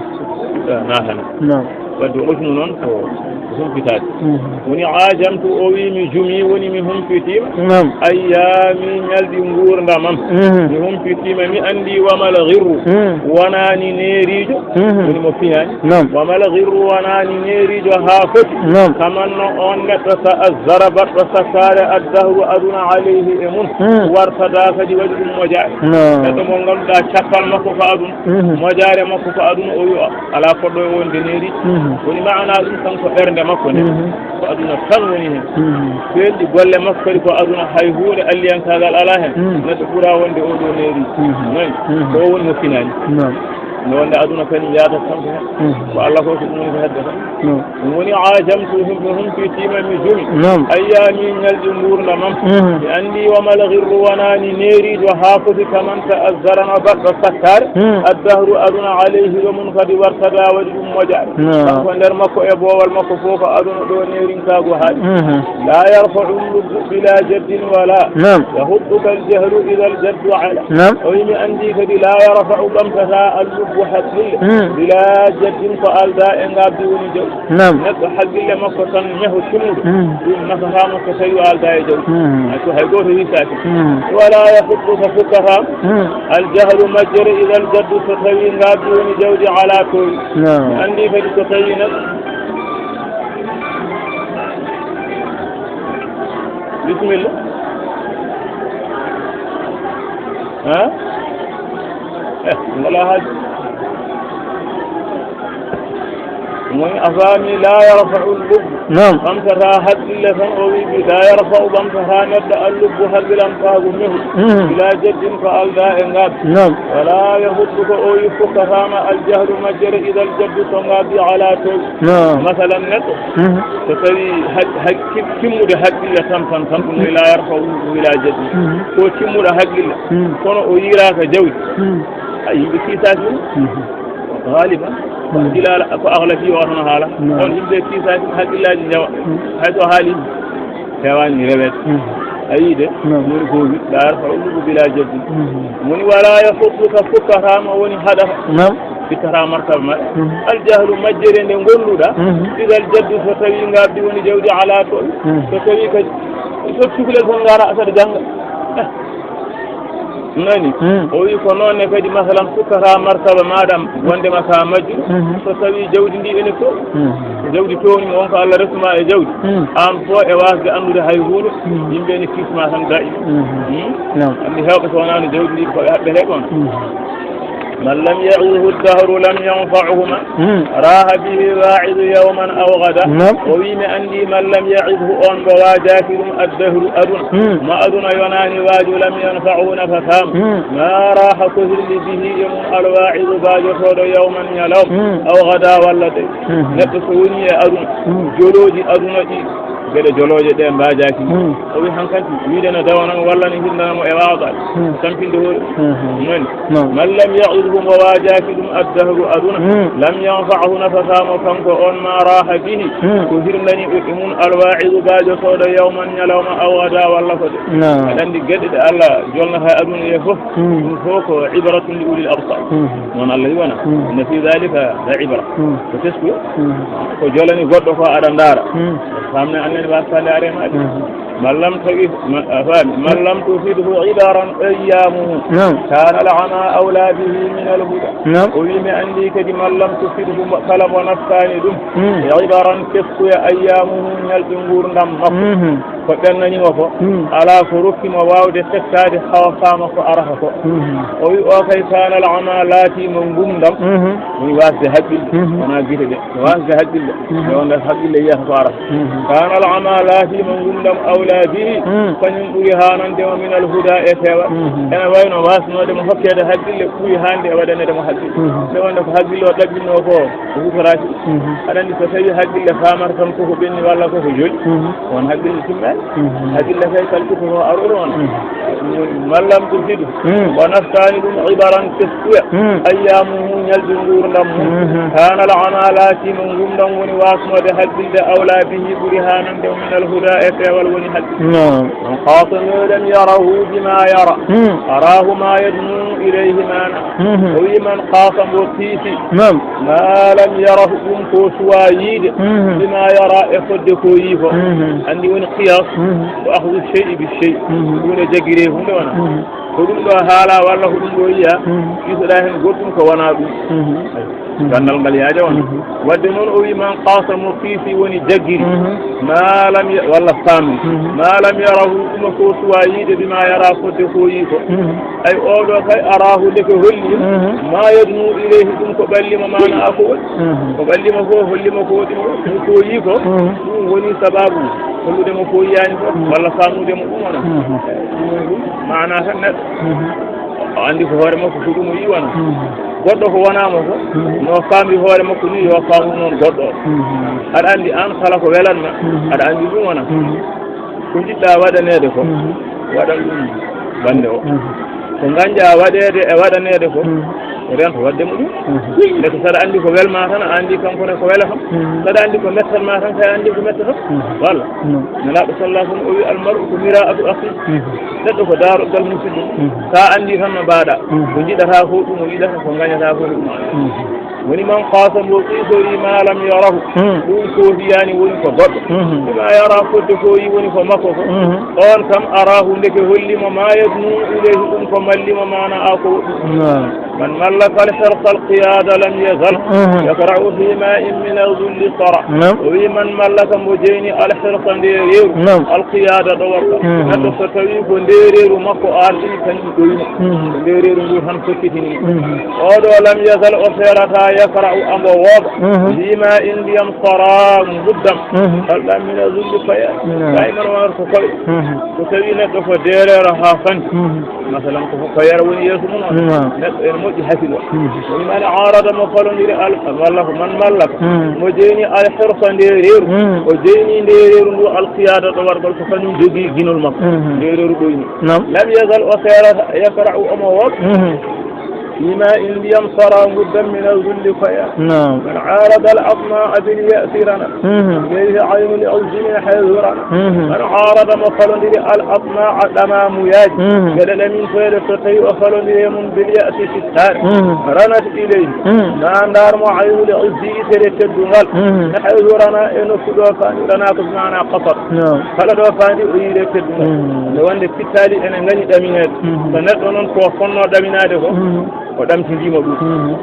Naatana. Naam. Wadde ujmu noon ko, ko humpitaade. Mhm. Woni ajamtu o wi mi jumi woni mi humpitiima. Naam. Ayyaami ñalɗi nguurndamam. Mhm. Mi humpitiima mi anndi wa malaghiru. Mhm. Wonaani neeriijo. Mhm. Woni mo finaani. Naam. Wa malaghiru wonaani neeriijo haa foti. Naam. Kaman no on neɗɗo ta azzara baɗɗo sakkaare addahru aduna alayhi e mum. Mhm. Wartada kadi waɗi ɗum mojaare. Naam. Neɗɗo mo ngannduɗaa cakkal makko ko aduna. Mhm. Mojaare makko ko aduna o wi'a alaa fodɗo e wonde neeri. Mhm. Woni maana ɗum kanko ɓernde makko nde. Mhm. Ko aduna tan woni heen. Mhm. Feelɗi golle makko kadi ko aduna hay huunde alliyankaagal alaa heen. Mhm. Neɗɗo ɓura wonde o ɗo neeri. Mhm. Noy? Mhm. Ko o woni mo finaani. Naam. Nde wonde aduna kadi yaata kanko heen. Mhm. Ko Allah ko ko ɗum woni ko hedde tan. Naam. Ɗum woni ajamtu hum-, mi humpitiima mi jumi. Naam. Ayyaami ñalɗi nguurndamam. Mhm. Mi anndi wa malaghiru wonaani neeriijo haa foti kaman ta azzara no baɗɗo sakkaare. Mhm. Addahru aduna alayhi ɗo mum kadi wartada waɗi ɗum moƴaare. Naam. Kanko nder makko e boowal makko fof ko aduna ɗo neerinkaagu haaɗi. Mhm. La yarfa'u lubbu bila jaddin wala Naam. yahudduka al jahlu idha al jaddu ala. Naam. O wi mi anndi kadi la yarfa'u ɓamtata al lubbu hakkille. Mhm. Bila jaddin ko alda e ngabdi woni jaw. Naam. Neɗɗo hakkille makko tan ñaho timuɗo. Mhm. Ɗum nafata mo ko tawi o alda e jaw. Mhm. Hay so hay gooto hisaaki. Mhm. Wala yahudduka fukkata. Mhm. Al jahlu majjere idha al jaddu so tawi ngabdi woni jawdi ala towi. Naam. Mi anndi kadi so tawi neɗɗo. Bisimilla. Ha? Eh, wala haaju. Woni a faami, laa yarfa'u lubbu. Naam. Ɓamtataa haqqille tan, o wi'i, laa yarfa'u, ɓamtataa neɗɗo al lubbu, haqqilan faagu mehu. Mhm. Bilaa jaddin, ko aldaa e ngaabdi. Naam. Walaa yahuddu, ko o wi'i fukkataama al jahlu majjere idal jaddu so ngaabdi alaa towi. Naam. Masalan, neɗɗo, mhm, so tawi haq-, haq-, tim-, timmude haqqille tan, tan, tan, ɗum woni laa yarfa'u lubbu bilaa jaddin. Mhm. Ko timmuɗo haqqille, mhm, kono o yiiraaka jawdi. Mhm. A yimɓe kiisaaki ɗum. Mhm. Haaliban. Hmm. Gila ko ahlafi o hono haala. Hmm. On yimɓe kiisaaki haqqillaaji njawa. Hmm. Hay so haali heewaani reweede. Hmm. A yii de? Hmm. Woni ko wi-, laa yarfa'u lubbu bilaa jaddin. Hmm. Woni walaa yahuddu ka fukkataama woni haɗata. Naam. Ittataa martaba maɗa. Hmm. Al jahlu majjere nde ngonduɗaa. Hmm. Idal jaddu so tawi ngaabdi woni jawdi alaa towi. Hmm. So tawi kadi so cukalel fof ngara asaɗa jannga. Eh. Nani? Hmm. O wi ko noon ne kadi, masalan, fukkata martaba maɗa wondema ka majjuɗo. Mhm. So tawi jawdi ndi ene towi. Mhm. Jawdi towni mo on ko Allah resuma e jawdi. Hmm. An fo e wasde anndude hay huunde, hmm, yimɓe ne kisma tan da'i. Mhm. Hmm? Naam. Anndi hewɓe so wonaano jawdi ndi ko ɓe haɓɓete kon. Mhm. Man lam ya'idhu ad-dahru lam yanfa'hu ma Hmm. raha bihi al-wa'idu yawman aw ghada. Naam. O wi mi anndi man lam ya'idhu on mo waajaaki ɗum ad-dahru aduna. Hmm. Ma aduna yonaani waaju lam yanfa'hu nafataam. Hmm. Ma raha ko hirli bihi e mum al-wa'idu baajotooɗo yawman ñalawma. Hmm. Aw ghada walla de. Hmm. Neɗɗo so woni e aduna, hmm, jolooji aduna ɗi, geɗe jolooje ɗe mbaajaaki. Hmm. O wi hankanti, wiide no dawana mo walla no hirnana mo e waawɗal. Hmm. Tampinde hoore. Hmm. Nani? Naam. Man lam ya'idhu mo waajaaki ɗum ad-dahru aduna. Hmm. Lam yanfa'hu nafataa mo kanko on ma raha bihi. Hmm. Ko hirnani o e mum al-wa'idu baajotooɗo yawman ñalawma aw ghada walla ko de. Naam. Aɗa anndi geɗe ɗe Allah jolnata e aduna ɗe fof. Hmm. Ɗum fof ko ibratun li ulil absar. Hmm. Noon Allah wi wona. Hmm. Inna fi dhalika la ibra. Hmm. Ko tesku. Hmm. Ko jolani goɗɗo ko aɗa ndaara. Hmm. Famne annen wastaade aremaade. Hmm. Man lam tu'id, ma-, a faami? Man lam tufidhu ibaran ayyamuhu. Naam. Kana al-ama awla bihi min al-huda. Naam. O wi mi anndi kadi man lam tufidhu mo-, kala mo naftaani ɗum. Hmm. Ibaran teskuya ayyamuhu ñalɗi nguurndam makko. Mhm. Ko ɓennani mo ko, hmm, alaa ko rokki mo waawde teskaade hawa faama ko arata ko. Mhm. O wi o kay kana al-ama laati mo ngumndam. Mhm. Woni wasde haqqille. Mhm. Wona gite ɗe. Wasde haqqille. Mhm. Nde wonde haqqille yiyata ko arata. Mhm. Kana al-ama laati mo ngumndam awla bihi. Mhm. Kañum ɓuri haanande mo min al-huda e peewal. Mhm. Ene wayno wasnoode mo hokkeede haqqille ɓuri haande e waɗaneede mo haqqille. Mhm. Nde wonde ko haqqille o ɗaɓɓinno ko, o hutoraaki. Mhm. Aɗa anndi so tawi haqqille faamata tan koko ɓenni walla koko joli, mhm, on haqqille timmaani. Mhm. Haqqille kay kalkuto ko aroɗo on. Mhm. Ɗum woni man lam tufidhu. Mhm. O naftaani ɗum ibaran teskuya. Mhm. Ayyamuhu ñalɗi nguurndam mum. Mhm. Kana al-ama laati mo ngumndam woni wasnoode haqqille awla bihi ɓuri haanande mo min al-huda e peewal woni haqqille. Naam. Man khasama lam yarahu bima yara. Hmm. Arahu ma yadnu ilayhi ma na. Mhm. O wi man khasama mo kiisi. Naam. Ma lam yarahu ɗum ko suwa yiide. Mhm. Bima yara e fodde ko yi ko. Mhm. Anndi woni qiyas. Mhm. Ko akhdhu shay'i bi shay'. Mhm. Huunde jaggire huunde wona. Mhm. Ko ɗum ɗo haala walla ko ɗum ɗo yiya. Mhm. Kiisoɗa heen goɗɗum ko wona ɗum. Mhm. Gandal ngal yaaja on. Mhm. Wadde noon o wi man qasama mo kiisi woni jaggiri. Mhm. Ma lam ya-, walla faami. Mhm. Ma lam yarahu ɗum ko suwa yiide bima yara fodde ko yi ko. Mhm. Ay oɗo kay arahu ndeke holli. Mhm. Ma yadnu ilayhi ɗum ko ɓalli mo maana a ko waɗi. Mhm. Ko ɓalli mo ko holli mo ko waɗi mo. Ɗum ko yi ko. Mhm. Ɗum woni sababu hollude mo ko yiyaani ko. Mhm. Walla faamude mo ɗum wona. Mhm. Ɗum woni ɗum maana tan neɗɗo. Mhm. O anndi ko hoore makko ko ɗum o yiwana. Mhm. Goɗɗo ko wonaa mo ko, mhm, no faami hoore makko ni, yo faamu noon goɗɗo o. Mhm. Aɗa anndi aan kala ko welan ma, mhm, aɗa anndi ɗum wona. Mhm. Ko njiɗɗa waɗaneede ko, mhm, waɗan ɗum bannde o. Mhm. Ko nganƴa waɗeede e waɗaneede ko, mhm, rento waɗde mo ɗum. Mhm. Ndeke saɗa anndi ko welma tan, a anndi kanko ne ko wela kam. Mhm. Saɗa anndi ko mettan ma tan, kay anndi ko metta kam. Mhm. Walla? Mhm. Nelaaɗo sallallahu alaihi wasallam o wi, "Al mar'u ko mira'atu akhi." Mhm. Neɗɗo ko daaroggal musidɗo. Mhm. Sa anndi tan no mbaɗa. Mhm. Ko njiɗata ko ɗum o yiɗata, ko ngañata ko ɗum o yiɗata. Mhm. Woni man qasama mo qiisori ma lam yarahu. Mhm. Ɗum ko fiyani woni ko goɗɗo. Mhm. Bima yara fodde ko yi woni ko makko ko. Mhm. On kam arahu ndeke holli mo ma yadnu ilayhi ɗum ko malli mo maana a ko woɗɗi. Naam. Man mallaka al-hirsa al-qiyada lam yazal, mhm, yakra'u fi ma'in min adh-dhulli sara. Naam. O wi man mallaka mo jeyni al-hirsa nde reeru. Naam. Al-qiyada ɗo watta. Mhm. Neɗɗo so tawi ko nde reeru makko ardini kañum ɗoyno. Mhm. Ko nde reeru ndu tan sokkitini. Mhm. Oɗo lam yazal o feerata يقرأ أمبو ووضع Mhm. بما إن ليم صرا مقدم Mhm. فلا من ذل فيا Mhm. دائما وارتقي Mhm. فتوي نقف ديرير هافن Mhm. مثلا كفو فير وني يسمون Mhm. نقف إن مجي حفظ Mhm. ومن عارض مفلون إلى ال-، ملك من ملك Mhm. مجيني الحرص ديرير Mhm. وجيني ديرير القيادة ورقل فكان جدي جنول مك Mhm. ديرير دويني Naam. لم يزل أسيرة يقرأ أموات Mhm. بما إن ليم صرا مقدم من الذل فيا Naam. من عارض الأطماع باليأس رنا Mhm. إليه عين العز من حيث رنا Mhm. من عارض مفلون الأطماع دمام ياج Mhm. قد لم ينفذ فتي أفلون يمن باليأس في الدار Mhm. رنت إليه Mhm. ما دار معين العز يسر تدوغل Mhm. من حيث رنا إنه كدوفان رنا كدوفان قصر Naam. Kala ɗo faandi o yiide teddugal. Mhm. Nde wonde pittaali ene ngani ɗaminaade. Mhm. So neɗɗo noon ko fonnoo ɗaminaade ko, Mhm. o ɗamtindiima ɗum. Mhm.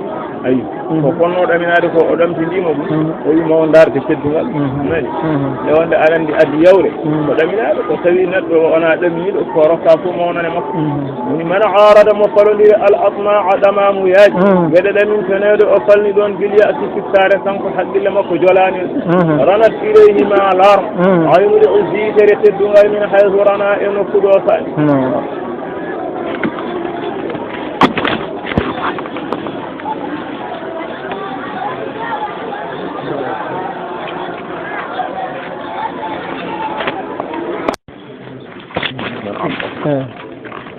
Ayi, Mhm. ko fonnoo ɗaminaade ko, o ɗamtindiima ɗum. Mhm. O wi mawndaarde teddugal. Mhm. Nani? Mhm. Nde wonde aɗa anndi addi yawre, Mhm. ko ɗaminaade, ko tawi neɗɗo o wonaa ɗaminiiɗo, ko rokka fof mawnane makko. Mhm. Woni man aarada mo falondiri al atma a ɗamaamu yaaji. Mhm. Geɗe ɗamintaneede o falni ɗoon bil ya'si sittaare kanko haqqille makko jolaani. Mhm. Ranat ilayhi ma alarm. Mhm. Aynude o yitere teddungal min haythu rana e nokku ɗo faani. Mhm. من عطف. Eh.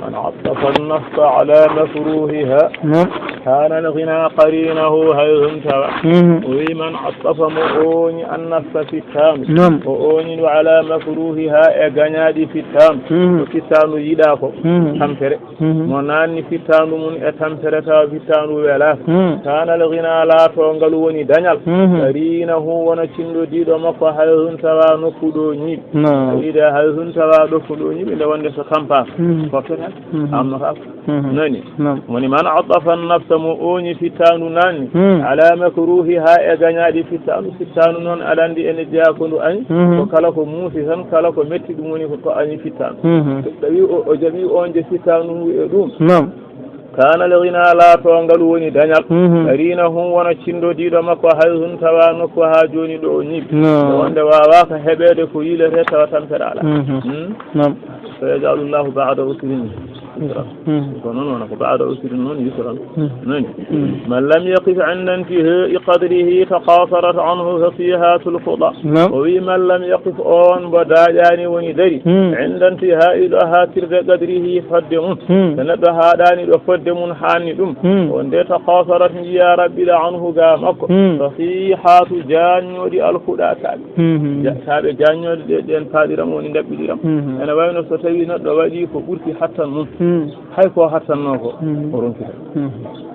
من عطف النفس على مكروهها Naam. كان الغنى قرينه حيث انتوى. Mhm. O wi man attafa mo ooñi annafsa fittaandu. Naam. O ooñi ndu ala makruhiha e gañaaɗi fittaandu. Mhm. Ko fittaandu yiɗaa ko Mhm. tampere. Mhm. Mo naanni fittaandu mum e tampere tawa fittaandu welaaka. Mhm. Kaana al ghina laato ngal woni dañal. Mhm. Qariinahu wona cinndodiiɗo makko haythun tawa nokku ɗo ñiiɓi. Naam. A wiide haythun tawa nokku ɗo ñiiɓi nde wonde so tampaaka. Mhm. Ko fetal. Mhm. Amma ka Mhm. Nani? Naam. Woni man attafa nafsa mo ooñi fittaandu naanni. Mhm. Ala makruhiha e gañaaɗi fittaandu. Fittaandu noon aɗa anndi ene jeyaa ko ndu añi. Mhm. Ko kala ko muusi tan, kala ko metti ɗum woni ko, ko añi fittaandu. Mhm. So tawi o, o jaɓi oonje fittaandu ndu e ɗum. Naam. Kaana al ghina laato ngal woni dañal. Mhm. Qariinahu wona cinndodiiɗo makko haythun tawa nokku haa jooni ɗo o ñiiɓi. Naam. Nde wonde waawaaka heɓeede ko yiiletee tawa tampere alaa. Mhm. Hmm? Naam. Sayaj'alu Llahu ba'da usrin yusra. Mhm. Ko noon wona ko ba'da usrin noon yusran. Mhm. Nani? Mhm. Man lam yaqif inda intihai qadrihi taqasarat anhu fasihatul khuda. Naam. O wi man lam yaqif on mbo daaƴaani woni dari. Mhm. Inda intihai ɗo haaɗtirde qadrihi fodde mum. Mhm. So neɗɗo haaɗaani ɗo fodde mum haanni ɗum. Mhm. On de taqasarat njiya raɓɓiɗa anhu ga makko. Mhm. Fasihatu jaanñooɗi al khuda taaɓe. Mhm. Ja-, taaɓe jaanñooɗe ɗe, ɗen paaɗiram woni ndaɓɓiɗiram. Mhm. Ene wayno so tawi neɗɗo waɗi ko ɓurti hattan mum. Mhm. Hay ko hattanno ko, Mhm. o ronkita. Mhm.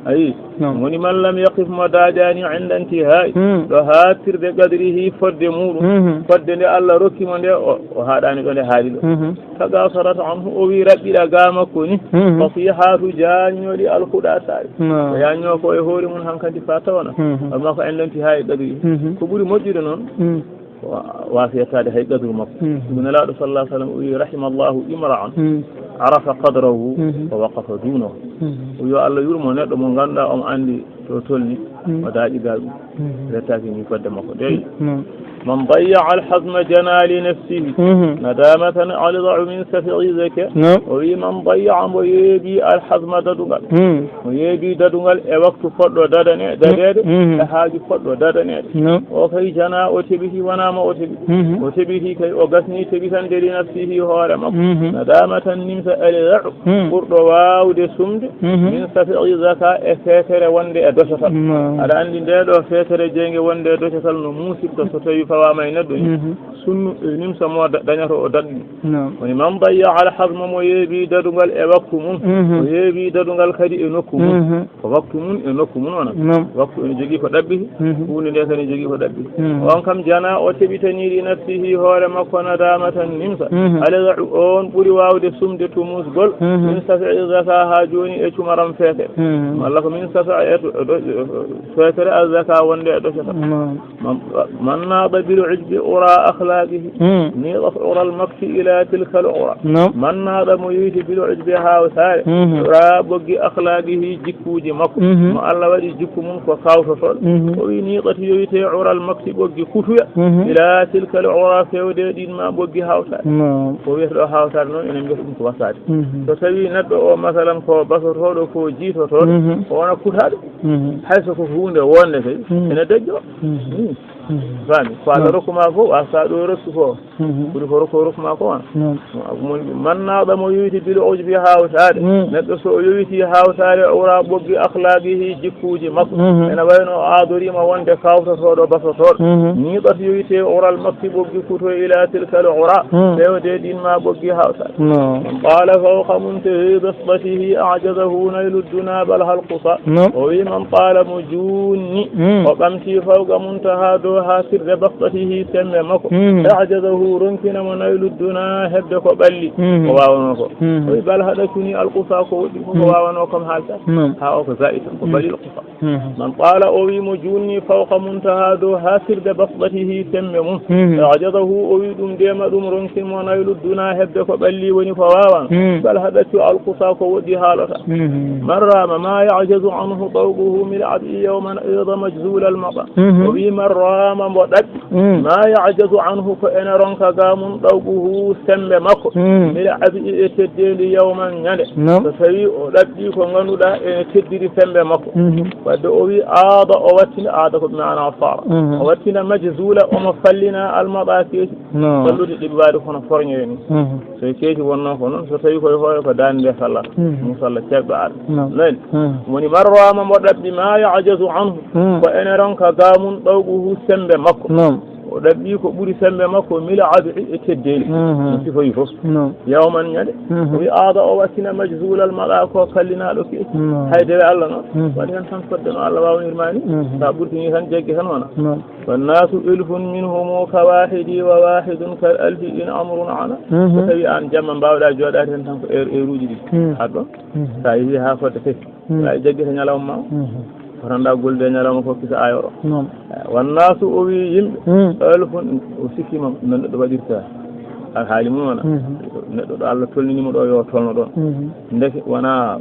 Ayi, Naam. Woni man lam yaqif mo daaƴaani inda intihai, Mhm. ɗo haaɗtirde qadrihi fodde muɗum, Mhm. fodde nde Allah rokki mo nde, o, o haaɗaani ɗo nde haaɗi ɗo. Mhm. Tagasarat anhu, o wi raɓɓiɗa ga makko ni, Mhm. fasihatu jaanñooɗi al khuda taaɓe. Naam. Ko yaanñoo ko e hoore mum hankadi fa tawana. Mhm. Amma ko inda intihai qadrihi. Mhm. Ko ɓuri moƴƴude noon, Mhm. Wa-, waasa yettaade hay qadru makko. Mhm. Ɗum Nelaaɗo sallallahu alaihi wasallam o wi, "Rahimallahu imra'an Mhm. arafa qadrahu Mhm. wa waqafa dunahu." Mhm. O wi, "Yo Allah yurmo neɗɗo mo ngannduɗaa omo anndi to tolni, Mhm. o daaƴi ga ɗum." Mhm. Rettaaki ni fodde makko. De Mhm. man dayya al hazma jana li nafsihi Mhm. nadamatan alza'u min safi'i zaka. Naam. O wi, "Man dayya mbo yeeɓi al hazma dadungal." Mhm. O yeeɓi dadungal e waktu fodɗo dadane, dadeede, Mhm. e haaju fodɗo dadaneede. Naam. O kay jana, o teɓiti, wonaa ma o teɓiti. Mhm. O teɓiti kay, o gasni teɓitande li nafsihi hoore makko. Mhm. Nadamatan nimsa alza'u, Mhm. ɓurɗo waawde sumde, Mhm. min safi'i zaka e feetere wonde e docatal. Naam. Aɗa anndi nde ɗo feetere jeynge wonde e docatal no muusirta so tawi fawaama e neɗɗo ni. Mhm. Sunnu e nimsa mo da-, dañata o daɗni. Naam. Woni man dayya al hazma mo yeeɓi dadungal e waktu mum. Mhm. O yeeɓi dadungal kadi e nokku mum. Mhm. Ko waktu mum e nokku mum wonata. Naam. Waktu ene jogii ko ɗaɓɓiti, Mhm. huunde nde kadi ne jogii ko ɗaɓɓiti. Mhm. On kam jana o teɓitanii li nafsihi hoore makko nadamatan nimsa. Mhm. Alza'u on ɓuri waawde sumde tumusgol Mhm. min safi'i zaka haa jooni e cumaram feetere. Mhm. Walla ko min safi'i e to-, e do-, e feetere al zaka wonde e docatal. Naam. Man, man naada بالعجب عرى أخلاقه. Hmm. نيطت عرى المقت إلى تلك العرى. Naam. Man naaɗa mo yoyti bil ujbi hawtaare. Mhm. Uraa ɓoggi akhlaaqihi jikkuuji makko. Mhm. Mo Allah waɗi jikku mum ko kawtotooɗo. Mhm. O wi niiɗat yoyte ural makti ɓoggi kutuya. Mhm. Ila tilkal ura fewde ɗin ma ɓoggi hawtaare. Naam. Ko wiyata ɗo hawtaare noon enen mbiyata ɗum ko wasaade. Mhm. So tawi neɗɗo o masalan ko basotooɗo ko jiitotooɗo. Mhm. O wona kutaaɗo. Mhm. Hay so ko huunde wonde kay. Mhm. Ene dejjo. Mhm. Hmm. Mhm. Faami? Ko Allah rokku ma fof, a sa ɗo rokku fof. Mhm. Ɓuri ko rokku, rokku ma ko on. Naam. Mo-, mo-, man naaɗa mo yoyti bil ujbi hawtaade. Hmm. Neɗɗo so o yoyti hawtaade, o wura ɓoggi akhlaaqihi jikkuuji makko. Mhm. Ene wayno o aadoriima wonde kawtotooɗo, basotooɗo. Mhm. Niiɗat yoyte ural makti ɓoggi kuto ila tilkal ura. Hmm. Fewde ɗin ma ɓoggi hawtaade. Naam. Man taala fawqa muntahi basṭatihi a'jazahu naylu dduna bal hal qusa. Naam. O wi man taala mo juunni. Hmm. O ɓamti fawqa muntaha dow haa sirde basṭatihi semmbe makko. Mhm. A'jazahu ronkina mo naylu dduna heɓde ko ɓalli. Mhm. Ko waawanoo ko. Mhm. O wi bal haɗa tuni al qusa ko woɗɗi ko, ko waawanoo kam haalta. Naam. Haa o ko za'i tan, ko bal il qusa. Mhm. Man taala o wi mo juunni fawqa muntaha dow haa sirde basṭatihi semmbe mum. Mhm. A'jazahu o wi ɗum ndema ɗum ronkin mo naylu dduna heɓde ko ɓalli woni ko waawanoo. Mhm. Bal haɗa tu al qusa ko woɗɗi haalata. Mhm. Man raama ma ya'jazu anhu tawquhu mil ab'i yawman ayda majzul al maɓa. Mhm. O wi man raama mo ɗaɓɓi. Mm. Ma ya'jazu anhu ko ene ronka ga mum ɗawquhu semmbe makko. Mm. Mil ab'i e teddeendi yawman ñande. Naam. So tawi o ɗaɓɓi ko ngannduɗaa ene teddiri semmbe makko. Mhm. Wadde o wi aada o wattina, aada ko bi maana sara. Mhm. O wattina majzula omo fallina al maɓa keeci. Naam. Fallude ɗiɓɓaade kono forñoye ni. Mhm. So keeci wonno ko noon, so tawi koye hoore ko daande nde sallata. Mhm. Ɗum salla ceeɓɗo aada. Naam. Nani? Mhm. Woni man raama mo ɗaɓɓi ma ya'jazu anhu. Mhm. Ko ene ronka ga mum ɗawquhu semmbe makko. Naam. O ɗaɓɓi ko ɓuri semmbe makko mil ab'i e teddeendi. Mhm. Ɗum sifoyi fof. Naam. Yawman ñande. Mhm. O wi aada o wattina majzulal maɗa ko kallinaaɗo keeci. Naam. Hay dewe Allah noon. Mhm. Waɗi heen tan fodde no Allah waawnirma ni. Mhm. Sa ɓurtini tan jaggi tan wona. Naam. Wannaasu ulfun minhumu ka waahidi wa waahidun kal alfi in amrun ana. Mhm. So tawi aan jamma mbaawɗa jooɗaade heen tan ko heure, heure uji ɗiɗi. Mhm. Aɗa ɗo? Mhm. Sa yehi haa fodde kadi. Mhm. Aɗa jaggita ñalawma ma. Mhm. Fotanɗa gollude ñalawma ko kisa ayoro. Naam. Eh, wannaasu o wi yimɓe. Mhm. Ulfun o sikkima no neɗɗo waɗirta. Alhaali mum wona. Mhm. Neɗɗo ɗo Allah tolnini mo ɗo yo tolno ɗon. Mhm. Ndeke wona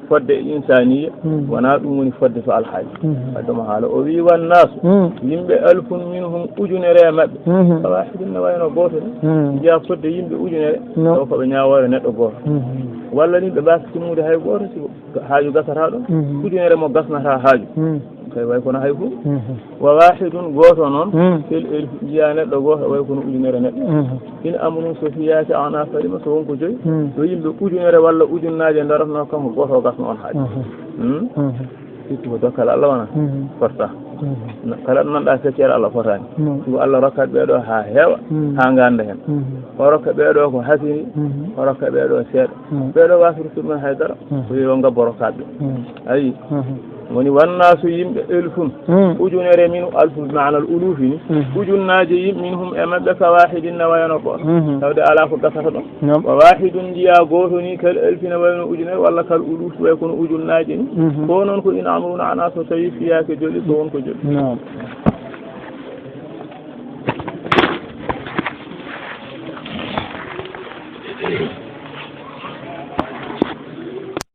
fodde e insaniya, hmm, wona ɗum woni fodde to alhaali. Hmm. Wadde mo haala o wi wannaasu, hmm, yimɓe alfun minhum ujunere e maɓɓe. Hmm. Ka waahidin no wayno gooto ni. Hmm. Njiya fodde yimɓe ujunere, no, taw ko ɓe ñaawoore neɗɗo gooto. Hmm. Walla ni ɓe mbaasa timmude hay gooto si haaju gasata ɗon. Hmm. Ujunere mo gasnata haaju. Hmm. Kay way kono hay fof. Hmm. Wa waahidun gooto noon, hmm, fil elfi njiya neɗɗo gooto way kono ujunere neɗɗo. Hmm. In amrun so fiyaaki ana falima so wonko joyi, hmm, so yimɓe ujunere walla ujunnaaje ndaratno kanko gooto o gasno on haaju. Mhm. Hmm? Mhm. Surtout ko dokkal Allah wona, mhm, fotta. Mhm. No, kala ɗo nanɗa feccere Allah fotaani. Mhm. Ɗum Allah rokkat ɓee ɗo haa heewa, mhm, haa ngannda heen. Mhm. O rokka ɓee ɗo ko hasini, mhm, o rokka ɓee ɗo seeɗa. Mhm. Ɓee ɗo waasata ɗumen hay dara, mhm, ko yo ngabbo rokkaɓe. Mhm. Ayi. Mhm. Woni wannaasu yimɓe elfun. Hmm. Ujunere min alfu maanal ulufi ni. Hmm. Ujunnaaje yimɓe min hum e maɓɓe ka waahidin na wayano gooto. Hmm. Tawde alaa ko gasata ɗon. Naam. Wa waahidun njiya gooto ni kal elfi na wayno ujunere walla kal ulufi way kono ujunnaaje ni. Hmm. Ko noon ko in amruna ana so tawi fiyaake joli ko won ko joli. Naam.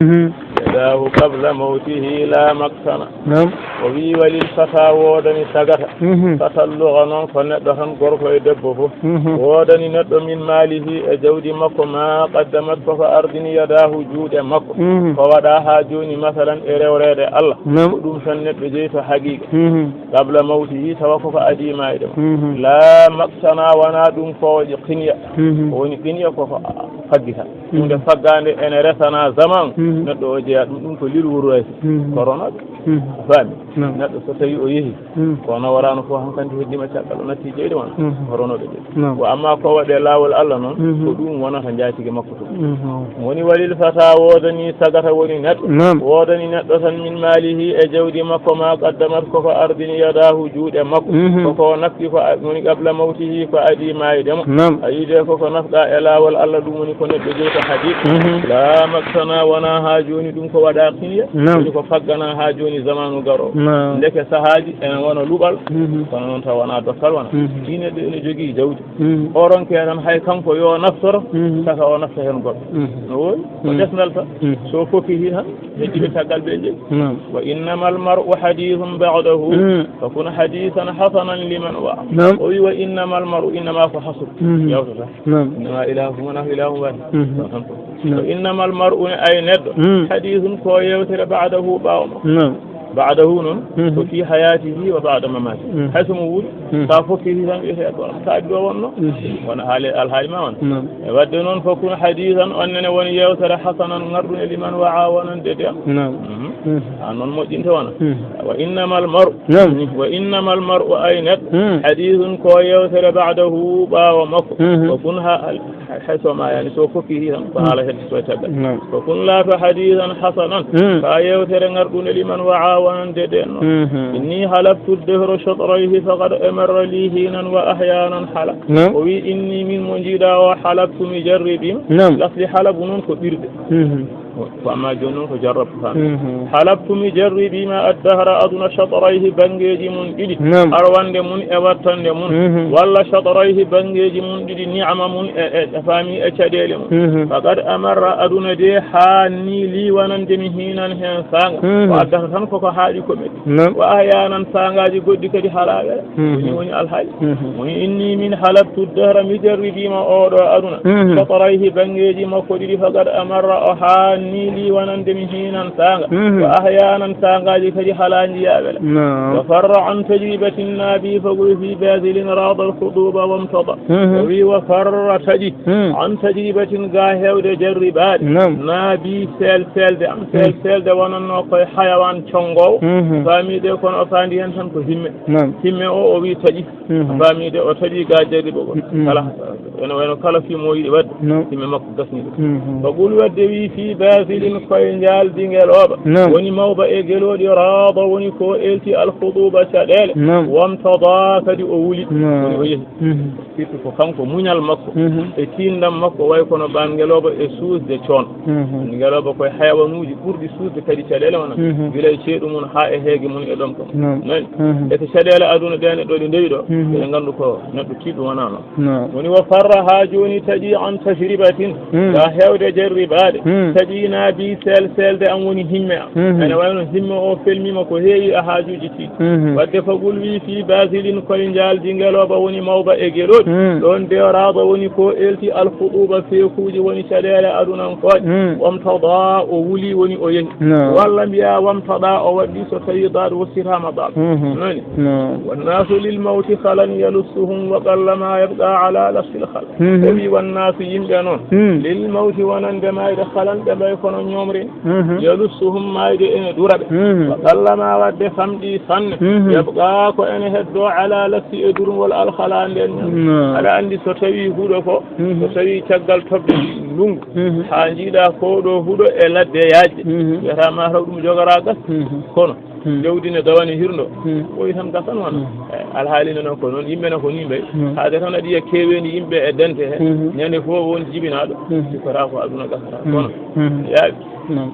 Mhm. Yadahu qabla mawtihi la maksana. Naam. O wi walil fata woodani sagata. Mhm. Fata luga noon ko neɗɗo tan gorko e debbo fof. Mhm. Woodani neɗɗo min maalihi e jawdi makko ma qaddamat koko ardini yadahu juuɗe makko. Mhm. Ko waɗa haa jooni masalan e rewreede Allah. Naam. Ko ɗum tan neɗɗo jeyi to haqiiqa. Mhm. Qabla mawtihi tawa koko adii maayde mo. Mhm. La maksana wona ɗum ko waɗi qiniya. Mhm. Ko woni qiniya koko faggita. Ɗum nde faggaande ene resana zaman, mhm, neɗɗo o jeyaa ɗum, ɗum ko lil wurwaysi. Mhm. Ko ronooɓe. Mhm. A faami? Naam. Neɗɗo so tawi o yehi, mhm, kono waraano fof hankandi heddima caggal o natti jeyde wona. Mhm. Ko ronooɓe jeyi. Naam. Wa amma ko waɗe laawol Allah noon, mhm, ko ɗum wonata njaatige makko to. Mhm. Woni walil fata woodani sagata woni neɗɗo. Naam. Woodani neɗɗo tan min maalihi e jawdi makko ma qaddamat koko ardini yadahu juuɗe makko. Mhm. Koko nafti ko a-, woni qabla mawtihi ko adii maayde mo. Naam. A yiide koko nafɗa e laawol Allah ɗum woni Ko neɗɗo jowta hadis, Mhm. la maksana wona haa jooni ɗum ko waɗa kiniya, Naam. woni ko faggana haa jooni zamanu garo. Naam. Ndeke sahaaji ene wona luɓal, Mhm. kono noon taw wona dokkal wona. Mhm. Si neɗɗo ene jogii jawdi, Mhm. o ronke tan hay kanko yo naftoro, Mhm. saka o nafta heen goɗɗo. Mhm. No woodi, ko Mhm. desnal tan. Mhm. So fokkiti tan, heddi ɓe caggal ɓe jeyi. Naam. Wa innamal mar'u hadithun ba'dahu, Mhm. fa kun hadithan hasanan liman wa'a. Naam. O wi wa innamal mar'u, innama ko hasru. Mhm. Yawtata. Naam. Innama ilaahukum ilahun wahid. Mhm. Ɗo tan ko. Naam. Wa innamal mar'u, ne ay neɗɗo. Mm. Hadithun ko yewtere ba'dahu ɓaawo makko. Naam. Ba'dahu noon, Mhm. ko fi hayatihi wa ba'da mamatihi. Mm. Hay so mo wuuri, Mm. sa fokkiti tan wiyete ko sa ɗo wonno. Mm. Wona haali, alhaali ma on. Naam. E wadde noon, fa kun hadithan, on nene woni yewtere hasanan ngarɗune liman wa'a wonande de. Naam. Mhm. Mm. An noon moƴƴinte wona. Mm. Wa innamal mar'u. Naam. Wa innamal mar'u, ay neɗɗo. Mm. Hadithun ko yewtere ba'dahu ɓaawo makko. Mhm. Wa kun ha, hay, hay so ma yani, so fokkiti tan, ko Mm. haala hedde so e caggal. Naam. Ko kun laato hadiisan hasanan, Mm. ka yewtere ngarɗunde liman wa'a wonande ɗen noon. Mhm. Inni halaftu dehro shatrayhi faqad amarra li hinan wa ahyanan hala. Naam. O wi inni min mo njiɗa o halaftu mi jarribiima. Naam. Lafdi halabu noon ko ɓirde. Mhm. Ko amma jooni noon ko jarrabtu tan. Mhm. Halaftu mi jarribiima addahra aduna shatrayhi banngeeji mum ɗiɗi. Naam. Arwande mum e wattande mum. Mhm. Walla shatrayhi banngeeji mum ɗiɗi ni'ama mum e, e, e faami e caɗeele mum. Mhm. Faqad amarra aduna de haanni liiwanande mi hiinan heen saanga. Mhm. Ko addata tan koko haaɗi ko metti. Naam. Wa ahyaanan saangaaji goɗɗi kadi halaaɓe. Mhm. Woni, woni alhaali. Mhm. Woni inni min halaftu dahra mi jarribiima oɗo aduna. Mhm. Shatrayhi banngeeji makko ɗiɗi faqad amarra o haanni liiwanande mi hiinan saanga. Mhm. Wa ahyaanan saangaaji kadi halaa njiyaa wela. Naam. Wa farra an tajribatin naabi faqul fi bazilin raada al khuduba wamtada. Mhm. O wi wa farra taƴi. Mhm. An tajribatin ga heewde jarribaade. Naam. Naabi seel seelde am. Seel Mhm. seelde wonanno koye hayawaan conngoowo. Mhm. Faami de kono o faandi heen tan ko himme. Naam. Himme o, o wi taƴi. Mhm. Faami de o taƴi ga jarribogol. Mhm. Kala, wayno, wayno kala fii mo yiɗi waɗde. Naam. Himme makko gasni ɗum. Mhm. Ko ɓuri waɗde wi fii basilin koye njaaldi ngelooba. Naam. Woni mawba e gelooɗi raada woni ko elti alkhuduba caɗeele. Naam. Wamtada kadi o wuli. Naam. Woni o yehi. Mhm. Firti ko kanko muñal makko. Mhm. E tiindam makko way kono baan ngelooba e suusde coon. Mhm. Ngelooba koye hayawanuuji ɓurɗi suusde kadi caɗeele wona. Mhm. Gila e ceeɗu mum haa e heege mum e ɗom ɗom. Naam. Nani? Mhm. E so caɗeele aduna ɗe neɗɗo ɗe ndewi ɗo, Mhm. eɗen nganndu ko neɗɗo tiiɗɗo wonaa noon. Naam. Woni wa farra haa jooni taƴi an tajribatin, Mm. ga heewde jarribaade, Mm. taƴi naabi seel seelde am woni himme am. Mhm. Ene wayno himme o felmiima ko heewi e haajuuji tiiɗɗi. Mhm. Wadde fagul wi fii basilin koye njaaldi ngelooba woni mawba e gelooɗi. Mm. Ɗoon de raada woni ko elti alkhuduba feekuuji woni caɗeele adunankooje. Mm. Wamtada o wuli woni o yehi. Naam. Walla mbiya wamtada o waɗɗi so tawi daad wossitaama daad. Mhm. Nani? Naam. Wannaasu lil mawti khalan yalussuhum wa qallama yabqa ala lafsil khala. Mhm. O wi wannaasu yimɓe noon. Mm. Lil mawti wonande maayde khalan ɓe mbay kono ñoomre. Mhm. Yalussuhum maayde ene dura ɓe. Mhm. Wa qallama wadde famɗi sanne. Mhm. Yabqa ko ene heddo ala lafsi e durngol alkhala nden ñam. Naam. Aɗa anndi so tawi huɗo ko, Mhm. so tawi caggal toɓɓe ndungu, Mhm. haa njiiɗa ko ɗo huɗo e ladde yaajde. Mhm. Wiyata ma taw ɗum jogora gas. Mhm. Kono Mhm. jawdi ne dawane hirndo. Mhm. Ɓooyi tan gasan wona. Mhm. Eh, alhaali ne noon ko noon, yimɓe ne ko nii mbayi. Mhm. Haade tan aɗa yiya keeweendi yimɓe e dente he. Mhm. Ñande fof won jibinaaɗo. Mhm. Sikkata ko aduna gasata. Mhm. Kono Mhm. yaaɓi. Naam.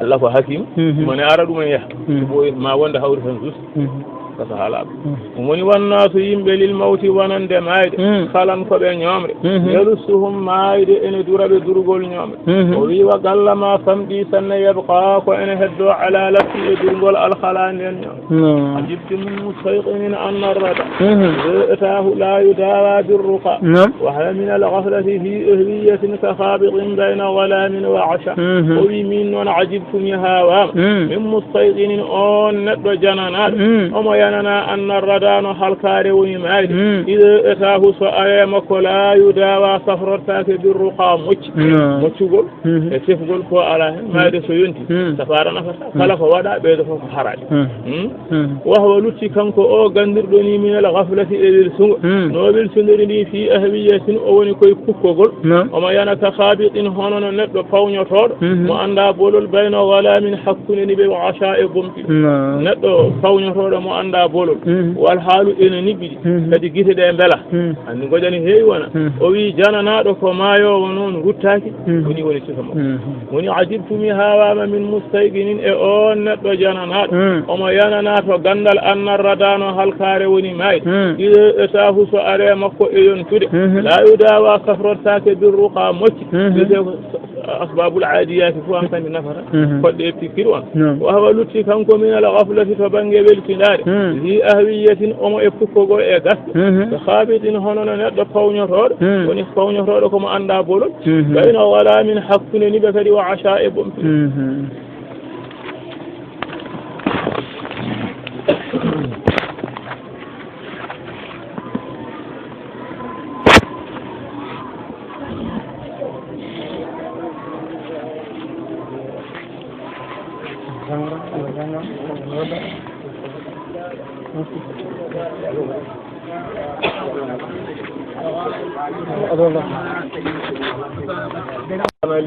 Allah ko hakim. Mhm. Mo ne ara ɗum en yaha. Mhm. Ɓooyi ma wonde hawri tan zus. Mhm. Kasa haalaɓe. Mhm. Ɗum woni wannaasu yimɓe lil mawti wonande maayde. Mhm. Khalan ko ɓe ñoomre. Mhm. Yalussuhum maayde ene dura ɓe durgol ñoomre. Mhm. O wi wa qallama famɗi sanne yabqa ko ene heddo ala lafsi e durgol alkhala nden ñoomre. Naam. Ajibtu min mustayqinin anna rada. Mhm. Ra'atahu la yudawa birruqa. Naam. Wa huwa min al-ghaflati fi ahwiyatin ka khabitin bayna dhalamin wa asha. Mhm. O wi min noon ajibtu mi haawaama. Mm. Min mustayqinin on neɗɗo jananaaɗo. Mm. Omo yanana anna rada no halkaare woni maayde. Mm. Ida atahu so awe makko la yudawa safrortaake birruqa mocci. Naam. Moccugol Mhm. e tefgol ko ala hen. Mm. Maayde so yonti. Mm. Safaara nafata. Mm. Kala ko waɗa ɓeydo fof ko haraade. Mm. Mm. Mhm. Wa huwa lutti kanko o ganndirɗo ni min al-ghaflati e welsungo. Mm. No welsundiri ni fi ahwiyatin o woni koye kukkogol. Naam. Omo yana ka khabitin hono no neɗɗo pawñotooɗo. Mhm. Mo annda bolol bayna dhalamin hakkunde ni ɓe wa asha e gomɗi. Naam. Neɗɗo pawñotooɗo mo annda bolol. Mhm. Wal haalu ene niɓɓiɗi. Mhm. Kadi gite ɗe mbela. Mhm. Anndi ngoƴa ne heewi wona. Mhm. O wi jananaaɗo ko maayoowo noon ruttaaki. Mhm. Woni, woni sifa makko. Mhm. Woni ajibtu mi haawaama min mustayqinin e oon neɗɗo jananaaɗo. Mhm. Omo yananaa to ganndal annar radaano halkaare woni maayde. Mhm. Ido e taahu so are makko e yontude. Mhm. La yudawa safrortaake birruqa mocci. Mhm. Biyetee ko asbabul aadiyaati fof an kandi nafata. Mhm. Koɗɗe e pikkiri on. Naam. Wa hawa lutti kanko min al ghaflati to bannge weltindaare. Mhm. Zi ahwiyatin omo e pukkogol e gasde. Mhm. Ka khabitin hono no neɗɗo pawñotooɗo. Mhm. Woni pawñotooɗo ko mo annda bolol. Mhm. Bayna wala min hakkunde niɓe kadi wa asha e bompi. Mhm.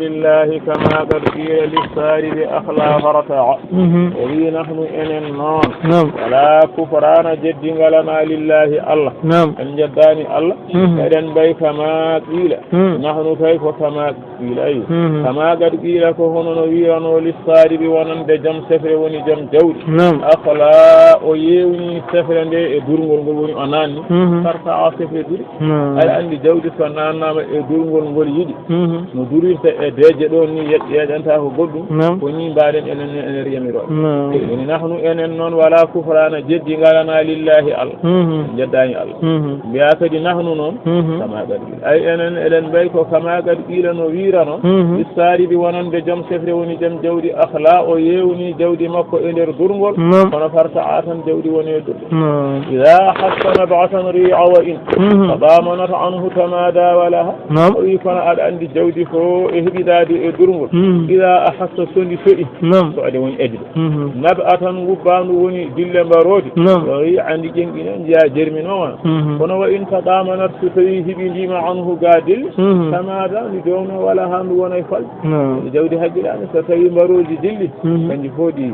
Lillahi kama qad qila lissaribi akhla farta'a. Mhm. O wi nahnu enen noon. Naam. Wala kufrana jeddi ngalana lillahi Allah. Naam. En jeddani Allah. Mhm. Eɗen mbay kama qila. Mhm. Nahnu kay ko kama qila, ayi. Mhm. Kama qad qila ko hono no wi'rano lissaribi wonande jom sefre woni jom jawdi. Naam. Akhla o yewni sefre nde e durngol ngol woni o nanni. Mhm. Farta'a sefre duri. Naam. Aɗa anndi jawdi so nannama e durngol ngol yiɗi. Mhm. No durirta e deeƴe ɗon ni yeƴ-, yeƴanta ko goɗɗum. Naam. Ko ni mbaɗen enen e nder yamiroɗe. Naam. Woni nahnu enen noon wala kufrana jeddi ngalana lillahi Allah. Mhm. En jeddani Allah. Mhm. Mbiya kadi nahnu noon. Mhm. Kama qad qila. Ay enen eɗen mbay ko kama qad qila no wi'rano. Mhm. Lissaribi wonande jom sefre woni jom jawdi akhla o yewni jawdi makko e nder durngol. Naam. Kono farta'a tan jawdi woni e durngol. Naam. Idha ahassa nab'atan ri'a wa in Mhm. tadamanat anhu tamada wa laha. Naam. O wi kono aɗa anndi jawdi ko e heɓidaade e durngol. Mhm. Idha ahassa so ndi soɗi. Naam. So ade woni edde. Mhm. Nab'atan wubbaandu woni dille mbaroodi. Naam. Wa ri'a ndi ƴeŋƴina njiya jermino wona. Mhm. Kono wa in tadamanat so tawi heɓindiima anhu ga dille. Mhm. Tamada ndi downo wa laha ndu wona e falde. Naam. Jawdi haqqilaani so tawi mbaroodi dilli. Mhm. Kanji fof ɗi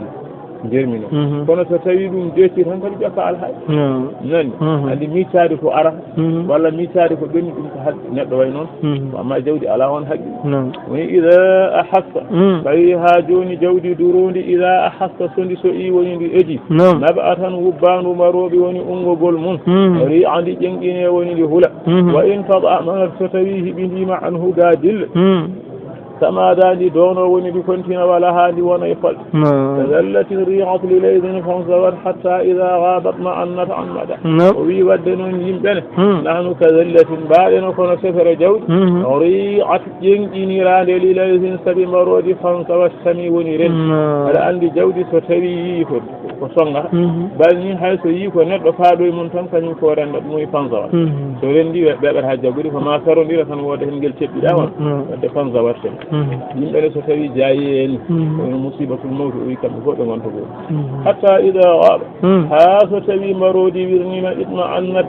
jermino. Mhm. Kono so tawi ɗum deeƴi tan kadi ƴetta alhaali. Naam. Nani? Mhm. Anndi miccaade ko ara, Mhm. walla miccaade ko ɓenni ɗum ko haqqi neɗɗo way noon. Mhm. Ko amma jawdi ala on haqqi. Naam. Woni idha ahassa, Mhm. tawi ha jooni jawdi duroondi idha ahassa so ndi so'i woni ndi edi. Naam. Nab'atan wubbaandu mbaroodi woni unngogol mum. Mhm. Ri'a ndi ƴeŋƴine woni ndi hula. Mhm. Wa in tadamanat so tawi heɓindiima anhu ga dille. Mhm. Tamada ndi downo woni ndi kontina wa laha ndi wona e falde. Naam. Kazallatin ri'at li laythin fanzawat hatta idha ghabat ma'annat an mada. Naam. O wi wadde noon yimɓe ne. Hmm. Nahnu kazallatin mbaɗeno kono sefere jawdi. Mhm. Ri'at ƴeŋƴiniraande li laythin sabi mbaroodi fanzawat sami woni rendi. Naam. Aɗa anndi jawdi so tawi yii ko, ko songa. Mhm. Bal ni hay so yii ko neɗɗo faaɗo e mum tan kañum ko renda ɗum e fanzawat. Mhm. So rendi we-, weɓata ha jaggude ko ma sarondira tan wooda hen ngel teɓɓiɗa on. Mhm. Wadde fanzawat. Mhm. Yimɓe ne so tawi jaayi en, mhm, kono musibatul mawti o wi kamɓe fof ɓe gonta goo. Mhm. Hatta ida gaba, mhm, ha so tawi mbaroodi wirnima itma annat,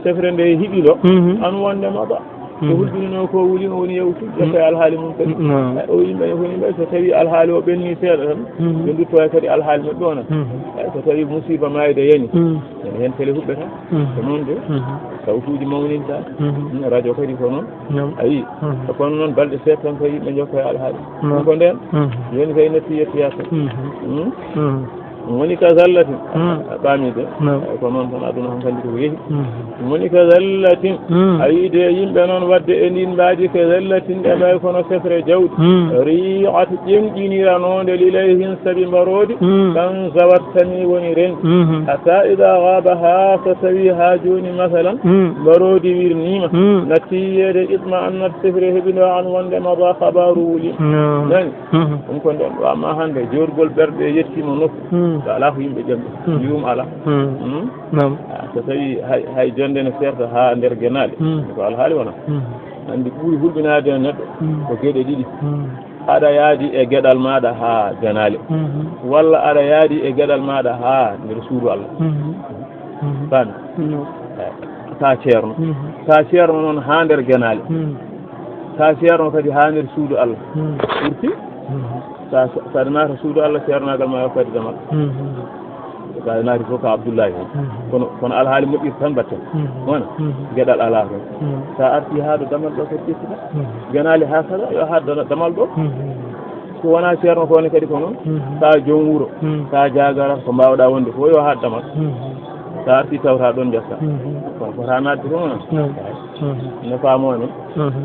sefre nde hiɓilo, mhm, an wonde maba. Mhm. Ko hulɓinino ko wuli o woni yewtu, mhm, jokka e alhaali mum kadi. Mhm. O yimɓe ne koni ɓe so tawi alhaali o ɓenni seeɗa tan, mhm, ɓe dutto e kadi alhaali maɓɓe o nan. Mhm. Ay, so tawi musiba mayde yani, mhm, ene hen tele huɓɓe tan. Mhm. Ko noon de. Mhm. Sawtuuji mawninta. Mhm. Mm, radio kadi ko noon. Naam. Ayi. Mhm. Kono noon balɗe seeɗa tan ko yimɓe jokka e alhaali. Naam. Ɗum ko ndeen. Mhm. Jooni kay natti yettoyaa tan. Mhm. Mm. Mhm. Woni ka zallatin. Mhm. A faami de. Naam. Ay, ko noon tan aduna hankandi ko yehi. Mhm. Woni ka zallatin. Mhm. A yii de yimɓe noon wadde e ndin mbaadi ka zallatin ɓe mbay kono sefre jawdi. Mhm. Ri'at ƴenƴiniranoonde lilayhin sabi mbaroodi. Mhm. Kan zawat sami woni ren. Mhm. Hatta ida gaba ha so tawi ha jooni masalan. Mhm. Mbaroodi wirniima. Mhm. Natti yiyeede itma annat sefre heɓindo an wonde maba habaru wuli. Naam. Nani? Mhm. Ɗum ko nden ɗo amma hannde joorgol ɓerɗe yettiima nokku. Mhm. So alaa ko yimɓe ƴamɓe. Mhm. Yuum alaa. Mhm. Hmm? Naam. Ah, so tawi hay, hay jonde ne seerta haa nder genaale. Mhm. Ko alhaali wona. Mhm. Anndi ɓuri hulɓinaade e neɗɗo, mhm, ko geɗe ɗiɗi. Mhm. Aɗa yaadi e geɗal maaɗa haa genaale. Mhm. Walla aɗa yaadi e geɗal maaɗa haa nder suudu Allah. Mhm. Mhm. Faami? No. Eh, ka ceerno. Mhm. Ka ceerno noon haa nder genaale. Mhm. Ka ceerno kadi haa nder suudu Allah. Mhm. Ɓurti? Mhm. Sa, sa, saɗa naata suudu Allah, ceernaagal ma yo kadi damal. Mhm. Ka naati fof ka Abdullahi on. Mhm. Kono, kono alhaali moƴƴirta tan batten. Mhm. Wona? Mhm. Geɗal alaa toon. Mhm. Sa arti haa ɗo damal ɗo kadi ƴettita. Mhm. Genaali haa kala yo haa dana-, damal ɗo. Mhm. So wonaa ceerno ko woni kadi ko noon. Mhm. Sa joom wuro. Mhm. Sa jaagara ko mbaawɗa wonde fof yo haa damal. Mhm. Sa arti tawta ɗoon jetta. Mhm. Kono ko haa naatti fof noon. Mhm. Mhm. No faamoo ni. Mhm.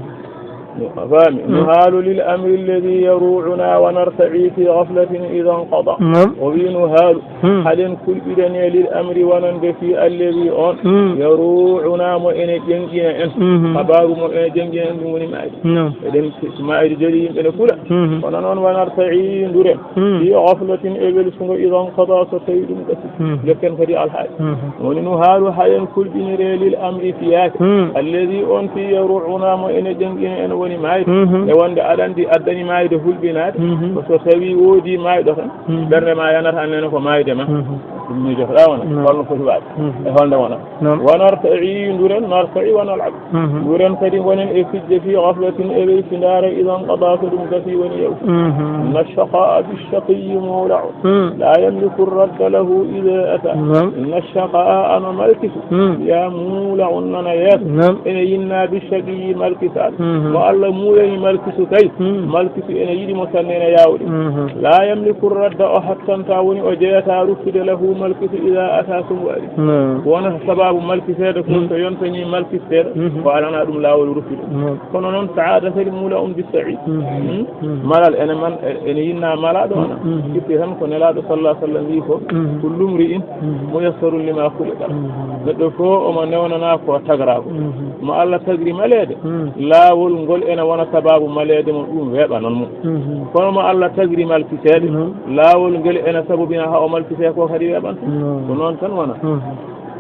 A faami? Hmm. Nuhaalu lil amri alladhi yaru'una wa narta'i fi ghaflatin idha inqada. Naam. O wi nuhaalu, hmm, haɗen kulɓiɗen e lil amri wonande fii alladhi on, hmm, yaru'una mo ene ƴeŋƴina en. Mhm. Kabaaru mo ene ƴeŋƴina en ɗum woni maayde. Naam. Eɗen maayde jooɗi yimɓe ne kula. Mhm. Kono noon wa narta'i nduren. Hmm. Fii ghaflatin e welsungo idha inqada so tawi ɗum gasi. Hmm. Jokken kadi alhaali. Mhm. Woni nuhaalu haɗen kulɓinire lil amri fiyaake. Hmm. Alladhi on fii yaru'una mo ene ƴeŋƴina en woni maayde. Mhm. E wonde aɗa anndi addani maayde hulɓinaade. Mhm. Ko so tawi woodi maayɗo tan. Mhm. Ɓernde ma yanata annene ko maayde ma. Mhm. Ɗum miijotoɗa wona. Mhm. Holno foti waɗde? Mhm. E holnde wona? Naam. Wa narta'i nduren, narta'i wa nal'ab. Mhm. Nduren kadi ngonen e fijde fii ghaflatin e welsindaare idha inqada so ɗum gasi woni yawti. Mhm. Inna ash-shaqa'a bish-shaqiyyi mawla'un. Hmm. La yamliku radda lahu idha ata. Naam. Inna ash-shaqa'a ano malkisu. Hmm. Ya mawla'un nana yeeso. Naam. Ene yinna bish-shaqiyyi malkisaɗo. Mhm. Mo Allah muuyani malkisu kay. Hmm. Malkisu ene yiɗi mo sanne ene yaawɗi. Mhm. La yamliku radda o hattanta woni o jeyata ruttude lahu malkisu idha ata so ngu ari. Naam. Wonata sababu malkiseede ko, hmm, so yontani malkiseede, mhm, o alana ɗum laawol ruttude. Naam. Kono noon sa'ada kadi mawla'un bis-sa'id. Mhm. Hmm? Mhm. Malal ene man, e-, ene yinna malaaɗo wona. Mhm. Itti tan ko Nelaaɗo sallallahu alaihi wasallam wi ko, mhm, kullu mri'in, mhm, muyassarun lima khuliqa. Mhm. Neɗɗo fof omo newnana ko tagaraago. Mhm. Mo Allah tagri maleede, mhm, laawol ngol ene wona sababu maleede mo ɗum weeɓanan mo. Mhm. Kono mo Allah tagri malkiseede, mhm, laawol ngel ene sabobina haa o malkisee ko kadi weeɓanta. Mhm. Ko noon tan wona. Mhm.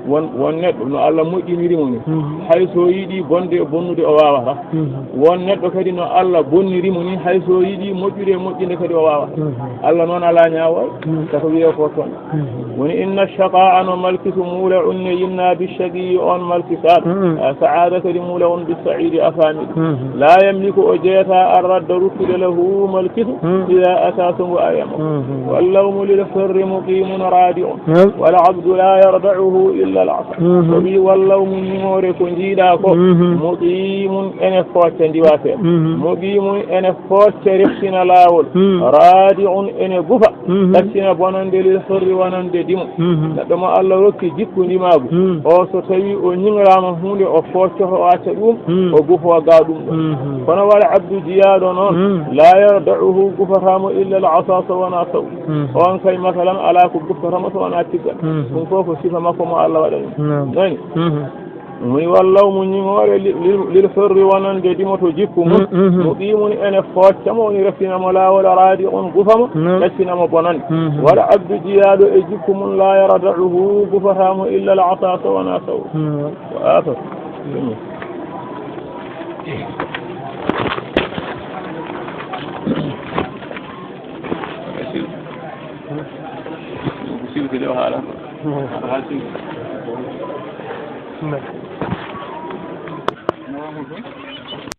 Won, won neɗɗo no Allah moƴƴiniri mo ni, mhm, hay so yiɗi bonde e bonnude o waawata. Mhm. Won neɗɗo kadi no Allah bonniri mo ni, hay so yiɗi moƴƴude e moƴƴinde kadi o waawata. Mhm. Allah noon alaa ñaawal, mhm, saka wiyee ko toon. Mhm. Woni inna shaqa'a no malkisu mawla'un ne yinna bi shaqiyyi on malkisaaɗo. Mhm. A sa'ada kadi mawla'un bi sa'idi a faami ɗum. Mhm. La yamliku o jeyata ar radda ruttude lahu malkisu, mhm, ida ata so ngu ari mo. Mhm. Wal lawmu lil hurri muqimun radi'un. Naam. Wal abdu la yarda'uhu illa al asa. Mhm. O wi wal lawmu ñiŋoore ko njiiɗa ko. Mhm. Muqimun ene focca ndiwa seeɗa. Mhm. Muqimun ene focca reftina laawol. Mhm. Radi'un ene gufa. Mhm. Ɗaccina bonande lil hurri wonande dimo. Mhm. Neɗɗo mo Allah rokki jikku ndimaagu. Mhm. O so tawi o ñiŋraama huunde o foccoto o acca ɗum, mhm, o gufo ga ɗum ɗo. Mhm. Kono wal abdu jiyaaɗo noon, mhm, la yarda'uhu gufata mo illa al asa so wona saw. Mhm. On kay masalan alaa ko guftata mo so wona tiggal. Mhm. Ɗum fof ko sifa makko mo Allah waɗani. Naam. Nani? Mhm. Woni wal lawmu ñiŋoore li-, lil, lil hurri wonande dimo to jikku mum. Mhm. Muqimun ene focca mo woni reftina mo laawol radi'un gufa mo. Naam. Ɗaccina mo bonande. Mhm. Wal abdu jiyaaɗo e jikku mum la yarda'uhu gufata mo illa al asa so wona saw. Naam. Ko aafata. Silke de o haala.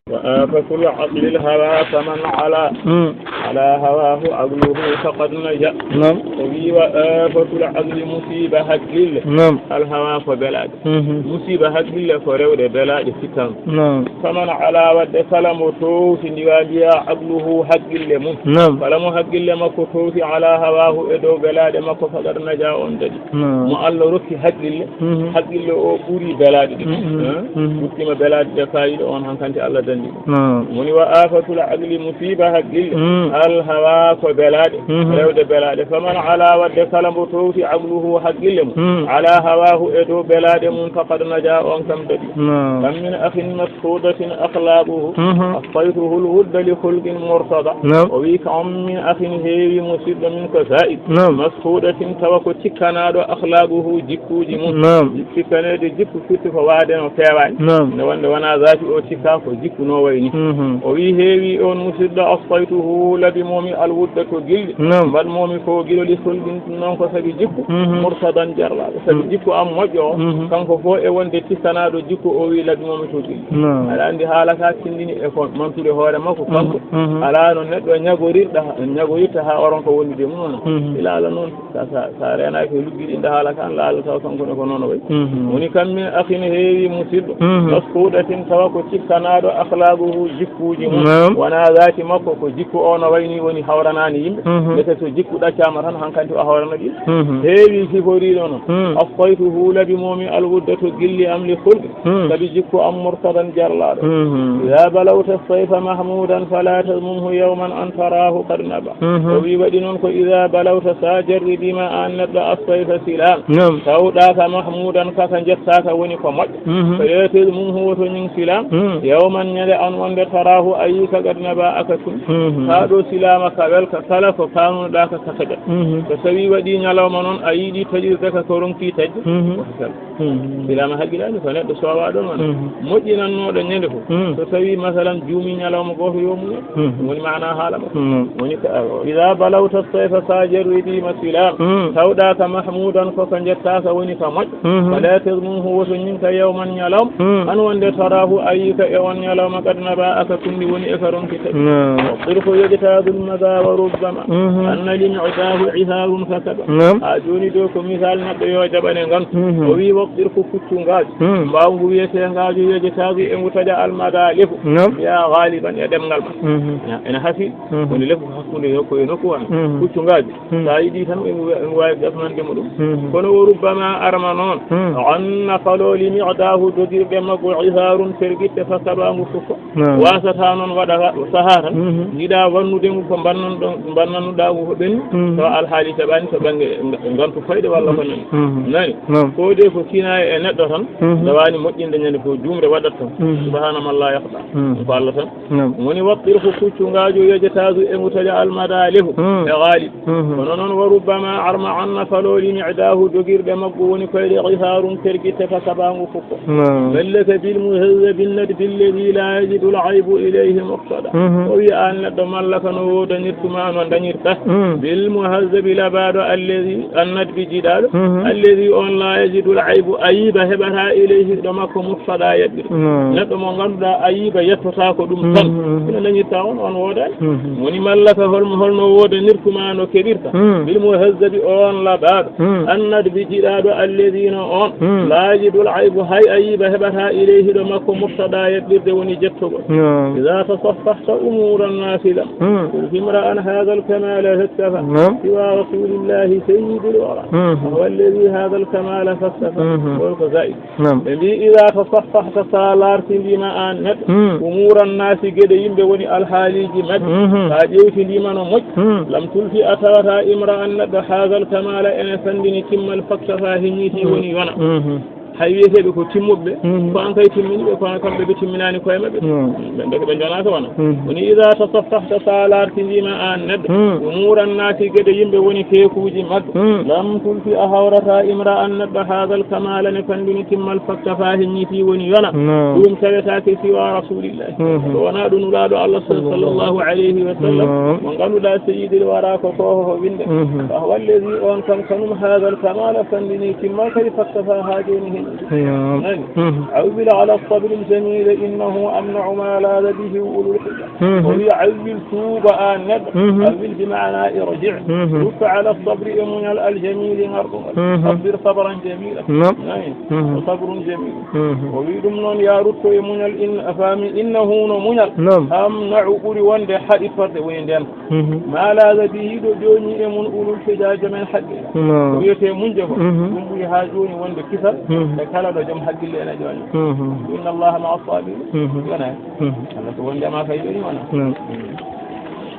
Wa afatul aqli al hawa faman ala. Hmm. Ala hawahu aqluhu faqad naja. Naam. O wi wa afatul aqli musiba hakkille. Naam. Al hawa ko belaɗe. Mhm. Musiba hakkille ko rewde belaɗe sikkan. Naam. Faman ala wadde kala mo towti ndiwa mbiya aqluhu hakkille mum. Naam. Kala mo hakkille makko towti ala hawahu e dow belaɗe makko faqad naja on daɗi. Naam. Mo Allah rokki hakkille, mhm, hakkille o ɓuri belaɗe ɗi. Mhm. Eh? Mhm. Ɓurtima belaɗe ɗe faayiɗo on hankanti Allah dandi. Naam. Woni wa afatul aqli musiba hakkille. Mm. Al hawa ko belaɗe. Mhm. Rewde belaɗe. Faman ala wadde kala mbo towti aqluhu hakkille mum. Mm. Ala hawahu e dow belaɗe mum faqad naja on kam daɗi. Naam. Kam min akhin mashudatin akhlaquhu. Mhm. Asfaytuhu al wudda li khulqin murtada. Naam. O wi kam min akhin heewi musidɗo min ko zaid. Naam. Mashudatin tawa ko tikkanaɗo akhlaquhu jikkuji mum. Naam. Tikkanede jikku firti ko waade no feewaani. Naam. Nde wonde wona zaati o tikka ko jikku no wayni. Mhm. O wi heewi on musidɗo asfaytuhu Labi moomi alwudda to gilli. Naam. Mbal moomi ko giɗo li hulɓin ɗum noon ko sabi jikku. Mhm. Murtadan jarlaaɗo. Sabi Mhm. jikku am moƴƴo o. Mhm. Kanko fof e wonde tikkanaaɗo jikku o wi labi moomi to gilli. Naam. Aɗa anndi haala ka tindini e ko mantude hoore makko Mhm. kanko. Mhm. Alaa no neɗɗo ñagorirɗa, ñagorirta haa oron ko wondude mum noon. Mhm. Ilaala noon. Sa, sa, sa reenaaki e luggiɗinde haala kan, laalataa kanko ne ko noon o wayi. Mhm. Woni kam min akhin heewi musidɗo. Mhm. Maskuuɗatin tawa ko cikkanaaɗo akhlaaquhu jikkuuji mum. Naam. Wonaa zaati makko ko jikku o no wayi ni woni hawranaani yimɓe. Mhm. Ndeke so jikku ɗaccaama tan hankanti o hawrana ɗi. Mhm. Heewi siforiiɗo noon. Mhm. Afkaytuhu labi moomi alwudda to gilli am li hulɓi. Hmm. Sabi jikku am murtadan jarlaaɗo. Hmm. Ida balawta sayfa mahmudan fala tazmumhu yawman an tarahu qad naba. Hmm. O wi waɗi noon ko ida balawta sa jarribiima aan neɗɗo assayfa silaam. Naam. Tawɗaaka mahmudan kaka njettaaka woni ko moƴƴo. Hmm. Fala tazmumhu woto ñing silaam. Hmm. Yawman ñande an wonde tarahu a yii ka qad naba aka tun. Hmm. Ka ɗo silaama ka welka kala ko kanunoɗaa ka ka taƴat. Hmm. So tawi waɗi ñalawma noon a yiɗi taƴirde ka ko ronki taƴde. Hmm. Woto fel. Mhm. Silaama haqqilaani ko neɗɗo soowaa ɗoon wona. Mhm. Moƴƴinannooɗo ñande fof. Mhm. So tawii, masalan, juumii ñalawma gooto, yo muñal. Mhm. Woni maanaa haala makko. Mhm. Woni ko, ida balawta sayfa sa jarribiima silaam. Mhm. Tawɗaaka mahmudan ko ka njettaaka woni ka moƴƴo. Mhm. Fala tazmumhu woto ñinka yawman ñalawma. Mhm. An wonde taraahu a yii ka e on ñalawma qad naba aka kunndi woni e ka ronki taƴi. Naam. Waqdir ko yejetaadul mada wa rubbama. Mhm. Anna li mi'daahu ihaarun fa kaba. Naam. Haa jooni ɗo ko misal neɗɗo yo jaɓane ngantu. Mhm. O wii waqdir ko Kuccungaajo. Hmm. Mbaawngu wiyetee ngaaju yejetaaki e ngu taƴa almada lefu. Naam. Mbiyaa gaaliban e ɗemngal ma. Mhm. Ya, ene hasii. Mhm. Woni lefu ko hakkunde nokku e nokku wona. Mhm. Kuccungaajo. Hmm. So a yiɗi tan, ɓe ngu, ɓe ngu waawi gasnande mo ɗum. Mhm. Kono wo rubbama arma noon. Hmm. Anna falooli mi'daahu dogirɗe maggu ihaarun fergitte fa sabaangu fukko. Naam. Waasata noon waɗa sahaa tan. Mhm. Njiɗa wannude ngu ko mbannan-, ɗon, mbannanuɗaa ngu ko ɓenni. Mhm. Tawa alhaali jaɓaani to bannge nga-, ngantu fayde walla ko nani. Mhm. Nani? Naam. Ko de ko kinaaye e neɗɗo tan. Mhm. Dawaani moƴƴinde ñande fof juumre waɗat tan. Mhm. Subhaana man laa yahda. Mhm. Ko Allah tan. Naam. Woni waqtir ko kuccungaajo yejetaadu e ngu taƴa almada lefu. Mhm. E gaalib. Mhm. Kono noon, wa rubbama arma anna falooli mi'daahu dogirɗe maggu woni koyɗe ihaarun tergitte fa sabaangu fukko. Naam. Mallaka bil muhazzabi nadbi alladi la yajidu al aybu ilayhi muqtada. Mhm. O wi aan neɗɗo mallaka no woodanirtuma no dañirta. Mhm. Bil muhazzabi labaaɗo alladi annadbi jiɗaaɗo. Mhm. Alladi on la yajidu al aybu ayiba heɓata ilayhi ɗo makko muqtada yaɓɓir. Naam. Neɗɗo mo ngannduɗaa ayiba yettotaako ɗum tan. Mhm. Ina dañirta on, on woodaani. Mhm. Woni mallaka holmo, holno woodanirtuma no keɓirta. Mhm. Bil muhazzabi on labaaɗo. Mhm. Annadbi jiɗaaɗo alladina on. Mhm. La yajidul aybu hay ayiba heɓata ilayhi ɗo makko murtada yaɓɓirde woni jettogol. Naam. Ida tasaffahta umuran nasi lam. Mhm. Kulfi imra'an hadha al kamala hattafa. Naam. Siwa rasulillahi sayyidil wara. Mhm. Wa huwa alladhi hadha al kamala fastafa. Mhm. Wol ko zaid. Naam. Ɓe mbii, "Idaa tasaffahta, so a laartindiima aan neɗɗo, Hmm. umuuran naasi, geɗe yimɓe woni alhaaliiji maɓɓe, Mhm. so a ƴeewtindiima no moƴƴi, Hmm. lam tulfi, a tawataa imra'an neɗɗo, haazal kamaala, ene sanndini timmal, faktafaa, heññiitii, Hmm. woni yona." Mhm. Hay wiyeteeɓe ko timmuɓe ɓe, Mhm. ko an kay timmini ɓe, kono kamɓe ɓe timminaani koye maɓɓe. Hmm. Ɓe ndeke ɓe njonaaka wona. Mhm. Woni, "Idaa tasaffahta, so a laartindiima aan neɗɗo, Hmm. umuuran naasi, geɗe yimɓe woni teekuuji maɓɓe, Hmm. lam tulfi, a hawrataa imra'an neɗɗo, haazal kamaala, ne fanndini timmal, faktafaa, heññitii, woni yona." Naam. Ɗum tawetaake siwa rasulillahi. Mhm. Ko wonaa ɗum Nulaaɗo Allah sal-, Sallallahu. Sallallahu alayhi wa sallam. Naam. Mo ngannduɗaa sayyidil wara ko kooho ko winnde. Mhm. Fa huwa alladhi on kan kanum haazal kamaala fanndini timmal kadi faktafaa haa jooni heññitii. Naam. Nani? Mhm. Awwil ala sabri al jamila innahu amna'u ma laada bihi ulul hija. Mhm. O wi, "Awwil, tuuba aan neɗɗo." Mhm. Awwil bi maana irji'. Mhm. Rutto ala sabri e muñal al jamili ngarɗungal. Mhm. Sabbir sabran jamila. Naam. Nani? Mhm. Wa sabrun jamil. Mhm. O wi ɗum noon, "Yaa rutto e muñal, in a faami, innahu no muñal. Naam. Amna'u ɓuri wonde haɗitorde woni nden. Mhm. Ma laada bihi ɗo jooñi e mun ulul hija joomen haqqille." Naam. Ko wiyetee muñde ko, Mhm. ɗum ɓuri haa jooni wonde kisal Mhm. e kala ɗo joom haqqille ene jooña. Mhm. Inna Allaha ma'a sabirin. Mhm. Wona. Mhm. Allah ko wonde ma kay jooni wona. Naam.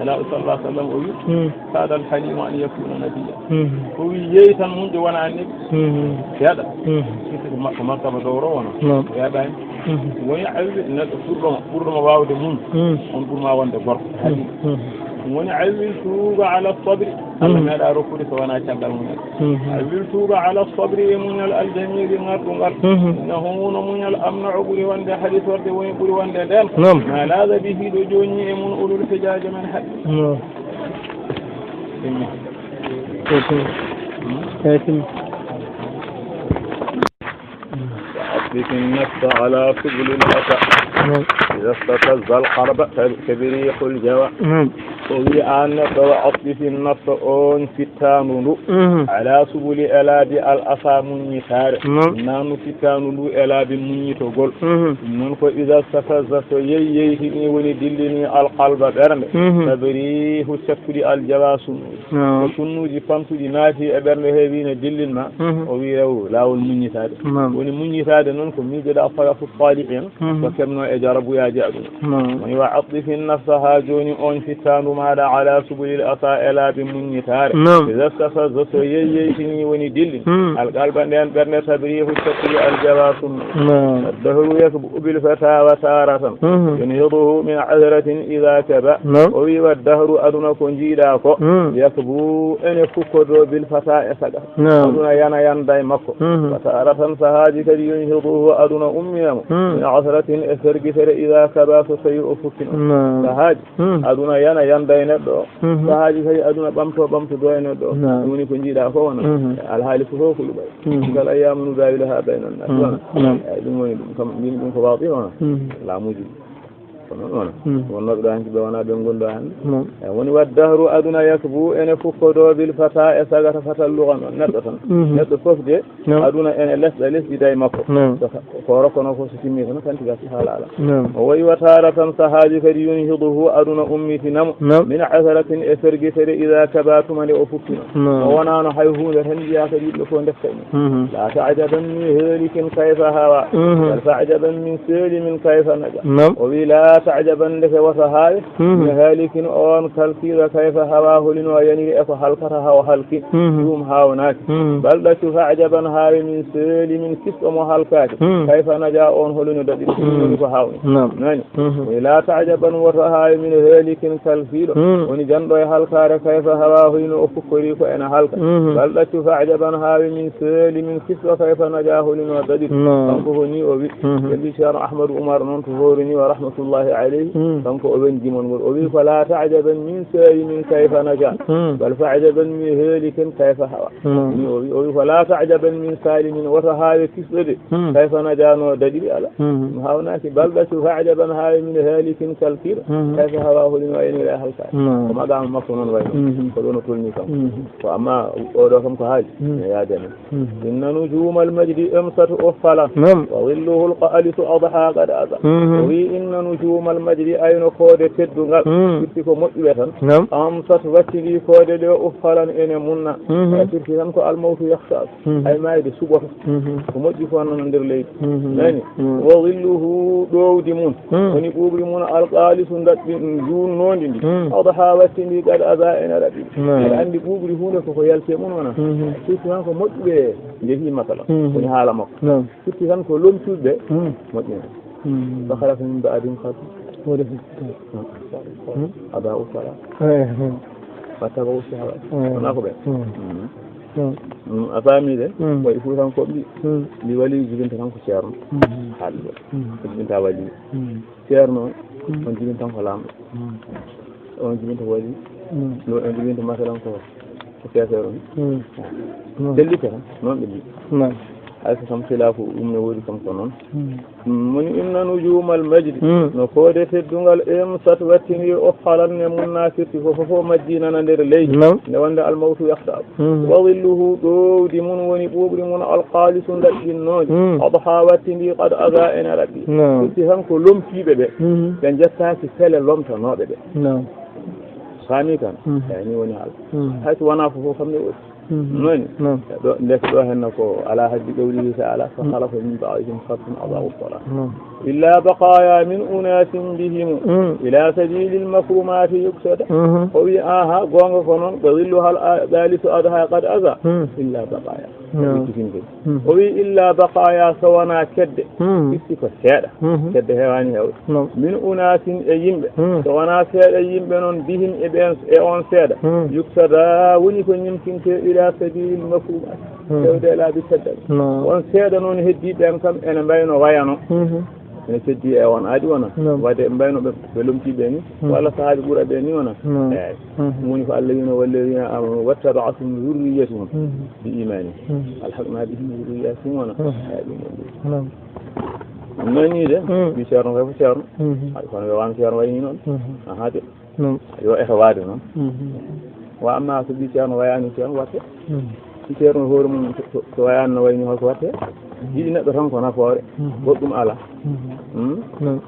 Ala sallallahu alaihi wasallam o wi, Hmm. "Kada al halimu an yakuna nabiyya." Hmm. Ko wi yeeyi tan mun ɗi wona annabi. Hmm. Yaɗa. Hmm. Sifo ko ma-, ko martaba dowro wona. Naam. Yaɗani. Hmm. Woni awwi neɗɗo ɓurɗo ma, ɓurɗo ma wawde mun. Hmm. On ɓurma wonde gorko. Hmm. Halim. Hmm. Woni awwi tuuba ala sabri. Allah Hmm. meeɗa rokkude so wona caggal mum. Mhm. A wiltuuba ala sabri e muñal aljamili ŋarɗungal. Mhm. Innahu no muñal amna o ɓuri wonde haɗitorde woni ɓuri wonde nden. Naam. Ma laaza bihi ɗo jooñi e mun ulul hijaaji men haqqi. Naam. Eetim. Eetim. وعطف النفس على سبل الفتى. نعم. إذا استفز القلب تبريح الجوى. نعم. O wi aan neɗɗo, وعطف النفس, oon fittaandu ndu, Mhm. على سبل الفتى, e laabi al asa muññitaare. Naam. Naanu fittaandu ndu e laabi muññitogol. Mhm. Ɗum noon ko إذا استفز, so yeyyeytini, woni dillini, al qalba, ɓernde, Mhm. تبريح, cakkudi, al jawa, sunnuuji. Naam. So sunnuuji pamtuɗi naati e ɓernde he, wi ne dillin ma, Mhm. o wi rew laawol muññitaade. Naam. Woni muññitaade noon ko miijoɗa faya fu taaliɓi en, Mhm. ko kemno e jarabuyaaji aduna. Naam. Woni وعطف النفس, haa jooni oon fittaandu maaɗa, على سبل الفتى, e laabi muññitaare. Naam. إذا استفز, so yeyyeytini, woni dilli. Hmm. Al qalba, nden ɓernde, تبريح, cakkudi, al jawa, sunnu. Naam. الدهر يكبو بالفتى وتارة Hmm. ينهضه من عثرة إذا كبا. Naam. O wi, والدهر, aduna ko njiiɗa ko, Hmm. يكبو, ene fukkodo, بالفتى, e saga. Naam. Aduna yana yanda e makko. Mhm. وتارة, sahaaji kadi, ينهضه, aduna ummina mo. Hmm. من عثرة, e sergitere, إذا كبا, so tawi o fukkino. Naam. Sahaaji, Hmm. aduna yana yanda e neɗɗo o. Mhm. Sahaaji kadi aduna ɓamto ɓamtodo e neɗɗo o. Naam. Ɗum woni ko njiiɗa ko wona. Mhm. Alhaali fof ko luɓal. Mhm. Kala أيام نداولها بين الناس. Hmm. Wona. Naam. Eyi, ɗum woni ɗum kam, mbimi ɗum ko batil wona. Hmm. Laamuuji. Ko noon wona. Hmm. Wonnooɓe ɗo hanki ɓe wona ɓe ngonɗo hannde. Naam. E woni, والدهر, aduna, يكبو, ene fukkodo, بالفتى, e sagata, fatal lugan on, neɗɗo tan. Mhm. Neɗɗo fof de, Naam. aduna ene lesɗa lesɗida e makko. Naam. So ka-, ko rokkono ko so timmi tan, kanti gasi haa laala. Naam. O wi, وتارة, sahaaji kadi, ينهضه, aduna ummitina mo. Naam. من عثرة, e sergitere, إذا كبا, tuma nde o fukkino. Naam. O wonaano hay huunde tan, mbiya kadi yimɓe fof ndefta e mum. Mhm. لا تعجبا من هالك كيف هوى. Mhm. بل فاعجبا من سالم كيف نجا. Naam. O wi, لا تعجبا, ndeke wota haawe, Mhm. من هالك, on kalkiiɗo, كيف هوى, holino o yaniri e ko halkata haa o halki. Mhm. Ɗum haawnaaki. Mhm. بل ɗaccu, فاعجبا, haawe, من سالم, kisɗo mo halkaaki. Mhm. كيف نجا, on holino daɗiri. Ɗum Mhm. woni ko haawni. Naam. Nani? Mhm. Woni, لا تعجبا, wota haawe, من هالك, kalkiiɗo. Mhm. Woni janɗo e halkaare, كيف هوى, holino o fukkori ko ene halka. Mhm. بل ɗaccu, فاعجبا, haawe, من سالم, kisɗo, كيف نجا, holino daɗiri. Naam. Kanko ko ni o wi. Mhm. Ɓe mbi Ceerno Ahmadu Umar noon to Hoore ni, wa rahmatullahi alayhi. Mhm. Kanko o wen jimol ngol. O wi ko, لا تعجبا من سالم كيف نجا. Mhm. بل فاعجبا من هالك كيف هوى. Mhm. Ni o wi, o wi ko, لا تعجبا من سالم, wota haawe kisɗo de. Hmm. كيف نجا, no daɗiri, ala. Hmm. Ɗum haawnaaki. بل ɗaccu, فاعجبا, haawe, من هالك, kalkiiɗo. Hmm. كيف هوى, holino o yaniri e halkaare. Hmm. Ko maqaama makko noon wayno. Hmm. Ko ɗoon o tolni kam. Hmm. Ko amma o ɗo kam ko haali. Hmm. Ne yaade men. Hmm. إن نجوم المجد أمست أفلا. Naam. وظله القالس أضحى قد أزى. Hmm. O wi, إن نجوم المجد, ayno koode teddungal. Hmm. Firti ko moƴƴuɓe tan. Naam. أمست, wattindii koode ɗe, أفلا, ene munna. Hmm. Firti tan ko الموت يخشى. Mhm. Ay maayde suɓoto. Mhm. Ko moƴƴi ko wonnoo nder leydi. Mhm. Nani? Mhm. وظله, ɗowdi mum. Mhm. Woni ɓuuɓri mum القالس, ndaɓɓi, juunnoondi ndi. Mhm. أضحى, wattindii, قد أزى, ene raɓɓi. Mhm. Aɗa anndi ɓuuɓri huunde koko yalti e mum wona. Mhm. Surtout tan ko moƴƴuɓe njehii masalan. Mhm. Woni haala makko. Naam. Firti tan ko lomtuɓe. Mhm. Moƴƴi. Mhm. فخلف من بعدهم خلف. Wole fi. Mhm. أضاعوا الصلاة. Eh, eh. واتبعوا الشهوات. Eh. Wona ko ɓe. Mhm. Mhm. Mm, a faami de? Mm. Wayi Fuutankooɓe mbi, Mm. mbi waliyu jibinta tan ko ceerno. Mm. Haalde. Mm. O jibinta waliyu. Mm. Ceerno, Mm. on jibinta tan ko laamɗo. Mm. On jibinta waliyu. Mm. No on jibinta masalan ko, ko feeseero ni. Mm. Ah. Mm. Sellita tan, noon ɓe mbi. Mm. Hay so kam khilaafu ɗum ne woodi kam ko noon. Mm. Mm, woni إن نجوم المجد. Mm. No koode teddungal أمست wattindii أفلا ne munna firti ko fof o majjii nana nder leydi. Naam. Nde wonde الموت يخشى. Mm. وظله ɗowdi mum woni ɓuuɓri mum القالس ndaɓɓinnoondi. Mm. أضحى wattindii قد أزى ene raɓɓi. Naam. Firti tan ko lomtiiɓe ɓe. Mm. Ɓe njettaaki sele lomtanooɓe ɓe. Naam. Faami kan? Mm. Eyi, ni woni haala. Mm. Hay so wonaa fof fof kam ne woodi. Mhm. Noni? Naam. Ɗo, ndeke ɗo henna ko ala haddi qawlihi ta'ala, Mm. فخلف من بعدهم خلف أضاعوا الصلاة. Naam. إلا بقايا من أناس بهم Mm. إلى سبيل المكرمات يقتدى. Mhm. O wi, aha, goonga ko noon, ɓe willu hal a-, ɓaalisu adha qad aza. Mm. إلا بقايا. Naam. Ɓe kisin kadi. Mm. O wi, إلا بقايا, so wonaa kedde. Mm. Firti ko seeɗa. Mhm. Kedde heewaani heewde. Naam. من أناس e yimɓe. Hmm. So wonaa seeɗa yimɓe noon, بهم e ɓeen, e oon seeɗa. Hmm. يقتدى woni ko ñemtintee إلى سبيل المكرمات. Hmm. Fewde e laabi teddaɓe. Naam. Oon seeɗa noon heddii ɓeen kam ene mbayno wayano. Mhm. Ene seddi e on aadi wona. Naam. Wadde ɓe mbayno ɓe, ɓe lomtii ɓe ni. Hmm. Walla sahaaji ɓura ɓe ni wona. Naam. Eeyi. Hmm. Ɗum woni ko Allah wiino, "Walladiina aamanu wattaba'athum zurriyyatuhum Hmm. bi iimaanin. Hmm. Alhaqnaa bihim zurriyyatahum" wona. Hmm. Eeyi, ɗum woni ɗum. Naam. Ɗum noon ni de, Hmm. wi Ceerno kay ko Ceerno. Hmm. Hay kono yo wano Ceerno wayni noon. Hmm. Ahaa de. Naam. Yo eto waade noon. Mhm. Wa amma so ɓii Ceerno wayaani Ceerno watte. Mhm. Si Ceerno hoore mum to, to, to wayaani no wayni holko watte? Yiɗi neɗɗo tan ko nafoore. Mhm. Goɗɗum alaa. Mhm. Hmm? Naam.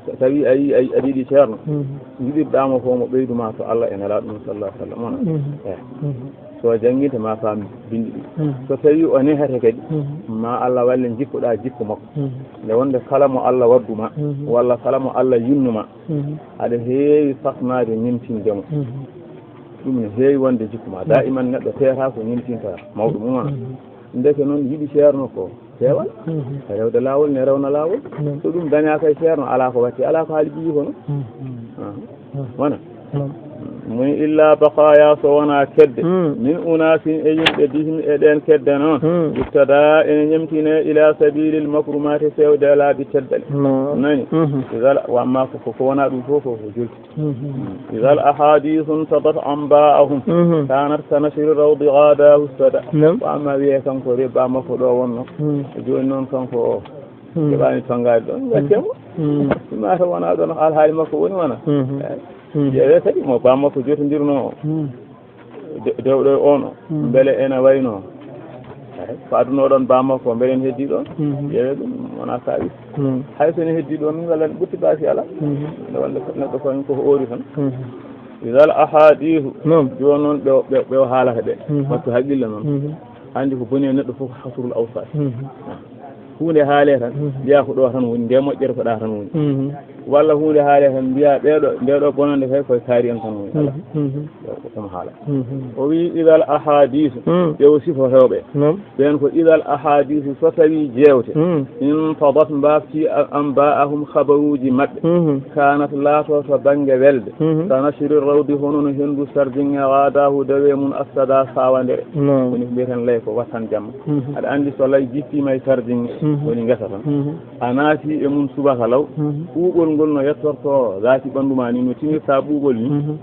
So tawi a yi-, a yi-, aɗa yiɗi Ceerno, Mhm. yiɗirɗaa mo fof mo ɓeydu ma to Allah e Nelaaɗo mum sallallahu alaihi wasallam. Wona? Mhm. Eh. Mhm. So a janngii te ma faam binndi ɗi. Mhm. So tawi o nehete kadi, Mhm. ma Allah walle jikkuɗaa jikku makko. Mhm. Nde wonde kala mo Allah waddu ma, Mhm. walla kala mo Allah yinnu ma, Mhm. aɗa heewi safnaade ñemtinde mo. Mhm. Ɗum ne heewi wonde jikku ma. Mhm. Daiman neɗɗo feetaa ko ñemtinta mawɗo mum wona. Mhm. Ndeke noon yiɗi Ceerno ko peewal. Mhm. Rewde laawol ne rewna laawol. Mhm. So ɗum dañaaka e Ceerno, alaa ko watti, alaa ko haali ɓiyi kono. Mhm. Aha. Mhm. Wona. Mhm. Moni illa baqaya so wona kedde. Mhm. Min unasin e yimɓe bihim e ɗen kedde noon. Mhm. Ibtada ene ñemtine ila sabilil makrumati fewde laabi teddali. Mhm. Nani? Mhm. Idal, wa amma ko, ko, ko wona ɗum fof ko, ko jolti. Mhm. Idal ahadisu ntadat anba'ahum Mhm. kanat ka nashri rawdi ghadahu sada. Naam. Ko amma wiye kanko reba makko ɗo wonno. Mhm. Jooni noon kanko o Mhm. keɓaani tongaade ɗon. Mhm. Gaccemo. Mhm. Mata wona ɗon alhaali makko woni wona. Mhm. Eeyi. Mhm. Ƴeewe kadi mo ba makko jotondirno o. Mhm. De-, dewɗo e on o. Mhm. Mbele ene wayno. Eeyi. Ko addunoɗon ba makko, mbele ene heddi ɗon? Mhm. Ƴeewe ɗum, wona kawis. Mhm. Hay so ene heddi ɗon, ngal ɓurti baasi alaa. Mhm. Nde wonde neɗɗo ko, ko oori tan. Mhm. Idal ahadisu. Naam. Jooni noon ɓe, ɓe, ɓe o haalata ɓe. Mhm. Wattu haqqille noon. Mhm. Anndi ko boni e neɗɗo fof ko hasrul awsat. Mhm. Huunde haale tan, Mhm. mbiya ko ɗo tan woni, nde moƴƴere ko ɗa tan woni. Mhm. Walla huunde haale tan, mbiya ɓeeɗo, nde ɗo bonande kay koye kaari en tan woni. Alaa. Mhm. Ɗo ko ɗum haala. Mhm. O wi, "Idal ahadisu," Mm. ɓe o sifotooɓe. Naam. Ɓeen ko idal ahadisu, so tawi jeewte. Mm. Intadat, mbaafti a-, anba'ahum, habaruuji maɓɓe. Mhm. Kanat, laato to bannge welde. Mhm. Ka nashri rawdi, hono no henndu sardinge, ghadahu, dawe mum, asada, sawandere. Naam. Woni ko mbiyeten lay ko wattan jamma. Mhm. Aɗa anndi so lay jippiima e sardinge, Mhm. woni ngesa tan. Mhm. A naati e mum subaka law, Mhm. ɓuuɓol ngol no yettorto zaati ɓanndu ma ni, no tinirta ɓuuɓol ni. Mhm.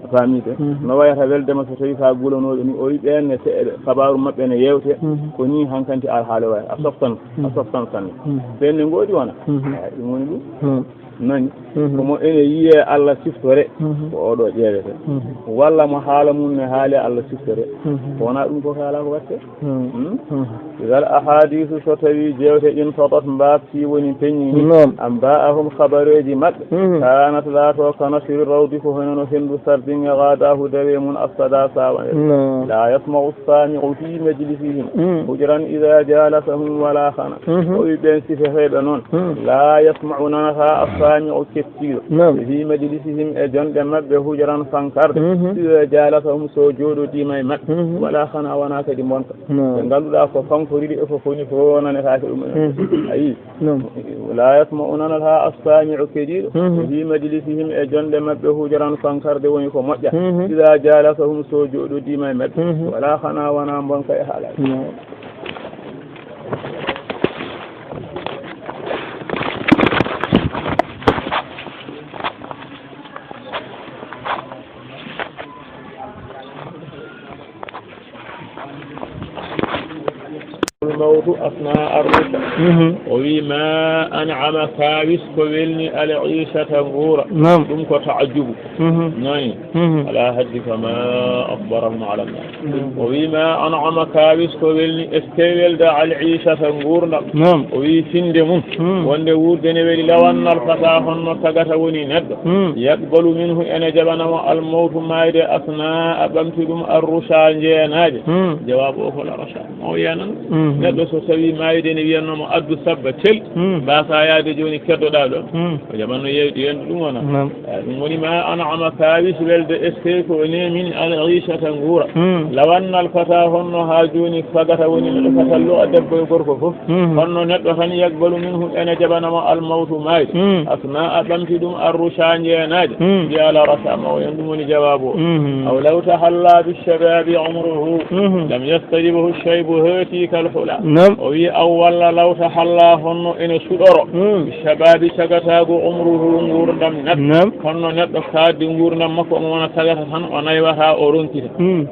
A faami de? Mhm. No wayata weldema so tawi ka gulanooɗo ni, o yi ɓeen ne seeɗa, kabaaru maɓɓe ne yewte, Mhm. ko ni hankanti alhaali wayata. A softan, a Mhm. softan sanne. Mhm. Ɓeen ne ngoodi wona? Mhm. Eeyi, ɗum woni ɗum. Mhm. Nani? Mhm. Ko mo ene yiyee Allah siftore, Mhm. ko oɗo ƴeewete. Mhm. Walla mo haala mum ne haali Allah siftore. Mhm. Ko wona ɗum ko kala ko watte? Mhm. Hmm? Mhm. Idal ahadisu, so tawi jeewte, intadat, mbaafti, woni peññi ni. Naam. Anba'ahum, habareeji maɓɓe. Mhm. Kanat, laato, ka nashri rawdi, ko hono no henndu sardinge, ghadahu, dawe mum, asada, sawandere. Naam. La yasma'u sami'u fi majlisihim Mm. hujran idha jalasahum wala khana. Mhm. O wi ɓeen sifeteeɓe noon. Mm. La yasma'u, nanata, as-sami'u, kettiiɗo. Naam. Fi majlisihim, e jonɗe maɓɓe, hujran, fankarde. Mhm. Idha jalasahum, so jooɗodiima e maɓɓe. Mhm. Wala khana, wona kadi mbonka. Naam. Ɓe ngannduɗaa ko fankoriri e ko foni ko nanetaake ɗum en. Mhm. Ayi. Naam. La yasma'u, nanata, as-sami'u, keɗiiɗo. Mhm. Fi majlisihim, e jonɗe maɓɓe, hujran, fankarde woni ko moƴƴa. Mhm. Idha jalasahum, so jooɗodiima e maɓɓe. Mhm. Wala khana, wona mbonka e haalaaji. Naam. Al-mawtu asna ar-rusha. Mhm. O wi, "Ma an'ama, kaawis ko welni, al-ishata, nguura." Naam. Ɗum ko ta'ajjubu. Mhm. Nayi. Mhm. Ala haddi kama akhbarahum ala an-nar. Mhm. O wi, "Ma an'ama, kaawis ko welni, est-ce que welda, al-ishata, nguurndam?" Naam. O wi, finde mum, Mhm. wonde wuurde ne weli, law anna al-fata, honno tagata woni neɗɗo, Mhm. yaqbalu minhu, ene jaɓana mo, al-mawtu, maayde, asna, a ɓamti ɗum, ar-rusha, njeenaaje. Mhm. Jawaabu o ko la rasha. Mo o yiyanan. Mhm. Neɗɗo so tawi maayde ne wiyanno mo, "Addu sabba, tel." Mhm. Mbasa yaade jooni keddoɗa ɗo. Mhm. O jamanno yeeyɗi yendu ɗum wona. Naam. Eh, ɗum woni ma an'ama kaawis welde est-ce que ko neemini al-ishata nguura. Mhm. Law anna al-fata honno haa jooni fagata woni neɗɗo fatallo a debbo e gorko fof. Mhm. Honno neɗɗo tan yaqbalu minhu ene jaɓana mo al-mawtu maayde. Mhm. Asna a ɓamti ɗum ar-rusha njeenaaje. Mhm. Mbiya la rasha ma o yen ɗum woni jawaabu o. Mhm. Aw law tahalla bi shababi umruhu Mhm. lam yastajibhu shaybu hati kal hula. Naam. O wi, aw walla law tahalla, honno ene suɗoro. Hmm. Bi shababi, cagataagu, umruhu, nguurndam neɗɗo. Naam. Honno neɗɗo kaaɗdi nguurndam makko, omo wona sagata tan, o naywata, o ronkita. Hmm.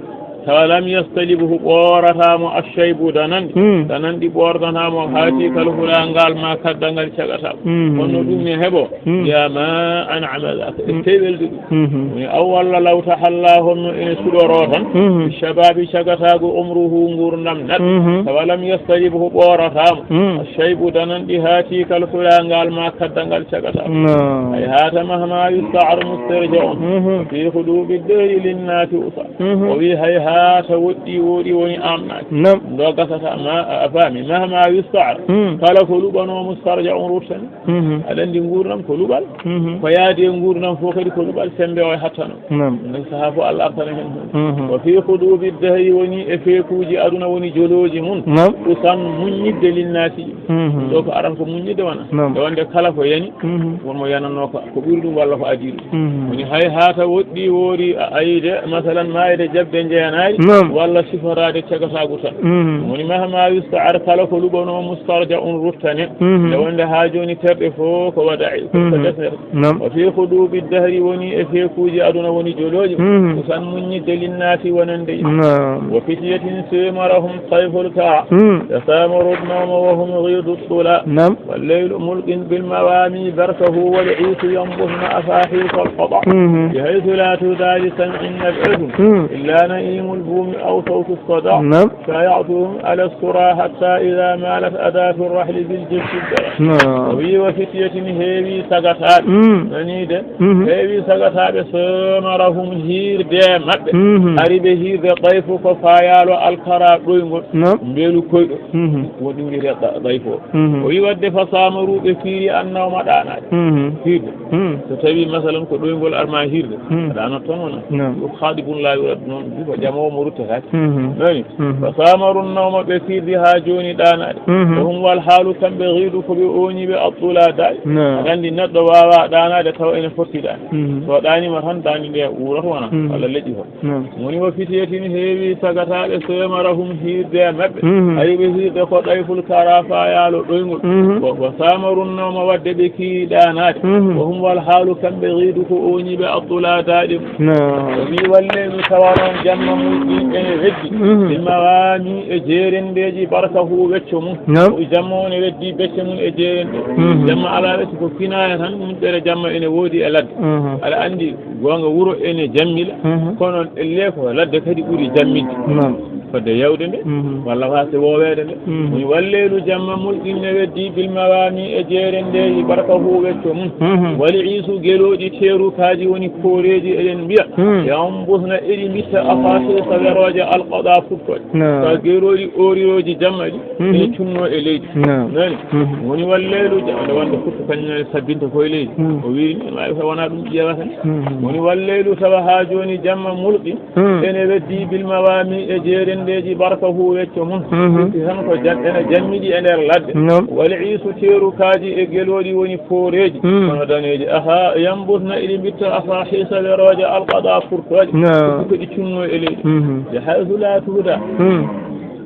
Tawa lam yastalibhu, ɓoorataa mo, ashaybu, dananɗi. Hmm. Dananɗi ɓoordataa mo, haatii kal hula, ngaal ma kaddal ngal cagata. Hmm. Honno ɗum ne heɓo? Hmm. Ya ma an'ama dhaka. E Hmm. tewelde ɗum. Mhm. Woni aw walla law tahalla, honno ene suɗoro tan. Mhm. Shababi, cagataagu, umruhu, nguurndam neɗɗo. Mhm. Tawa lam yastalibhu, ɓoorataa mo. Mhm. Shaybu, dananɗi, haatii kal hula, ngaal ma kaddal ngal cagata. Naam. Hayhata mahma yusta'ar mustarja'un. Mhm. Fi khudubi dahri linnasi usa. Mhm. O wi, hayhata, woɗɗi, woɗi, woni amnaaki. Naam. Ɗo gasata ma, a faami. Mahma yusta'ar. Mhm. Kala ko luɓanoo, mustarja'un, ruttani. Mhm. Aɗa anndi nguurndam ko luɓal. Mhm. Ko yaadi e nguurndam fof kadi ko luɓal, semmbe o e hattano. Naam. Ndeen sahaa fof Allah artana heen huunde. Mhm. Wa fi khudubi dahri, woni e feekuuji aduna, woni jolooji mum. Naam. Usan, muññidde, linnaasi. Mhm. Ɗo ko aran ko muññidde wona. Naam. E wonde kala ko yani, Mhm. won mo yanannoo ko, ko ɓuri ɗum walla ko adii ɗum. Mhm. Woni hayhata, woɗɗi, woori, a ayde, masalan, maayde jaɓde njeenaari, Naam. walla siforaade cagataagu tan. Mhm. Woni mahma yusta'ar, kala ko luɓanoo, mustarja'un, ruttane. Mhm. Nde wonde haa jooni terɗe fof ko wada'i, ko Mhm. defnere. Naam. Wa fi khudubi dahri, woni e feekuuji aduna, woni jolooji. Mhm. Usan, muññidde, linnaasi, wonande yimɓe. Naam. Wa fityatin samarahum tayful kara. Mhm. Tasamaru nawma wa hum ghidu tula. Naam. Wal laylu mulqin bil mawami barkahu wal isu yanbuhna afahisa al qada. Mhm. Bi haythu la tuhda li sam'in nab'atun. Mhm. Illa na'imul bumi aw sawtu sada. Naam. Shaya'tuhum ala sura hatta idha malat adatu rahli bil jabti dara. Naam. O wi wa fityatin, heewi sagataaɓe. Mm. Nani de? Mhm. Heewi sagataaɓe, samarahum, hiirde maɓɓe. Mhm. Ari ɓe hiirde, dayfu, ko faayaalo, alkara, ɗoyngol. Naam. Mbeelu koyɗo. Mhm. Woni ɗum wiyetee da-, dayfu o. Mhm. O wi wadde fa samaru, ɓe fiiri annawma, ɗaanaade. Mhm. Hiirde. Mhm. So tawi masalan ko ɗoyngol arma hiirde. Mhm. Aɗa anndi toon wona. Naam. Ɗum khadibun la yurad noon, ɗum ko jamoowo mo ruttataake. Mhm. Nani? Mhm. Fa samaru nawma, ɓe fiirdi haa jooni ɗaanaade. Mhm. Wa hum, wal haalu, kamɓe, ghidu, ko ɓe ooñiiɓe, attula, daaɗe. Naam. Aɗa anndi neɗɗo waawaa ɗaanaade tawa ene fotti ɗaande. Mhm. So ɗaaniima tan, daande nde wuurata wona, Mhm. walla leƴƴi fof. Naam. Woni wa fityatin, heewi sagataaɓe, samarahum, hiirde maɓɓe. Mhm. Ari ɓe hiirde ko dayful kara, faayaalo, ɗoyngol. Mhm. Ko, ko samaru nawma, wadde ɓe kiiri ɗaanaade. Mhm. Wa hum, wal haalu, kamɓe, ghidu, ko ooñiiɓe, attula, daaɗe. Naam. O wi walleeru tawa noon jamma mum ɗin ene weddi. Mhm. Bil mawami, e jeerendeeji, barkahu, wecco mum. Naam. O jamma o ne weddi becce mum e jeerende. Mhm. Jamma alaa wecce ko kinaaya tan, niɓɓere jamma ene woodi e ladde. Mhm. Aɗa anndi goonga wuro ene jammila, Mhm. kono elle ko ladde kadi ɓuri jammidde. Naam. Fodde yawde nde, Mhm. walla waasde wooweede nde. Mhm. Woni walleelu jamma mulɗin ne weddi bil mawami e jeerendeeji barkahu wecco mum. Mhm. Wali iisu gelooɗi teerukaaji woni kooreeji eɗen mbiya. Mhm. Yambusna eɗi mbitta afasisa werooje alqada futtooje. Naam. Ka gelooɗi oorirooji jamma ɗi, Mhm. eɗi cunnoo e leydi. Naam. Nani? Mhm. Woni walleelu ja-, nde wonde futtu kañum ne sabbinta koye leydi. Mhm. O wiiri ni, waawi taw wonaa ɗum ƴeewata ni. Mhm. Woni walleelu tawa haa jooni jamma mulɗi. Hmm. Ene weddi bil mawami e jeerendeeji barkahu wecco mum. Mhm. Firti tan ko jam-, ene jammiɗi e nder ladde. Naam. Wal iisu teerukaaji e gelooɗi woni pooreeji. Hmm. Kono daneeji. Aha, yambusna iɗi mbitta afahisa werooje alqada furtooje. Naam. Ko ɗi cunno e leydi. Mhm. Bi haythu la tuhda. Hmm.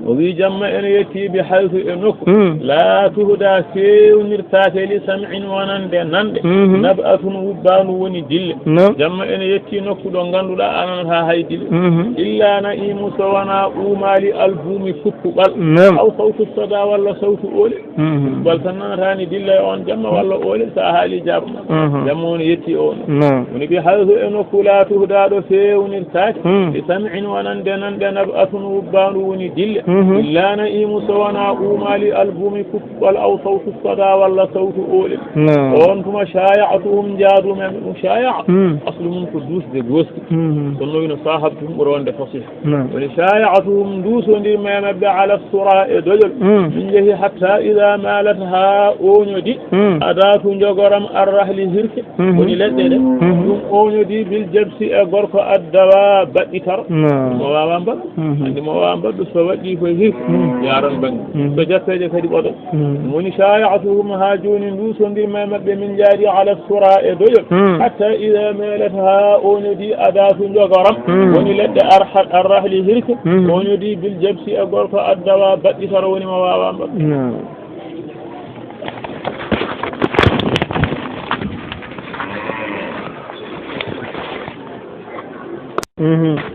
O wi jamma ene yetti bi haythu e nokku. Hmm. La tuhda feewnirtaake li sam'in wonande nanɗe. Mhm. Nab'atun wubbaandu woni dille. Naam. Jamma ene yetti nokku ɗo ngannduɗaa a nanata hay dille. Mhm. Illa na'imu so wonaa uumaali albuumi kukkuɓal. Naam. Aw sawtu sada walla sawtu oole. Mhm. Kukkuɓal tan nanataani dille e on jamma walla oole so a haali jaabama. Mhm. Jamma woni yetti o no. Naam. Woni bi haythu e nokku la tuhda ɗo feewnirtaake. Hmm. Li sam'in wonande nanɗe nab'atun wubbaandu woni dille. Mhm. Illa na'imu so wonaa uumaali albuumi kukkuɓal aw sawtu sada walla sawtu oole. Naam. On tuma shaya'tuhum njaadumi e maɓɓe ɗum shaya'a. Hmm. Aslu mum ko duusde gooski. Mhm. Kono no wino sahabtuhum ɓuri wonde fasiha. Naam. Woni shaya'tuhum nduusondir mi e maɓɓe ala sura e doƴol. Hmm. Min njehi hatta ida malat haa ooñodi. Hmm. Adatu njogoram arrahli hirke. Mhm. Woni leɗɗe ɗe. Mhm. Ɗum ooñodi bil jabsi e gorko addawa baɗɗitaro. Naam. Mo waawa mbaɗɗu. Mhm. Anndi mo waawa mbaɗɗu so waɗɗi ko Hirk, yaran bannge. So jatteeje kadi ɓoɗo. Woni, شايعتهم, haa jooni nduusondirmi e maɓɓe min jaari, على الثرى, e doƴol. حتى إذا مالت, haa o ñodii, أداة, njogoram. Woni leɗɗe arha-, الرحل, hirk. O ñodii, بالجبس, e gorko, الدوى, baɗɗitoro, woni mo waawaa mbaɗ.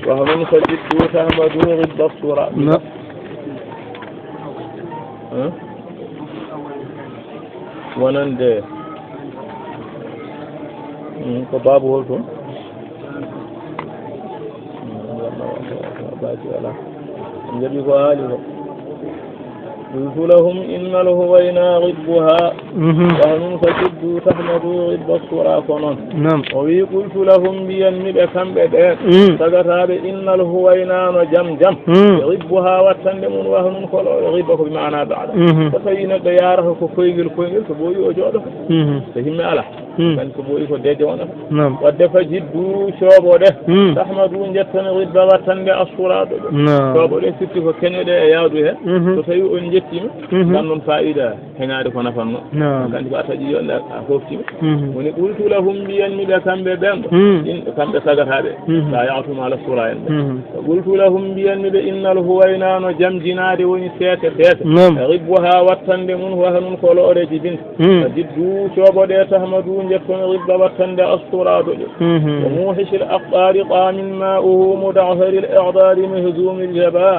وهن فجدوا تهمدوا غب الصرى. Wonande. Ko baabu hol toon? Baaji alaa. En njaɓi ko haali ko. قلت لهم إن الهوينا غبها. وهن فجدوا تهمدوا غب الصرى, ko noon. O wi, قلت لهم, mbiyanmi ɓe kamɓe ɓe, tagataaɓe, إن الهوينا, no jam jam, غبها, wattande mum, وهن, ko ɗo, غب ko بمعنى بعد. So tawi neɗɗo yaarata ko koyngel koyngel, so ɓooyi o jooɗoto. So himme alaa. Kan ko ɓooyi ko deeƴe wonata. Wadde, فجدوا, cooɓoɗe, تهمدوا, njettane, غب, wattande, الصرى, doƴol. Cooɓoɗe, surtout ko keñoɗe e yaadu he. So tawi on njettiima, nganndon faayiida heñaade ko nafanno. Kan ko a taƴi yo a fooftiima. Woni, قلت لهم, mbiyanmi ɓe kamɓe ɓen ɗo, in, kamɓe tagataaɓe, بايعتهم على الثرى en ɓe. قلت لهم, mbiyanmi ɓe, إن الهوينا, no jamjinaade, woni seete seete, غبها, wattande mum, وهن, ko lo'ore jibinde. فجدوا, cooɓoɗe, تهمدوا, njetton, غب, wattande, الصرى, doƴol. وموحش الأقطار قام ماؤه مدعثر الإعضاد مهزوم الجبا.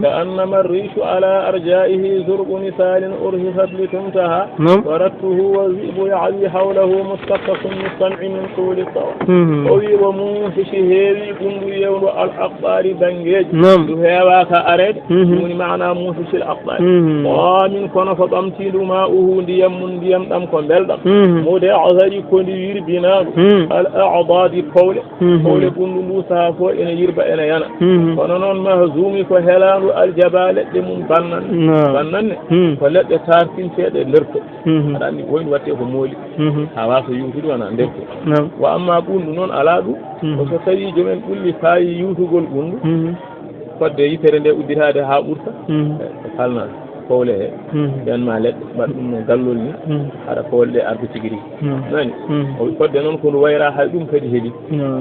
كأنما الريش على أرجائه زرق نسال أرهفت لتمتها. ورثته والذئب يعوي حوله مستكة السمع من طول الطوى. O wi, وموحش, heewi ɓunndu yewndu, الأقطار, banngeeji. Ndu heewaaka areede. Ɗum woni maanaa موحش الأقطار. قام, kono ko ɓamtiindu, ماؤه, ndiyam mum, ndiyam ɗam ko mbelɗam. مدعثر, ko ndi yirbinaandu. الأعضاد, powle. Powle ɓunndu ndu sahaa fof ene yirba, ene yana. Kono noon مهزوم, ko helaandu, الجبا, leɗɗe mum bannanne. Bannanne ko leɗɗe taartinteeɗe lerto. Aɗa anndi, woni waɗte ko mooli. Haa waasa yuwtude wona nder ko. Wa amma ɓunndu noon alaa ɗum. Ko so tawii joom en ɓulli faayi yuwtugol ɓunndu, fodde yitere nde udditaade haa ɓurta, e, ko falna powle he, ɓen ma leɗɗe, mbaɗa ɗum no gallol ni, haɗa powle ɗe arde tigi rigi. Nani? O wi fodde noon ko ndu wayra hay ɗum kadi heɓi.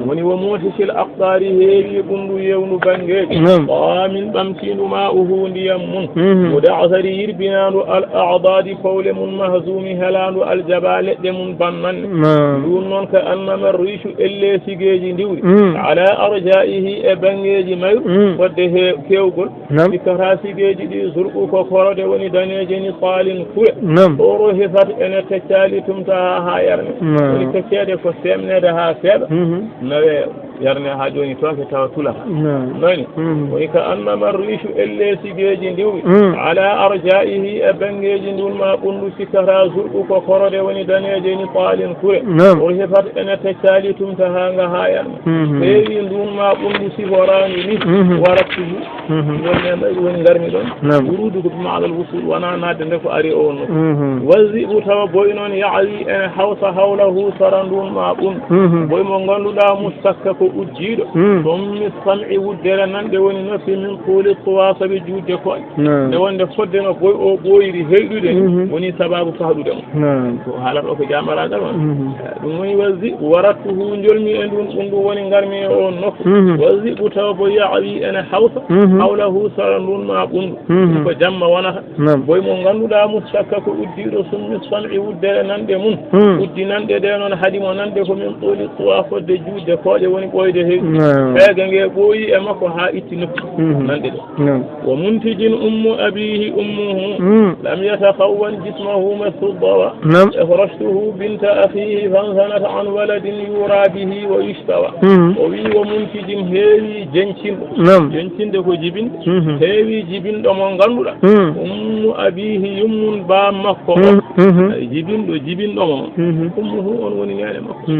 Woni وموحش الأقطار, heewi ɓunndu yewndu banngeeji. Qaamin, ɓamtiindu, maa'uhu, ndiyam mum. Muda'sari, yirbinaandu, al-a'daadi, powle mum, mahzuumi, helaandu, aljaba, leɗɗe mum bannanɗe. Nduun noon, ka annama riicu, ellee sigeeji ndiwri. Ala arjaa'ihi, e banngeeji mayru, fodde he keewgol. Sikkata sigeeji ɗi, zurqu, ko korode woni daneeje ni, saalin, kure. Urhifat, ene teccaali, tumta haa yarne. Woni tecceede ko seemneede haa seeɗa. Nawe yarne haa jooni tooke tawa tula. Nani? Woni ka annama riicu, ellee sigeeji ndiwri. Ala arjaa'ihi, e banngeeji ndun ma ɓunndu, sikkata zurqu, ko korode woni daneeje ni, saalin, kure. Urhifat, ene teccaali, tumta haa nga haa yarne. Heewi ndun ma ɓunndu siforaandu ni, warattuhu. Ngol neema ɗum woni ngarmi ɗon. Wuruudu ko bi ma'anal wusul, wonaa naatde nde ko ari o wonno. Wa zi'bu, tawa boy noon, ya'wi, ene hawsa, hawlahu, sara ndun ma ɓunndu. Boy mo ngannduɗaa mustakka ko uddiiɗo. Summi sam'i, wuddere nanɗe woni noppi, min tuuli tuwa, sabi juutde ko'e. Nde wonde fodde no boy o ɓooyiri heyɗude ni, woni sabaabu fahɗude mo. Ko haalata o ko jaambaraagal on. Ɗum woni wa zi'bu, warattuhu, njolmi e ndun ɓunndu, woni ngarmi e on nokku. Wa zi'bu, tawa boy, ya'wi, ene hawsa, hawlahu, sara ndun ma ɓunndu. Ko jamma wonata. Boy mo ngannduɗaa mustakka ko uddiiɗo, summi sam'i, wuddere nanɗe mum. Uddi nanɗe ɗe noon, haɗi mo nanɗe ko min tuuli tuwa, fodde juutde ko'e, woni ɓooyde heyɗude. Peega nge ɓooyi e makko haa itti noppi nanɗe ɗe. Wa muntijin ummu abiihi ummuhu, lam yatakhawwan jismahu massu dawa. Ikhrajtuhu binta akhiihi fansanat an waladin yura bihi wa yushtawa. O wi, wa muntijin, heewi jencinɗo. Jencinde ko jibinde. Heewi jibinɗo mo ngannduɗaa. Ummu abiihi, yummun baam makko o. Ay, jibinɗo, jibinɗo mo. Ummuhu, on woni neene makko.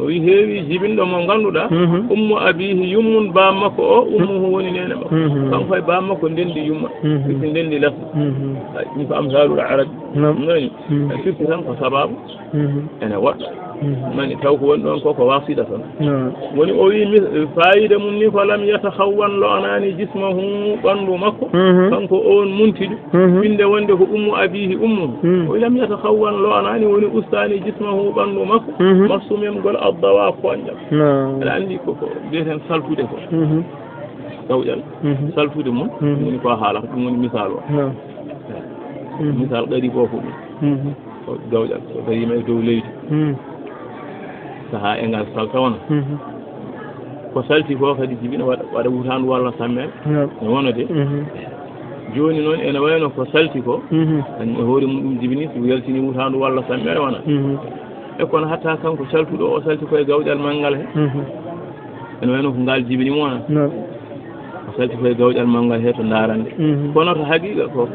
O wi, heewi jibinɗo mo ngannduɗaa. Mhm. Ummu abihi, yummun baam makko o, ummuhu woni neene makko. Mhm. Kanko e baam makko ndendi yumma. Mhm. Ɓe ndendi lafdu. Mhm. Ay, ɗum ko amsalul arab. Naam. Nani? Mhm. A firti tan ko sababu. Mhm. Ene woɗɗa. Mhm. Nani taw ko woni ɗon ko, ko wasida tan. Naam. Woni o wi mi, fayida mum ni ko lam yatakhawwan, lo'anaani jismahu, ɓanndu makko. Mhm. Kanko on muntiɗo. Mhm. Innde wonde ko ummu abihi ummu. Mhm. O wi lam yatakhawwan, lo'anaani, woni ustaani jismahu, ɓanndu makko. Mhm. Massu mem gol addawa koñƴam. Naam. Aɗa anndi ko, ko mbiyeten saltude ko. Mhm. Gawƴal. Mhm. Saltude mum. Mhm. Ɗum woni ko a haalata, ɗum woni misal o. Naam. Mhm. Misal qariib o ko ɗum. Mhm. Ko gawƴal, so tawiima e dow leydi. Mhm. Sahaa e ngal salta wona. Mhm. Ko salti ko kadi jibina waɗa, waɗa wutaandu walla sammere. Naam. No wona de. Mhm. Jooni noon ene wayno ko salti ko, mhm, kañum e hoore mum ɗum jibini, so yaltini wutaandu walla sammere wona. Mhm. E kono hatta kanko saltuɗo o salti koye gawƴal manngal he. Mhm. Ene wayno ko ngal jibini mo wona. Naam. O salti koye gawƴal manngal he to ndaarande. Mhm. Kono to haqiiqa ko,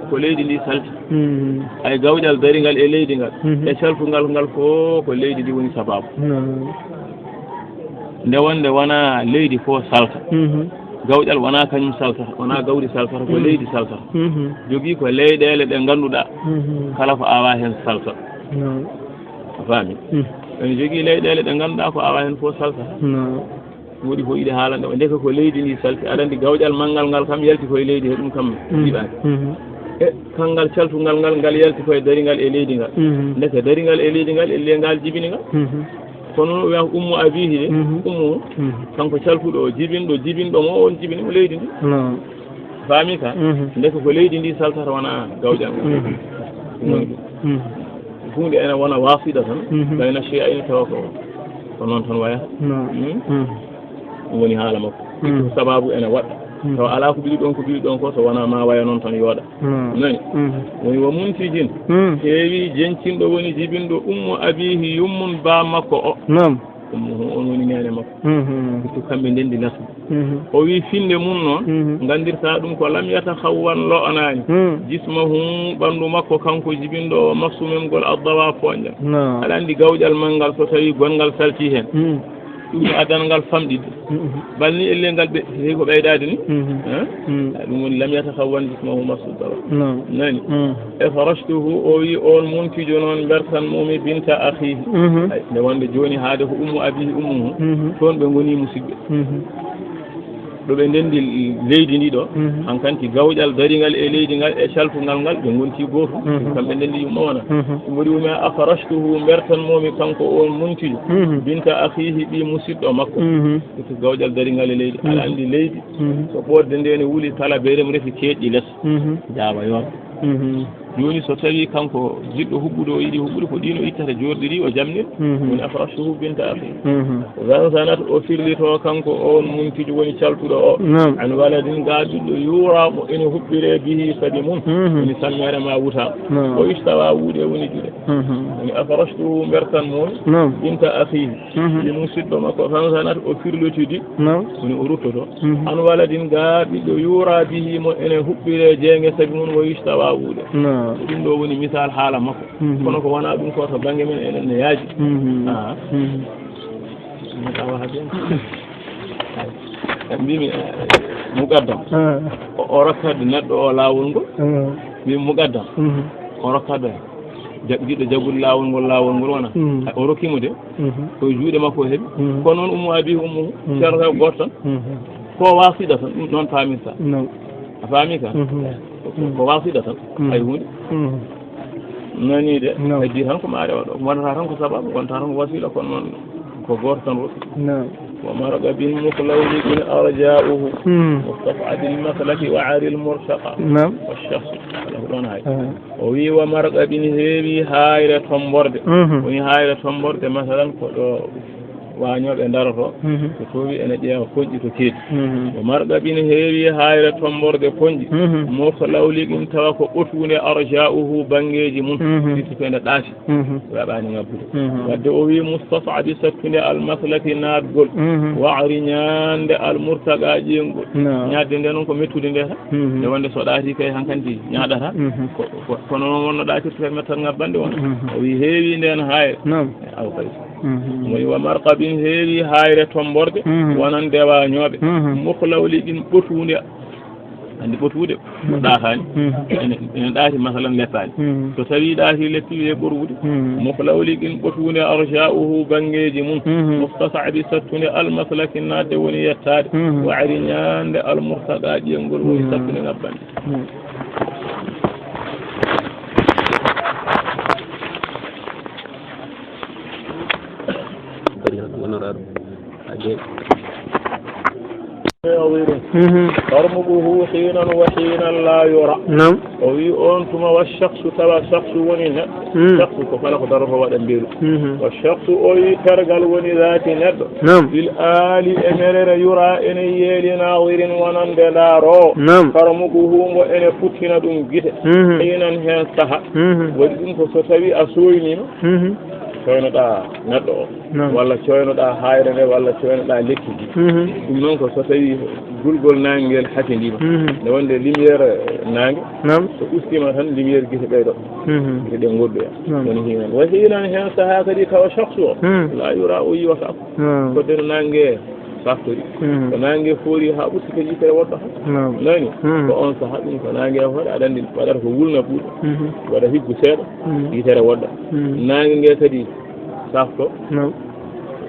ko leydi ndi salti. Mhm. Ay gawƴal daringal e leydi ngal, mhm, e saltungal ngal ko, ko leydi ndi woni sababu. Naam. Nde wonde wona leydi ko salta. Mhm. Gawƴal wona kañum saltata, wona gawri saltata, ko, mhm, leydi saltata. Mhm. Jogii ko leyɗeele ɗe ngannduɗaa, mhm, kala ko awa heen salta. Naam. A faami? Mhm. Ene jogii leyɗeele ɗe ngannduɗaa ko awa heen fof salta. Naam. Woodi ko yiɗi haalande o, ndeke ko leydi ndi salti. Aɗa anndi gawƴal manngal ngal kam yalti koye leydi he ɗum kam, mhm, yiɗaani. Mhm. E kanngal caltungal ngal, ngal yalti koye daringal e leydi ngal. Mhm. Ndeke daringal e leydi ngal, e le ngal jibini ngal. Mhm. Kono noon o wiyama ummu abihi de, mhm, ummu, mhm, kanko caltuɗo o, jibinɗo, jibinɗo mo, on jibini mo leydi ndi. Naam. Faami ka? Mhm. Ndeke ko leydi ndi saltata, wona gawƴal ngal. Mhm. Ɗum woni ɗum. Mhm. Huunde ene wona wasida tan, mhm, bayna shay'ayni tawa ko, ko noon tan wayata. Naam. Hmm? Mhm. Ɗum woni haala makko. Mhm. Sababu ene waɗa. Mhm. Tawa alaa ko ɓili ɗon, ko ɓili ɗon ko, so wona ma waya noon tan yooɗa. Naam. Nani? Mhm. Woni wa muntijin. Mhm. Heewi jencinɗo woni jibinɗo ummu abihi, yummun ba makko o. Naam. Ummuhu on woni neene makko. Mhm. Surtout kamɓe ndendi nasbu. Mhm. O wi finde mum noon, mhm, nganndirta ɗum ko lam yatakhawwan, lo'anaani. Mhm. Jismahu, ɓanndu makko kanko jibinɗo o, massu mem gol addawa poñƴam. Naam. Aɗa anndi gawƴal manngal so tawi gonngal salti heen. Mhm. Ɗum ko adangal famɗi. Mhm. Balni elle ngal ɓe, heewi ko ɓeydaade ni. Mhm. Eh? Mhm. Ɗum woni lam yatakhawwan jismahu massu dawa. Naam. Nani? Mhm. E farashtuhu, o wi on muntijo noon, mbertan momi binta akhihi. Mhm. Ay, nde wonde jooni haade ko ummu abihi ummuhu. Mhm. Toon ɓe ngoni musidɓe. Mhm. Ɗo ɓe ndendi leydi ndi ɗo, mhm, hankanti gawƴal daringal e leydi ngal e caltungal ngal, ɓe ngonti gooto. Mhm. Kamɓe ndendi yumma wona. Mhm. Ɗum waɗi wumi a farashtuhu, mbertan momi kanko on muntijo. Mhm. Binta akhihi, ɓi musidɗo makko. Mhm. Surtout gawƴal daringal e leydi. Mhm. Aɗa anndi leydi, mhm, so ɓoodde nde ne wuli kala berem refi keeƴɗi les. Mhm. Jaawa yoon. Mhm. Jooni so tawi kanko jiɗɗo huɓɓude o yiɗi huɓɓude, ko ɗin o ittata joorɗi ɗi o jamnira. Mhm. Woni afrashuhu binta akhi. Mhm. Zanzanat o firlito kanko on muntijo woni caltuɗo o. Naam. An waladin ga ɓiɗɗo yura mo ene huɓɓire bihi sabi mum. Mhm. Woni sammere ma wuta. Naam. O istawa wuuɗe woni juɗe. Mhm. Woni afrashuhu mbertan mo. Naam. Binta akhihi. Mhm. Ɗi musidɗo makko fansanat o firlotidi. Naam. Woni o ruttoto. Mhm. An waladin ga ɓiɗɗo yura bihi mo ene huɓɓire jeenge sabi mum wo yustawa wuuɗe. Naam. Ko ɗum ɗo woni misal haala makko. Mhm. Kono ko wona ɗum ko to bannge men enen ne yaaji. Mhm. Ah. Mhm. Ɗum ka wahabi en. En mbimi, eh, muqaddam. Ah. O, o rokkat neɗɗo o laawol ngol. Ah. Mbimi muqaddam. Mhm. O rokkat jaɓ-, jiɗɗo jaɓude laawol ngol, laawol ngol wona. Mhm. O rokki mo de. Mhm. Ko juuɗe makko o heɓi. Mhm. Kono noon ummu abi ummu. Mhm. Ceerno gooto tan. Mhm. Ko wasida tan, ɗum noon faamirta. Naam. A faami ka? Mhm. Ko, ko wasida tan. Mhm. Hay huunde. Mhm. Nani de, naam, heddi tan ko maare o ɗo. Wonata tan ko sababu, wonata tan ko wasila, kono noon ko gooto tan woni. Naam. Wa marqa bin muklawli bin arja'uhu. Mhm. Mustafa bil maslaki wa aril murtaqa. Naam. Wa shakhs. Ala ko ɗon hay. Ah. O wi wa marqa bin heewi hayre tomborde. Mhm. Woni hayre tomborde, masalan, ko ɗo waañooɓe ndaroto, mhm, ko toowi ene ƴeewa koñƴi to keedi. Mhm. O marqa bin heewi hayre tomborde koñƴi. Mhm. Mofta lawli ɗum tawa ko ɓotuunde arja'uhu banngeeji mum. Mhm. Firti ko ene ɗaati. Mhm. Weeɓaani ŋabbude. Mhm. Wadde o wi mustas'abi sattunde almaslaki naatgol. Mhm. Wa'ri ñaande almurtaqa ƴeengol. Naam. Ñaadde nde noon ko mettude nde tan. Mhm. Nde wonde so ɗaati kay hankanti ñaaɗata. Mhm. Ko, ko, kono noon wonno ɗaatirta kay mettal ŋabbande won. Mhm. O wi heewi ndeen hayre. Naam. Aw kay. Mhm. Woni wa marqa bi Heewi hayre tomborɗe, mhm, wonande waañooɓe. Mhm. Mukhlawliqin ɓotuunde, anndi ɓotuude, mhm, ɗaataani. Mhm. Ene, ene ɗaati, masalan, leppaani. Mhm. So tawii ɗaati leppi, wiyee ɓoruude. Mhm. Mukhlawliqin ɓotuunde, arja'uhu banngeeji mum. Mhm. Mustas'abi sattunde, almaslaki naatde woni yettaade. Mhm. Wa ari ñaande, almurtaqa ƴi'angol woni, mhm, sattunde ŋabbande. Mhm. Mhm. Tarmuquhu hiinan wa hiinan laa yura. Naam. O wi on tuma wa shakhsu, tawa shakhsu woni neɗɗo. Mm. Shakhsu ko kala ko daroto waɗa mbeelu. Mhm. Wa shakhsu o wi tergal woni zaati neɗɗo. Naam. Fil aali e merere yura ene yeeli naadirin wonande ndaaroowo. Naam. Tarmuquhu mbo ene futtina ɗum gite. Mhm. Hiinan heen saha. Mhm. Waɗi ɗum ko so tawi a sooyniima. Mhm. Coynoɗaa neɗɗo o. Naam. Walla coynoɗaa hayre nde, walla coynoɗaa lekki ndi. Mhm. Ɗum noon ko so tawi gulgol naange ngel hasindiima. Mhm. Nde wonde lumière naange, naam, so ustiima tan lumière gite ɓeydo. Mhm. Gite ɗe ngoɗɗoya. Naam. Woni hiinan. Wa hiinan heen sahaa kadi tawa shakhsu o. Mhm. Laa yura o yiwata. Naam. Ko nden naange saftori. Mhm. Ko naange foori haa ɓurti kadi yitere woɗɗo. Naam. Nani? Mhm. Ko on sahaa ɗum ko naange hoore aɗa anndi waɗata ko wulna ɓuuɗa. Mhm. Waɗa higgu seeɗa. Mhm. Yitere woɗɗa. Mhm. Naange nge kadi safto. Naam.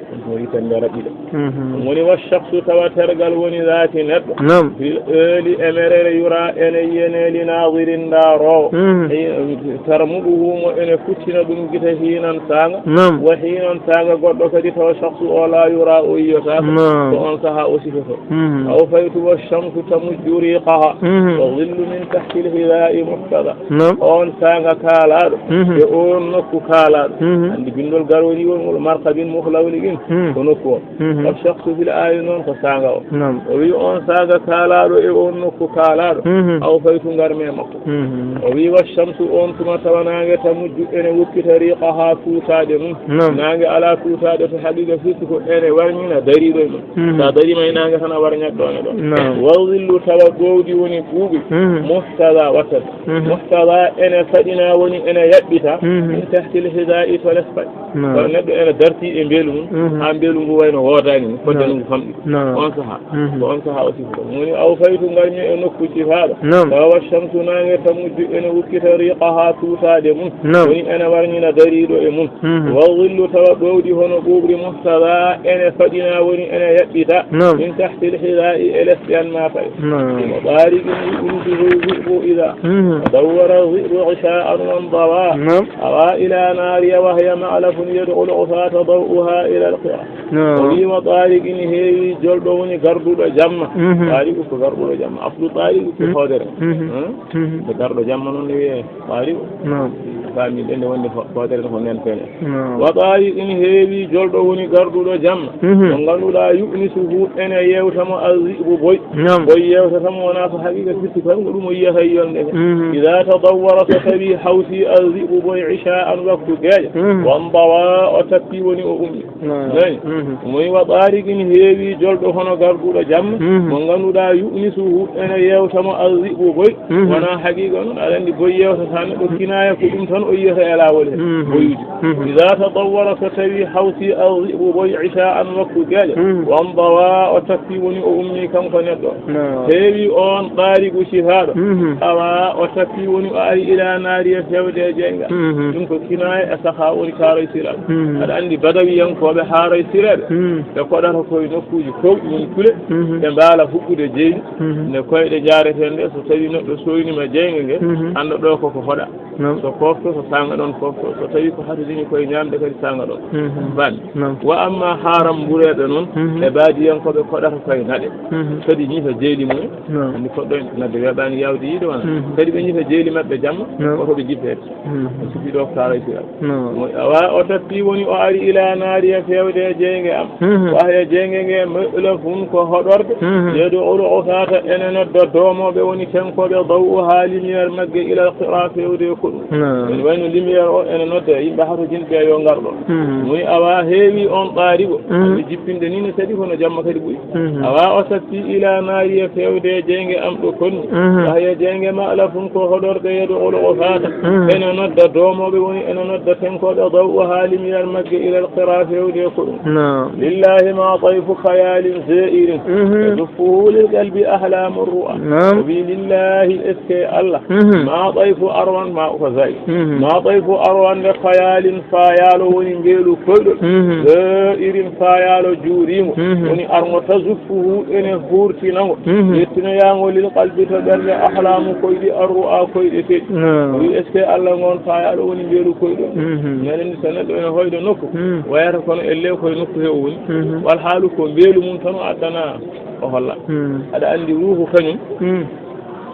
Ɗum ko yitere nde raɓɓiɗo. Mhm. Ɗum woni wa shakhsu tawa tergal woni zaati neɗɗo. Naam. Fil eeli e merere yura ene yiyee li naadirin ndaaroowo. Mhm. E tarmuquhu mo ene futtina ɗum gite hiinan saanga. Naam. Wa hiinan saanga goɗɗo kadi tawa shakhsu o laa yura o yiyotaako. Naam. Ko on sahaa o sifoto. Mhm. Aw faytu wa shamsu tamujju riqaha. Mhm. Wa dhillu min tahti al-hidaa'i muhtada. Naam. On saanga kaalaaɗo, mhm, e on nokku kaalaaɗo. Mhm. Anndi binndol garoori won ngol markabin mukhlawliqin. Mhm. Ko nokku on. Mhm. Wa shakhsu fil aali noon ko saanga o. Naam. O wi on saanga kaalaaɗo e on nokku kaalaaɗo. Mhm. Aw faytu ngarmi e makko. Mhm. O wi wa shamsu on tuma tawa naange tamujju ene wokkita riqaha tuutaaɗe mum. Naam. Naange alaa tuutaaɗe to haqiiqa firti ko ene warñina dariiɗo e mum. Mhm. Sa dariima e naange tan a warñat ɗoon e ɗoon. Naam. Wa dhillu tawa ɗowdi woni ɓuuɓri. Mhm. Muhtada wattat. Mhm. Muhtada ene faɗina woni ene yaɓɓita. Mhm. Min tahti al-hidaa'i to les paɗe. Naam. Kono neɗɗo ene darti e mbeelu mum, mhm, haa mbeelu ngu wayno woodaani ni, fodde, naam, ngu famɗi. Naam. On sahaa. Mhm. Ko on sahaa o sifata. Ɗum woni aw faytu ngarmi e nokku cifaaɗo. Naam. Tawa shamsu naange tamujju ene wukkita riqaha tuutaaɗe mum. Naam. Woni ene warñina dariiɗo e mum. Mhm. Wa dhillu tawa ɗowdi hono ɓuuɓri muhtada ene faɗina woni ene yaɓɓita. Naam. Min tahti al-hidaa'i e les ɓiyan ma paɗe. Naam. Wa tariqin yu'nisuhu dhi'bu idha, mhm, tadawwara dhi'bu isha'an wa intawa. Naam. Awa ila nariya wa hiya ma'lafun yad'u al-usata daw'uha ila al-qira. Naam. O wi wa tariqin heewi jolɗo woni garduɗo jamma. Mhm. Tariqu ko garduɗo jamma. Aslu tariqu ko, mhm, hoodere. Mhm. Hmm? Mhm. Nde garɗo jamma noon ne wiyee Tariqu. Naam. Faami ɗen nde wonde fo-, footere ko nden pene. Naam. Wa tariqin heewi jolɗo woni garduɗo jamma. Mhm. Mo ngannduɗaa yu'nisuhu ene yewta mo al-dhi'bu boy. Naam. Boy yewtata mo wonaa ko haqiiqa firti ko ɗum o yiyata e yolnde he. Mhm. Idha tadawwara so tawi hawti al-dhi'bu boy isha'an waktu geeƴa. Mhm. Wa intawa o tappi woni o ummi. Naam. Nayi. Mhm. Mo wi wa tariqin heewi jolɗo hono garduɗo jamma. Mhm. Mo ngannduɗaa yu'nisuhu ene yewta mo al-dhi'bu boy. Mhm. Wonaa haqiiqa noon, aɗa anndi boy yewtata neɗɗo, kinaaya ko ɗum tan o yiyata e laawol he. Mhm. Boyuuji. Mhm. Idha tadawwara so tawi hawti al-dhi'bu boy isha'an waktu geeƴa. Mhm. Wa intawa o tappi woni o ummi kanko neɗɗo. Naam. Heewi on tariqu cifaaɗo. Mhm. Awa o tappi woni o ari ila nariya fewde e jeynga. Mhm. Ɗum ko kinaaya e saha woni kaaroy sira. Mhm. Aɗa anndi badawiyankooɓe haaroy sireeɓe. Mhm. Ɓe koɗata koye nokkuuji toowɗi woni kule. Mhm. Ɓe mbaala huɓɓude jeyni. Mhm. Nde koyɗe jaaretee nde so tawi neɗɗo sooyniima jeynge nge, mhm, annda ɗo koko hoɗa. Naam. So foofto, so saanga ɗoon foofto. So tawi ko hatodini koye ñaamde kadi saanga ɗoon. Mhm. Baan. Naam. Wa amma haaram mbureeɓe noon, mhm, e baadiyankooɓe koɗata koye naɗe. Mhm. Kadi ñifa jeyli mumen. Naam. Anndi koɗɗo en nadde weeɓaani yaawde yiide wona. Mhm. Kadi ɓe ñifa jeyli maɓɓe jamma, naam, koto ɓe jippeede. Mhm. O sufi ɗo kaaroy sira. Naam. Mo, awa o tappi woni o ari ila nariya fewde e jeynge am. Mhm. Wa hiya jeynge nge ma'lafun ko hoɗorde. Mhm. Yad'u al-usata ene nodda doomooɓe woni tenkooɓe daw'uha lumière magge ila al-qira fewde e koɗu. Naam. Ene wayno lumière o ene nodda yimɓe hatojinɓe yo ngar ɗo. Mhm. Mo wi awa heewi on tariqu. Mhm. Anndi jippinde ni ne saɗi kono jamma kadi ɓuri. Mhm. Awa o tappi ila nariya fewde e jeynge am ɗo konni. Mhm. Wa hiya jeynge ma'lafun ko hoɗorde yad'u al-usata. Mhm. Ene nodda doomooɓe woni ene nodda tenkooɓe daw'uha lumière magge ila al-qira fewde e koɗu. Naam. Naam. Lillahi ma tayfu khayalin za'irin, mhm, tazuffuhu lil qalbi ahlamu ru'a. Naam. O wi, lillahi, eske Allah, mhm, ma tayfu arwan ma ko za'i. Mhm. Ma tayfu arwan de khayalin fayalo woni mbeelu koyɗol. Mhm. Za'irin fayalo juurimo. Mhm. Woni armo tazuffuhu ene hurtina ngo. Mhm. Yettinoyango lil qalbi to ɓernde ahlamu koyɗi arru'a koyɗe teɗi. Naam. O wi, eske Allah ngon fayalo woni mbeelu koyɗol. Mhm. Menen so neɗɗo ene hoyɗo nokku. Mhm. Wayata kono elle koye nokku he o woni. Mhm. Wal haalu ko mbeelu mum tan o addana o holla. Mhm. Aɗa andi ruuhu kañum. Mhm.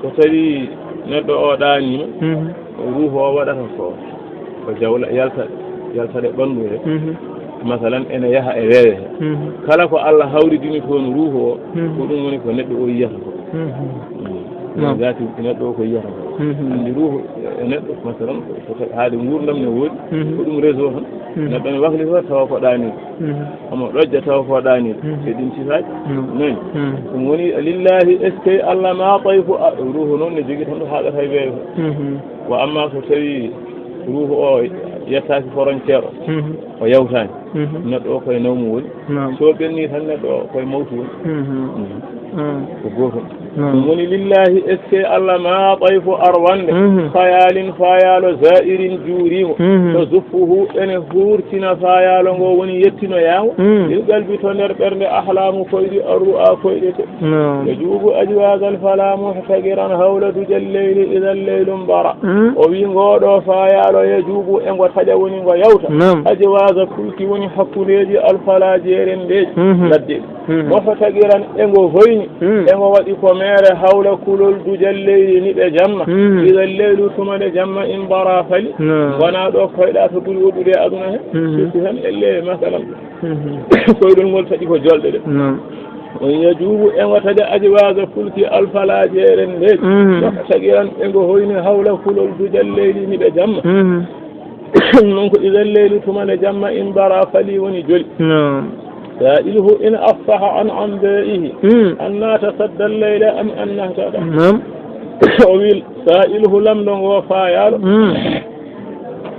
So tawi neɗɗo o ɗaanima, mhm, ruuhu o waɗata ko, ko jawla yalta, yalta e ɓandu he. Mhm. Masalan, ene yaha e weeyo he. Mhm. Kala ko Allah hawridini toon ruuhu o, mhm, ko ɗum woni ko neɗɗo o yiyata ko. Mhm. Mm. Naam. Zati neɗɗo o ko yiyata ko. Mhm. Andi ruuhu e neɗɗo, masalan, ko, ko haade nguurndam ne woodi, mhm, ko ɗum réseau tan. Mhm. Neɗɗo ne waklita tawa ko ɗaani. Mhm. Omo ɗojja tawa ko ɗaani. Mhm. E ɗin sifaaji. Mhm. Nani? Mhm. Ɗum woni, lillahi, eske Allah ma tayfu, a, ruuhu noon ne jogii tan ɗo haaɗata e weeyo. Mhm. Wa amma so tawi ruuhu o yettaaki frontière o, mhm, o yawtaani. Mhm. Neɗɗo o koye nawmu woni. Naam. So ɓenni tan neɗɗo o koye mawtu woni. Mhm. Mhm. Mhm. Ko gooto. Naam. Ɗum woni lillahi, eske Allah ma tayfu arwande, mhm, khayalin fayalo za'irin juurimo. Mhm. Tazuffuhu ene hurtina fayalo ngo woni yettinoyango. Mhm. Lil qalbi to nder ɓernde ahlamu koyɗi arru'a koyɗe te. Naam. Yajubu ajwazan fala muhtaqiran hawla dujal leyli idha al-leylu mbara. Mm. O wi ngoɗo fayalo yajubu e ngo taƴa woni ngo yawta. Naam. Ajwaza kulki woni hakkundeji alfala jerendeji. Mhm. Ladde. Mhm. Muhtaqiran e ngo hoyni. Mm. E ngo waɗi ko mere hawla kulol dujal leyli ni ɓe jamma. Mhm. Idha al-leylu tuma nde jamma in mbara fali. Naam. Gona ɗo koyɗa to ɓuri woɗɗude e aduna he. Mhm. Surtout hen elle masalan. Mhm. Koyɗol ngol taƴi ko jolɗe ɗe. Naam. On yajubu e ngo taƴa ajwaza fulki alfala jeeren ndeeji. Mhm. Taƴiran e ngo hoyni hawla kulol dujal leyli ni ɓe jamma. Mhm. Non ko idan leyli tuma nde jamma in bara fali woni joli. Naam. Sa'iluhu in afsaha an anba'ihi. Mm. An nata sadda leyla am an nahtada. Naam. O wi sa'iluhu lamɗo ngo fayalo. Mm.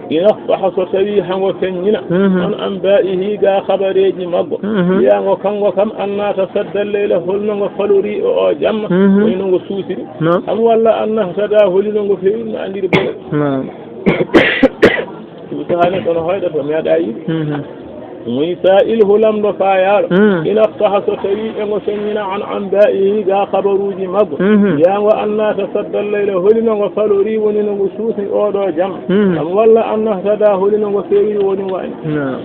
Ina faha so tawi hango feññina. Mhm. On anba'ihi ga habareji maggo. Mhm. Wiyango kango kam an nata sadda leyla holno ngo falori o, o jamma. Mhm. Woni no ngo suusiri. Naam. Am walla an nahtada holi no ngo fewi no andiri bone. Naam. Ɗum sahani kono hoyɗo to meeɗa yiɗi. Mhm. Muy sa'ilhu lamɗo fayaaɗo. Mm. Ina faha so tawi e ngo feññina an anba'ihi ga habaruji maggo. Mhm. Wiyango an nata sadda leyla holi no ngo falori woni no ngo suusi oɗo jam. Mm. Am walla an nahtada holi no ngo fewi woni ngo ani. Naam.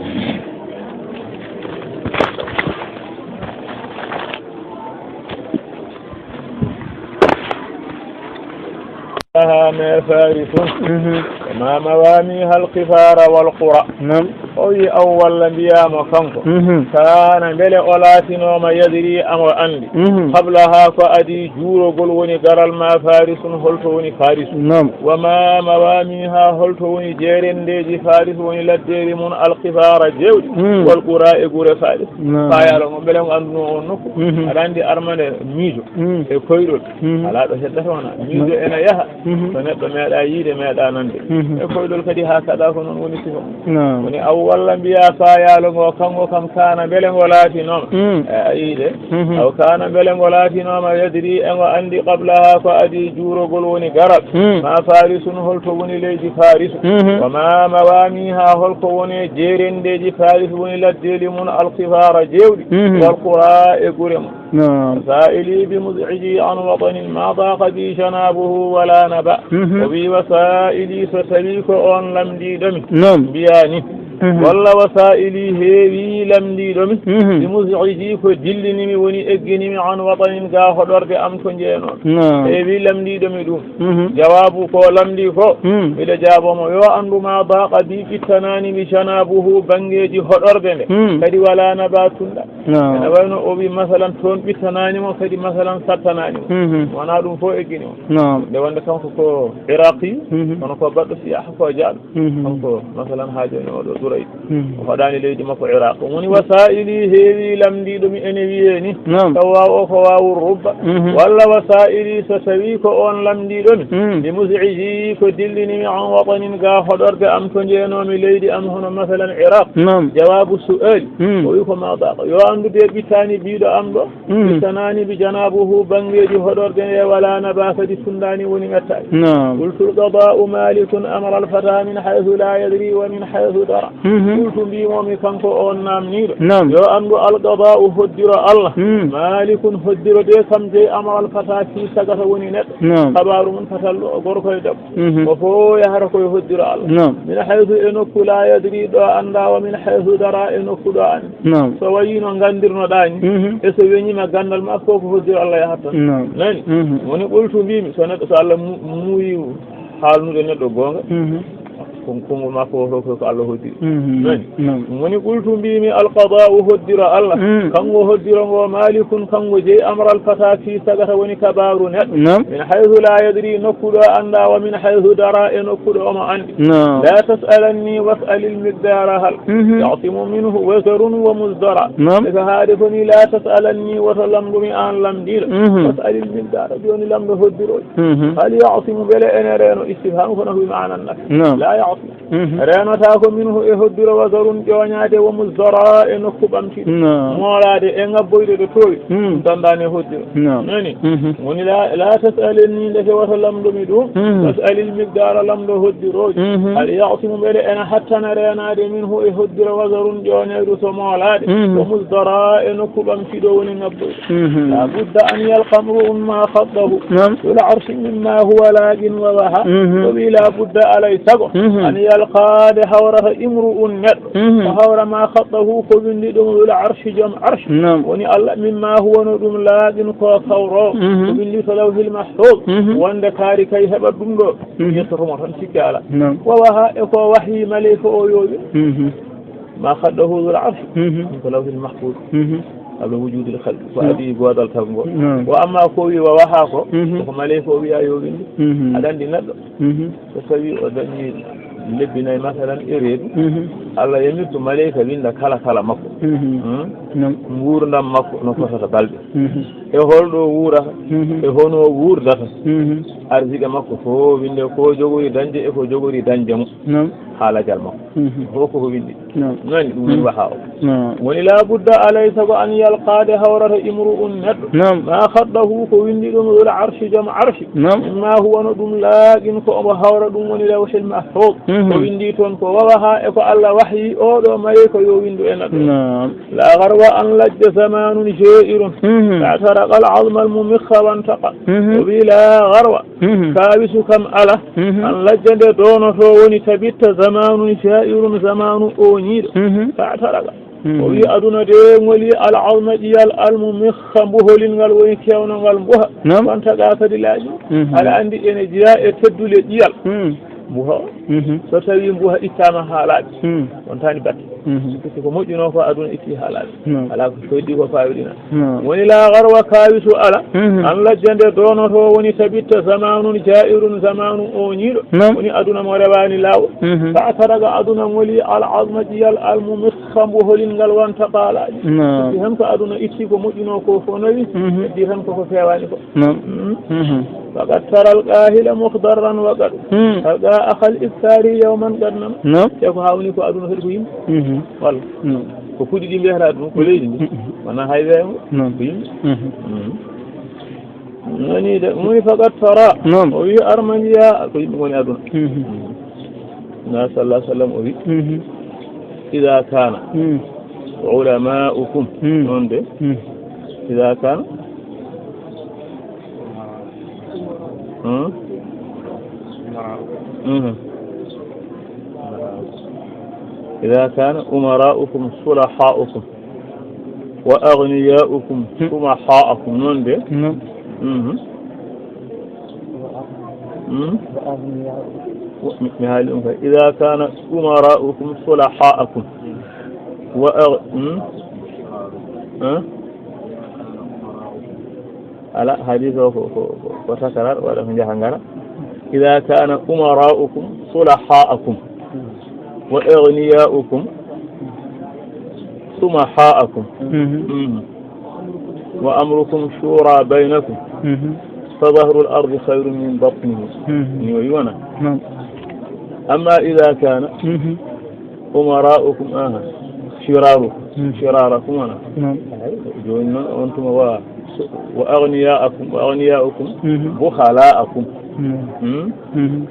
لها ما فارس. Mhm. وما مواميها القفار والقرى. Naam. O wi aw walla mbiyaama kanko. Mhm. Kaana mbele o laatinooma yadri amo anndi. Mhm. Qablaha ko adii juurogol woni garal ma farisun holto woni farisu. Naam. Wa ma mawamiha holto woni jeerendeeji farisu woni laddeeri mum alqifaara jeewɗi. Mm. Wal qura e gure faris. Naam. Fayaaɗo mo mbele mo annduno on nokku. Mhm. Aɗa anndi armande miijo. Mm. E koyɗol. Mhm. Alaa ɗo heddata wona. Miijo ena yaha. Mhm. So neɗɗo meeɗa yiide, meeɗa nande. Mhm. E koyɗol kadi haa kaɗa ko noon woni sifa mum. Naam. Woni aw walla mbiya fayaaɗo ngo, kanko kam kaana mbele ngo laatinooma. Mm. E a yiide. Mhm. Aw kaana mbele ngo laatinooma yadri e ngo anndi qablaha ko adii juurogol woni garal. Mm. Ma farisun holto woni leydi farisu. Mhm. Wa ma mawamiha holko woni jeerendeeji farisu woni laddeeli mum alqifaara jeewɗi. Mhm. Wal qura e gure mum. Naam. Sa'ili bi muz'iji an watanin ma daqa bi janabuhu wala naba. Mhm. O wi wa sa'ili so tawi ko on lamndiiɗo mi. Naam. Mbiya ni. Mhm. Walla wa sa'ili heewi lamndiiɗo mi. Mhm. Bi muz'iji ko dillinimi woni egginimi an watanin ga hoɗorde am to jeenon. Naam. Heewi lamndiiɗo mi ɗum. Mhm. Jawaabu ko lamndi ko. Mm. Miɗo jaabo mo yo anndu ma daqa bi ɓittanani mi janabuhu banngeeji hoɗorde nde. Mm. Kadi wala naba tunɗa. Naam. Ene wayno o wi, masalan, toon ɓittanaani mo, kadi, masalan, sattanaani mo. Mhm. Wonaa ɗum fof eggini mo. Naam. Nde wonde kanko ko Iraqi, Mhm. kono ko baɗɗo siyaaha, ko jaaɗo. Mhm. Kanko, masalan, haa jooni oɗo Duray. Mhm. O hoɗaani leydi makko Iraq. Woni wa saa'ili heewi lamndiiɗo mi ene wiyee ni. Naam. Taw waaw o ko waawu rubba. Mhm. Walla wa saa'ili so tawii ko oon lamndiiɗo mi. Mhm. Bi mus'iji ko dillini mi an watanin ga hoɗorde am to njeenoomi leydi am hono masalan Iraq. Naam. Jawaabu su'aali. Mhm. O wi ko ma daqa. Yo anndu de ɓittaani biiɗo am ɗo. Mhm. Ɓittanaani bi janaabuhu banngeeji hoɗorde nde wala naba kadi tunndaani woni ŋattaani. Naam. Qultu al-qadaa'u malikun amra al-fata min haythu la yadri wa min haythu dara. Mhm. Qultu, mbiimi kanko on naamniiɗo. Naam. Yo anndu al-qadaa'u hoddiro Allah. Mhm. Malikun hoddiro de kam jey amra al-fata fii tagata woni neɗɗo. Naam. Kabaaru mum fatal gorko e debbo. Mhm. Ko fof yahata koye hoddiro Allah. Naam. Min haythu e nokku la yadri ɗo annda wa min haythu dara e nokku ɗo anndi. Naam. So wayii no nganndirnoɗaa ni, Mhm. e so weñiima ganndal ma fof ko hoddiro Allah yahata tan. Naam. Nani? Mhm. Woni qultu mbiimi, so neɗɗo, so Allah mu-, muuyi haalnude neɗɗo goonga, Mhm. ko, konngu makko o ko, ko Allah hoddiri. Mhm. Nani? Naam. Woni qultu mbiimi al-qadaa'u hoddiro Allah, Mhm. kanko hoddiro ngo malikun, kanko jeyi amral fata fii sagata woni kabaaru neɗɗo. Naam. Min haythu la yadri, nokku ɗo annda, wa min haythu dara, e nokku ɗo omo anndi. Naam. La tas'alanni was'alil miqdara hal Mhm. ya'simu minhu wazarun wa muzdara. Naam. E ko haade ko ni, la tas'alanni, woto lamndumi aan lamndiiɗo. Mhm. Was'alil miqdara, jooni lamndo hoddirooji. Mhm. Hal ya'simu, mbele ene reeno, istifham kono ko wi ma'anan nafi. Naam. La ya'simu. Mhm. Reenotaa ko minhu e hoddiro wazarun ƴooñaade wa muzdara e nokku ɓamtiiɗo. Naam. Moolaade e ngabboyde ɗo toowi. Mhm. Ɗum danndaani e hoddiro. Naam. Nani? Mhm. Woni la, la tas'alanni, ndeke woto lamndumi ɗum. Mhm. Was'alil miqdara, lamndo hoddirooji. Mhm. Hal ya'simu, mbele ene hattana reenaade minhu e hoddiro wazarun ƴooñayru so moolaade. Mhm. Wa muzdara e nokku ɓamtiiɗo woni ngabboyɗo. Mhm. La budda an yalqa mru'un ma khaddahu Naam. Dhul arshi mimma huwa laqin wa waha. Mhm. O wi la budda alay sago Mhm. an yalqa de hawrata imru'un neɗɗo. Mhm. O hawra ma khaddahu ko winndi ɗum dhul arshi joom arshi. Naam. Woni Allah mimma huwa no ɗum laqin ko kawroowo. Mhm. Ko winndi to lawhil mahfuz. Mhm. Wonde kaari kay heɓat ɗum ɗo. Mhm. Yettotomo tan sikke ala. Naam. Wa waha e ko wahyi maleyka o yoowi. Mhm. Ma khaddahu dhul arshi. Mhm. Ɗum ko lawhil mahfuz. Mhm. Qabla wujudil khalqi. Ko Naam. adii goodal tagu ngo. Naam. Wa amma ko wi wa waha ko, Mhm. ko maleyka o wiya yo winndi. Mhm. Aɗa anndi neɗɗo. Mhm. So tawi o dañi lebbi nayi masalan e reedu. Mhm. Allah yamirtu maleyka winnda kala kala makko. Mhm. Hmm? Naam. Nguurndam makko no fotata balɗe. Mhm. E holɗo wuurata. Mhm. E hono wuurdata. Mhm. Arsiɗe makko fof winnde ko jogori dañde e ko jogori dañde mo. Naam. Haalajal makko. Mhm. Fof ko ko winndi. Naam. Nani ɗum woni Mhm. waha o. Naam. Woni la budda alay sago an yalqaade hawrata imru'un neɗɗo. Naam. Ma khaddahu ko winndi ɗum dhul arshi joom arshi. Naam. Mimma huwa no ɗum laqin ko omo hawra ɗum woni lawhil mahfuz. Mhm. Ko winndi toon ko wa waha e ko Allah wahyi oɗo maleyka yo winndu e neɗɗo. Naam. La gharwa an lajja zamanun ja'irun. Mhm. Fa'taraqa al-azma al-mumikha wantaqa. Mhm. O wi la gharwa. Mhm. Kaawisu kam ala. Mhm. An lajja nde doonotoo woni tabitta zamanun ja'irun zamanu ooñiiɗo. Mhm. Fa'taraqa. Mhm. O wi aduna de ngoli al-azma ƴiyal al-mumikha mbuholil ngal woni keewno ngal mbuha. Naam. Wantaqa kadi laaƴi. Mhm. Aɗa anndi ene jeyaa e teddule ƴiyal. Mhm. Mbuha o. Mhm. So tawi mbuha ittaama haa laaɓi. Mhm. Wontaani batte. Mhm. Firti ko moƴƴunoo ko aduna itti haa laaɓi. Naam. Alaa ko soydi ko faawiɗina. Naam. Woni la gharwa kaawisu ala. Mhm. An lajja nde doonotoo woni tabitta zamanun ja'irun zamanu ooñiiɗo. Naam. Woni aduna mo rewaani laawol. Mhm. Fa'taraqa aduna ngoli al-azma ƴiyal al-mumikha mbuholil ngal wantaqa laaƴi. Naam. Firti tan ko aduna itti ko moƴƴunoo ko fof nawi. Mhm. Heddi tan koko feewaani ko. Naam. Mhm. Mhm. Faqad tara al-kahila mukhdarran wa qad Mhm. talqa akhal iftari yawman qad nam. Naam. Te ko hawni ko aduna kadi ko yimɓe. Mhm. Walla. Naam. Ko kuɗi ɗi mbiyata ɗum, ko leydi ndi. Mhm. Wonaa hay weeyo ngo. Naam. Ko yimɓe. Mhm. Mhm. Woni de, woni faqad tara. Naam. O wi arma njiya ko yimɓe ngoni aduna. Mhm. Na sallallahu alaihi wasallam o wi. Mhm. Idha kana Mhm. ulama'ukum. Mhm. Non de. Mhm. Idha kana Hmm? Mhm. Idha kana umara'ukum sulaha'ukum wa aghniya'ukum Hmm. sumaha'akum, non de. Hmm. Mhm. Hmm? Wa-, mi, mi haali ɗum kay. Idha kana umara'ukum sulaha'akum wa agh-, hmm? Hein? Ala, hadis o ko, ko, ko, ko takarar, waɗa ko njaha ngara. Ida kana umara'ukum sulaha'akum wa aghniya'ukum sumaha'akum. Mhm. Mm. Wa amrukum shura bainakum. Mhm. Fa zahrul ardi khairun min batnihi. Mhm. Ni o yiwana. Naam. Amma ida kana Mhm. umara'ukum, aha, shirarukum. Mhm. Shirarakum, ana. Naam. Ay, joni noon on tuma wa, wa aghniya'akum, wa aghniya'ukum Mhm. bukhala'akum. Naam. Hmm? Mhm.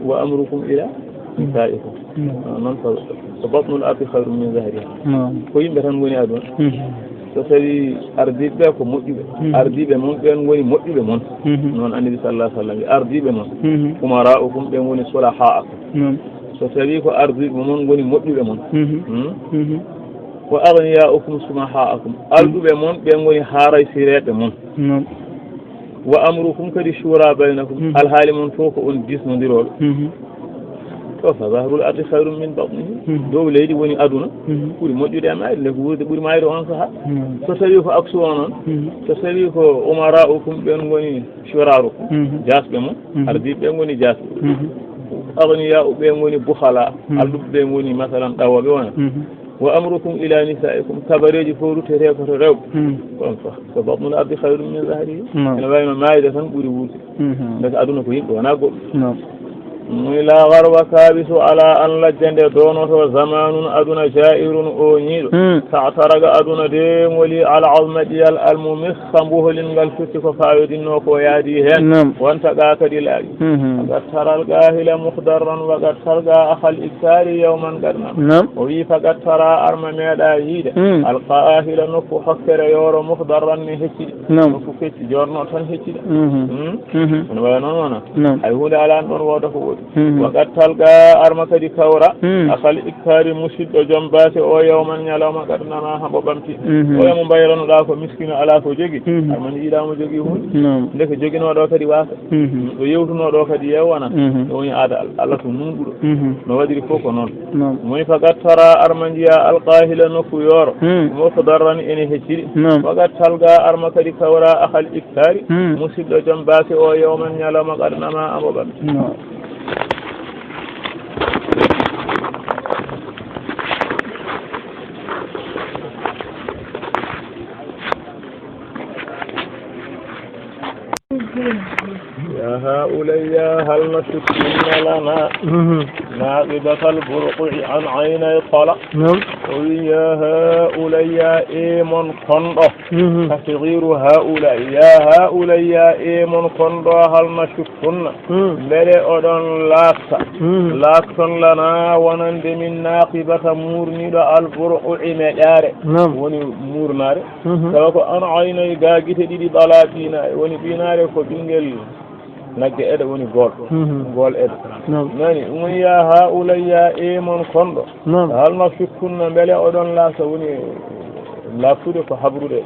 Wa amrukum ila nisa'ikum. Naam. Ah, noon ko, ko batnul ardi khairun min zahriha. Naam. Ko yimɓe tan ngoni aduna. Mhm. So tawi ardiiɓe ɓe ko moƴƴuɓe, Mhm. ardiiɓe mon ɓen ngoni moƴƴuɓe mon. Mhm. Noon Annabi sallallahu alaihi wasallam wi, ardiiɓe mon, Mhm. umara'ukum, ɓe ngoni sulaha'akum. Naam. So tawi ko ardiiɓe mon ngoni moƴƴuɓe mon. Mhm. Hmm? Mhm. Wa aghniya'ukum sumaha'akum. Alɗuɓe mon, ɓe ngoni haaraysireeɓe mon. Naam. Wa amrukum kadi shura bainakum. Mhm. Alhaali mon fof ko on disnondirooɓe. Mhm. To fa zahrul ardi khairun min batnihi. Mhm. Dow leydi woni aduna. Mhm. Ɓuri moƴƴude e mayri, nde ko wuurde ɓuri mayri on saha. Mhm. So tawi ko aksu o noon, Mhm. so tawi ko umara'ukum ɓen ngoni shirarukum, Mhm. jaasɓe mon, Mhm. ardiiɓe ɓe ngoni jaasɓe. Mhm. Aghniya'u ɓe ngoni bukhala, Mhm. alɗuɓe ɓe ngoni masalan ɗawooɓe wona. Mhm. Wa amrukum ila nisa'ikum, kabareeji fof ruttete ko to rewɓe. Mhm. Ko on fa, ko batnul ardi khairun min zahrihi. Naam. Ene wayno maayde tan ɓuri wuurde. Mhm. Ndeke aduna ko yimɓe, wonaa goɗɗum. Naam. Muy la gharwa kabisu ala an lajja nde doonoto zamanun aduna jairun ooñiiɗo. Hmm. Ta'taraga aduna de ngoli al azma ɗiyal al mumikh sambuholin ngal futti ko fawidinno ko yaadi heen. Naam. Wonta ga kadi laaɓi. Mhm. Faqad tara al gahila mukhdarran wa qad talqa akhal iktari yawman qad nam. Naam. O wi faqad tara arma meeɗa yiide. Hmm. Al gahila nokku hokkere yooro mukhdarran ne heccidi. Naam. Nokku kecci jorno tan heccida. Mhm. Hmm? Mhm. Ene waya noon wona. Naam. Hay huunde alaa ɗoon wooda ko woodi. Mhm. Wa qad talqa arma kadi kawra. Hmm. Akhal iktari musidɗo joom baase o yawman ñalawma qad nama hambo ɓamti. Mhm. Oya mo mbayranoɗaa ko miskino alaa ko jogi. Mhm. Arma ni yiɗaa mo jogi huunde. Naam. Ndeke joginooɗo kadi waasa. Mhm. Ɗo yewtunooɗo kadi yewwana. Mhm. Ɗo woni aada Al-, Allah ko nunɗuɗo. Mhm. No waɗiri fof ko noon. Naam. Moy faqad tara arma njiya al gahila nokku yooro. Hmm. Mo ko darran ene hecciri. Naam. Faqad talqa arma kadi kawra akhal iktari. Hmm. Musidɗo joom baase o yawman ñalawma qad nama ambo ɓamti. Naam. Ya ha'ulayya hal nashuddunna lana Mhm. naqibatal burqi an aynay tala. Naam. O wi, ya ha'ulayya, e mon kon ɗo. Mhm. Tasghiru ha'ulay. Ya ha'ulayya, e mon kon ɗo, hal nashuttunna. Mhm. Mbele oɗon laakta. Mhm. Laakton lana wonande min naqibata murniɗo al burqi meƴaare. Naam. Woni murnaare. Mhm. Tawa ko an aynay ga gite ɗiɗi ɓala ɓiinaare. Woni ɓiinaare ko ɓinngel nagge eɗe woni gool. Mhm. Gool eɗe. Naam. Nani, ɗum woni ya ha'ulayya e mon kon ɗo. Naam. Hal nashuttunna mbele oɗon laakta woni laaktude ko habrude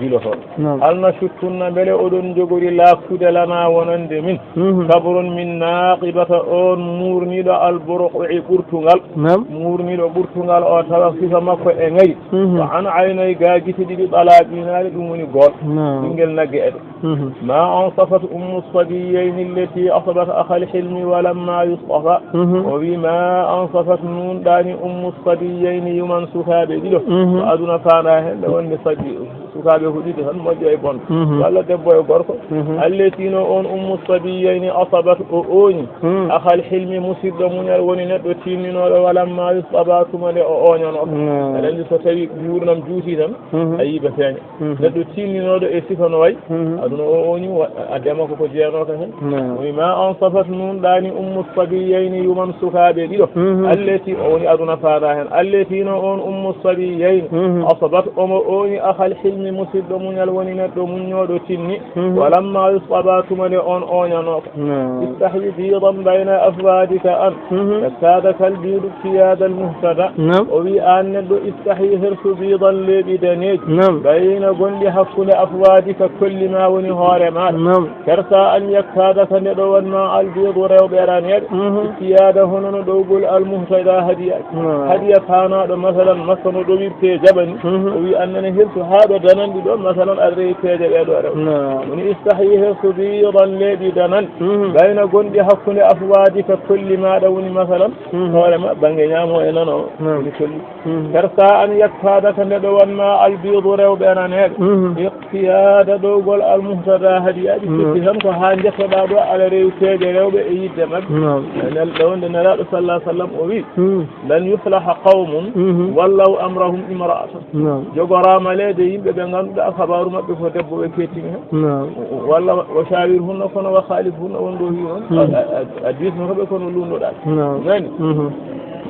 biloto. Naam. Hal nashuttunna mbele oɗon njogori laaktude lana wonande min. Mhm. Kabrun min naqibata on murniɗo al burqi ɓurtungal. Naam. Murniɗo ɓurtungal o tawa sifa makko e ngari. Mhm. Ko an aynay ga gite ɗiɗi ɓala ɓiinaare ɗum woni gool. Naam. Ɓinngel nagge eɗe. Mhm. Ma ansafat ummu sabiyayni allati asabat akhal hilmi wa lamma yustafa. Mhm. O wi ma ansafat nunɗani ummu sabiyayni yuman sukaaɓe ɗiɗo. Mhm. Ko aduna faanda heen nde wonde sabi sukaaɓe ko ɗiɗo tan moƴƴo e bonɗo. Mhm. Walla debbo e gorko. Mhm. Allati no on ummu sabiyayni asabat o ooñi. Mhm. Akhal hilmi musidɗo muñal woni neɗɗo tinninooɗo wa lamma yustafa tuma nde o ooñanoo. Mhm. Aɗa anndi so tawi nguurndam juuti tan Mhm. a yii ɓe feeña. Mhm. Neɗɗo tinninooɗo e sifa no wayi, Mhm. aduna o, o ni wa-, adde makko ko jeenooka heen. Naam. Woni ma ansafat nunɗani ummu sabiyayni yuman sukaaɓe ɗiɗo. Mhm. Allati o woni aduna faada heen. Allati no on ummu sabiyayni Mhm. asabat omo ooni akhal hilmi Musidɗo muñal woni neɗɗo muññooɗo tinni. Mhm. Walamma yustaba, tuma nde on ooñanoo ko. Naam. Istahyi biidan bayna afwaadika an. Mhm. Kaadaka albiidu kiyaadal muhtada. Naam. O wi aan neɗɗo, istahyi, hersu biidan leeɓi daneeji. Naam. Bayna gonɗi hakkunde afwaadika kolli ma woni hoore maaɗa. Naam. Kersa an yakkaada ka nde ɗowan ma albiidu rewɓe raneeɓe. Mhm. Kiyaada hono no ɗowgol almuhtada hadiyaaji. Naam. Hadiya paanaaɗo, masalan, makka no ɗowirtee jaɓani. Mhm. O wi, aan nana hirtu haa ɗo dananɗi ɗo, masalan, aɗa rewi peeje ɗee ɗo rew. Naam. Woni istahyi, hersu biidan leeɓi dananɗi. Mhm. Bayna gonɗi hakkunde afwaadika kolli maaɗa, woni, masalan, mhm, hoore ma, bannge ñaamo e nano. Naam. Woni kolli. Mhm. Kersa an yakkaada ka nde ɗowan ma albiidu rewɓe raneeɓe. Mhm. Iqtiyaada ɗowgol almuhtada hadiyaaji. Mhm. Firti tan ko haa njettoɗaa ɗo aɗa rewi peeje rewɓe e yiɗde maɓɓe. Naam. E nel-, ɗo wonde Nelaaɗo sallallahu alaihi wasallam o wi, mhm, lan yuflaha qawmun, mhm, wallaw amrahum imra'atan. Naam. Jogoraama leede yimɓe ɓe ngannduɗaa kabaaru maɓɓe ko debbo ɓe kettini heen. Naam. Walla wa shawirhunna, kono wa khalifhunna won ɗo wi noon. Mhm. A, a, a diisnoto ɓe kono luunnoɗaa. Naam. Nani? Mhm.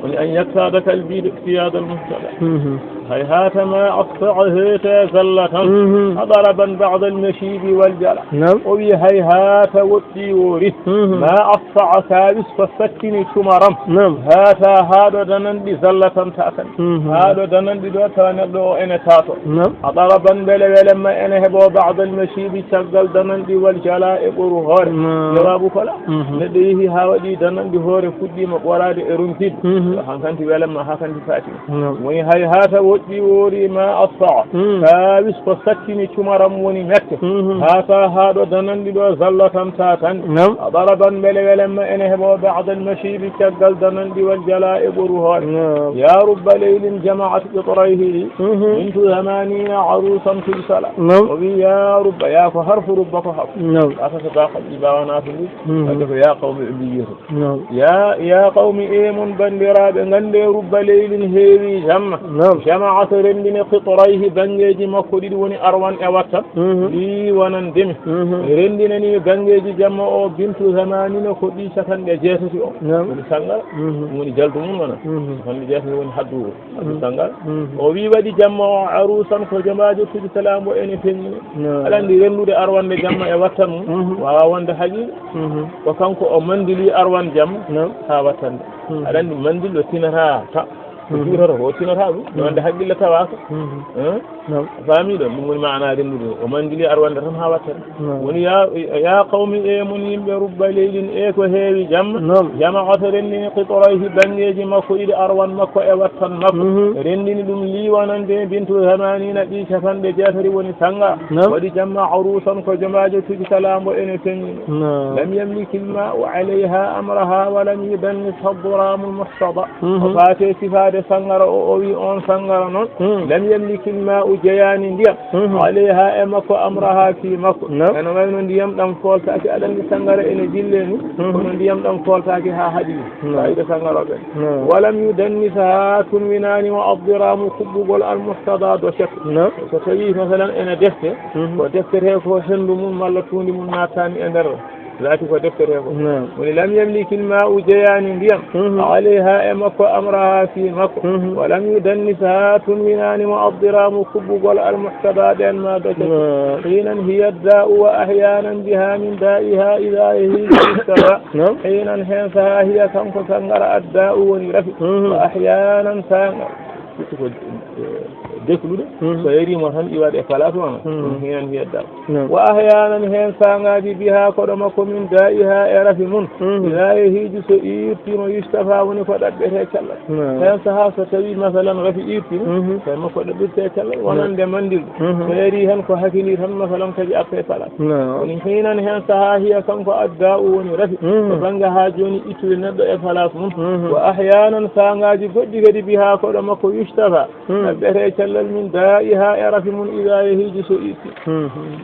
Woni an yakkaada kalbi iqtiyaadal muhtada. Mhm. Hayhaata ma aqta'a, heeta zallatan. Mhm. Adaraban ba'dal mashibi wal jala. Naam. O wi hayhaata woɗɗi woori. Mhm. Ma aqta'a, kaawis ko sattini cumaram. Naam. Haata haa ɗo dananɗi zallatan taakan. Mhm. Haa ɗo dananɗi ɗo tawa neɗɗo o ene taato. Naam. Adaraban mbele welemma ene heɓo ba'dal mashibi caggal dananɗi wal jala e ɓoru hoore. Naam. Jawaabu ko la. Mhm. Neɗɗo yehi haa waɗi dananɗi hoore fuɗɗiima ɓoraade e ronkiide. Mhm. Hankanti welemma, hankanti faati. Naam. Woni hayhaata woɗɗi woori ma aqta'a. Mm. Kaawis ko sattini cumaram woni mette. Mhm. Haata haa ɗo dananɗi ɗo zallatan taakan. Naam. Adaraban mbele welemma ene heɓo ba'dal mashibi caggal dananɗi wal jala e ɓoru hoore. Naam. Ya rubba laylin jama'at qitrayhi. Mhm. Bintu zamanina arusan tujtala. Naam. O wi ya rubba, ya ko harfu rubba ko hafu. Naam. Asa so ba ko ɗi bawana to ɗi. Mhm. Wadde ko ya qawmi ɓe mbi yeeso. Naam. Ya, ya qawmi, e mon banndiraaɓe, nganndee rubba laylin heewi jamma. Naam. Jama'at renndini qitrayhi banngeeji makko ɗiɗi woni arwan e wattan. Mhm. Ɗi wonan demi. Mhm. Renndinani banngeeji jamma o bintu zamanina ko ɗi capanɗe jeetati o. Naam. Woni sangara. Mhm. Woni jaldu mum wona. Mhm. Capanɗe jeetati woni haddu o. Haddu sangara. Mhm. O wi waɗi jamma o arusan ko jomaajo tujtala mbo ene feññini. Naam. Aɗa anndi renndude arwande jamma e wattan mum. Mhm. Waawa wonde haqiiqa. Mhm. Ko kanko o mandili arwan jamma. Naam. Haa wattande. Mhm. Aɗa anndi mandil o tinata ta. Ko mhm. Juutata ko, o tinata ɗum. Mhm. Wonde haqqille tawaaka. Mhm. Eh? Naam. Faami ɗon, ɗum woni maana renndude. O mandili arwande tan haa wattande. Naam. Woni ya, ya qawmi, e mon yimɓe, rubba laylin, e ko heewi jamma. Naam. Jama'at renndini qitrayhi banngeeji makko ɗiɗi arwan makko e wattan makko. Mhm. Renndini ɗum liwanande bintu zamanina ɗi capanɗe jeetati woni sanga. Naam. Waɗi jamma arusan ko jomaajo tujtala mbo ene feññi. Naam. Lam yamlikil ma'u alayha amraha wa lam yudannisha ad-diramu al-muhtada. Mhm. O faate sifaade sangara o, o wi on sangara noon. Mhm. Lam yamlikil ma'u jeyaani ndiyam. Mhm. Alayha e makko amraha fii makko. Naam. Ene wayno ndiyam ɗam fooltaaki, aɗa anndi sangara ene jille ni. Mhm. Kono ndiyam ɗam fooltaaki haa haɗi. Naam. Fayda sangara ɓen. Naam. Wa lam yudannisha, tunwinaani mo ad-diramu kuɓɓugol al-muhtada docet. Naam. So tawi masalan ene defte, mhm. Ko deftetee ko henndu mum malla tuundi mum naataani e nder. Laati ko deftetee ko. Naam. Woni lam yamlikil ma'u jeyaani ndiyam. Mhm. Alayha e makko amraha fii makko. Mhm. Wa lam yudannisha, tunwinaani mo ad-diramu kuɓɓugol al-muhtada ɗen ma docet. Naam. Hinan hiya ad-da'u wa ahyanan biha min da'iha idha yahiju yustafa. Naam. Hinan heen saha hiya kanko sangara ad-da'u woni rafi. Mhm. Wa ahyanan sanga. Surtout ko, eh, deklude. Mhm. So yariima tan iwaɗe place wona. Mhm. Ɗum heen hedda. Naam. Wa ahyanan heen saangaaji biha koɗo makko min da'iha e rafi mum. Mhm. Ila e hiiju so iirtiima yustafa woni ko ɗaɓɓetee cellal. Naam. Heen saha so tawi masalan rafi iirtiima, mhm. Tawi makko ɗaɓɓirtee cellal, naam. Wonande mandil. Mhm. So yarii heen ko hakili tan masalan kadi appe place. Naam. Woni hinan heen saha hiya kanko ad-da'u woni rafi. Mhm. Ko bannge haa jooni ittude neɗɗo e place mum. Mhm. Wa ahyanan saangaaji goɗɗi kadi biha koɗo makko yustafa. Hmm. Ɗaɓɓete cellal min da'iha e rafi mum ida yahiju so itti. Hmm, hmm.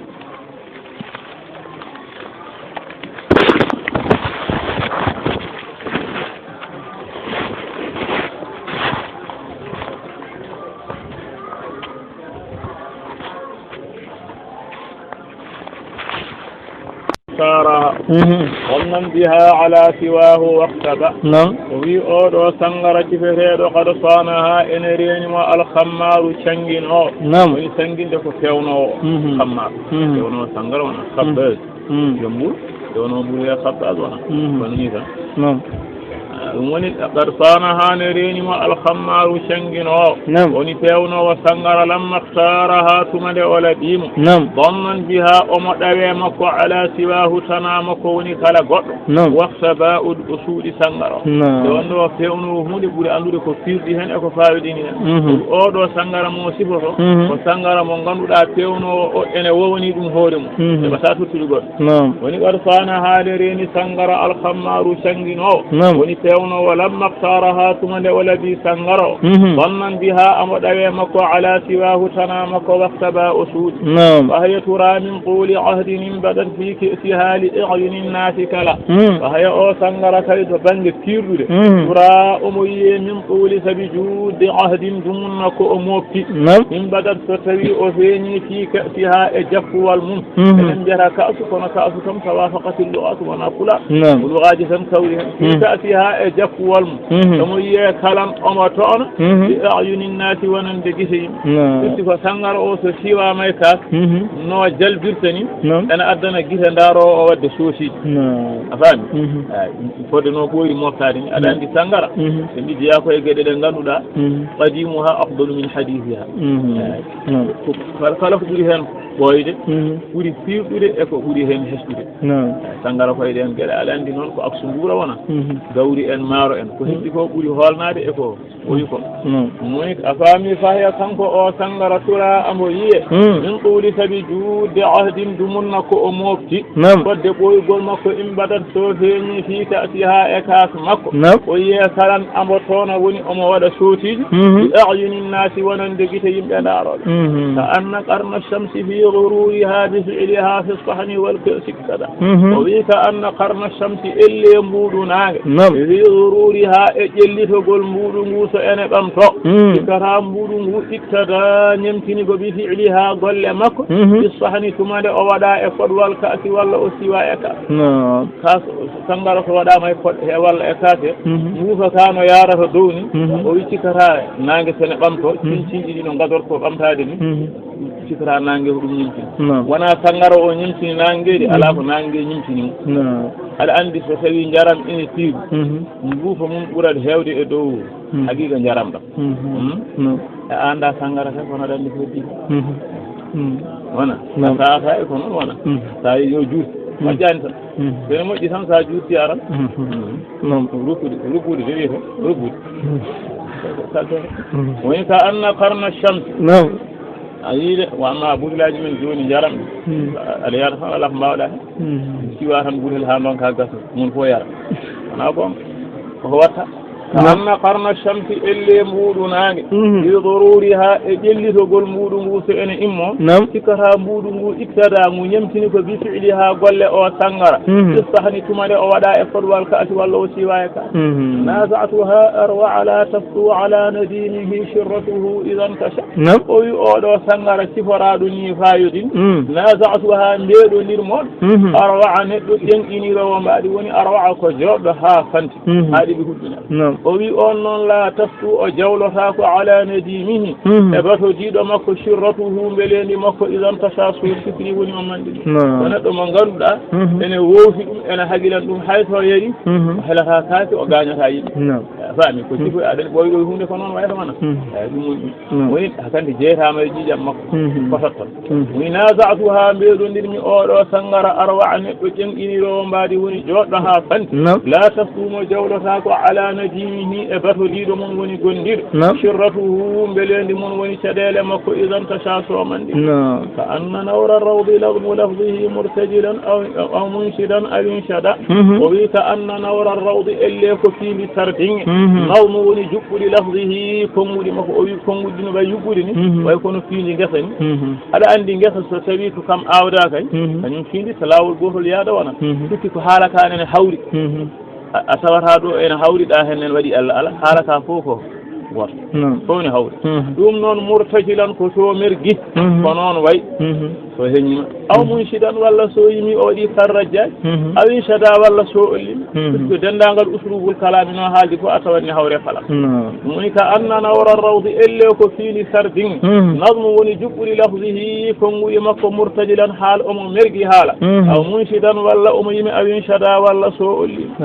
Sara. Mhm. Wonnan biha ala siwahu waqtaba. Naam. O wi oɗo sangara cifeteɗo qad sanaha ene reeni mo alkhammaru cangino. Naam. Woni sanginde ko fewnowo. Mhm. Khammar. Mhm. Fewnowo sangara wona khabbaz. Mhm. Jombur fewnowo mburu he khabbaz wona. Mhm. Kono ni tan. Naam. Ah, ɗum woni qad sanaha ne reeni mo alkhammaru cangino. Naam. Woni fewnowo sangara lamma اختارها tuma nde o laɓimo. Naam. Dhannan biha omo ɗawe makko ala siwahu tana makko woni kala goɗɗo. Naam. Waqtaba o suuɗi sangara o. Naam. Nde wonno o fewnowo hunde ɓuri anndude ko firɗi hen e ko fawidini hen. Mhm. Oɗo sangara mo sifoto, mhm, ko sangara mo ngannduɗaa fewnowo o ene wowani ɗum hoore mum. Mhm. Heɓata tottude goɗɗo. Naam. Woni qad sanaha ne reeni sangara alkhammaru cangino. Naam. Woni fewnowo lamma اختارها tuma nde o laɓi sangara o. Mhm. Dhannan biha omo ɗawe makko ala siwahu tana makko waqtaba o suuɗi. Naam. Fahya tura min tuli ahdin inbadat fi ka'siha li a'yuni nnasi kala. Mhm. Fahya o sangara kadi to bannge firɗude. Mhm. Tura omo yiye min tuli sabi juutde ahdin dumunna ko o mofti. Naam. Inbadat so tawi o feeñi fi ka'siha e jakkuwal mum. Mhm. Enen mbiyata ka'su kono ka'su kam tawafaqatil lughatu wona pulaar. Naam. Ko lughaaji tan kawri hen. Fi, mhm, ka'siha e jakkuwal mum. Mhm. Omo yiye kalan omo to'ona. Mhm. Li a'yuni nnasi wonande gite yimɓe. Naam. Firti ko sangara o so siwama e kaas. Mhm. No jalbirta ni. Naam. Ene addana gite ndaaro o wadde soosiji. Naam. A faami? Mhm. Eyi, fodde no ɓooyi moftaade ni. Aɗa, mhm, anndi sangara. Mhm. Ɓe mbi jeya ko e geɗe ɗe ngannduɗaa. Mhm. Qadimuha afdalu min hadithiha. Mhm. Eyi. Naam. Ko kala, kala ko ɓuri heen ɓooyde, mhm, ɓuri firɗude e ko ɓuri heen hesɗude. Naam. Eyi, sangara ko e ɗeen geɗe, aɗa anndi noon ko aksu nguura wona. Mhm. Gawri en, maaro en, ko, mhm, heddi ko ɓuri hoolnaade e ko ɓuri ko. Naam. Moni a faami fahya kanko o sangara tura ambo yiye. Mhm. Min tuli sabi juutde ahdin dumunna ko o mofti. Naam. Fodde ɓooygol makko inbadat so feeñi fi ka'siha e kaas makko. Naam. O yiye kalan ambo toona woni omo waɗa sootiji. Mhm. Li a'yuni nnasi wonande gite yimɓe ndaarooɓe. Mhm. Ka anna qarna shamsi fi ghururiha bi fi'liha fi sahni wal ka'si kada. Mhm. O wi ka anna qarna shamsi elle mbuuɗu naange. Naam. Fi ghururiha e ƴellitogol mbuuɗu ngu so ene ɓamto. Mhm. Sikkata mbuuɗu ngu ittada ñemtini ko bi fi'liha golle makko. Mhm. Fi sahni tuma nde o waɗa e fodwal ka'si walla o siwa e kaas. Naam. Kaas, sangara so waɗaama e fodde he walla e kaas he, mhm, nguufa ka no yaarata dow ni, mhm, o wi cikkata naange sene ɓamto, mhm, cinciiji ɗi no gadorto ɓamtaade ni, mhm, cikkata naange ko ɗum ñimtini. Naam. Wona sangara o ñimtini naange de, mhm, alaa ko naange ñimtini mo. Naam. Aɗa anndi so tawi njaram ene tiiɗi, mhm, nguufa mum ɓurat heewde e dow, mhm, haqiiqa njaram ɗam. Mhm. Hmm? Naam. E anda sangara tan kono aɗa anndi ko heddi. Mhm. Mhm. Wona. Naam. Sa, sa e ko noon wona. Mhm. Sa yo juut. Mhm. Moƴƴani tan. Mhm. So ene moƴƴi tan sa juutti aran. Mhm. Mhm. Naam. Rukkude, rukkude, de wiyete, rukkude. Mhm. Kaltere. Mhm. Woni ka anna qarna shamsi. Naam. A yii de, wa amma butelaaji men jooni njaram. Mhm. Aɗa yara tan alaa ko mbaawɗaa heen. Mhm. Siwa tan butel haa ndonka gasa. Mun fof yara. Wona goonga. Ko watta. Ka, naam, anna qarna shamsi elle mbuuɗu naange. Mhm. Fi dururiha e ƴellitogol mbuuɗu ngu so ene immo. Naam. Sikkata mbuuɗu ngu ittada ngu ñemtini ko bi fi'liha golle o sangara. Mhm. Fi sahni tuma nde o waɗa e fodwal ka'si walla o siwa e kaas. Mhm. Naza'tuha arwa'a la taftu ala nadimihi shirratuhu idha intasha. Naam. O wi oɗo sangara siforaaɗo ni fayodin. Mm. Naza'tuha mbeɗondir mon. Mhm. Arwa'a neɗɗo ƴeŋƴiniroowo mbaadi woni arwa'a ko jooɗɗo haa fanti. Mhm. Haa ɗiɗi huɓɓina. Naam. O wi on noon la taftu o jawlotaako ala nadimihi. Mhm. E batodiiɗo makko shirratuhu mbeleendi makko idha intasha so sikri woni o manɗini. Naam. Ko neɗɗo mo ngannduɗaa, mhm, ene wowti ɗum, ene haqilan ɗum, hay so yari, mhm, o helata kaake, o gaañata yimɓe. Naam. A faami, ko, mhm, sifo aɗa ɓooyɗo huunde ko noon wayata wona. Mhm. Eyi, ɗum woni ɗum. Naam. Woni, hakkunde jeytaama e ƴiiƴam makko. Mhm. Ko totton. Mhm. Woni, naza'tuha, mbeɗondirmi oɗo sangara arwa'a neɗɗo ƴeŋɗiniroowo mbaadi woni jooɗɗo haa fanti. Naam. La taftu mo jawlotaako ala nadimihi e batodiiɗo mum woni gondiɗo. Naam. Shirratuhu, mbeleendi mum woni caɗeele makko idha intasha so manɗi. Naam. Ka anna nawra rawdi lagmu lafzihi murtajilan aw, aw munshidan aw inshada. Mhm. O wi ka anna nawra rawdi elle ko fiindi sardiŋŋe. Mhm. Nawmu woni juɓɓuɗi lafzihi, konnguɗi makko. O wi konnguɗi no ɓay yuɓɓude ni, mhm, way kono fiindi ngesa ni. Mhm. Aɗa anndi ngesa so tawi ko kam aawdaa kay, mhm, kañum fiindi ko laawol gootol yaada wona. Mhm. Firti ko haala ka ene hawri. Mhm. A, a tawata ɗo ene hawri ɗa heen ene waɗi Allah ala. Haala ka fof ko Goto. Fof ne hawri. Ɗum noon murtajilan ko so mergi. Ko noon way. So heñima aw munshidan walla so yimi o waɗi sarrajjaaji. Aw inshada walla so ollima. Puisque denndaangal uslubul kalaami no haaldi ko a tawat ne hawre kala. Ɗum woni ka annana wara rawdi elle ko fiini sardin. Nazmu woni juɓɓuri lafzihi konnguye makko murtajilan haal omo mergi haala. Aw munshidan walla omo yimi aw inshada walla so ollima.